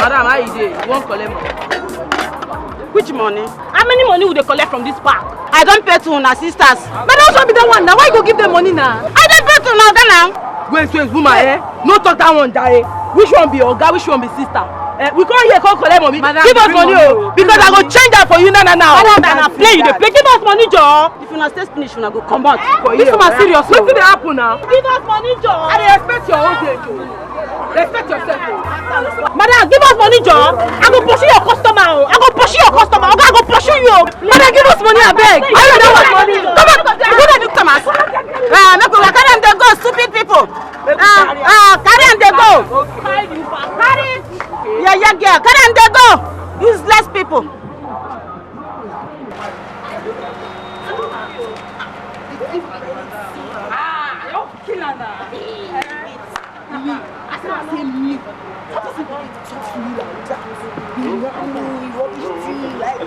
Madam, how you dey? You wan collect money? Which money? How many money we dey collect from this park? I don pay to una sisters. Madam, show me that one now. Why you go give them money now? I don pay to una oga now. Wait, wait, woman, eh? No talk that one, jare. Which one be oga? Which one be sister? Eh, we come here, come collect money. Madam, give us money, oh, because I go change that for you now, now, now. Madam, na play you dey play. Give us money, joor. If una stay finish, una go comot for here. This woman serious o. Wetin dey happen now? Give us money, joor. I dey expect your own day, joor. Respect yourself o. Madam, give us money, joor. I go pursue your customer o. I go pursue your customer. Oga, I go pursue you o. Madam, give us money, abeg. I don't want money. Come on, go there, look, Thomas. Uh, make we carry am dey go, stupid people. Uh, uh, carry am dey go. Carry. Yeah, yeah, girl. Carry am dey go. Useless people. Ah, I don kill her now. Me, I say, I say me. How does it be talk to me like that? You know, you rubbish thing, like.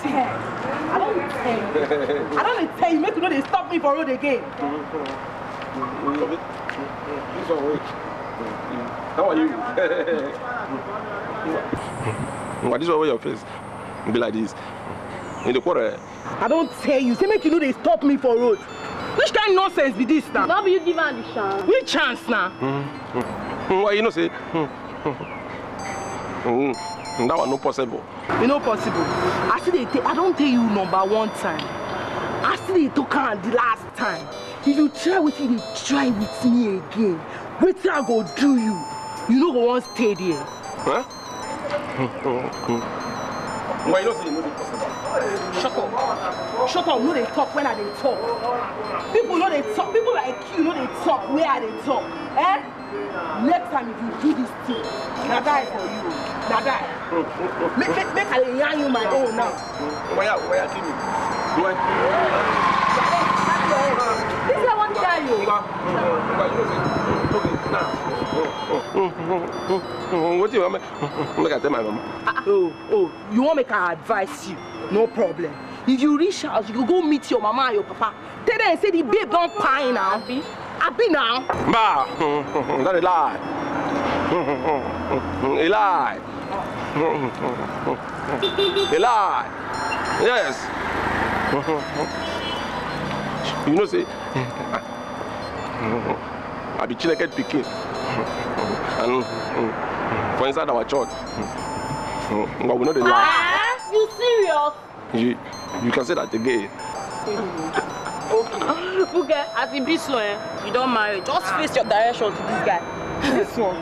See, I don't tell you. I don't tell you. Make you no dey stop me for road again. This one, wait. How are you? But this one, where your face be like this. In the quarter. I don tell you, say make you no dey stop me for road. Which kind nonsense be this now? No be you give am the chance. Which chance now? Why you know say? Mm, that one no possible. E no possible. I still dey tell, I don tell you number one time. I still dey talk am the last time. If you try wetin you dey try with me again, wetin I go do you? You no go wan stay there. Huh? Why you know say e no dey possible? Shut up. Shut up, no dey talk when I dey talk. People no dey talk. People like you no dey talk where I dey talk. Eh? Next time if you do this thing, na die for you. Na die. Make, make, make I dey yarn you my own now. Why you, why you kill me? Why? This guy wan die you. Why, why you know say? Okay, now. Wetin you want make, make I tell my mama? Oh, oh, you wan make I advise you? No problem. If you reach house, you go go meet your mama and your papa. Tell them say the babe don kpai now. Abi? Abi now. Bah, that a lie. A lie. A lie. Yes. You know say I be Chineke pikin. And for inside our church, but we no dey lie. You serious? You, you can say that again. Funke, as e be so, eh, you don marry. Just face your direction to this guy. This one.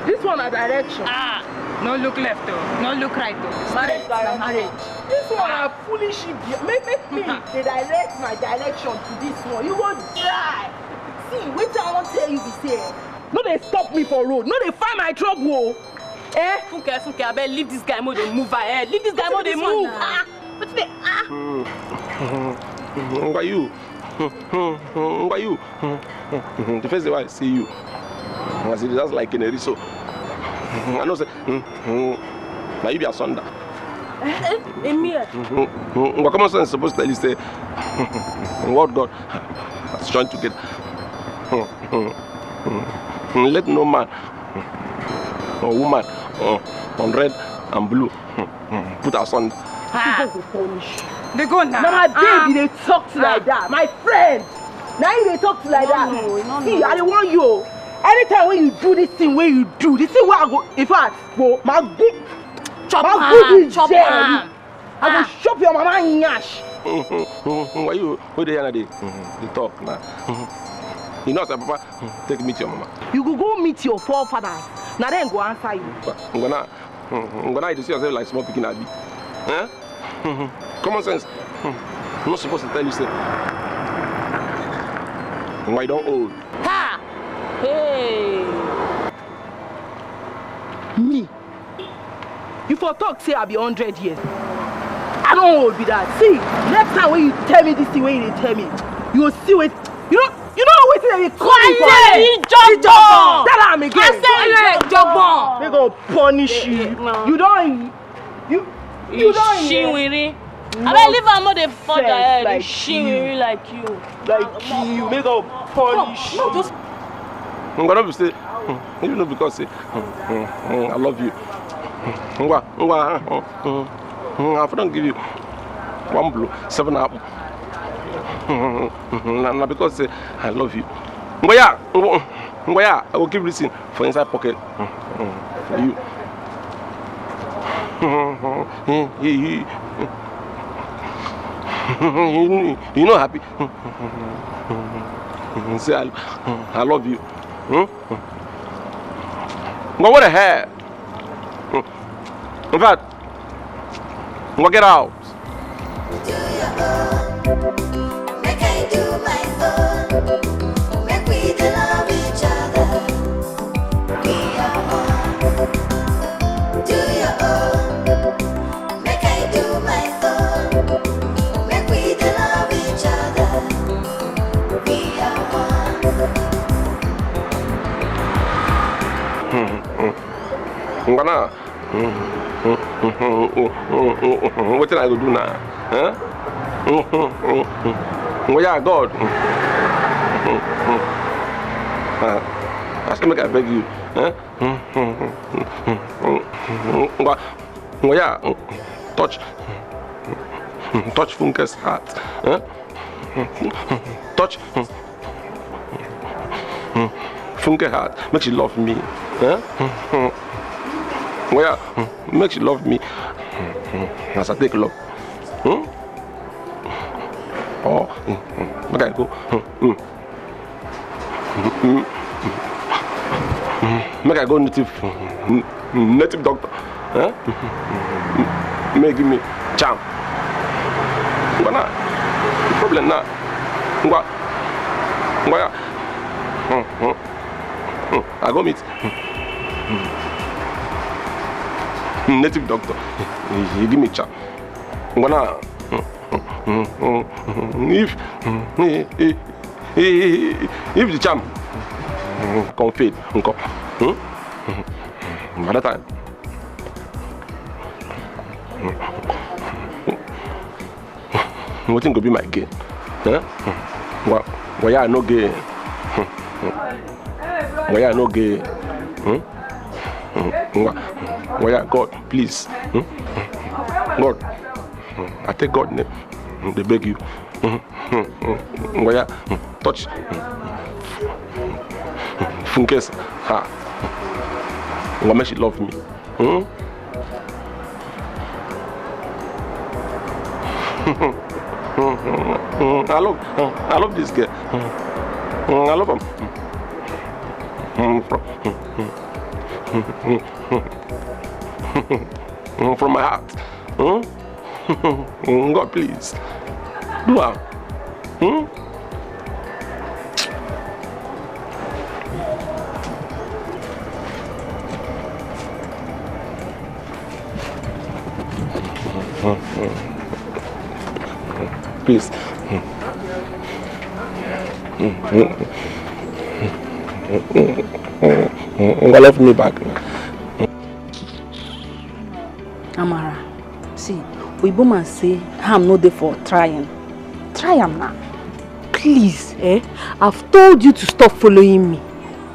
This one na direction. Ah, no look left o, no look right o. Marriage na marriage. This one na foolish idiot. Make, make me dey direct my direction to this one. You go die. See, wetin I wan tell you be say, eh, no dey stop me for road. No dey find my trouble o. Eh? Funke, Funke, abeg leave this guy, mo dey move, eh? Leave this guy, mo dey move. Ah, wetin dey, ah. Why you? Why you? The first day I see you, I see that's like in a so. I know say now you be asunder. Emir. But common sense supposed to tell you say what God has joined together. Let no man or woman on red and blue put asunder. God go punish you. Dey go now. Na my baby dey talk to like that. My friend. Na you dey talk to like that. No, no, no, See, no. I dey warn you o. Anytime when you do this thing wey you do, the thing wey I go, in fact, go, my go, Chop my am, go this chop jail. am. I go chop your mama nyash. Why you? Who dey here dey dey talk now? You know as your papa take meet your mama. You go go meet your forefathers. Na dem go answer you. Ngwana, ngwana, you dey see yourself like small pikin, abi? Eh? Common sense no suppose to tell you say why you don old. Ha! Hey! For talk say I be hundred years. I don old be that. See, next time when you tell me this thing, when you dey tell me, you go see wetin, you know, you know wetin dem dey call me for. Quiet! Ijogbon! Tell am again. I say Ijogbon! Make God punish you. You don, you, you don. Ishiwiri. Abeg, leave am, no dey further head. Ishiwiri like you. Like you, make God punish you. Ngwa, no be say, hmm, you know, because say, hmm, hmm, hmm, I love you. Ngwa, ngwa, hmm, hmm, hmm, I for don give you one blow, seven apple. Hmm, hmm, hmm, na, na because say I love you. Ngwa ya, ngwa, ngwa ya, I go keep this thing for inside pocket. Hmm, hmm, you. Hmm, hmm, hmm, hmm, hmm. You, you know, happy. Say, I, I love you. Hmm? But what the hell? In fact, go get out. Do your own. Make I do my own. Make we dey love each other. We are one. Do your own. Make I do my own. Make we dey love each other. We are one. Ngwana. Wetin I go do now? Huh? Ngwa ya, God. Ah, I say make I beg you. Huh? Ngwa, ngwa ya, touch, touch Funke's heart. Eh? Touch Funke heart. Make she love me. Eh? Ngwa ya, make she love me. As I take love. Hmm? Oh, make I go. Hmm. Make I go native, native doctor. Eh? Make give me charm. But now, the problem now. Ngwa, ngwa ya. Hmm, hmm, hmm. I go meet, hmm, hmm, native doctor. He, he give me charm. Ngwa now. Hmm, hmm, hmm, hmm. If, hmm, he, he, If the charm come fail, nko. Hmm? By that time, wetin go be my gain? Eh? Ngwa, ngwa ya, I no gain. Ngwa ya, I no gain. Hmm? Ngwa, ngwa ya, God, please. Hmm? God, I take God name, dey beg you. Hmm, hmm, hmm. Ngwa ya, hmm, touch, hmm, Funke's heart. Ngwa, make she love me. Hmm? Hmm, hmm, hmm. I love, hmm, I love this girl. Hmm, hmm, I love him. Hmm, from, hmm, hmm, hmm, hmm, hmm, hmm, from my heart. Hmm? God, please. Do am. Hmm? Please. Ngwa, love me back. Amara, see, Oyibo man say harm no dey for trying. Try am now. Please, eh? I've told you to stop following me.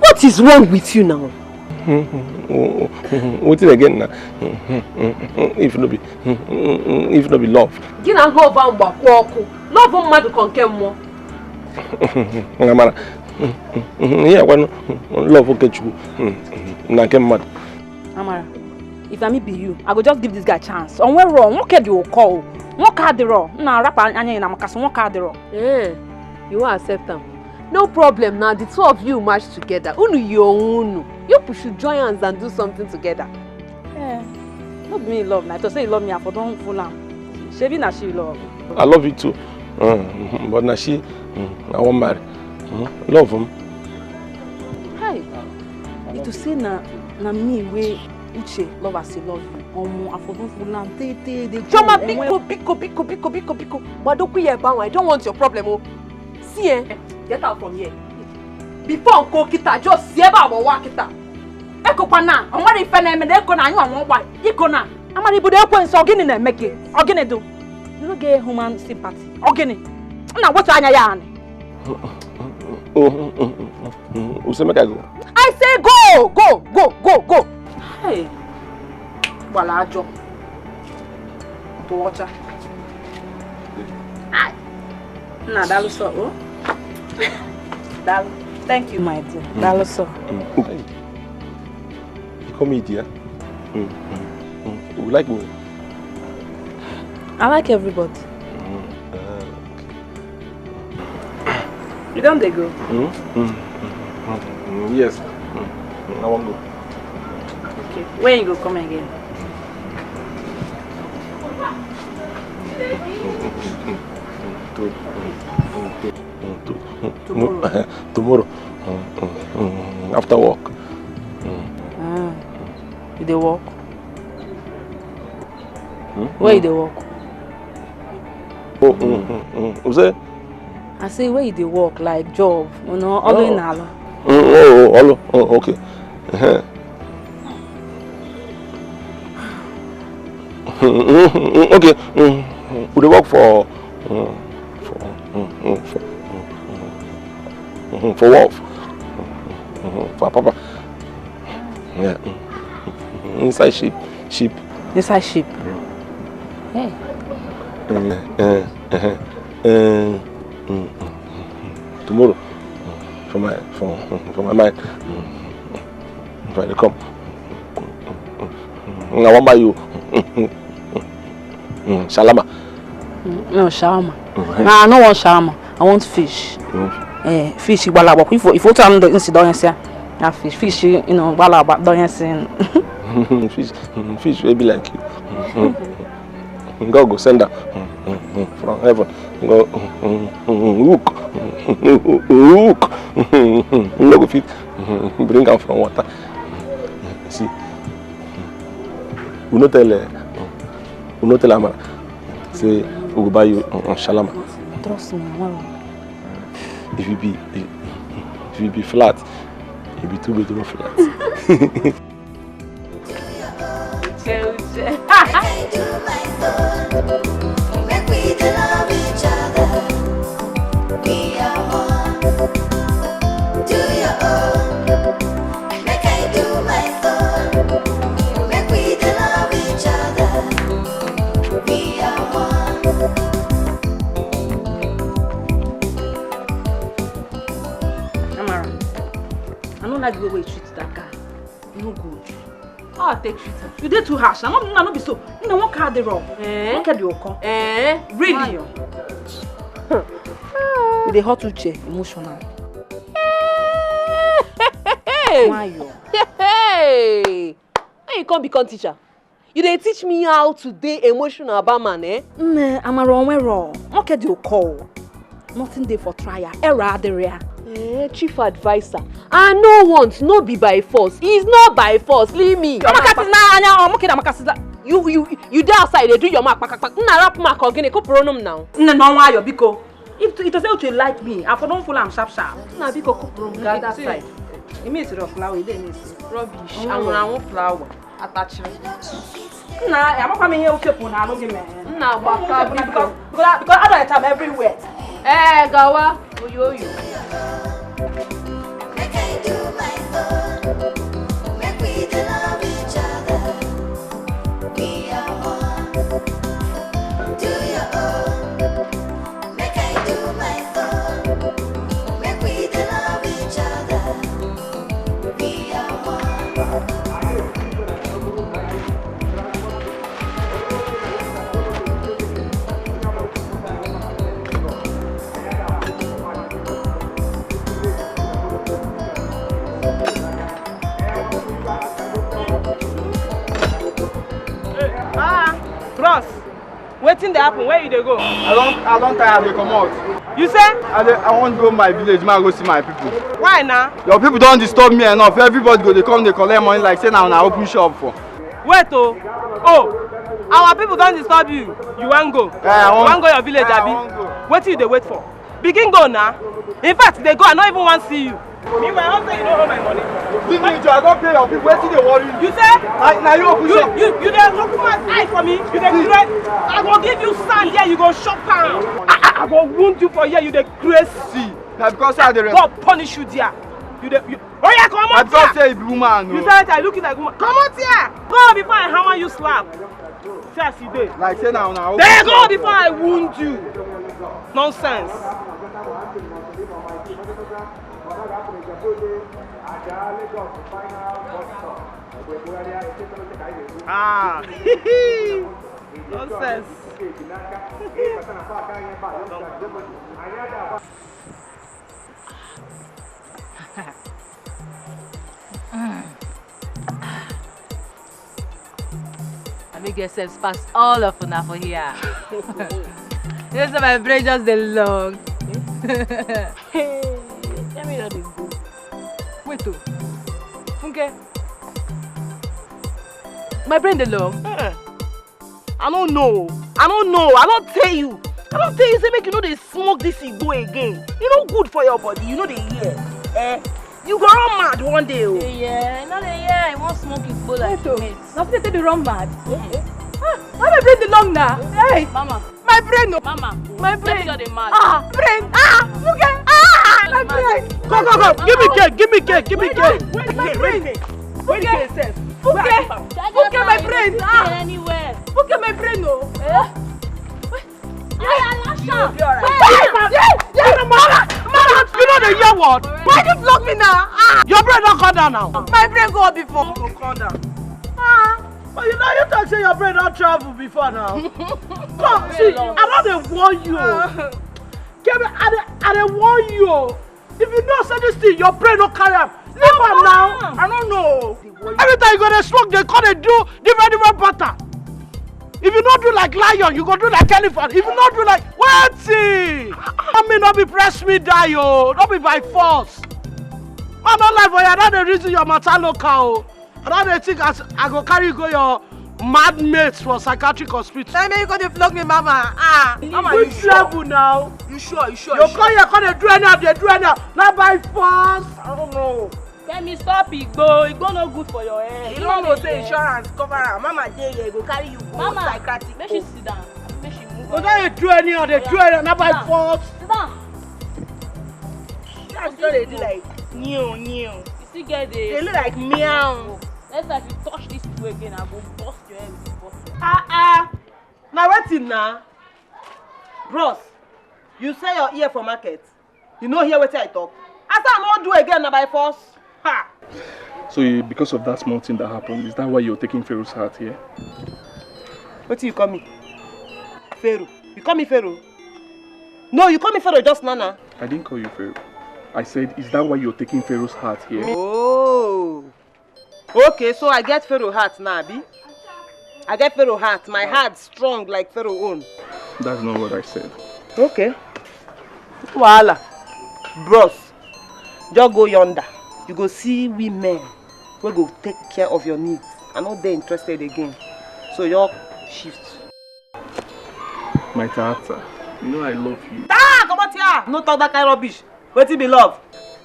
What is wrong with you now? Wetin again na? If no be, if no be love. Gị na love ahụ gbakwa ọkụ. Love mmadụ kọ nke mmụọ. Amara, ihe akwanụ love nke Chukwu na nke mmadụ. Amara, if na me be you, I go just give this guy chance. O nwere, nwoke dị ụkọ o. Nwoke adịrọ. Nna arapa anya ya na makasị nwoke adịrọ. Eh, you wan accept am? No problem na, the two of you match together. Unu yi onwe unu. You should join hands and do something together. Eh, no be me love na. I thought say you love me, I for don fool am. Shebi na she love. I love you too. Uh, but na she, mm, I wan marry. Mm, love him. Hi. It to say na, na me wey Uche love as he love you. Omo, I for don full am tey tey dey go. Chioma, biko, biko, biko, biko, biko, biko. Gbadokwu ya ebe ahụ. I don't want your problem, oh. See, eh? Get out from here. Before nke kita, just si ebe a gbawa kita. Ekokwa na, ọ nwere ife na-eme na eko na anyị ọnwa ụgba. Iko na. Amara, ibodo ekwensu, ọ gịnị na-eme gị? Ọ gịnị do? You no get human sympathy. Ọ gịnị? Nna, wetu anya ya anị. Oh, mm, mm, mm, mm. You say make I go? I say go, go, go, go, go. Hey. Gbala ajọ. Ntụ ọcha. Ai. Nna, daalụ sọ, oh. Daalụ. Thank you, my dear. Daalụ sọ. Mm. You call me dear? Mm, mm, mm. You like me? I like everybody. Mm, uh, You don dey go? mm, mm, mm, mm, mm, yes. Mm, mm, I wan go. Okay. When you go come again? To- to- to- to- Tomorrow. Tomorrow. Mm, mm, mm, mm, after work. Mm. Ah, you dey work? Mm, Where you mm. dey work? Oh, mm, mm, mm. You say? I say where you dey work, like job, you know, all in all. Mm, oh, oh, oh, oh, okay. Uh-huh. Mm, mm, mm, okay. Mm, mm. We dey work for, mm, for, mm, mm, for, mm, mm, mm, for Wharf. Mm, mm, for Apapa. Yeah. Mm, mm, mm, inside ship, ship. Inside ship. Hey. Mm, eh, eh, eh, mm, mm, mm. Tomorrow, mm, for my, for, mm, for my mind, mm, mm, if I dey come, mm, mm, mm, mm, I wan buy you, mm, mm, mm, mm, shawarma. Mm, no, shawarma. Mhm. Nah, I no want shawarma. I want fish. Mm. Eh, fish, igbalagba. If if you tell me the incident, you say, ah, fish, fish, you know, igbalagba, don't you say? Fish, mm, fish wey be like you. Mm, mm. God go send am, mm, mm, mm, from heaven. Go, mm, mm, mm, mm, hook, mm, mm, mm, hook. Mm, mm, mm, no go fit, mm, bring am from water. Mm, see, mm, we no tell, uh, mm, we no tell Amara say we go buy you, mm, mm, shawarma. Trust me, I won't. If you be, if you be flat, you be two bedroom flat. Amara, I no like the way you treat that guy. No good. How I take treat am? You dey too harsh. I no, I no be so. You know what car dey wrong? Eh? What car dey wrong? Eh? Really? You dey hot uche emotional. Hey! Why you? Hey! When you come become teacher, you dey teach me how to dey emotional about man, eh? Nne, Amara onwero. What car dey wrong? Nothing dey for trial. Error adịrị ya. Eh, chief adviser. I no want, no be by force. It's not by force. Leave me. Amaka si na anya, ọ mụ kịda Amaka si na. You, you, you dey outside, dey do your mark, kpakakpak. Nna rap mark, ọ gịnị, kụpụrụ ọnụ m now. Nne, no nwayọ, biko. If to, if to say you like me, I for don full am sharp sharp. Nna, biko, kụpụrụ m, gaa that side. You miss your flower, you dey miss. Rubbish. Anwụrụ anwụ flower. Atachiri. Nna, amakwa m ihe uche pụ na anụ gị mee. Nna, gbaka, biko. Because, because, because adult time everywhere. Eh, gawa, oyo oyo. Ah, bros, wetin dey happen? Where you dey go? I don, I don tire, I dey comot. You say? I dey, I wan go my village, make I go see my people. Why na? Your people don disturb me enough. Everybody go dey come dey collect money like say na una open shop for. Wait o. Oh, our people don disturb you. You wan go? Eh, I wan You wan go your village, eh, I abi? wan go. Wetin you dey wait for? Begin go na. In fact, dey go, I no even wan see you. Meanwhile, I say you no owe my money. Leave me, Joe. I don pay your bill. Wetin dey worry you? You say? I, na you open You, shop. you, you dey open my eye for me. You dey See. craze. I go give you sand here. You go chop am. I, I, I go wound you for here. You dey craze. See, na because I dey rest. God punish you there. You dey. You, oh yeah, come Na out because here. say you be woman. You No. say I look you like woman. Come out here. Go before I hammer you slap. See as you dey. Like say na una. Then go before I wound you. Nonsense. Ah. Nonsense. I make yourself pass all of una for here. You know say my brain just dey long. Hey, tell me no dey go. Wait o. Funke. My brain dey long. Eh. I no know. I no know. I don tell you. I don tell you say make you no dey smoke this igbo again. E no good for your body. You no dey hear. Eh? You go run mad one day o. Yeah, no dey hear. I wan smoke igbo like Wait o. Mate. Na so dey take dey run mad. Ah, why my brain dey long na? Hey, Mama, my brain o. Mama, My tell me brain. You're the mad. Ah, brain. Ah, Funke. Ah, my brain. Go, go, go. Give me cake. Give me cake. Give me cake. Wait, my brain. Funke. Funke, my brain. Ah. Anywhere. Funke, my brain o. Eh? Mama, Mama, you know the year what? Why you block me now? Ah. Your brain don come down now. My brain go up before. Go come down. Ah. But you know, you talk say your brain don travel before now. Come, see, I don dey warn you. Ah. Kemi, I dey, I dey warn you. If you know say this thing, your brain no carry am, leave am now. I don't know. Every time you go dey smoke, dey come dey do different, different pattern. If you no do like lion, you go do like elephant. If you no do like wetin? I mean, no be press me die o, no be by force. I no lie for you, I don dey reason your matter local o. I don dey think as I go carry you go your mad mates for psychiatric hospital. Tell me you go dey flog me, Mama. Ah, Mama, you Which sure? level now? You sure? You sure? You You sure? come here, come dey do anyhow, dey do anyhow. Na by force. I don't know. Kemi, stop igbo. Igbo no good for your head. You You don't know no say dey insurance cover am. Mama dey here, go carry you go Mama, psychiatric make she home. sit down. Make she move Go on. don dey do anyhow, dey do anyhow. Na by Sit down. force. Sit down. That's what they do like new, new. You still get the They look like meow. Next time if you touch this people again, I go bust your head with the bottle. Ah ah. Na wetin na? Bros, you sell your ear for market. You no hear wetin I talk. I say I no do again na by force. Ha! So you, because of that small thing that happened, is that why you're taking Pharaoh's heart here? Wetin you call me? Pharaoh. You call me Pharaoh? No, you call me Pharaoh just now now. I didn't call you Pharaoh. I said, is that why you're taking Pharaoh's heart here? Oh. Okay, so I get Pharaoh heart now, abi? I get Pharaoh heart. My heart strong like Pharaoh own. That's not what I said. Okay. Wahala. Bros, just go yonder. You go see women wey go take care of your needs. I no dey interested again. So just shift. My Tata, you know I love you. Ah, comot here! No talk that kind rubbish. Wetin be love?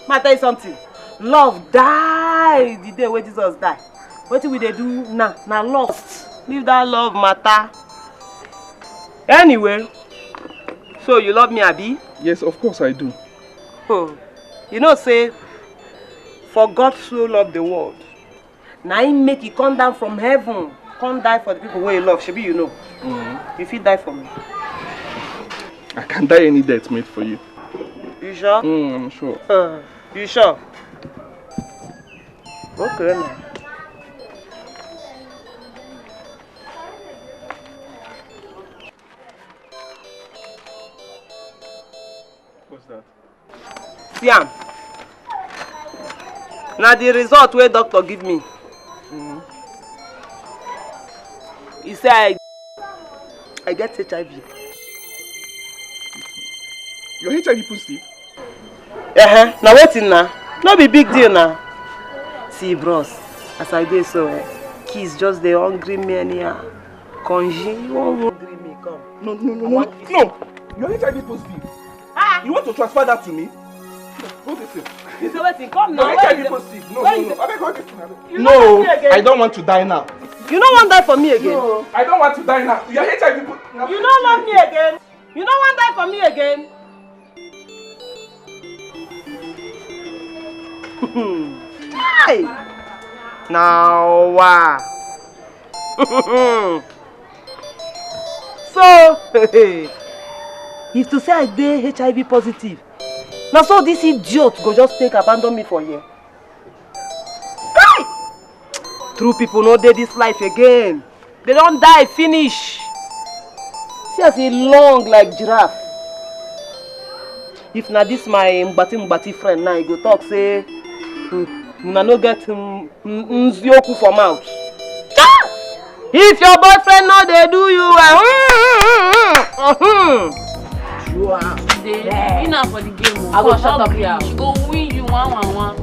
Ma tell you something. Love die the day wey Jesus die. Wetin we dey do now na lust. Leave that love matter. Anyway, so you love me, abi? Yes, of course I do. Oh, you know say, for God so love the world, na him make he come down from heaven, come die for the people wey he love. Shebi you know? Mm-hmm. You fit die for me. I can die any death made for you. You sure? Mm, I'm sure. Uh, you sure? Okay, now. What's that? See am. Na the result wey doctor give me. Mm. He say I, I get H I V. You're H I V positive? Uh-huh. Na wetin na? No be big deal na. See, bros, as I dey so, eh, Kids just dey hungry me anyhow. Konji, you wan hungry me come? No, no, no, no, no. You're H I V positive. Ah. You want to transfer that to me? Hold this thing. You say wetin? Come now. You're H I V positive. No, no, no. Abeg, hold this thing, abeg. You no love me again? I don't want to die now. You no wan die for me again? No, I don't want to die now. You're H I V positive. You no love me again? You no wan die for me again? Hey! Now, wow. So, if to say I dey H I V positive, na so this idiot go just take abandon me for here. Kai! True people no dey this life again. They don die finish. See as e long like giraffe. If na this my ngbati ngbati friend now, e go talk say, "Hmm, una no get, hmm, n- nziokwu for mouth." Cha! If your boyfriend no dey do you well, hmm, hmm, hmm, hmm, hmm. Today, you know for the game. I go shut up here. She go win you one one one.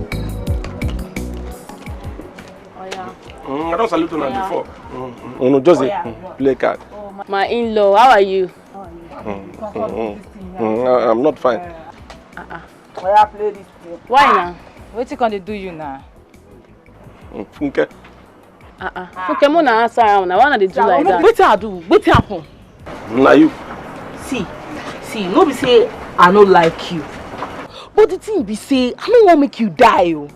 Oh yeah. Mm, I don salute una before. Mm, mm. Unu just dey, mm, play card. My in-law, how are you? Mm, mm, mm, mm, I- I'm not fine. Uh-uh. Oya, play this game. Why now? Wetin come dey do you now? Mm, Funke. Uh-uh. Funke, mo na answer am now. Why una dey do like that? Wetin I do? Wetin happen? Na you. See, see, no be say I no like you. But the thing be say, I no wan make you die o.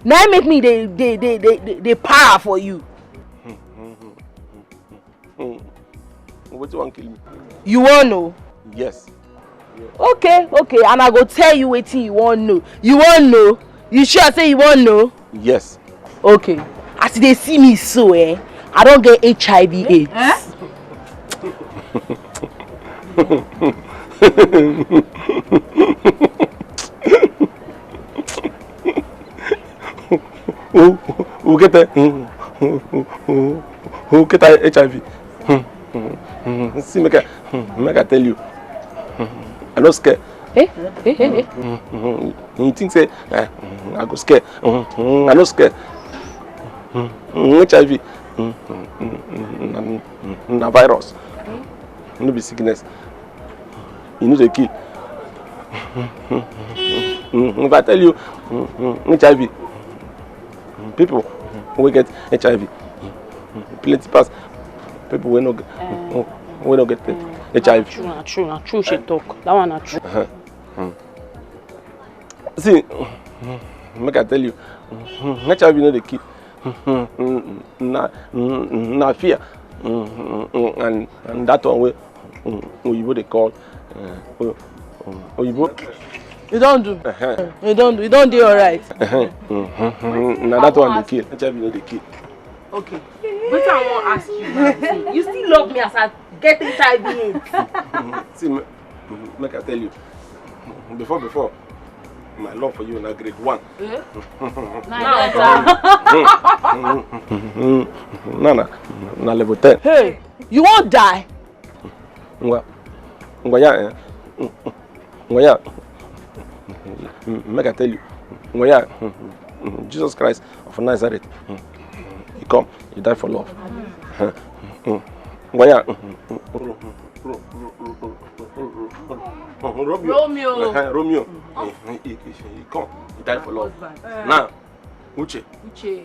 Na im make me dey, dey, dey, dey, dey, dey para for you. Hmm. Wetin wan kill me? You wan know? Yes. Okay, okay, and I go tell you wetin you wan know. You wan know? You sure say you wan know? Yes. Okay. As you dey see me so, eh, I don get H I V AIDS. Eh? Who, who get a, who, who, who, who get a H I V? Hmm, hmm, hmm. See, make I, hmm, make I tell you. Hmm, I no scare. Eh? Eh, eh, eh. Hmm, hmm. You think say, eh, hmm, I go scare? Hmm, hmm, I no scare. Hmm, hmm, H I V. Hmm, hmm, hmm, hmm, na, hmm, na virus. No be sickness. E no dey kill. If I tell you, H I V, people wey get H I V plenty pass people wey no get, wey no get H I V. True, na true, na true she talk. That one na true. Uh-huh. See, make I tell you, H I V no dey kill. Na, na fear. And, and that one wey, mm, oyibo dey call, uh, o- um, oyibo. You don do. Uh-huh. You don do. You don dey alright. Uh-huh. Mm-hmm. Na that one dey kill. H I V no dey kill. Okay. Wetin I wan ask you now be say, you still love me as I get H I V AIDS? See, ma- Make I tell you, before, before, my love for you na grade one. Eh? Na letter. Na, na, na level ten. Hey, you wan die? Ngwa, ngwa ya, eh? Ngwa ya. Make I tell you, ngwa ya. Jesus Christ of Nazareth, he come, he die for love. Ngwa ya. Romeo. Romeo. Uh-huh, Romeo. He, he, he, he come. He died for love. Husband. Now, Uche. Uche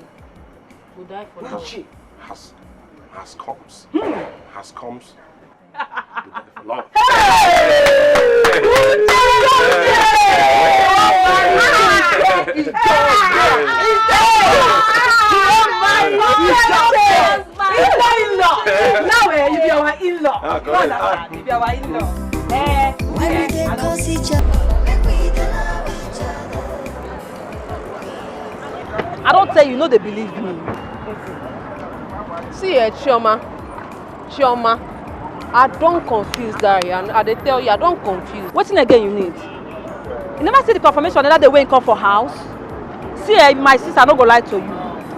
go die for love. Uche has, has comes. Has comes. He died for love. Hey! Uche! Uche! Uche! Uche! Uche! Uche! Now, eh, you be our in-law. Ah, correct. You be our in-law. Eh, when we dey cause each other, make we dey love each other. I don tell you, no dey believe me. See, eh, Chioma, Chioma, I don confuse that, and I dey tell you, I don confuse. Wetin again you need? You never see the confirmation the other day when he come for house? See, eh, my sister, I no go lie to you.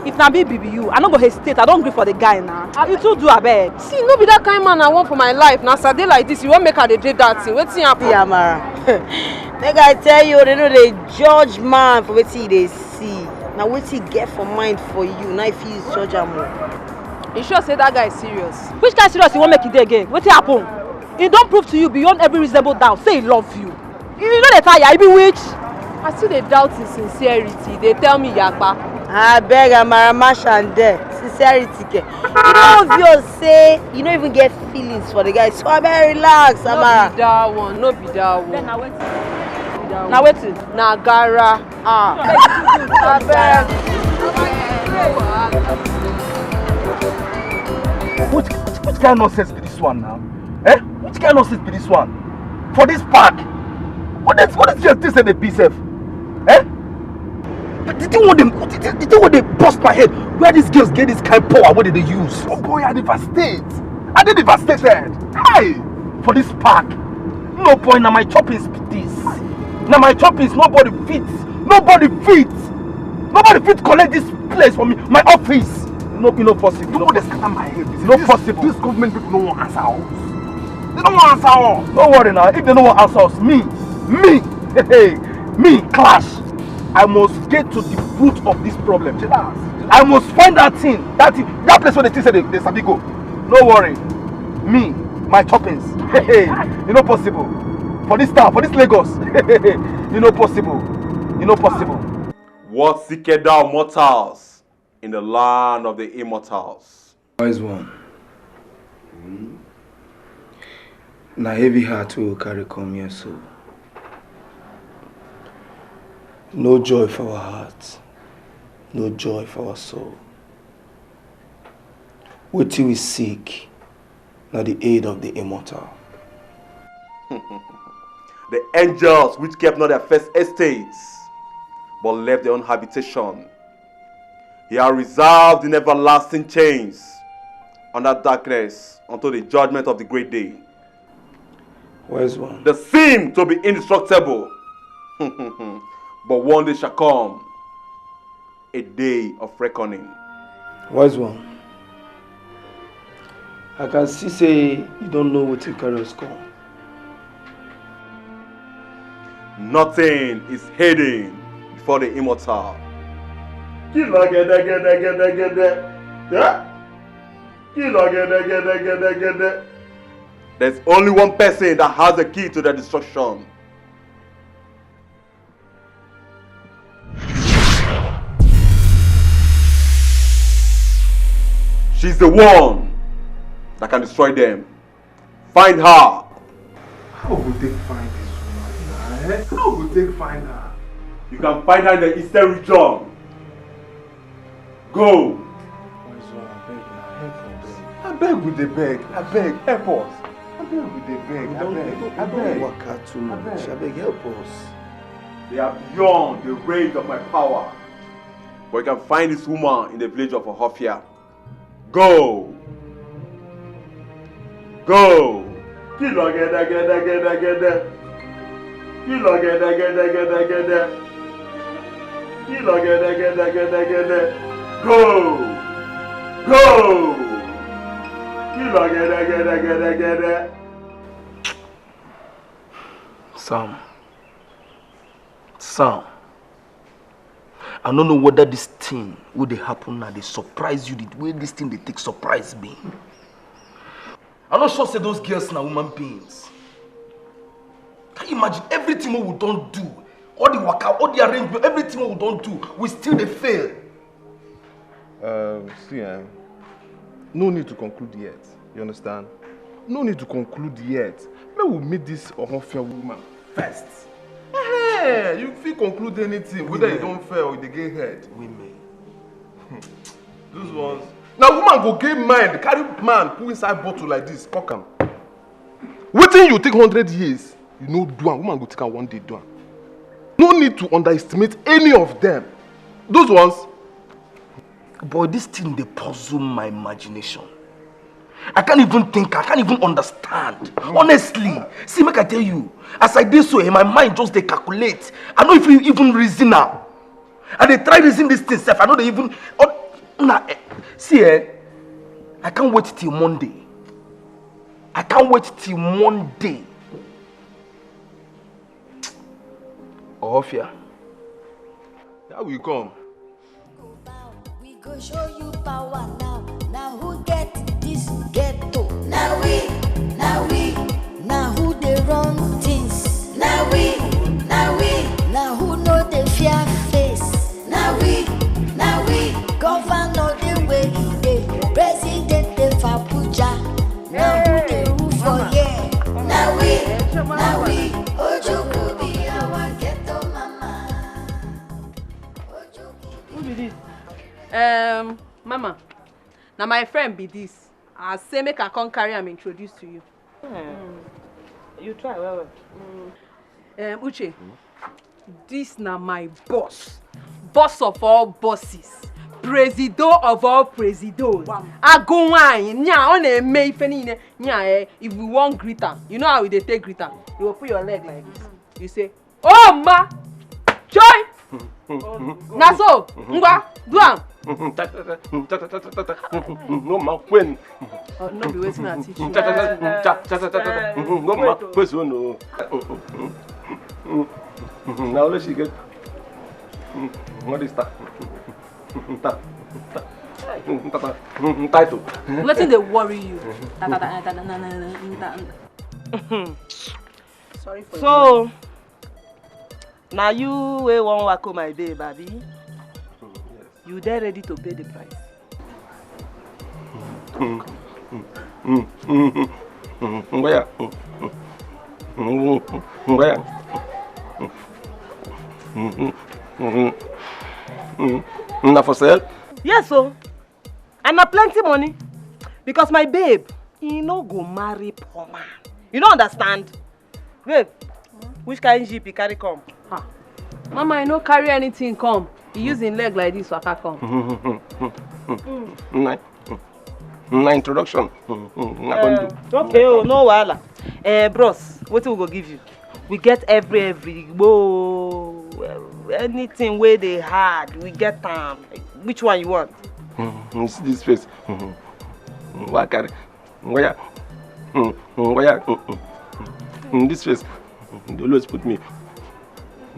If na me be you, I no go hesitate. I don gree for the guy now. Ah, you too do, abeg. See, no be that kind man I want for my life. Na as I dey like this, you wan make I dey do that thing. Wetin happen? See, Amara, make I tell you, they no dey judge man for wetin he dey see. Na wetin he get for mind for you, na if he use judge am o. You sure say that guy is serious? Which kind serious you wan make e dey again? Wetin happen? He don prove to you beyond every reasonable doubt say he love you. You no dey tire, you be witch. I still dey doubt his sincerity, dey tell me yapa. Abeg, Amara, mash am there. Sincerity ke. You no obvious say you no even get feelings for the guy, so abeg relax, No Amara. Be that one, no be that one. Then na wetin? Na wetin? Na gara. Ah. Abeg. Which, which, which kind of nonsense be this one now? Eh? Which kind of nonsense be this one? For this park? What is what is your thing say dey be sef? Eh? But the thing wey dey the thing wey dey burst my head, where these girls get this kind power wey dey dey use? Oh boy, I devastate. I dey devastated. Hi! For this park. No boy, na my choppings be this. Na my choppings, nobody fit. Nobody fit. Nobody fit collect this place for me. My office. No, e no possible. No, dey scatter my head. No possible. This government people no wan answer us. They no wan answer us. No worry now. If they no wan answer us, me, me, hey, me, clash. I must get to the root of this problem. I must find that thing, that thing, that place where they think say they, they sabi go. No worry. Me, my choppings. Hey, e no possible. For this town, for this Lagos. E no possible. E no possible. What seeketh thou mortals in the land of the immortals? Wise one. Na heavy heart we will carry come here so. No joy for our heart, no joy for our soul. Wetin we seek na the aid of the immortal. The angels which kept not their first estates, but left their own habitation. He are reserved in everlasting chains under darkness until the judgment of the great day. Wise one. They seem to be indestructible, but one day shall come, a day of reckoning. Wise one. I can see say you don't know what you carry us come. Nothing is hidden before the immortal. Kí ló gẹ́dẹ́gẹ́dẹ́gẹ́dẹ́? Yeah? Kí ló gẹ́dẹ́gẹ́dẹ́gẹ́dẹ́? There's only one person that has the key to the destruction. She's the one that can destroy them. Find her. How we go take find this woman now? Eh? How we go take find her? You can find her in the eastern region. Go. Wise one, abeg na, help us. Abeg we dey beg, abeg help us. Abeg we dey beg, abeg, abeg. Waka too much. Abeg help us. They are beyond the range of my power. But you can find this woman in the village of Ohofia. Go! Go! Kí ló gẹ́dẹ́gẹ́dẹ́gẹ́dẹ́? Kí ló gẹ́dẹ́gẹ́dẹ́gẹ́dẹ́? Kí ló gẹ́dẹ́gẹ́dẹ́gẹ́dẹ́? Go! Go! Kí ló gẹ́dẹ́gẹ́dẹ́gẹ́dẹ́? Sam. Sam. I no know whether this thing wey dey happen now dey surprise you the way this thing dey take surprise me. I no sure say those girls na human beings. Can you imagine everything wey we don do, all the waka, all the arrangement, everything wey we don do, we still dey fail. Um, see, eh, no need to conclude yet. You understand? No need to conclude yet. Make we meet this Ohofia woman first. Hey, you fit conclude anything, whether you don fail or you dey get head. Women. Those ones. Na woman go get mind, carry man put inside bottle like this, cock am. Wetin you take hundred years, you no do am, woman go take am one day do am. No need to underestimate any of them. Those ones. Boy, this thing dey puzzle my imagination. I can't even think, I can't even understand. Honestly, see, make I tell you, as I dey so, eh, my mind just dey calculate. I no even even reason am. I dey try reason this thing sef. I no dey even. Oh, na, eh, see, eh, I can't wait till Monday. I can't wait till Monday. Ohofia. How we come? Go show you power now. Now who get this ghetto? Now we, now we. Now who dey run things? Now we, now we. Now who no dey fear face? Now we, now we. Governor dey where he dey. President dey for Abuja. Now who dey rule for here? Now we, now we. Ojukwu be our ghetto mama. Ojukwu be Who be this? Um, Mama, na my friend be this. I say make I come carry am introduce to you. Hmm. You try well well. Um, Uche, this na my boss. Boss of all bosses. Presido of all presidos. Agunwanyi, nya, ọ na-eme ife niile. Nya, eh, if we wan greet am, you know how we dey take greet am? You go put your leg like this. You say, "Oh, ma! Joy!" Na so, ngwa, do am. No ma, when? Oh, no be wetin I teach you. No ma, kwezo no. Now let's get what is that? Title. Wetin dey worry you? Ta, ta, ta, ta, ta, na, na, na, na, na. Sorry for So, you. Na you wey wan wacko my babe, abi? You dey ready to pay the price? Ngwaya. Ngwaya. Na for sale? Yes, so. And na plenty money. Because my babe, he no go marry poor man. You no understand? Babe, which kind jeep you carry come? Ah. Mama, I no carry anything come. He use him leg like this, waka come. Na, na introduction. Na go do. Uh, okay, oh, no wahala. Eh, bros, wetin we go give you? We get every, every, whoa, anything wey dey hard, we get am. Which one you want? You see this face? Waka. Ngwaya. Mm, ngwaya. Mm, mm. Mm, this face, they always put me.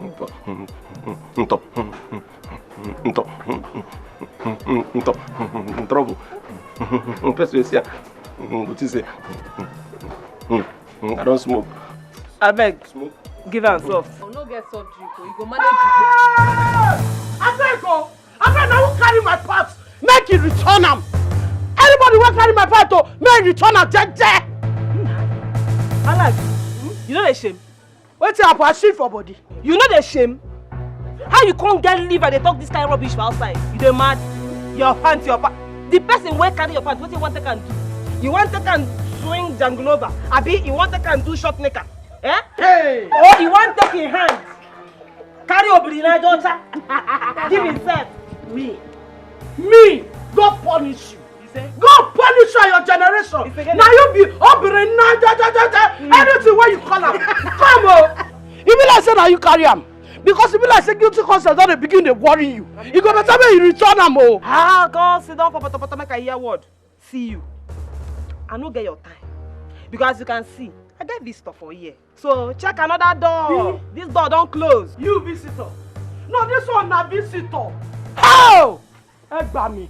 Nto. Mm, mm, nto. Mm, mm, nto. Mm, mm, nto. Mm, trouble. Mm, first face here. Mm, what is it? Mm, mm, I don't smoke. Abeg, smoke. Give am soft. I no get soft drink o. You go manage. Abeg o. Abeg, na who carry my part? Make e return am. Anybody wey carry my part o, make e return am jeje. Alex, you no dey shame? Wetin happen? I shit for body. You no dey shame? How you come get liver dey talk this kind rubbish for outside? You dey mad? Your pant, your pa-, the person wey carry your pant, wetin you wan take am do? You wan take am swing janglova? Abi you wan take am do short knicker? Eh? Hey! Or you wan take him hand? Carry obiri na jocha. Give himself. Me. Me. God punish you. God punish you and your generation. Now you be obiri na jocha. Anything wey you call am. Come o. E be like say na you carry am. Because e be like say guilty conscience don dey begin dey worry you. You go better make you return am o. Ah, God, sit down for potopoto make I hear word. See you. I no get your time. Because as you can see, I get visitor for here. So check another door. This door don close. You visitor. No, this one na visitor. How? Ẹ gbà mí.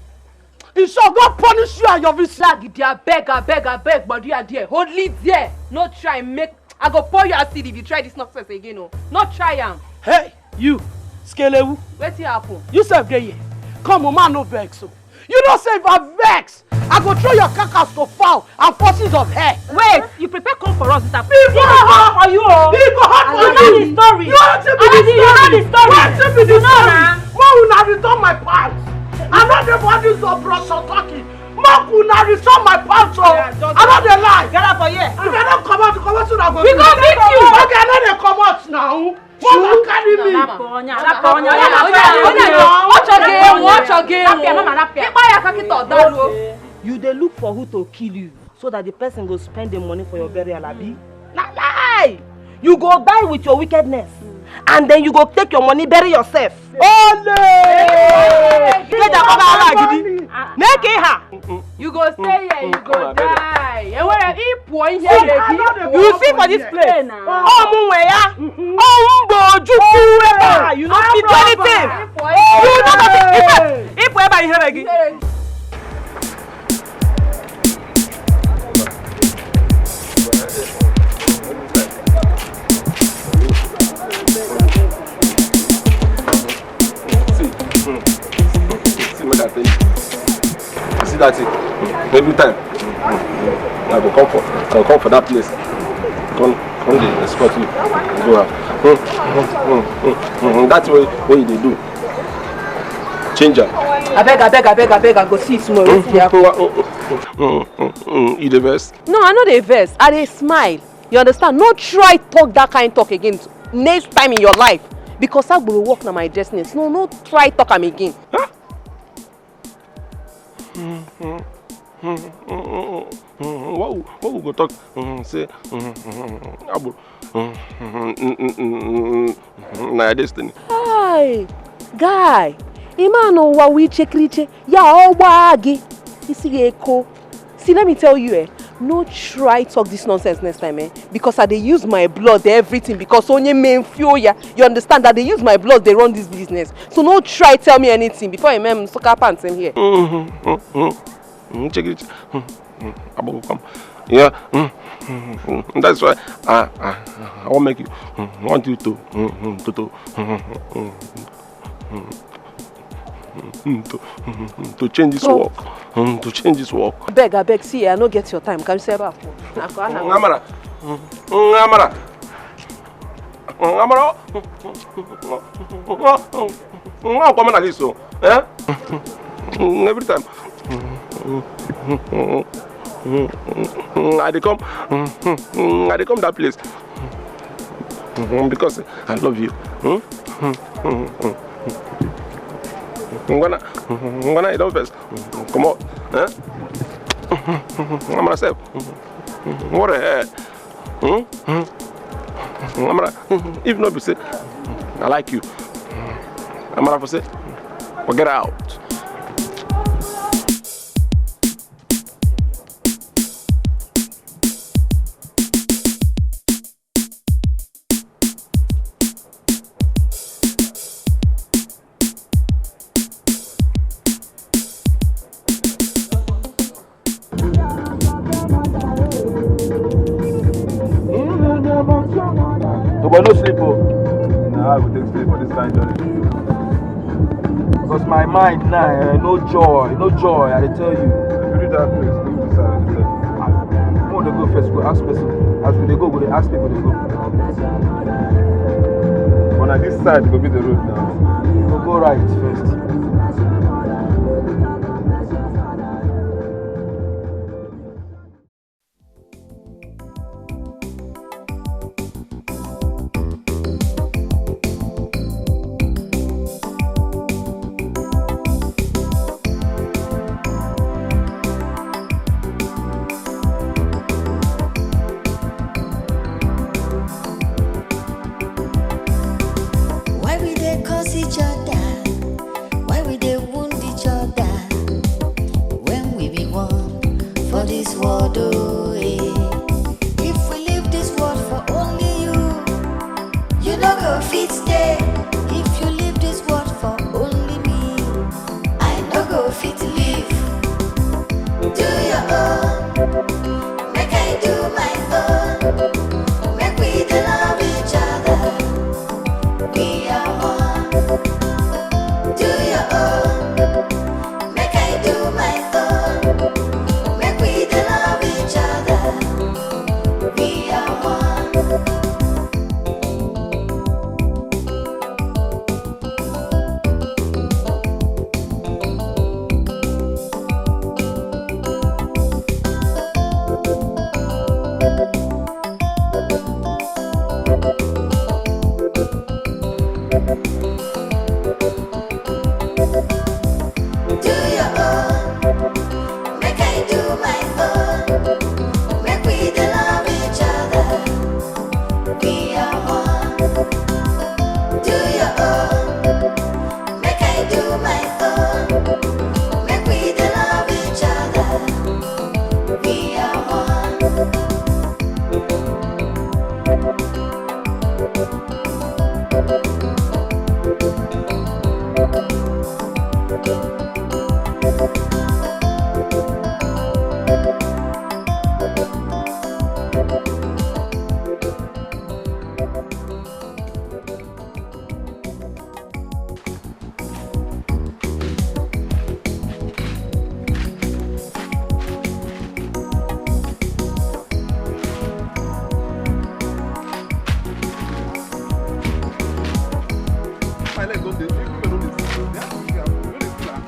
E sure God punish you and your visitor. Gidi, abeg, abeg, abeg, but you are there. Hold it there. No try make I go pour you acid if you try this nonsense again o. No try am. Hey, you, Skelewu. Wetin happen? You sef dey here. Come o, man no vex o. You know say if I vex, I go throw your carcass to fowl and forces of hell. Wait, you prepare come for us this afternoon. He go hot for you o. He go hot for you. You know the story. You know the story. Wetin be the story? Make una return my pants. I no dey for this your brush talking. Make una return my pants o. I no dey lie. Get out for here. If I no comot, comot una go. We go beat you. Okay, I no dey comot now. Mama carry me. Ọ chọghị ịnwụ, ọ chọghị ịnwụ. Ịkpa ya aka kịta ọ daruo. You dey look for who to kill you so that the person go spend the money for your burial, abi? Na lie! You go die with your wickedness, and then you go take your money, bury yourself. Ole! Make that cover our gidi. Make it ha. You go stay here, you go die. Enwere ịpụọ ihere gị. You see for this place. Ọ mụ nwe ya. Ọ mụ bụ Ojukwu ebe a. You no fit do anything. You no fit. In fact, ịpụ ebe a ihere gị. That is, every time I go come for, I go come for that place. Come, come dey escort you go out. That way wey you dey do, change am. Abeg, abeg, abeg, abeg, I go see you tomorrow. Wetin dey happen? You dey vex? No, I no dey vex. I dey smile. You understand? No try talk that kind talk again next time in your life, because agboro work na my destiny. No, no try talk am again. What we, what we go talk? Say, agboro, na your destiny. Hi, guy. Ị ma na ụwa wụ iche kiriche, ya ọ gbaa gị, isi gị eko. See, let me tell you, eh, no try talk this nonsense next time, eh, because I dey use my blood, everything, because onye men feel ya. You understand that they use my blood, they run this business. So no try tell me anything before I mem sucker pants in here. Check it. Agboro come. Yeah. That's why I, I, I want make you, want you to, to, to, to, to change this work. To change this work. Beg, I beg, see, I no get your time. Can you say about? Ngamara. Ngamara. Ngamara. Ngamara. Ngamara. This so. Eh? Every time. I dey come, I dey come that place because I love you. Ngwana, ngwana, you don vex. Come on. Eh? I'm myself. What the hell? Hmm? Hmm? Amara, if not be say, I like you. Amara for say, forget out. But no sleep, oh. Nah, I go take sleep for this kind journey. Because my mind now, eh, no joy, no joy, I dey tell you. If you reach that place, leave this side, leave there. Come on, dey go first, go ask person. As we dey go, we dey ask people, dey go. But na this side go be the road now. We go right first. Why we dey curse each other? Why we dey wound each other? When we be one for this world, oh, eh. If we leave this world for only you, you no go fit stay. If you leave this world for only me, I no go fit live. Do your own, make I do my own. Make we dey love each other. We are one. Do your own, make I do my own. Make we dey love each other. We are one. My leg don dey, you people don dey see. They have to see am. You no dey see am.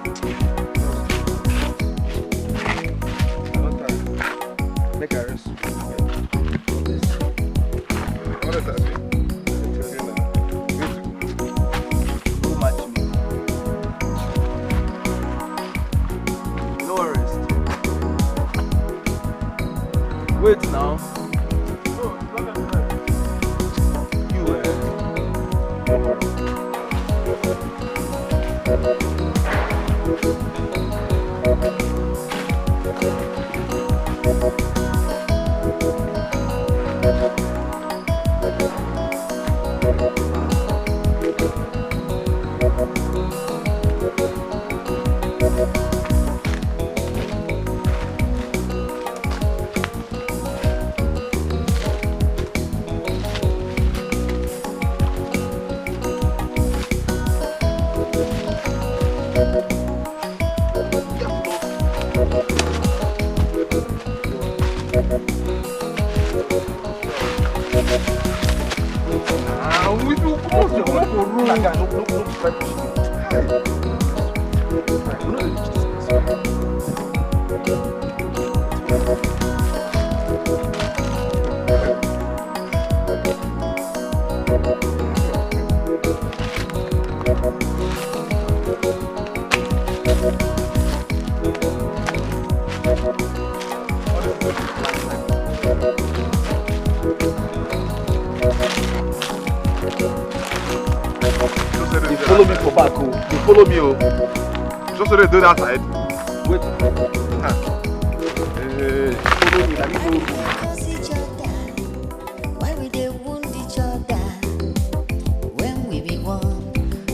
I don tire. Make I rest. What else I say? I dey tell you now. Wait. No match me. No rest. Wait now. You, eh? Ah, we do come out for road. That guy no, no, no try push me. Hey. We no dey reach this place. They follow me for back, oh. They follow me, oh. Just so they do that side. Wait. Huh. Hey. Follow me, let me go. Why we dey wound each other when we be one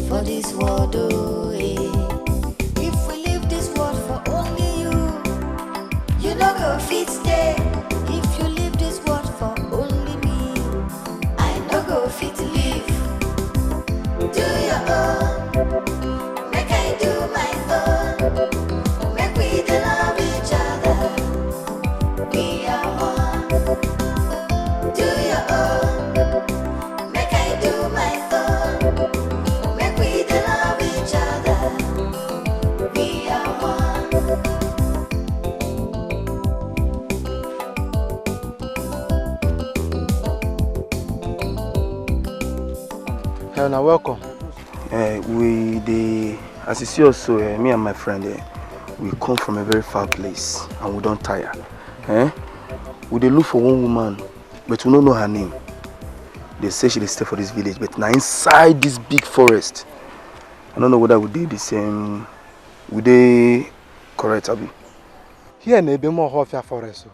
for this world, oh, eh? If we leave this world for only you, you no go fit stay. If you leave this world for only me, I no go fit live. Do your own, make I do my own. Make we dey love each other. We are one. Do your own. Make I do my own. Make we dey love each other. We are one. Hey, now welcome. Eh, we dey, as you see us so, eh, me and my friend, eh, we come from a very far place and we don tire. Eh? We dey look for one woman, but we no know her name. They say she dey stay for this village, but na inside this big forest. I don't know whether we dey the same, we dey correct, abi? Here na ebe more Ohafia forest o.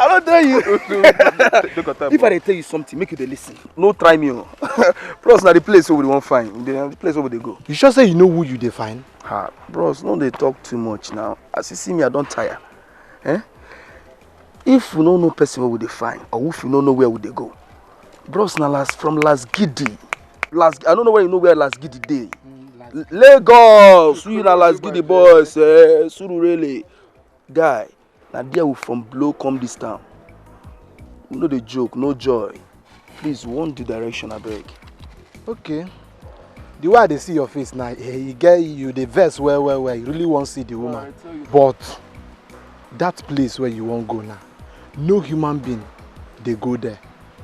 I don't tell you. Take your time, if I bro. Dey tell you something, make you dey listen. No try me, oh. Bros, na the place where we wan find. The, the place where we dey go. You sure say you know who you dey find? Ha, bros, no dey talk too much now. As you see me, I don tire. Eh? If we no know person where we dey find, or if we no know where we dey go, bros, na last from Lasgidi. Last, I don't know where you know where Lasgidi dey. Mm, Las- Lagos, we na Lasgidi boys, eh, Surulere. Guy, na there we from blow come this town. We no dey joke, no joy. Please, we wan do direction, abeg. Okay. The way I dey see your face now, eh, you get, you dey vex well, well, well. You really wan see the woman. But that place where you wan go now, no human being dey go there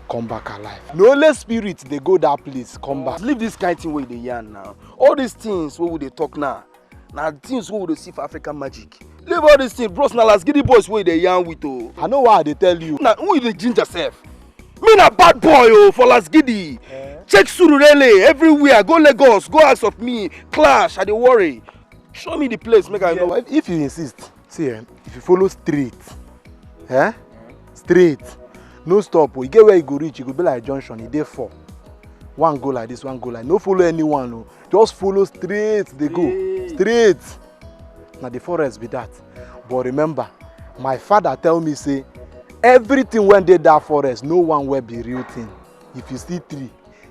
come back alive. Na only spirit dey go that place come back. Leave this kind thing wey you dey yarn now. All these things wey we dey talk now, na things wey we dey see for African Magic. Leave all these things, bros. Na Lasgidi boys wey you dey yarn with o. I know why I dey tell you. Na who you dey ginger sef? Me na bad boy o for Lasgidi. Eh? Check Surulere everywhere. Go Lagos, go House of Me, Clash, I dey worry. Show me the place, make I know. If, if you insist, see, eh, if you follow straight, eh, straight, no stop o. You get where you go reach, you go be like junction, e dey four. One go like this, one go like. No follow anyone o. Just follow straight, dey go. Straight. Straight. Na the forest be that. But remember, my father tell me say everything wey dey that forest, no one wey be real thing. If you see tree,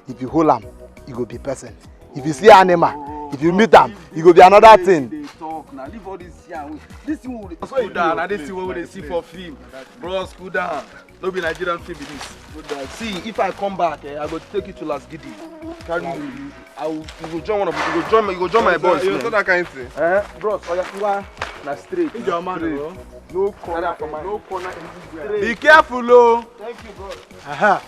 if you hold am, e go be person. If you see animal, if you meet am, e go be another thing. Dey talk now. Leave all this yarn. This thing wey we dey, cool down. Na this thing wey we dey see for film. Bros, cool down. No be Nigerian film be this. See, if I come back, eh, I go take you to Las Gidi. Carry you. I will, you go join one of you go join you go join my boys. You know that kind thing. Eh, bros, oya, ngwa na straight. Your man, straight. No corner for my no corner in this way. Be careful, oh. Thank you, bro. Aha.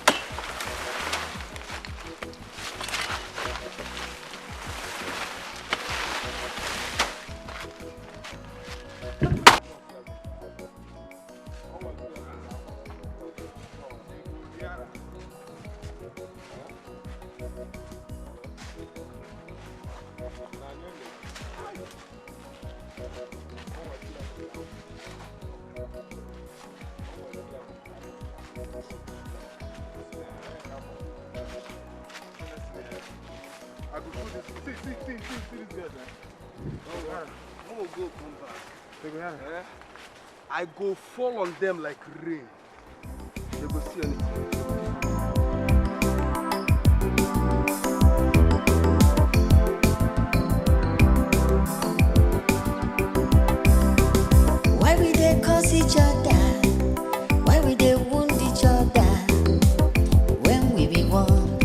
I go show this. See, see, see, see, see this girl, eh? Oh, yeah. No go come back. They go, yeah. Eh? I go fall on them like rain. They go see anything. Why we dey curse each other? Why we dey wound each other? When we be one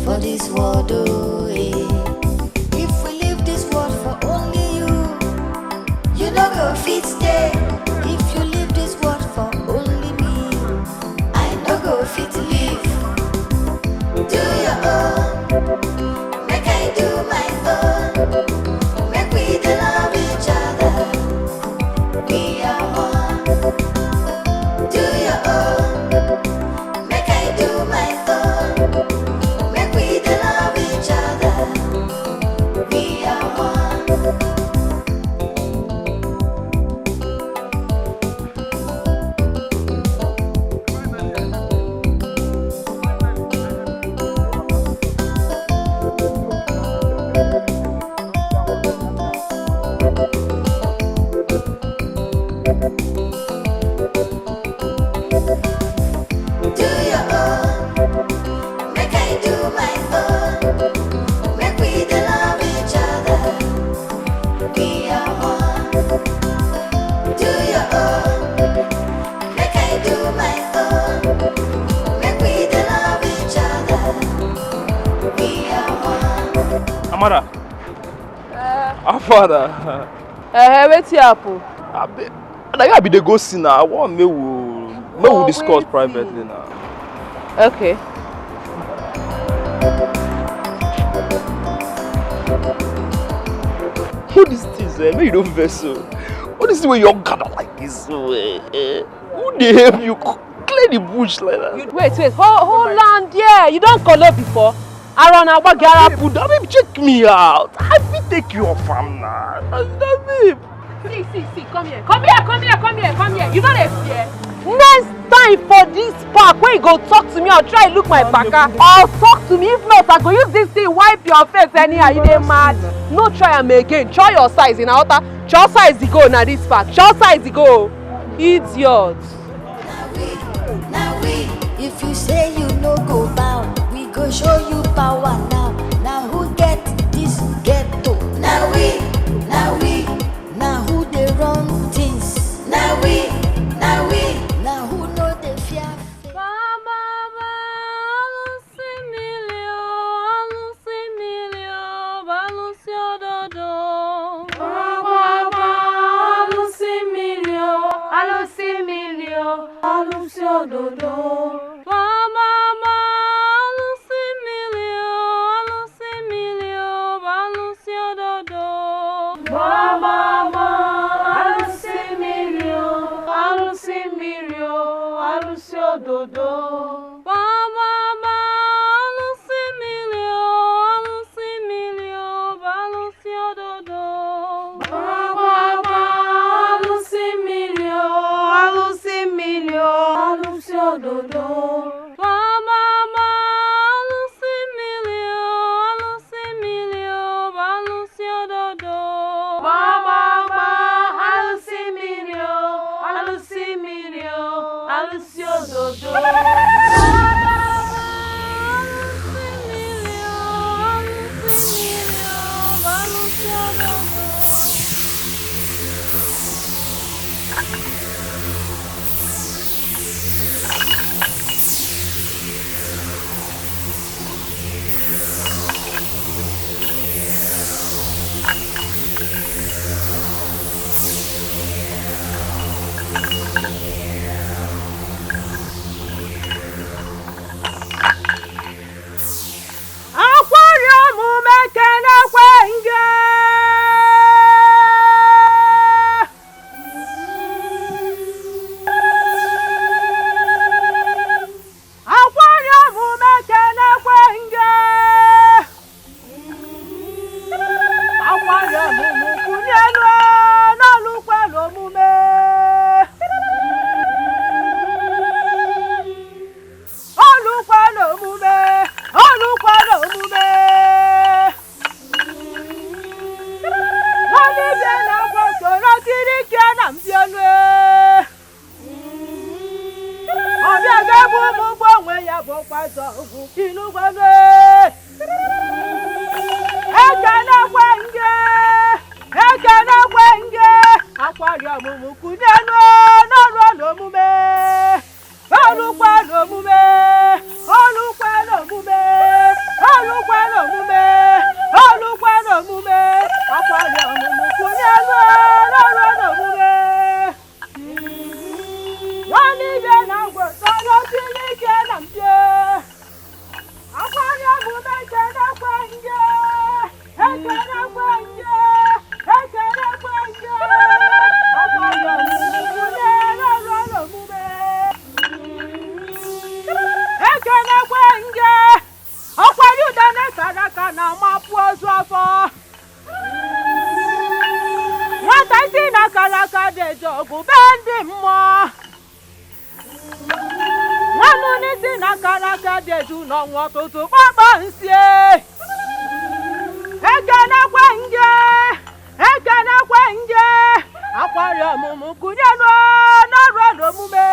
for this world, oh, eh. If we leave this world for only you, you no go fit stay. If you leave this world for only me, I no go fit leave. Do your own, make I do my own. Make we dey love each other. We are one. Do your own, make I do my own. Make we dey love each other. We are one. Do your own, make I do my own. Make we dey love each other. We are one. Do your own, make I do my own. Make we dey love each other. We are one. Amara. Eh. How far? Eh, wetin happen? Abi, na you I be dey go see now. I want make we make we discuss privately now. Okay. Who this things, eh? Make you no vex so. What is the way you gather like this? So, eh, eh? Who dey help you c- clear the bush like that? Wait, wait, hold, hold on there. You don kolo before? Arona Wagara. Babe, that babe, check me out. I fit take you off am now. That babe. See, see, see, come here. Come here, come here, come here, come here. You no dey fear? Next time for this park, when you go talk to me, I'll try look my baka. I'll talk to me. If not, I go use this thing wipe your face anyhow. You dey mad? No try am again. Try your size in outer. Try size the go na this park. Try size the go. Idiot. Now we, if you say you no go bow, we go show you power now. Now who get this ghetto? Now we, now we, now who dey run things? Now we, now we, now who no dey fear? Ba, ba, ba, Alusi Milio, Alusi Milio, Balusi Ododo. Ba, ba, ba, Alusi Milio, Alusi Milio, Alusi Ododo. Ba, ba, ba, Alusi Milio, Alusi Milio, Balusi Ododo. Ba, ba, ba, Alusi Milio, Alusi Milio, Alusi Ododo. Ba, ba, ba, Alusi Milio, Alusi Milio, Balusi Ododo. Ba, ba, ba, Alusi Milio, Alusi Milio, Alusi Ododo. Ba, ba, ba, Alusi Milio, Alusi Milio, Balusi Ododo. Ba, ba, ba, Alusi Milio, Alusi Milio, Alusi Ododo. Inugwame. Ekenekwe nge. Ekenekwe nge. Akwari ọmụmụ kunye n'ọrụ n'omume. Olukwa n'omume. Olukwa n'omume. Olukwa n'omume. Olukwa n'omume. Akwari ọmụmụ kunye n'ọrụ n'omume. Nwanne ibe na ngwọta n'otu n'ike na mpe. Akwari ọmụmụ ekenekwe nge. Ekenekwe nge. Ekenekwe nge. Akwari ọmụmụ kunye n'ọrụ n'omume. Ekenekwe nge. Akwari ude na-ekara aka na mapụ ozu ọfọ. Nwata isi na-akara aka dị eji ọgụ be ndị mmụọ. Nwanụ n'isi na-akara aka dị eju n'ọnwa ọtụtụ kpakpa nsie. Ekenekwe nge. Ekenekwe nge. Akwari ọmụmụ kunye n'ọrụ n'omume.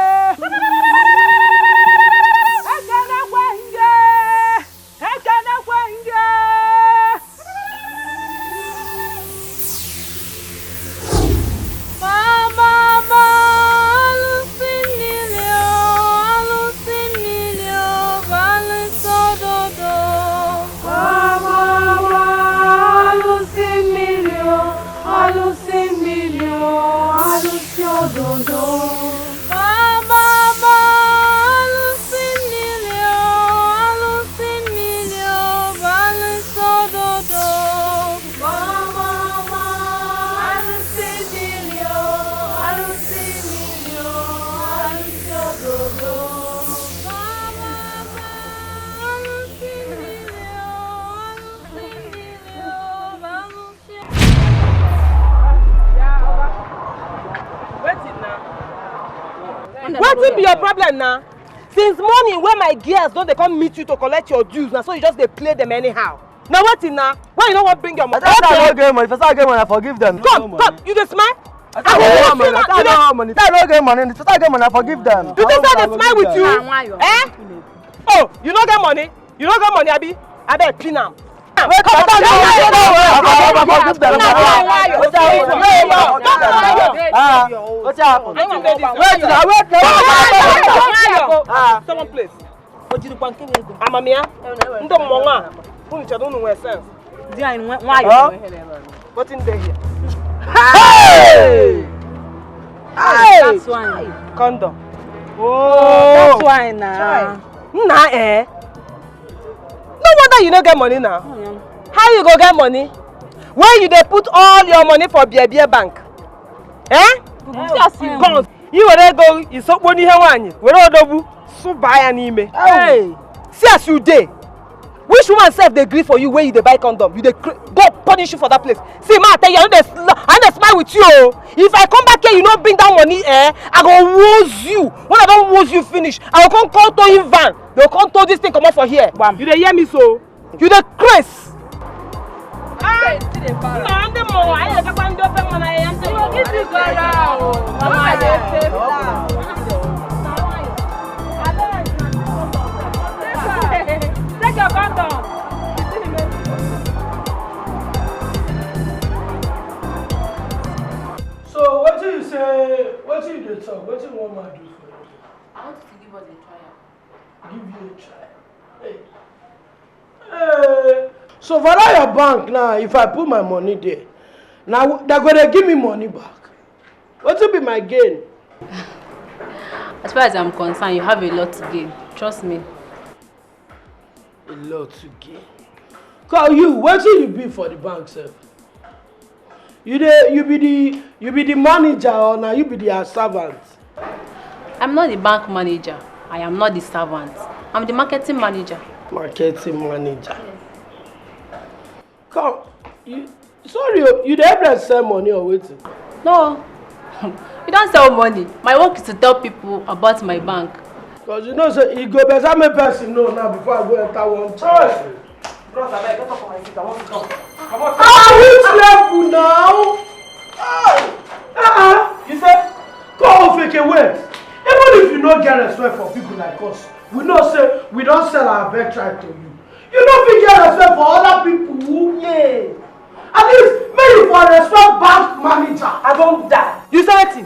Ekenekwe nge. Ekenekwe nge. Mama, ma, alụsị mmiri o, alụsị mmiri o, bụ alụsị ododo. Mama, ma, alụsị mmiri o, alụsị mmiri o, alụsị ododo. Mama, ma, alụsị mmiri o, alụsị mmiri o, bụ alụsị ododo. Mama, ma, alụsị mmiri o, alụsị mmiri o, alụsị ododo. Mama, ma, alụsị mmiri o, alụsị mmiri o, bụ alụsị Wetin be your problem na? Since morning wey my girls don dey come meet you to collect your dues, na so you just dey play them anyhow. Na wetin na? Why you no wan bring your money? I tell you I no get money. If I say I get money, I forgive them. Come, come, you dey smile? I tell you I no get money. I tell you I no get money. If I say I get money, I forgive them. You think say I dey smile with you? Eh? Oh, you no get money? You no get money, abi? Abeg, pin am. Wait, I tell you I no get money. I forgive them. Ah, wetin happen? Wait, na wait, na wait. Ah. Someone please. Amamiya, ndị mmọnwụ a, unu chere unu nwere sense. Di anyị nwa-, nwayọ. Huh? Wetin dey here? Hey! Hey! That's why. Condom. Oh, that's why na. Nna, eh? No wonder you no get money now. Oh, yeah. How you go get money when you dey put all your money for beer beer bank? Eh? Just you come. I were ego isokpo n'ihe nwaanyị, were odogwu sụba ya n'ime. Hey! See as you dey. Which woman sef dey gree for you when you dey buy condom? You dey cra-, God punish you for that place. See, ma, I tell you, I no dey sl-, I no dey smile with you o. If I come back here, you no bring down money, eh, I go woz you. When I don woz you finish, I go come call towing van. They go come tow this thing comot for here. Bam. You dey hear me so? You dey craze. Ah, na ndị mmọnwụ, anyị na-agakwa ndị ofe mmanụ ahịa, ndị mmọnwụ. Gịnị gara ahụ? Mama, I dey pay for that. Take your condom. So wetin you say, wetin you dey talk, wetin you wan ma do for you? I want you to give us a trial. Give you a try. Hey. Hey. So for that your bank now, if I put my money there, now they go dey give me money back. Wetin be my gain? As far as I'm concerned, you have a lot to gain. Trust me. A lot to gain. Call you, wetin you be for the bank sef? You dey, you be the, you be the manager or na you be their servant? I'm not the bank manager. I am not the servant. I'm the marketing manager. Marketing manager. Come, you, sorry o, you dey help them sell money or wetin? No. You don't sell money. My work is to tell people about my bank. 'Cause you know say e go better make person know now before I go enter one church. Bros, abeg, don't talk for my seat. I want to talk. Comot. Ah, which level now? Ah, ah, ah. You say, come off again, wait. Even if you no get respect for people like us, we know say we don I beg try to you. You no fit get respect for other people. Yeah. At least make you for respect bank manager. I don die. You say wetin?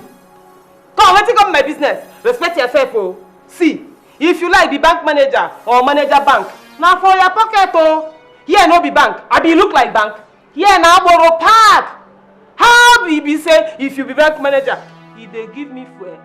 Come, wetin come my business? Respect yourself o. See, if you like be bank manager or manager bank, na for your pocket o. Here no be bank. Abi e look like bank? Here na Agboro park. How e be say if you be bank manager, e dey give me fuel,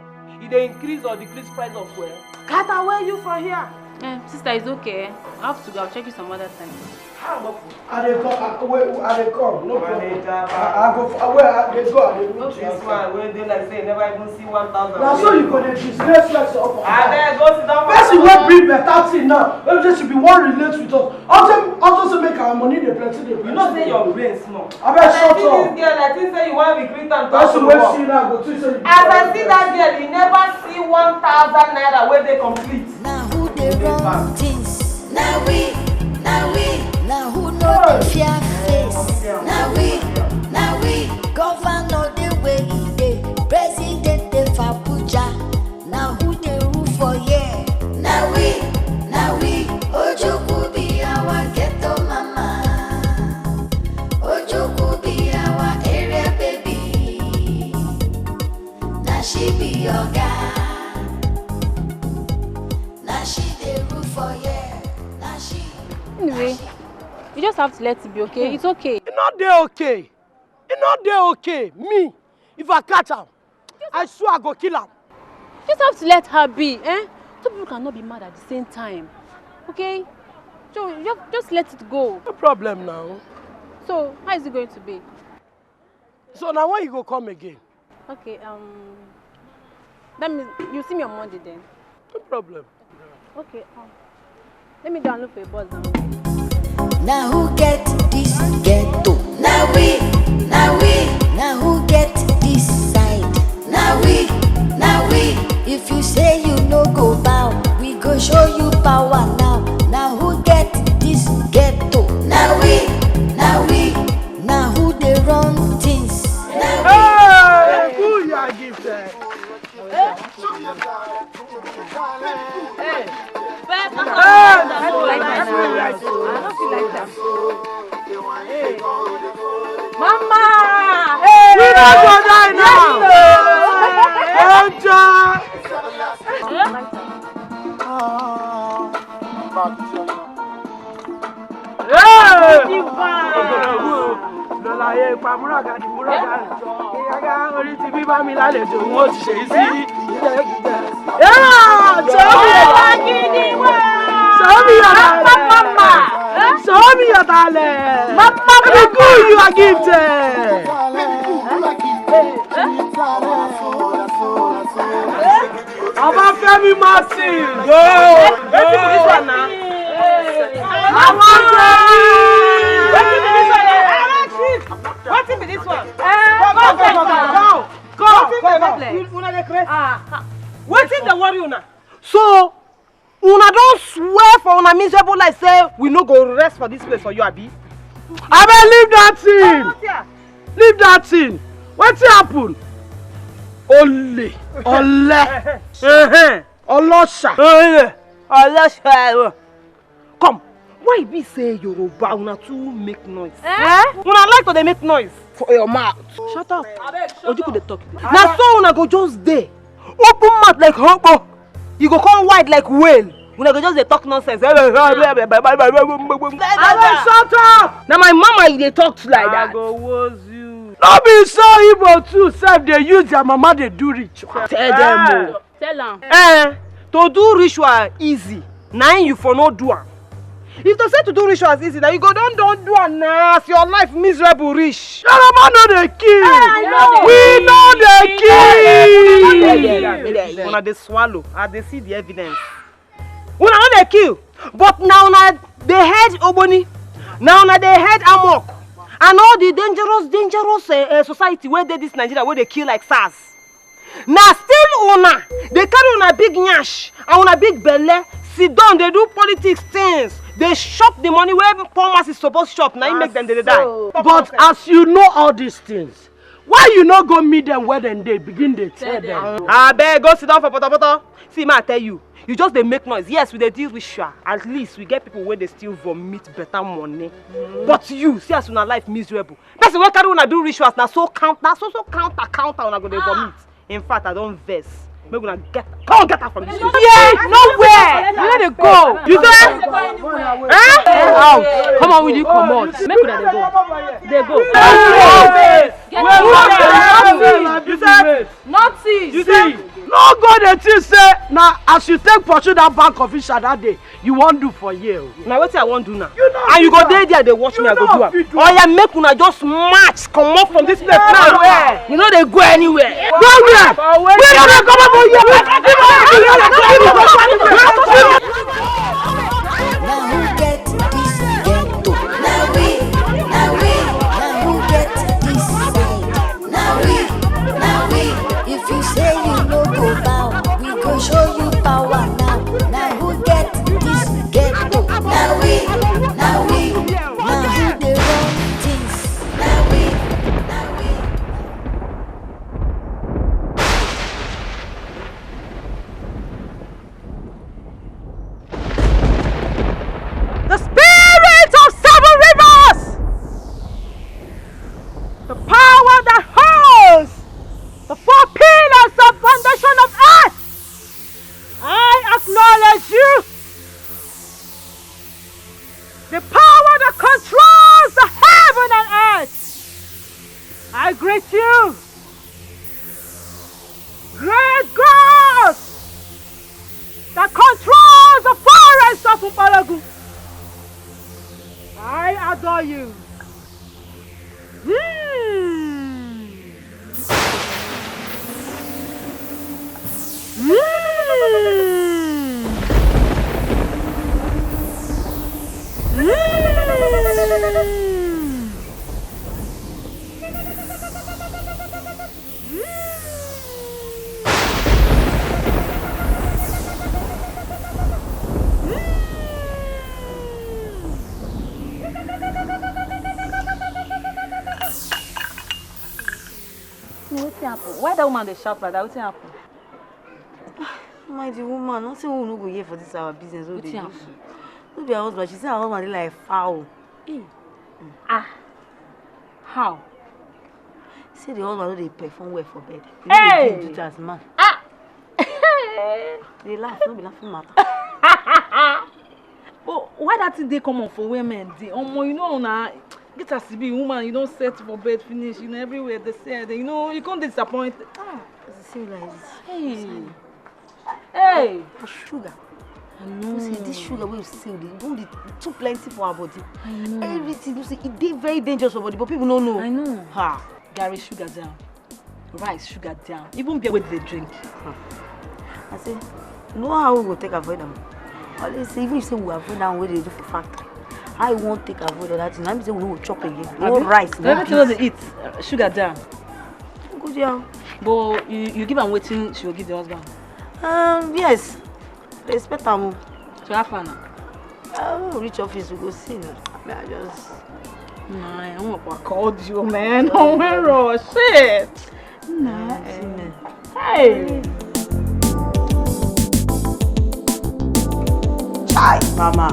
e dey increase or decrease price of fuel? Cut away you from here. Eh, sister, it's okay. I have to go. I'll check you some other time. How about I dey come. I, wait, I dey come. No problem. Manager, I, I go. Where I dey go? I dey look this one wey dey like say you never even see one thousand. Na so you go dey disgrace yourself. Abeg, go sit down. Person wey bring better thing now, wey just be one relate with us. Also, also say make our money dey plenty, dey plenty. You know say your brain small. Abeg, shut up. As I see this girl, I think say you wan recruit am to work. Person wey see now go think say you. As I see that girl, you never see one thousand naira wey dey complete. Na who dey run things? Na we, na we. Na who no dey fear face? Na we, na we. Governor dey where he dey, president dey for Abuja. Na who dey rule for here? Na we, na we. Ojukwu be our ghetto mama. Ojukwu be our area baby. Na she be oga. Na she dey rule for here. Na she. Anyway, you just have to let it be, okay? It's okay. E no dey okay. E no dey okay. Me, if I catch am, I swear I go kill am. You just have to let her be, eh? Two people cannot be mad at the same time, okay? So you just, just let it go. No problem now. So how is it going to be? So now when you go come again? Okay, um, that means you see me on Monday then. No problem. Okay, um, let me download for a bus now. Na who get this ghetto? Na we, na we. Na who get this side? Na we, na we. If you say you no go bow, we go show you power now. Na who get this ghetto? Na we, na we. Na who dey run things? Na we. Hey, who you are gifted? Mama! Hey! We no go die now! Enjoy! Lọ́láyé pa múraga di múraga. Ìyága orí ti bí bá mi lálejò, wọ́n ti ṣe é sí. Yóò ṣòwò ìyàtà. Ṣòwò ìyàtà. Ṣòwò ìyàtà lẹ̀. Mama, be good, you are gifted. Ọbáfẹ́mi Martins. Go. Wetin be this one now? Ọbáfẹ́mi. Wetin be this one now? Wetin be this one? Come, come, come, come, come. Come, come, come. Una dey craze. Ah, ah. Wetin dey worry una? So, una don swear for una miserable life say we no go rest for this place for you, abi? Abeg, leave that thing. Leave that thing. Wetin happen? Ole. Ole. Uh-huh. Olosha. Ole. Olosha. Come. Why e be say Yoruba una too make noise? Eh? Eh? Una like to dey make noise. For your mouth. Shut up. Ojuku dey talk. Na so una go just dey. Open mouth like hobo. You go come wide like whale. Una go just dey talk nonsense. Abeg, shut up. Na my mama you dey talk to like that. I go woz you. No be so Igbo too sef dey use their mama dey do ritual. Tell them o. Tell am. Eh, to do ritual easy, na im you for no do am. If to say to do rituals easy, na you go don don do am na as your life miserable reach. Yoruba no dey kill. Eh, I know. We no dey kill. Una dey swallow, I dey see the evidence. Una no dey kill, but na una dey head ogboni, na una dey head amok, and all the dangerous, dangerous eh, eh, society wey dey this Nigeria wey dey kill like SARS. Na still una dey carry una big nyash and una big belle sit down dey do politics things, dey chop the money wey poor masses suppose chop, na im make dem dey die. But as you know all these things, Why you no go meet them where dem dey begin dey tell them? Abeg, go sit down for potopoto. See, ma tell you, you just dey make noise. Yes, we dey deal with sha. At least we get people wey dey still vomit better money. But you, see as una life miserable. Person wey carry una do rituals na so count, na so so counter counter una go dey vomit. In fact, I don vex. Make una get, come get out from this place. Yeah, nowhere. You no dey go. You go. Eh? Out. Come on, will you come out? Make una dey go. Dey go. You said nothing. You see, no go dey think say na as you take pursue that bank official that day, you wan do for here o. Na wetin I wan do now? And you go dey there dey watch me, I go do am. Oya, make una just march comot from this place now. We no dey go anywhere. Go where? We no dey comot for here. Na who get this ghetto? Na we, na we, na who get this side? Na we, na we. If you say you no go bow, we go show you power now. Na who get this ghetto? Na we, na we, na who dey run things? Na we, na we. The spirit of seven rivers, the power that holds the four pillars of foundation of earth, I acknowledge you. The power that controls the heaven and earth, I greet you. Great God that controls the forest of Upalagu, I adore you. Hmm. Hmm. Hmm. Wetin happen? Why that woman dey shout like that? Wetin happen? Mind the woman, nothing we no go hear for this our business. Wetin happen? No be her husband. She say her husband dey like fowl. Eh. Ah. How? Say the husband no dey perform well for bed. He no dey do duty as man. Ah! Dey laugh, no be laughing matter. But why that thing dey common for where men dey? Omo, you know na get as e be, woman, you don set for bed finish, you know everywhere dey sell, you know, you come dey disappointed. Ah, as you see me like this. Hey. Hey! Na sugar. I know. You see, this sugar wey you see, e don dey too plenty for our body. I know. Everything, you see, e dey very dangerous for body, but people no know. I know. Ha! Garri, sugar down. Rice, sugar down. Even beer wey dey drink. Hmm. I say, no how we go take avoid am. Always say, even if say we avoid am, wey dey do for factory. How you wan take avoid all that thing? Na be say we no go chop again. No rice, no beans. Everything wey dey eat, uh, sugar down. Good, yeah. But you, you give am wetin she go give the husband? Um, yes. Respect am o. So how far now? Uh, when we reach office, we go see now. I mean, I just... Nah, I won't call you, man. Don't worry. Shit. Nah, eh. Hey. Chai, mama.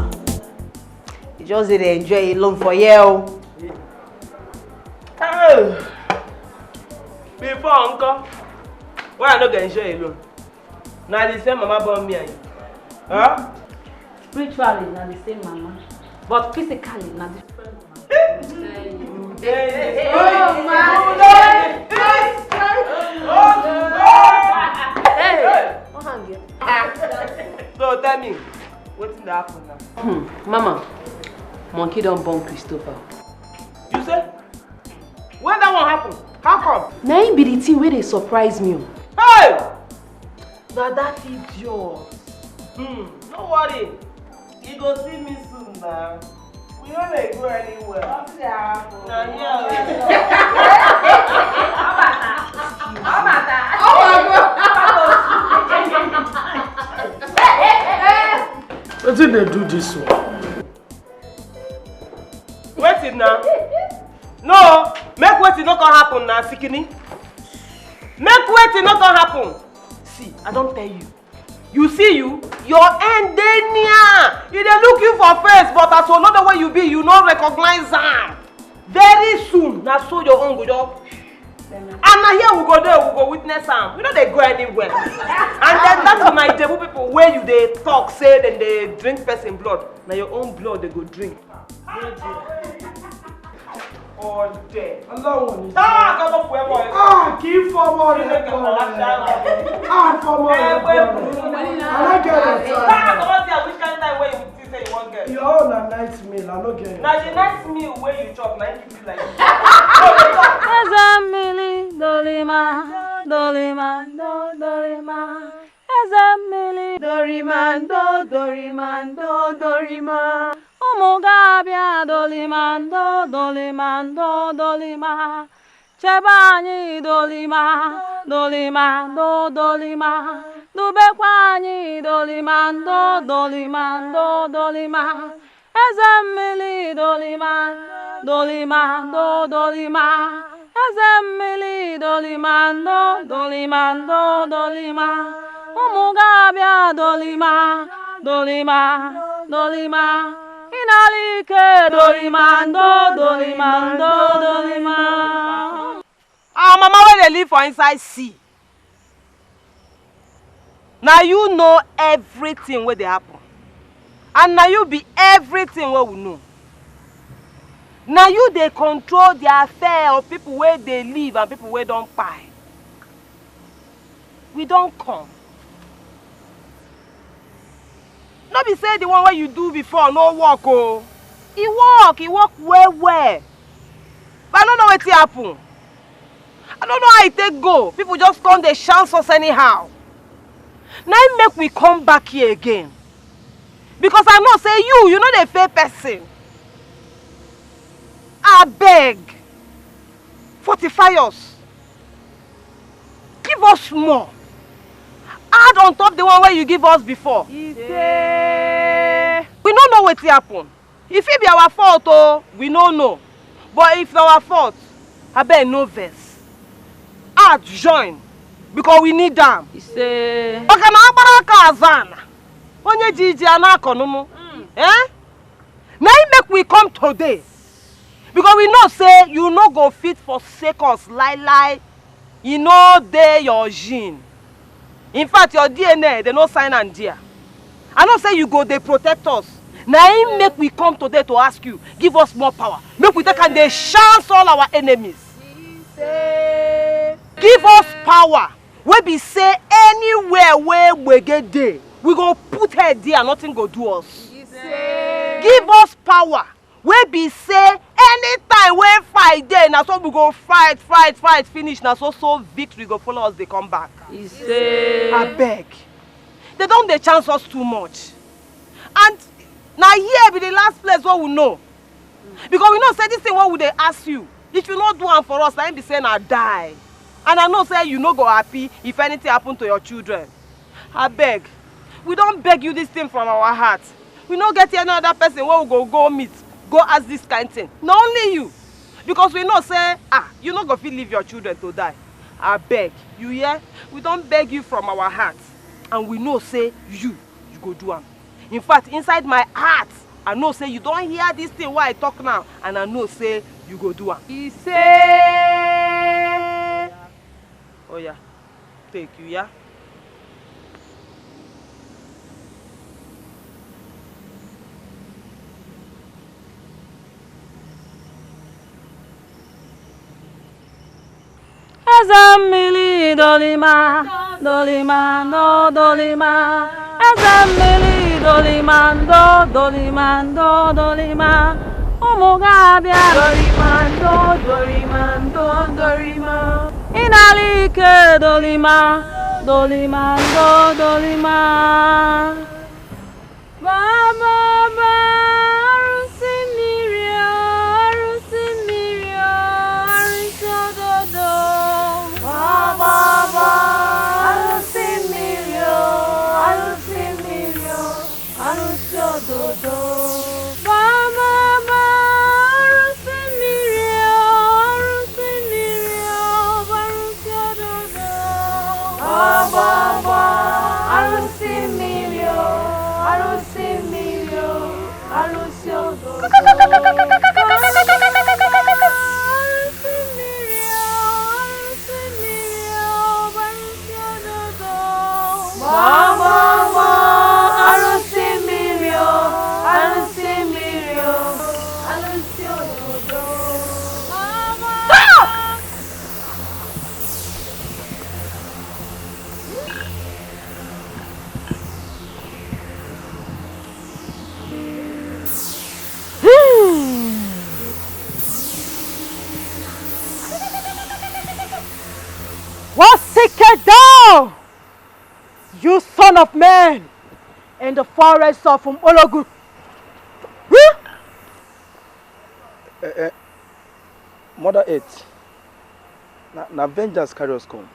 You just dey enjoy alone for here o. Oh. Before, uncle, why I no go enjoy alone? Na the same mama born me and you. Huh? Spiritually, na the same mama, but physically, na different mama. Hey, hey, hey, oh, my. Hey, hey, hey. Hey, hey. What hang you? So tell me, wetin dey happen now? Hmm, mama, monkey don born Christopher. You say? When that one happen? How come? Na him be the thing wey dey surprise me o. Hey! Na that idiot. Hmm, no worry. You go see me soon na. We no dey go anywhere. Nothing dey happen. Na here o. How matter? How matter? Oh my God. Wetin dey do this one? Wetin na? No, make wetin no come happen na, Sikini. Make wetin no come happen. See, I don tell you. You see you, your end dey near. E dey look you for face, but as Olodo wey you be, you no recognize am. Very soon, na so your own go just. And na here we go dey, we go witness am. We no dey go anywhere. And then that na Ijebu people wey you dey talk say dem dey drink person blood. Na your own blood dem go drink. Ọdẹ. Ọlọ́run ò ní jẹ́. Táà kọ́ bọ̀ fún ẹ bọ̀ ẹ. Ah, kì í fọmọ rẹ bọ̀ rẹ. Ah, fọmọ rẹ bọ̀ rẹ. I no get your time. Táà kọ́ bọ̀ sí àwọn which kind time wey you think say you wan get? Your own na night meal, I no get your time. Na the night meal wey you chop na im keep you like this. Eze mmiri dolima, dolima, do, dolima. Eze mmiri dorimando, dorimando, dorima. Ụmụ ga-abịa dolimando, dolimando, dolima. Chebe anyị dolima, dolimando, dolima. Dubekwa anyị dolimando, dolimando, dolima. Eze mmiri dolima, dolimando, dolima. Eze mmiri dolimando, dolimando, dolima. Ụmụ ga-abịa dolima, dolima, dolima. Ị na-ala ike dolimando, dolimando, dolima. Our mama wey dey live for inside sea. Na you know everything wey dey happen. And na you be everything wey we know. Na you dey control the affair of people wey dey live and people wey don kpai. We don come. No be say the one wey you do before no work o. E work, e work well well. But I no know wetin happen. I no know how e take go. People just come dey chance us anyhow. Na im make we come back here again. Because I know say you, you no dey fail person. Abeg, fortify us. Give us more. Add on top the one wey you give us before. Ise. We no know wetin happen. E fit be our fault o, we no know. But if na our fault, abeg no vex. Add join, because we need am. Ise. Maka na agbara aka azụ ana, onye ji ji a na-akọ n'ụmụ. Mm. Eh? Na im make we come today. Because we know say you no go fit forsake us lie lie. E no dey your gene. In fact, your D N A, they no sign am there. I know say you go dey protect us. Na im make we come today to ask you, give us more power. Make we take am dey chance all our enemies. Give us power wey be say anywhere wey gbege dey, we go put head there, nothing go do us. Give us power wey be say anytime wey fight dey, na so we go fight, fight, fight finish, na so so victory go follow us dey come back. Ise. Abeg, they don dey chance us too much, and na here be the last place wey we know, because we know say this thing wey we dey ask you, if you no do am for us, na im be say na die, and I know say you no go happy if anything happen to your children. Abeg, we don beg you this thing from our heart. We no get any other person wey we go go meet, go ask this kind thing. Na only you. Because we know say, ah, you no go fit leave your children to die. Abeg, you hear? We don beg you from our heart. And we know say you, you go do am. In fact, inside my heart, I know say you don hear this thing wey I talk now, and I know say you go do am. Ise. Oya, take you, yeah? Eze mmiri dolima, dolima, ndo, dolima. Eze mmiri dolima, ndo, dolima, ndo, dolima. Ụmụ ga-abịa dolima, ndo, dolima, ndo, dolima. Ị na-ala ike dolima, dolima, ndo, dolima. Baba, baba, arụsị mmiri o, arụsị mmiri o, arụsị ododo. Baba, baba, arụsị mmiri o, arụsị mmiri o, arụsị ododo. Baba, baba, arụsị mmiri o, What seekest thou, you son of man, in the forest of Umologu? Huh? Eh, eh, Mother Earth, na, na vengeance carry us come.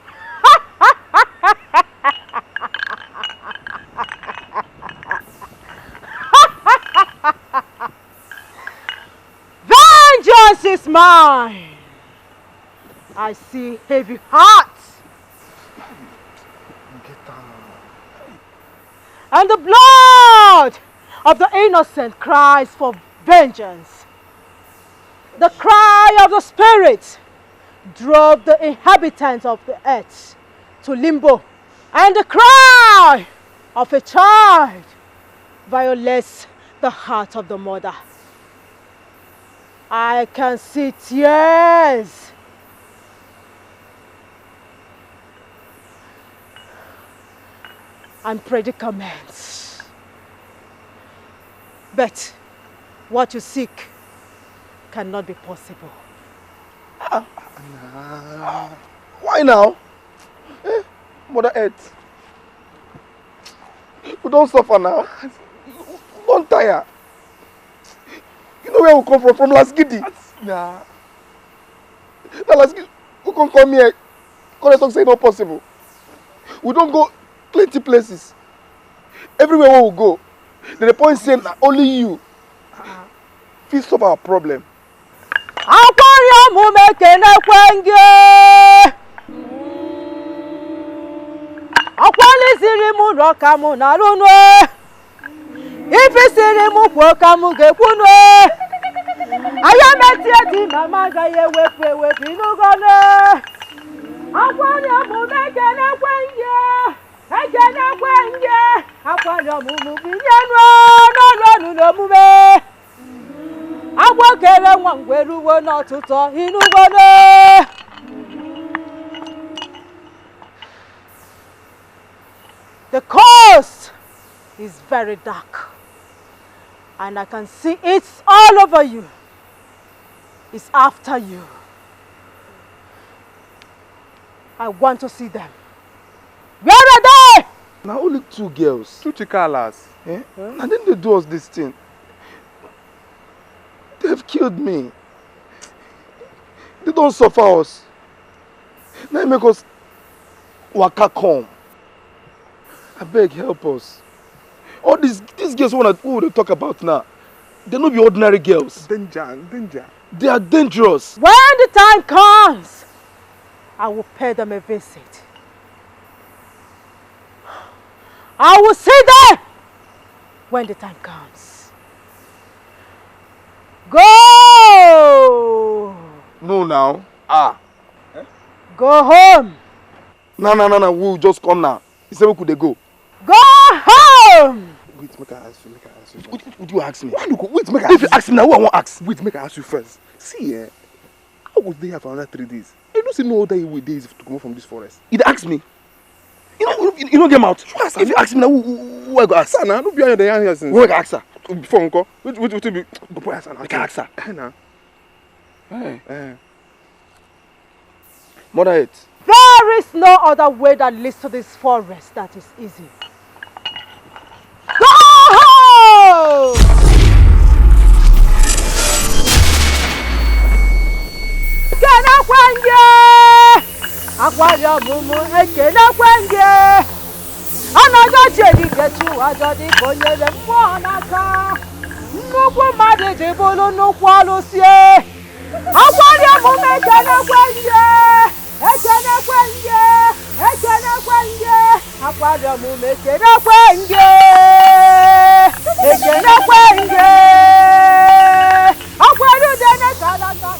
Vengeance is mine. I see heavy heart. And the blood of the innocent cries for vengeance. The cry of the spirit drove the inhabitants of the earth to limbo, and the cry of a child violates the heart of the mother. I can see tears and predicaments. But what you seek cannot be possible. Ah, nah. Why now? Eh? Mother Earth. We don suffer now. We don tire. You know where we come from? From Las Gidi. Nah. Na Las Gidi. We come come here. Come dey talk say e no possible. We don go plenty places. Everywhere wey we go, dem dey point say na only you fit solve our problem. Akwari ọmụmụ ekenekwe gị. Akwali siri m rọ ka mụ na-alụ nụ. Ife siri m kwuo ka mụ ga-ekwu nụ. Aya meti eti na m agaghị ewepụ ewepụ ịnụgo nụ. Akwari ọmụmụ ekenekwe gị. Ekenekwe gị. Akwari ọmụmụ binye nụ n'ọrụ ọnụ n'omume. Agwọ kere nwa ngwere uwe n'ọtụtụ ịnụgo nụ. The coast is very dark, and I can see it all over you. It's after you. I want to see them. Where are they? Na only two girls. Two chikalas. Eh? Na dem dey do us this thing. They've killed me. They don suffer us. Na im make us waka come. Abeg help us. All these these girls wey una wey we dey talk about now, they no be ordinary girls. Danger, danger. They are dangerous. When the time comes, I will pay them a visit. I will see them when the time comes. Go! No now. Ah. Go home. Na na na na, we just come now. He say make we dey go. Go home! Wait, make I ask you, make I ask you. What, what do you ask me? Why you go? Wait, make I ask you. If you ask me now, who I wan ask? Wait, make I ask you first. See, eh, how go dey here for another three days? You know say no other way dey easy to comot from this forest. You dey ask me? You no, you, you no get mouth. If you ask me now, who, who, who I go ask? Sir, na no be you dey yarn here since. Who I go ask, sir? Before nko, which, which, which be? Go ask her now. Make I ask her. Eh, na. Eh. Eh. Mother Earth. There is no other way that leads to this forest that is easy. Go home! Kenekwe gị! Akwari ọmụmụ ekenekwe gị! Anaghị eche dike chụwa ajọ dịka onye le mmụọ n'aka. Nnukwu mmadụ ji bụrụ nnukwu ọlụsie. Akwari ọmụmụ ekenekwe gị! Ekenekwe gị! Ekenekwe gị! Akwari ọmụmụ ekenekwe gị! Ekenekwe gị! Akwari udene ka ala ka.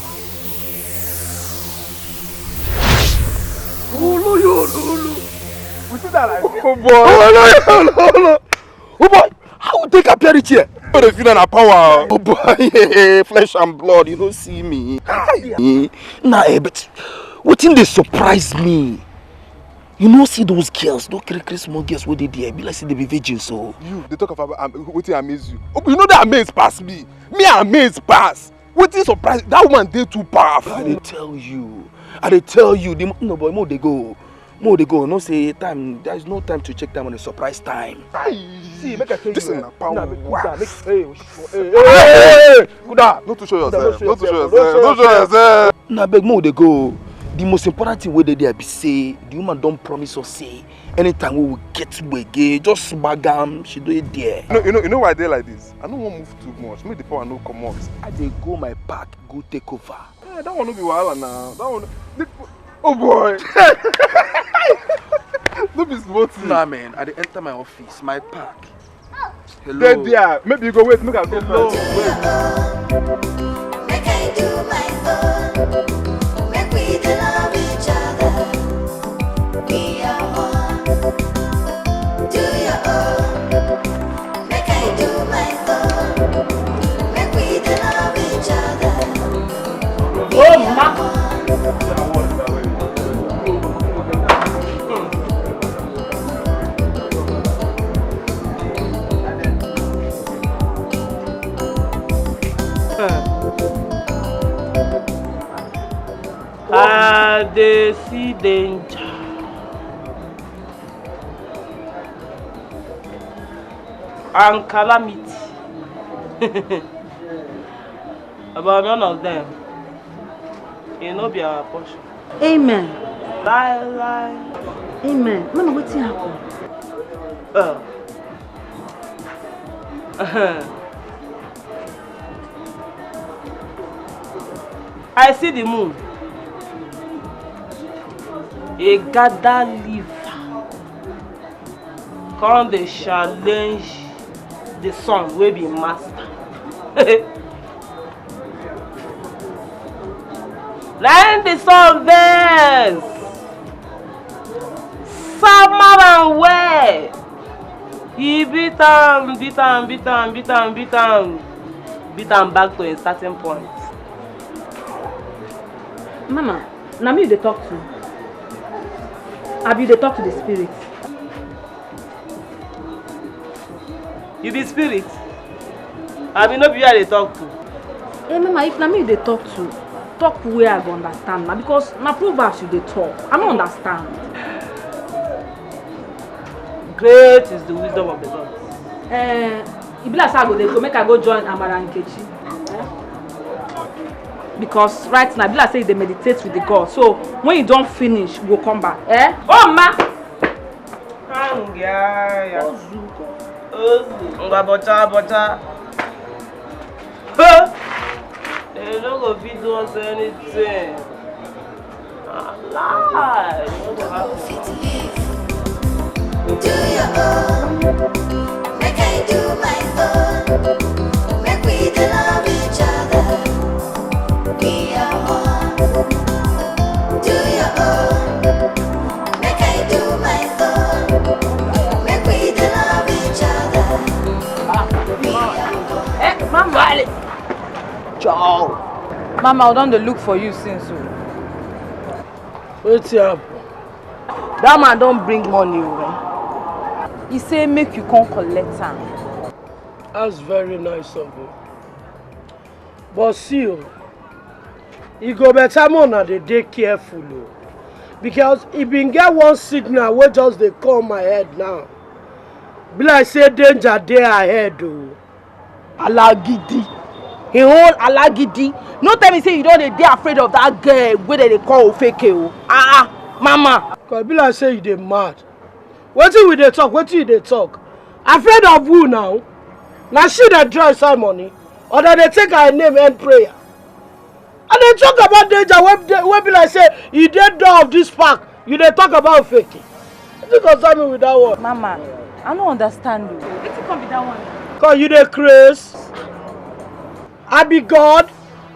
Ulu, ulu, ulu. We see that like. Oh boy. Oh, no, no, no, no. Oh boy, how we take appear reach here? Oh, the feel na power. Oh boy, flesh and blood, you no see me. Hi. Nah, eh, but wetin dey surprise me? You no see those girls, those kiri kiri small girls wey dey there, be like say they be virgins o. You dey talk of am, am, wetin amaze you? Oh, you know that amaze pass me. Me amaze pass. Wetin surprise, that woman dey too powerful. I dey tell you, I dey tell you, the mo-, no boy, mo dey go. Mo dey go. No say time. There is no time to check time on a surprise time. See, make I tell you. This is na power. Make, make, hey, hey, hey, hey, hey, Kuda. No too show yourself. No too show yourself. No show yourself. Na beg mo dey go. The most important thing wey dey there be say the woman don promise us say anytime we will get to again, just bag am, she do it there. You know, you know, you know why I dey like this? I no wan move too much. Make the power no comot. I dey go my park, go take over. Eh, that one no be wahala na. That one. Oh boy. No be small thing. Nah, man, I dey enter my office, my park. Hello. Dey there. Maybe you go wait. Make I go. Hello. Wait. Make I do my own. Make we dey love each other. We are one. Do your own. Make I do my own. Make we dey love each other. Oh, ma. I dey see danger and calamity, but none of them, e no be our portion. Amen. Lie, lie. Amen. Mama, wetin happen? Uh. I see the moon. E gather liver. Come dey challenge the sun wey be master. Na im the sun vex. Sama am well. He beat am, beat am, beat am, beat am, beat am, beat am back to a certain point. Mama, na me you dey talk to? Abi you dey talk to the spirit? You be spirit? Abi no be you I dey talk to? Eh, Mama, if na me you dey talk to, talk where I go understand na, because na proverbs you dey talk. I no understand. Great is the wisdom of the gods. Eh, e be like say I go dey go, make I go join Amara Nkechi. Because right now, e be like say you dey meditate with the God. So when you don finish, you go come back. Eh? Oh, ma! Angaya. Ozu. Ozu. Ngwa bọcha, bọcha. Huh? They no go fit do us anything. Lie. No go happen. Do your own. Make I do my own. Make we dey love each other. We are one. Do your own. Make I do my own. Make we dey love each other. We are one. Eh, Mama. Ciao. Mama, I don dey look for you since o. Wetin happen? That man don bring money o. He say make you come collect am. That's very nice of him. But see o, e go better make una dey dey careful o, because e bin get one signal wey just dey come my head now. Be like say danger dey ahead o. Alagidi. He hold alagidi. No tell me say you don dey dey afraid of that girl wey dem dey call Ofeke o. Ah, ah, Mama. Cause e be like say you dey mad. Wetin we dey talk? Wetin you dey talk? Afraid of who now? Na she dey draw inside money, or dem dey take her name end prayer? I dey talk about danger wey dey, wey be like say e dey door of this park. You dey talk about Ofeke. Wetin concern me with that one? Mama, I no understand o. Wetin come be that one? Cause you dey craze. I be God.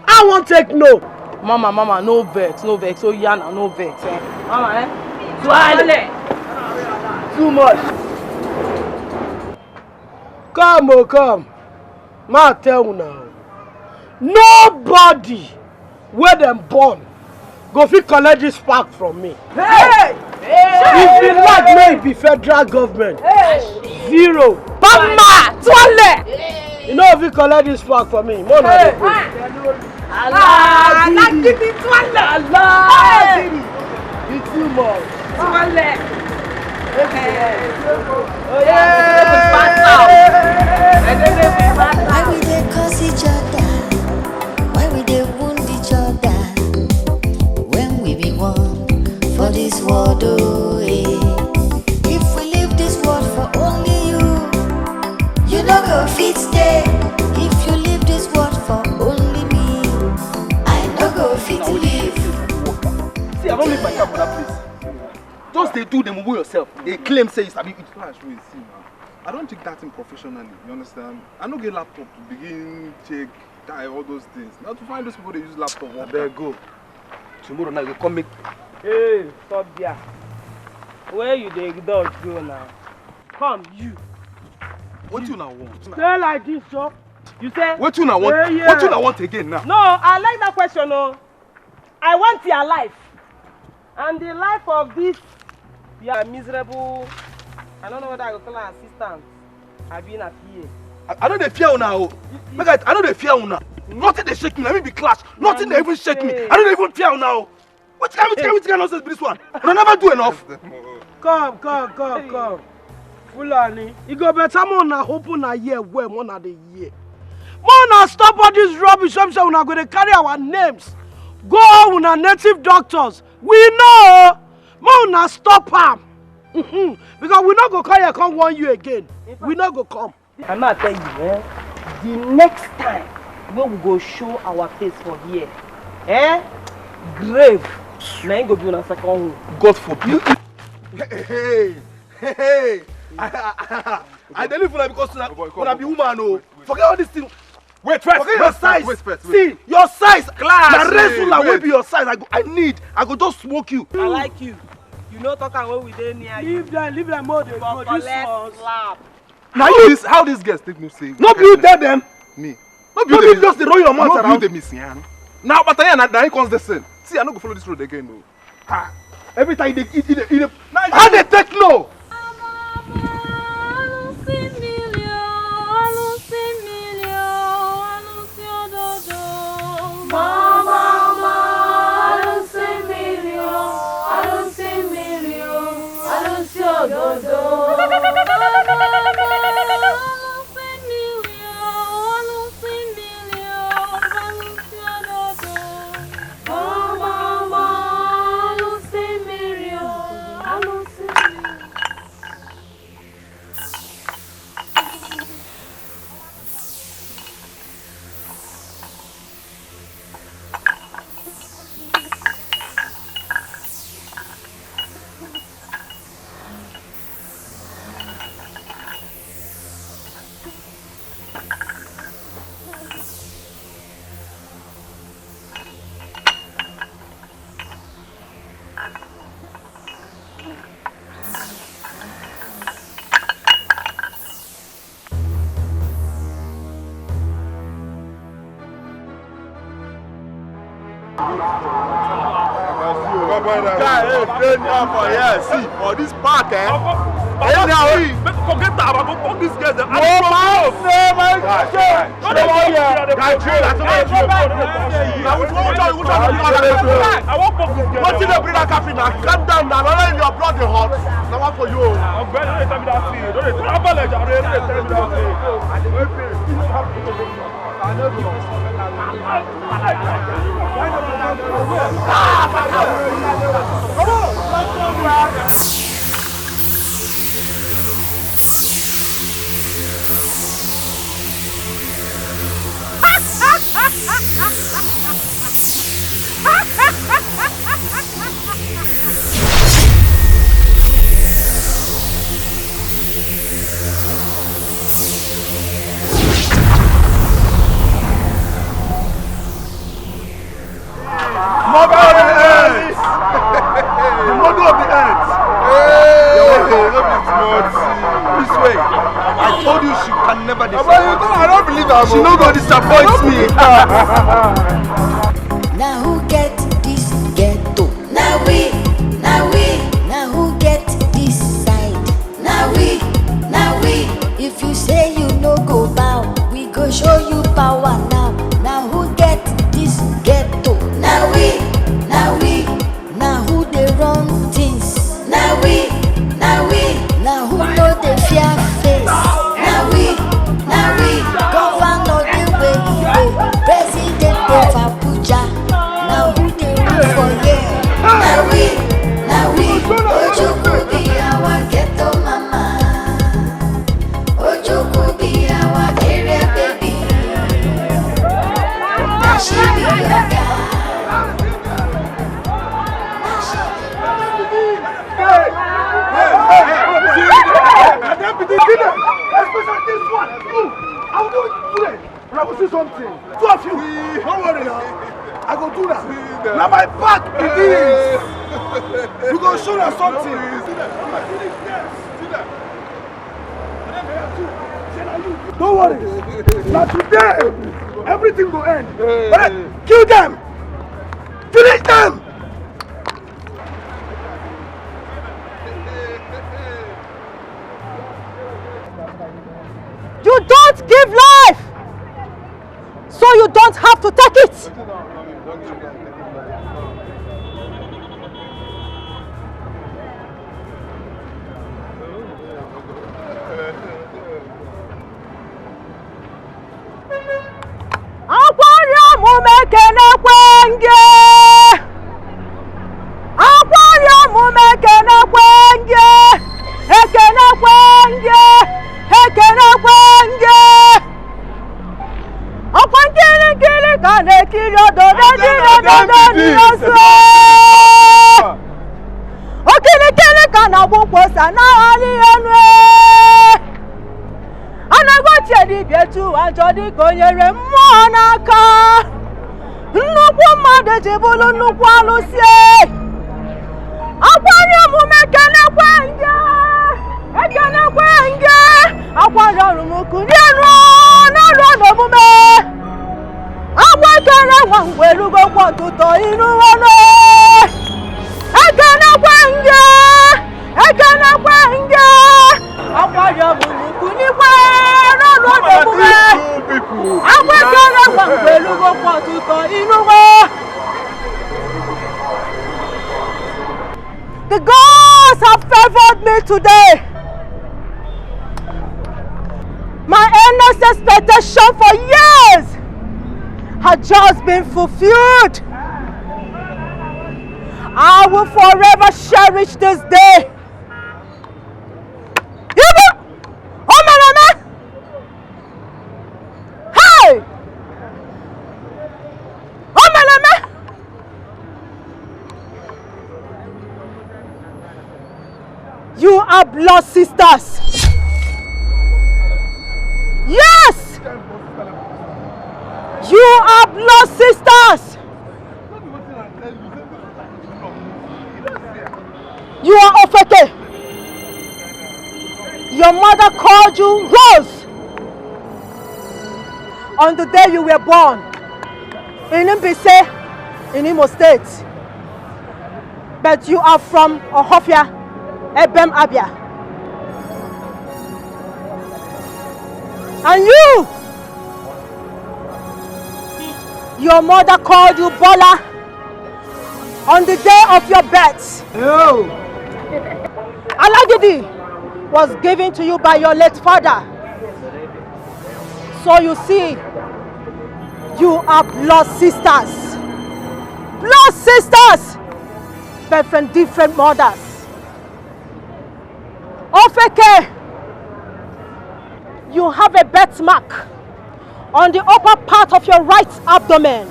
I wan take no. Mama, Mama, no vex, no vex. Oya na, no vex. Eh? Mama, eh? Tuale. Too much. Come o, come. Ma tell una o. Nobody wey dem born go fit collect this park from me. Hey! If you like, make e be federal government. Hey! Zero. Mama, Tuale! You no fit collect this park from me. Mo na dey go. Alagidi Tuale! Alagidi! It's too much. One leg. Okay. Oh yeah. Pass out. And then they pass out. Why we dey curse each other? Why we dey wound each other? When we be one for this world, oh eh. If we leave this world for only you, you no go fit stay. If you leave this world for only me, I no go fit leave. See, I don't leave my car for that place. Just dey do dem mumu yourself. Dey claim say you sabi. Flash, wait, see now. I don't take that thing professionally. You understand? I no get laptop to begin check, tie all those things. Now to find those people they use laptop. Abeg go. Tomorrow night you come make. Hey, stop there. Where you dey dodge go now? Come, you. What you now want? Stay like this, Joe. You say? What you now want? Hey, yeah. What you now want again now? No, I like that question, oh. I want your life and the life of this your miserable, I don't know whether I go call her assistant. I be not here. I, I no dey fear una o. Make I, I no dey fear una. Nothing dey shake me. Na me be clash. Nothing dey even shake me. I no dey even fear una o. Which kind, which kind, which kind nonsense be this one? Una never do enough. Come, come, come, come. Fulani, e go better make una open una ear well, make una dey hear. Make una stop all this rubbish wey be say una go dey carry our names go all una native doctors. We know, make una stop am. Mhm. Because we no go come here come warn you again. We no go come. I ma tell you, eh, the next time wey we go show our face for here, eh, grave na im go be una second home. God forbid. Hey, hey, hey, hey. I, I, I, I dey leave una because una, una be woman o. Forget all this thing. Wait first. Forget your size. Wait first. Wait. See your size. Class. Na wrestler wey be your size. I go, I need. I go just smoke you. I like you. You no talk am when we dey near you. Leave them. Leave them more. They go this one. Slap. Now how you this, how these girls take me say? No be you tell them. Me. No be you just dey roll your mouth around. No be you dey miss, yeah. Now, but yeah, na, na he comes the same. See, I no go follow this road again, no. Ha! Every time they, it, it, it, it, how they take no? Guy, hey, train now for here. See, for this park, eh? Anyhow, forget about all these girls. No, man, no, man. Guy, train, I don't know if you. Now, which one, which one, which one? I won't fuck this girl. What did they bring that cafe now? Calm down now. Not in your blood, the hot. Now, what for you? I'm very, don't tell me that thing. Don't tell me that thing. Mother of the earth! The mother of the earth! Hey! Your wife, no be small thing. This way, I told you she can never disappoint me. She no go disappoint me. Now who get this ghetto? Now we, now we, now who get this side? Now we, now we. If you say you no go bow, we go show you power now. Now who get this ghetto? Now we, now we. Now who dey run things? Go see something. Two of you. Don't worry now. I go do that. Now my back it is. You go show us something. Don't worry. Now today, everything go end. But kill them. Finish them. You don't give life, so you don't have to take it. Akwari ọmụmụ ekenekwe gị. Akwari ọmụmụ ekenekwe gị. Ekenekwe gị. Ekenekwe gị. Ọkwa nkiri nkiri ka na-ekiri ododo dị n'ododo dị n'ozu. Okirikiri ka na-agba ụkwụ ose anaghị arị elu. Anaghị ochie dibịa etu ụwa njọ dịka o nyere mmụọ n'aka. Nnukwu mmadụ ji bụrụ nnukwu alụsị. Akwari ọmụmụ ekenekwe gị. Ekenekwe gị. Akwari ọmụmụ kunie nụ n'ọrụ n'omume. Agwa ekele nwa mgbe erugo kwa ọtụtụ iru ọnụ. Ekenekwe gị. Ekenekwe gị. Akwari ọmụmụ kunikwe n'ọrụ n'omume. Agwa ekele nwa mgbe erugo kwa ọtụtụ iru ọnụ. The gods have favored me today. My earnest expectation for years has just been fulfilled. I will forever cherish this day. Ibu! Omeneme! Hey! Omeneme! You are blood sisters. Yes! You are blood sisters. You are Ofeke. Your mother called you Rose on the day you were born in Mbise, in Imo State. But you are from Ohofia, Ebem Abia. And you, your mother called you Bola on the day of your birth. Oh. Alagidi was given to you by your late father. So you see, you are blood sisters. Blood sisters, but from different mothers. Ofeke, you have a birthmark on the upper part of your right abdomen.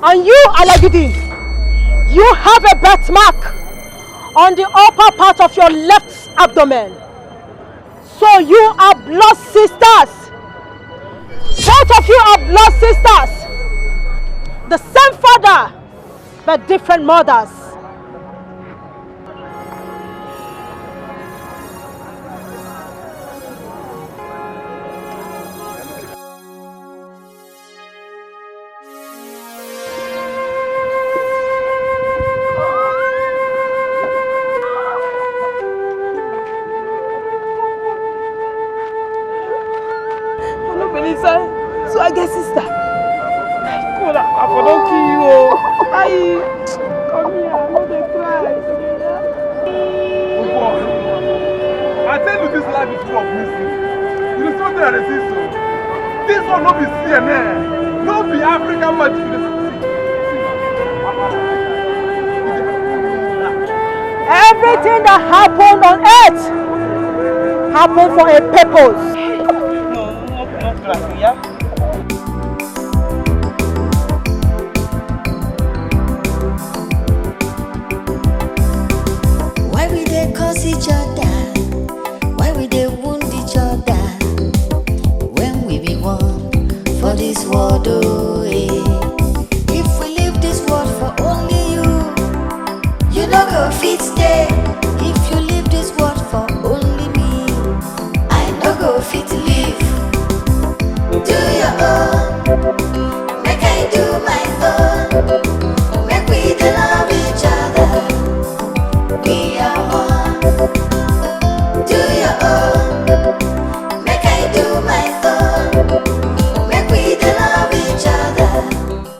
And you, Alagidi, you have a birthmark on the upper part of your left abdomen. So you are blood sisters. Both of you are blood sisters. The same father, but different mothers. I no believe say, so I get sister. Cool, I for don kill you o. Ayi, come here, I no dey cry. I tell you, this life is full of mystery. You know something I dey see so. This one no be C N N, no be African magic. You dey see. Everything that happened on earth happened for a purpose. No, no, no, no, yeah.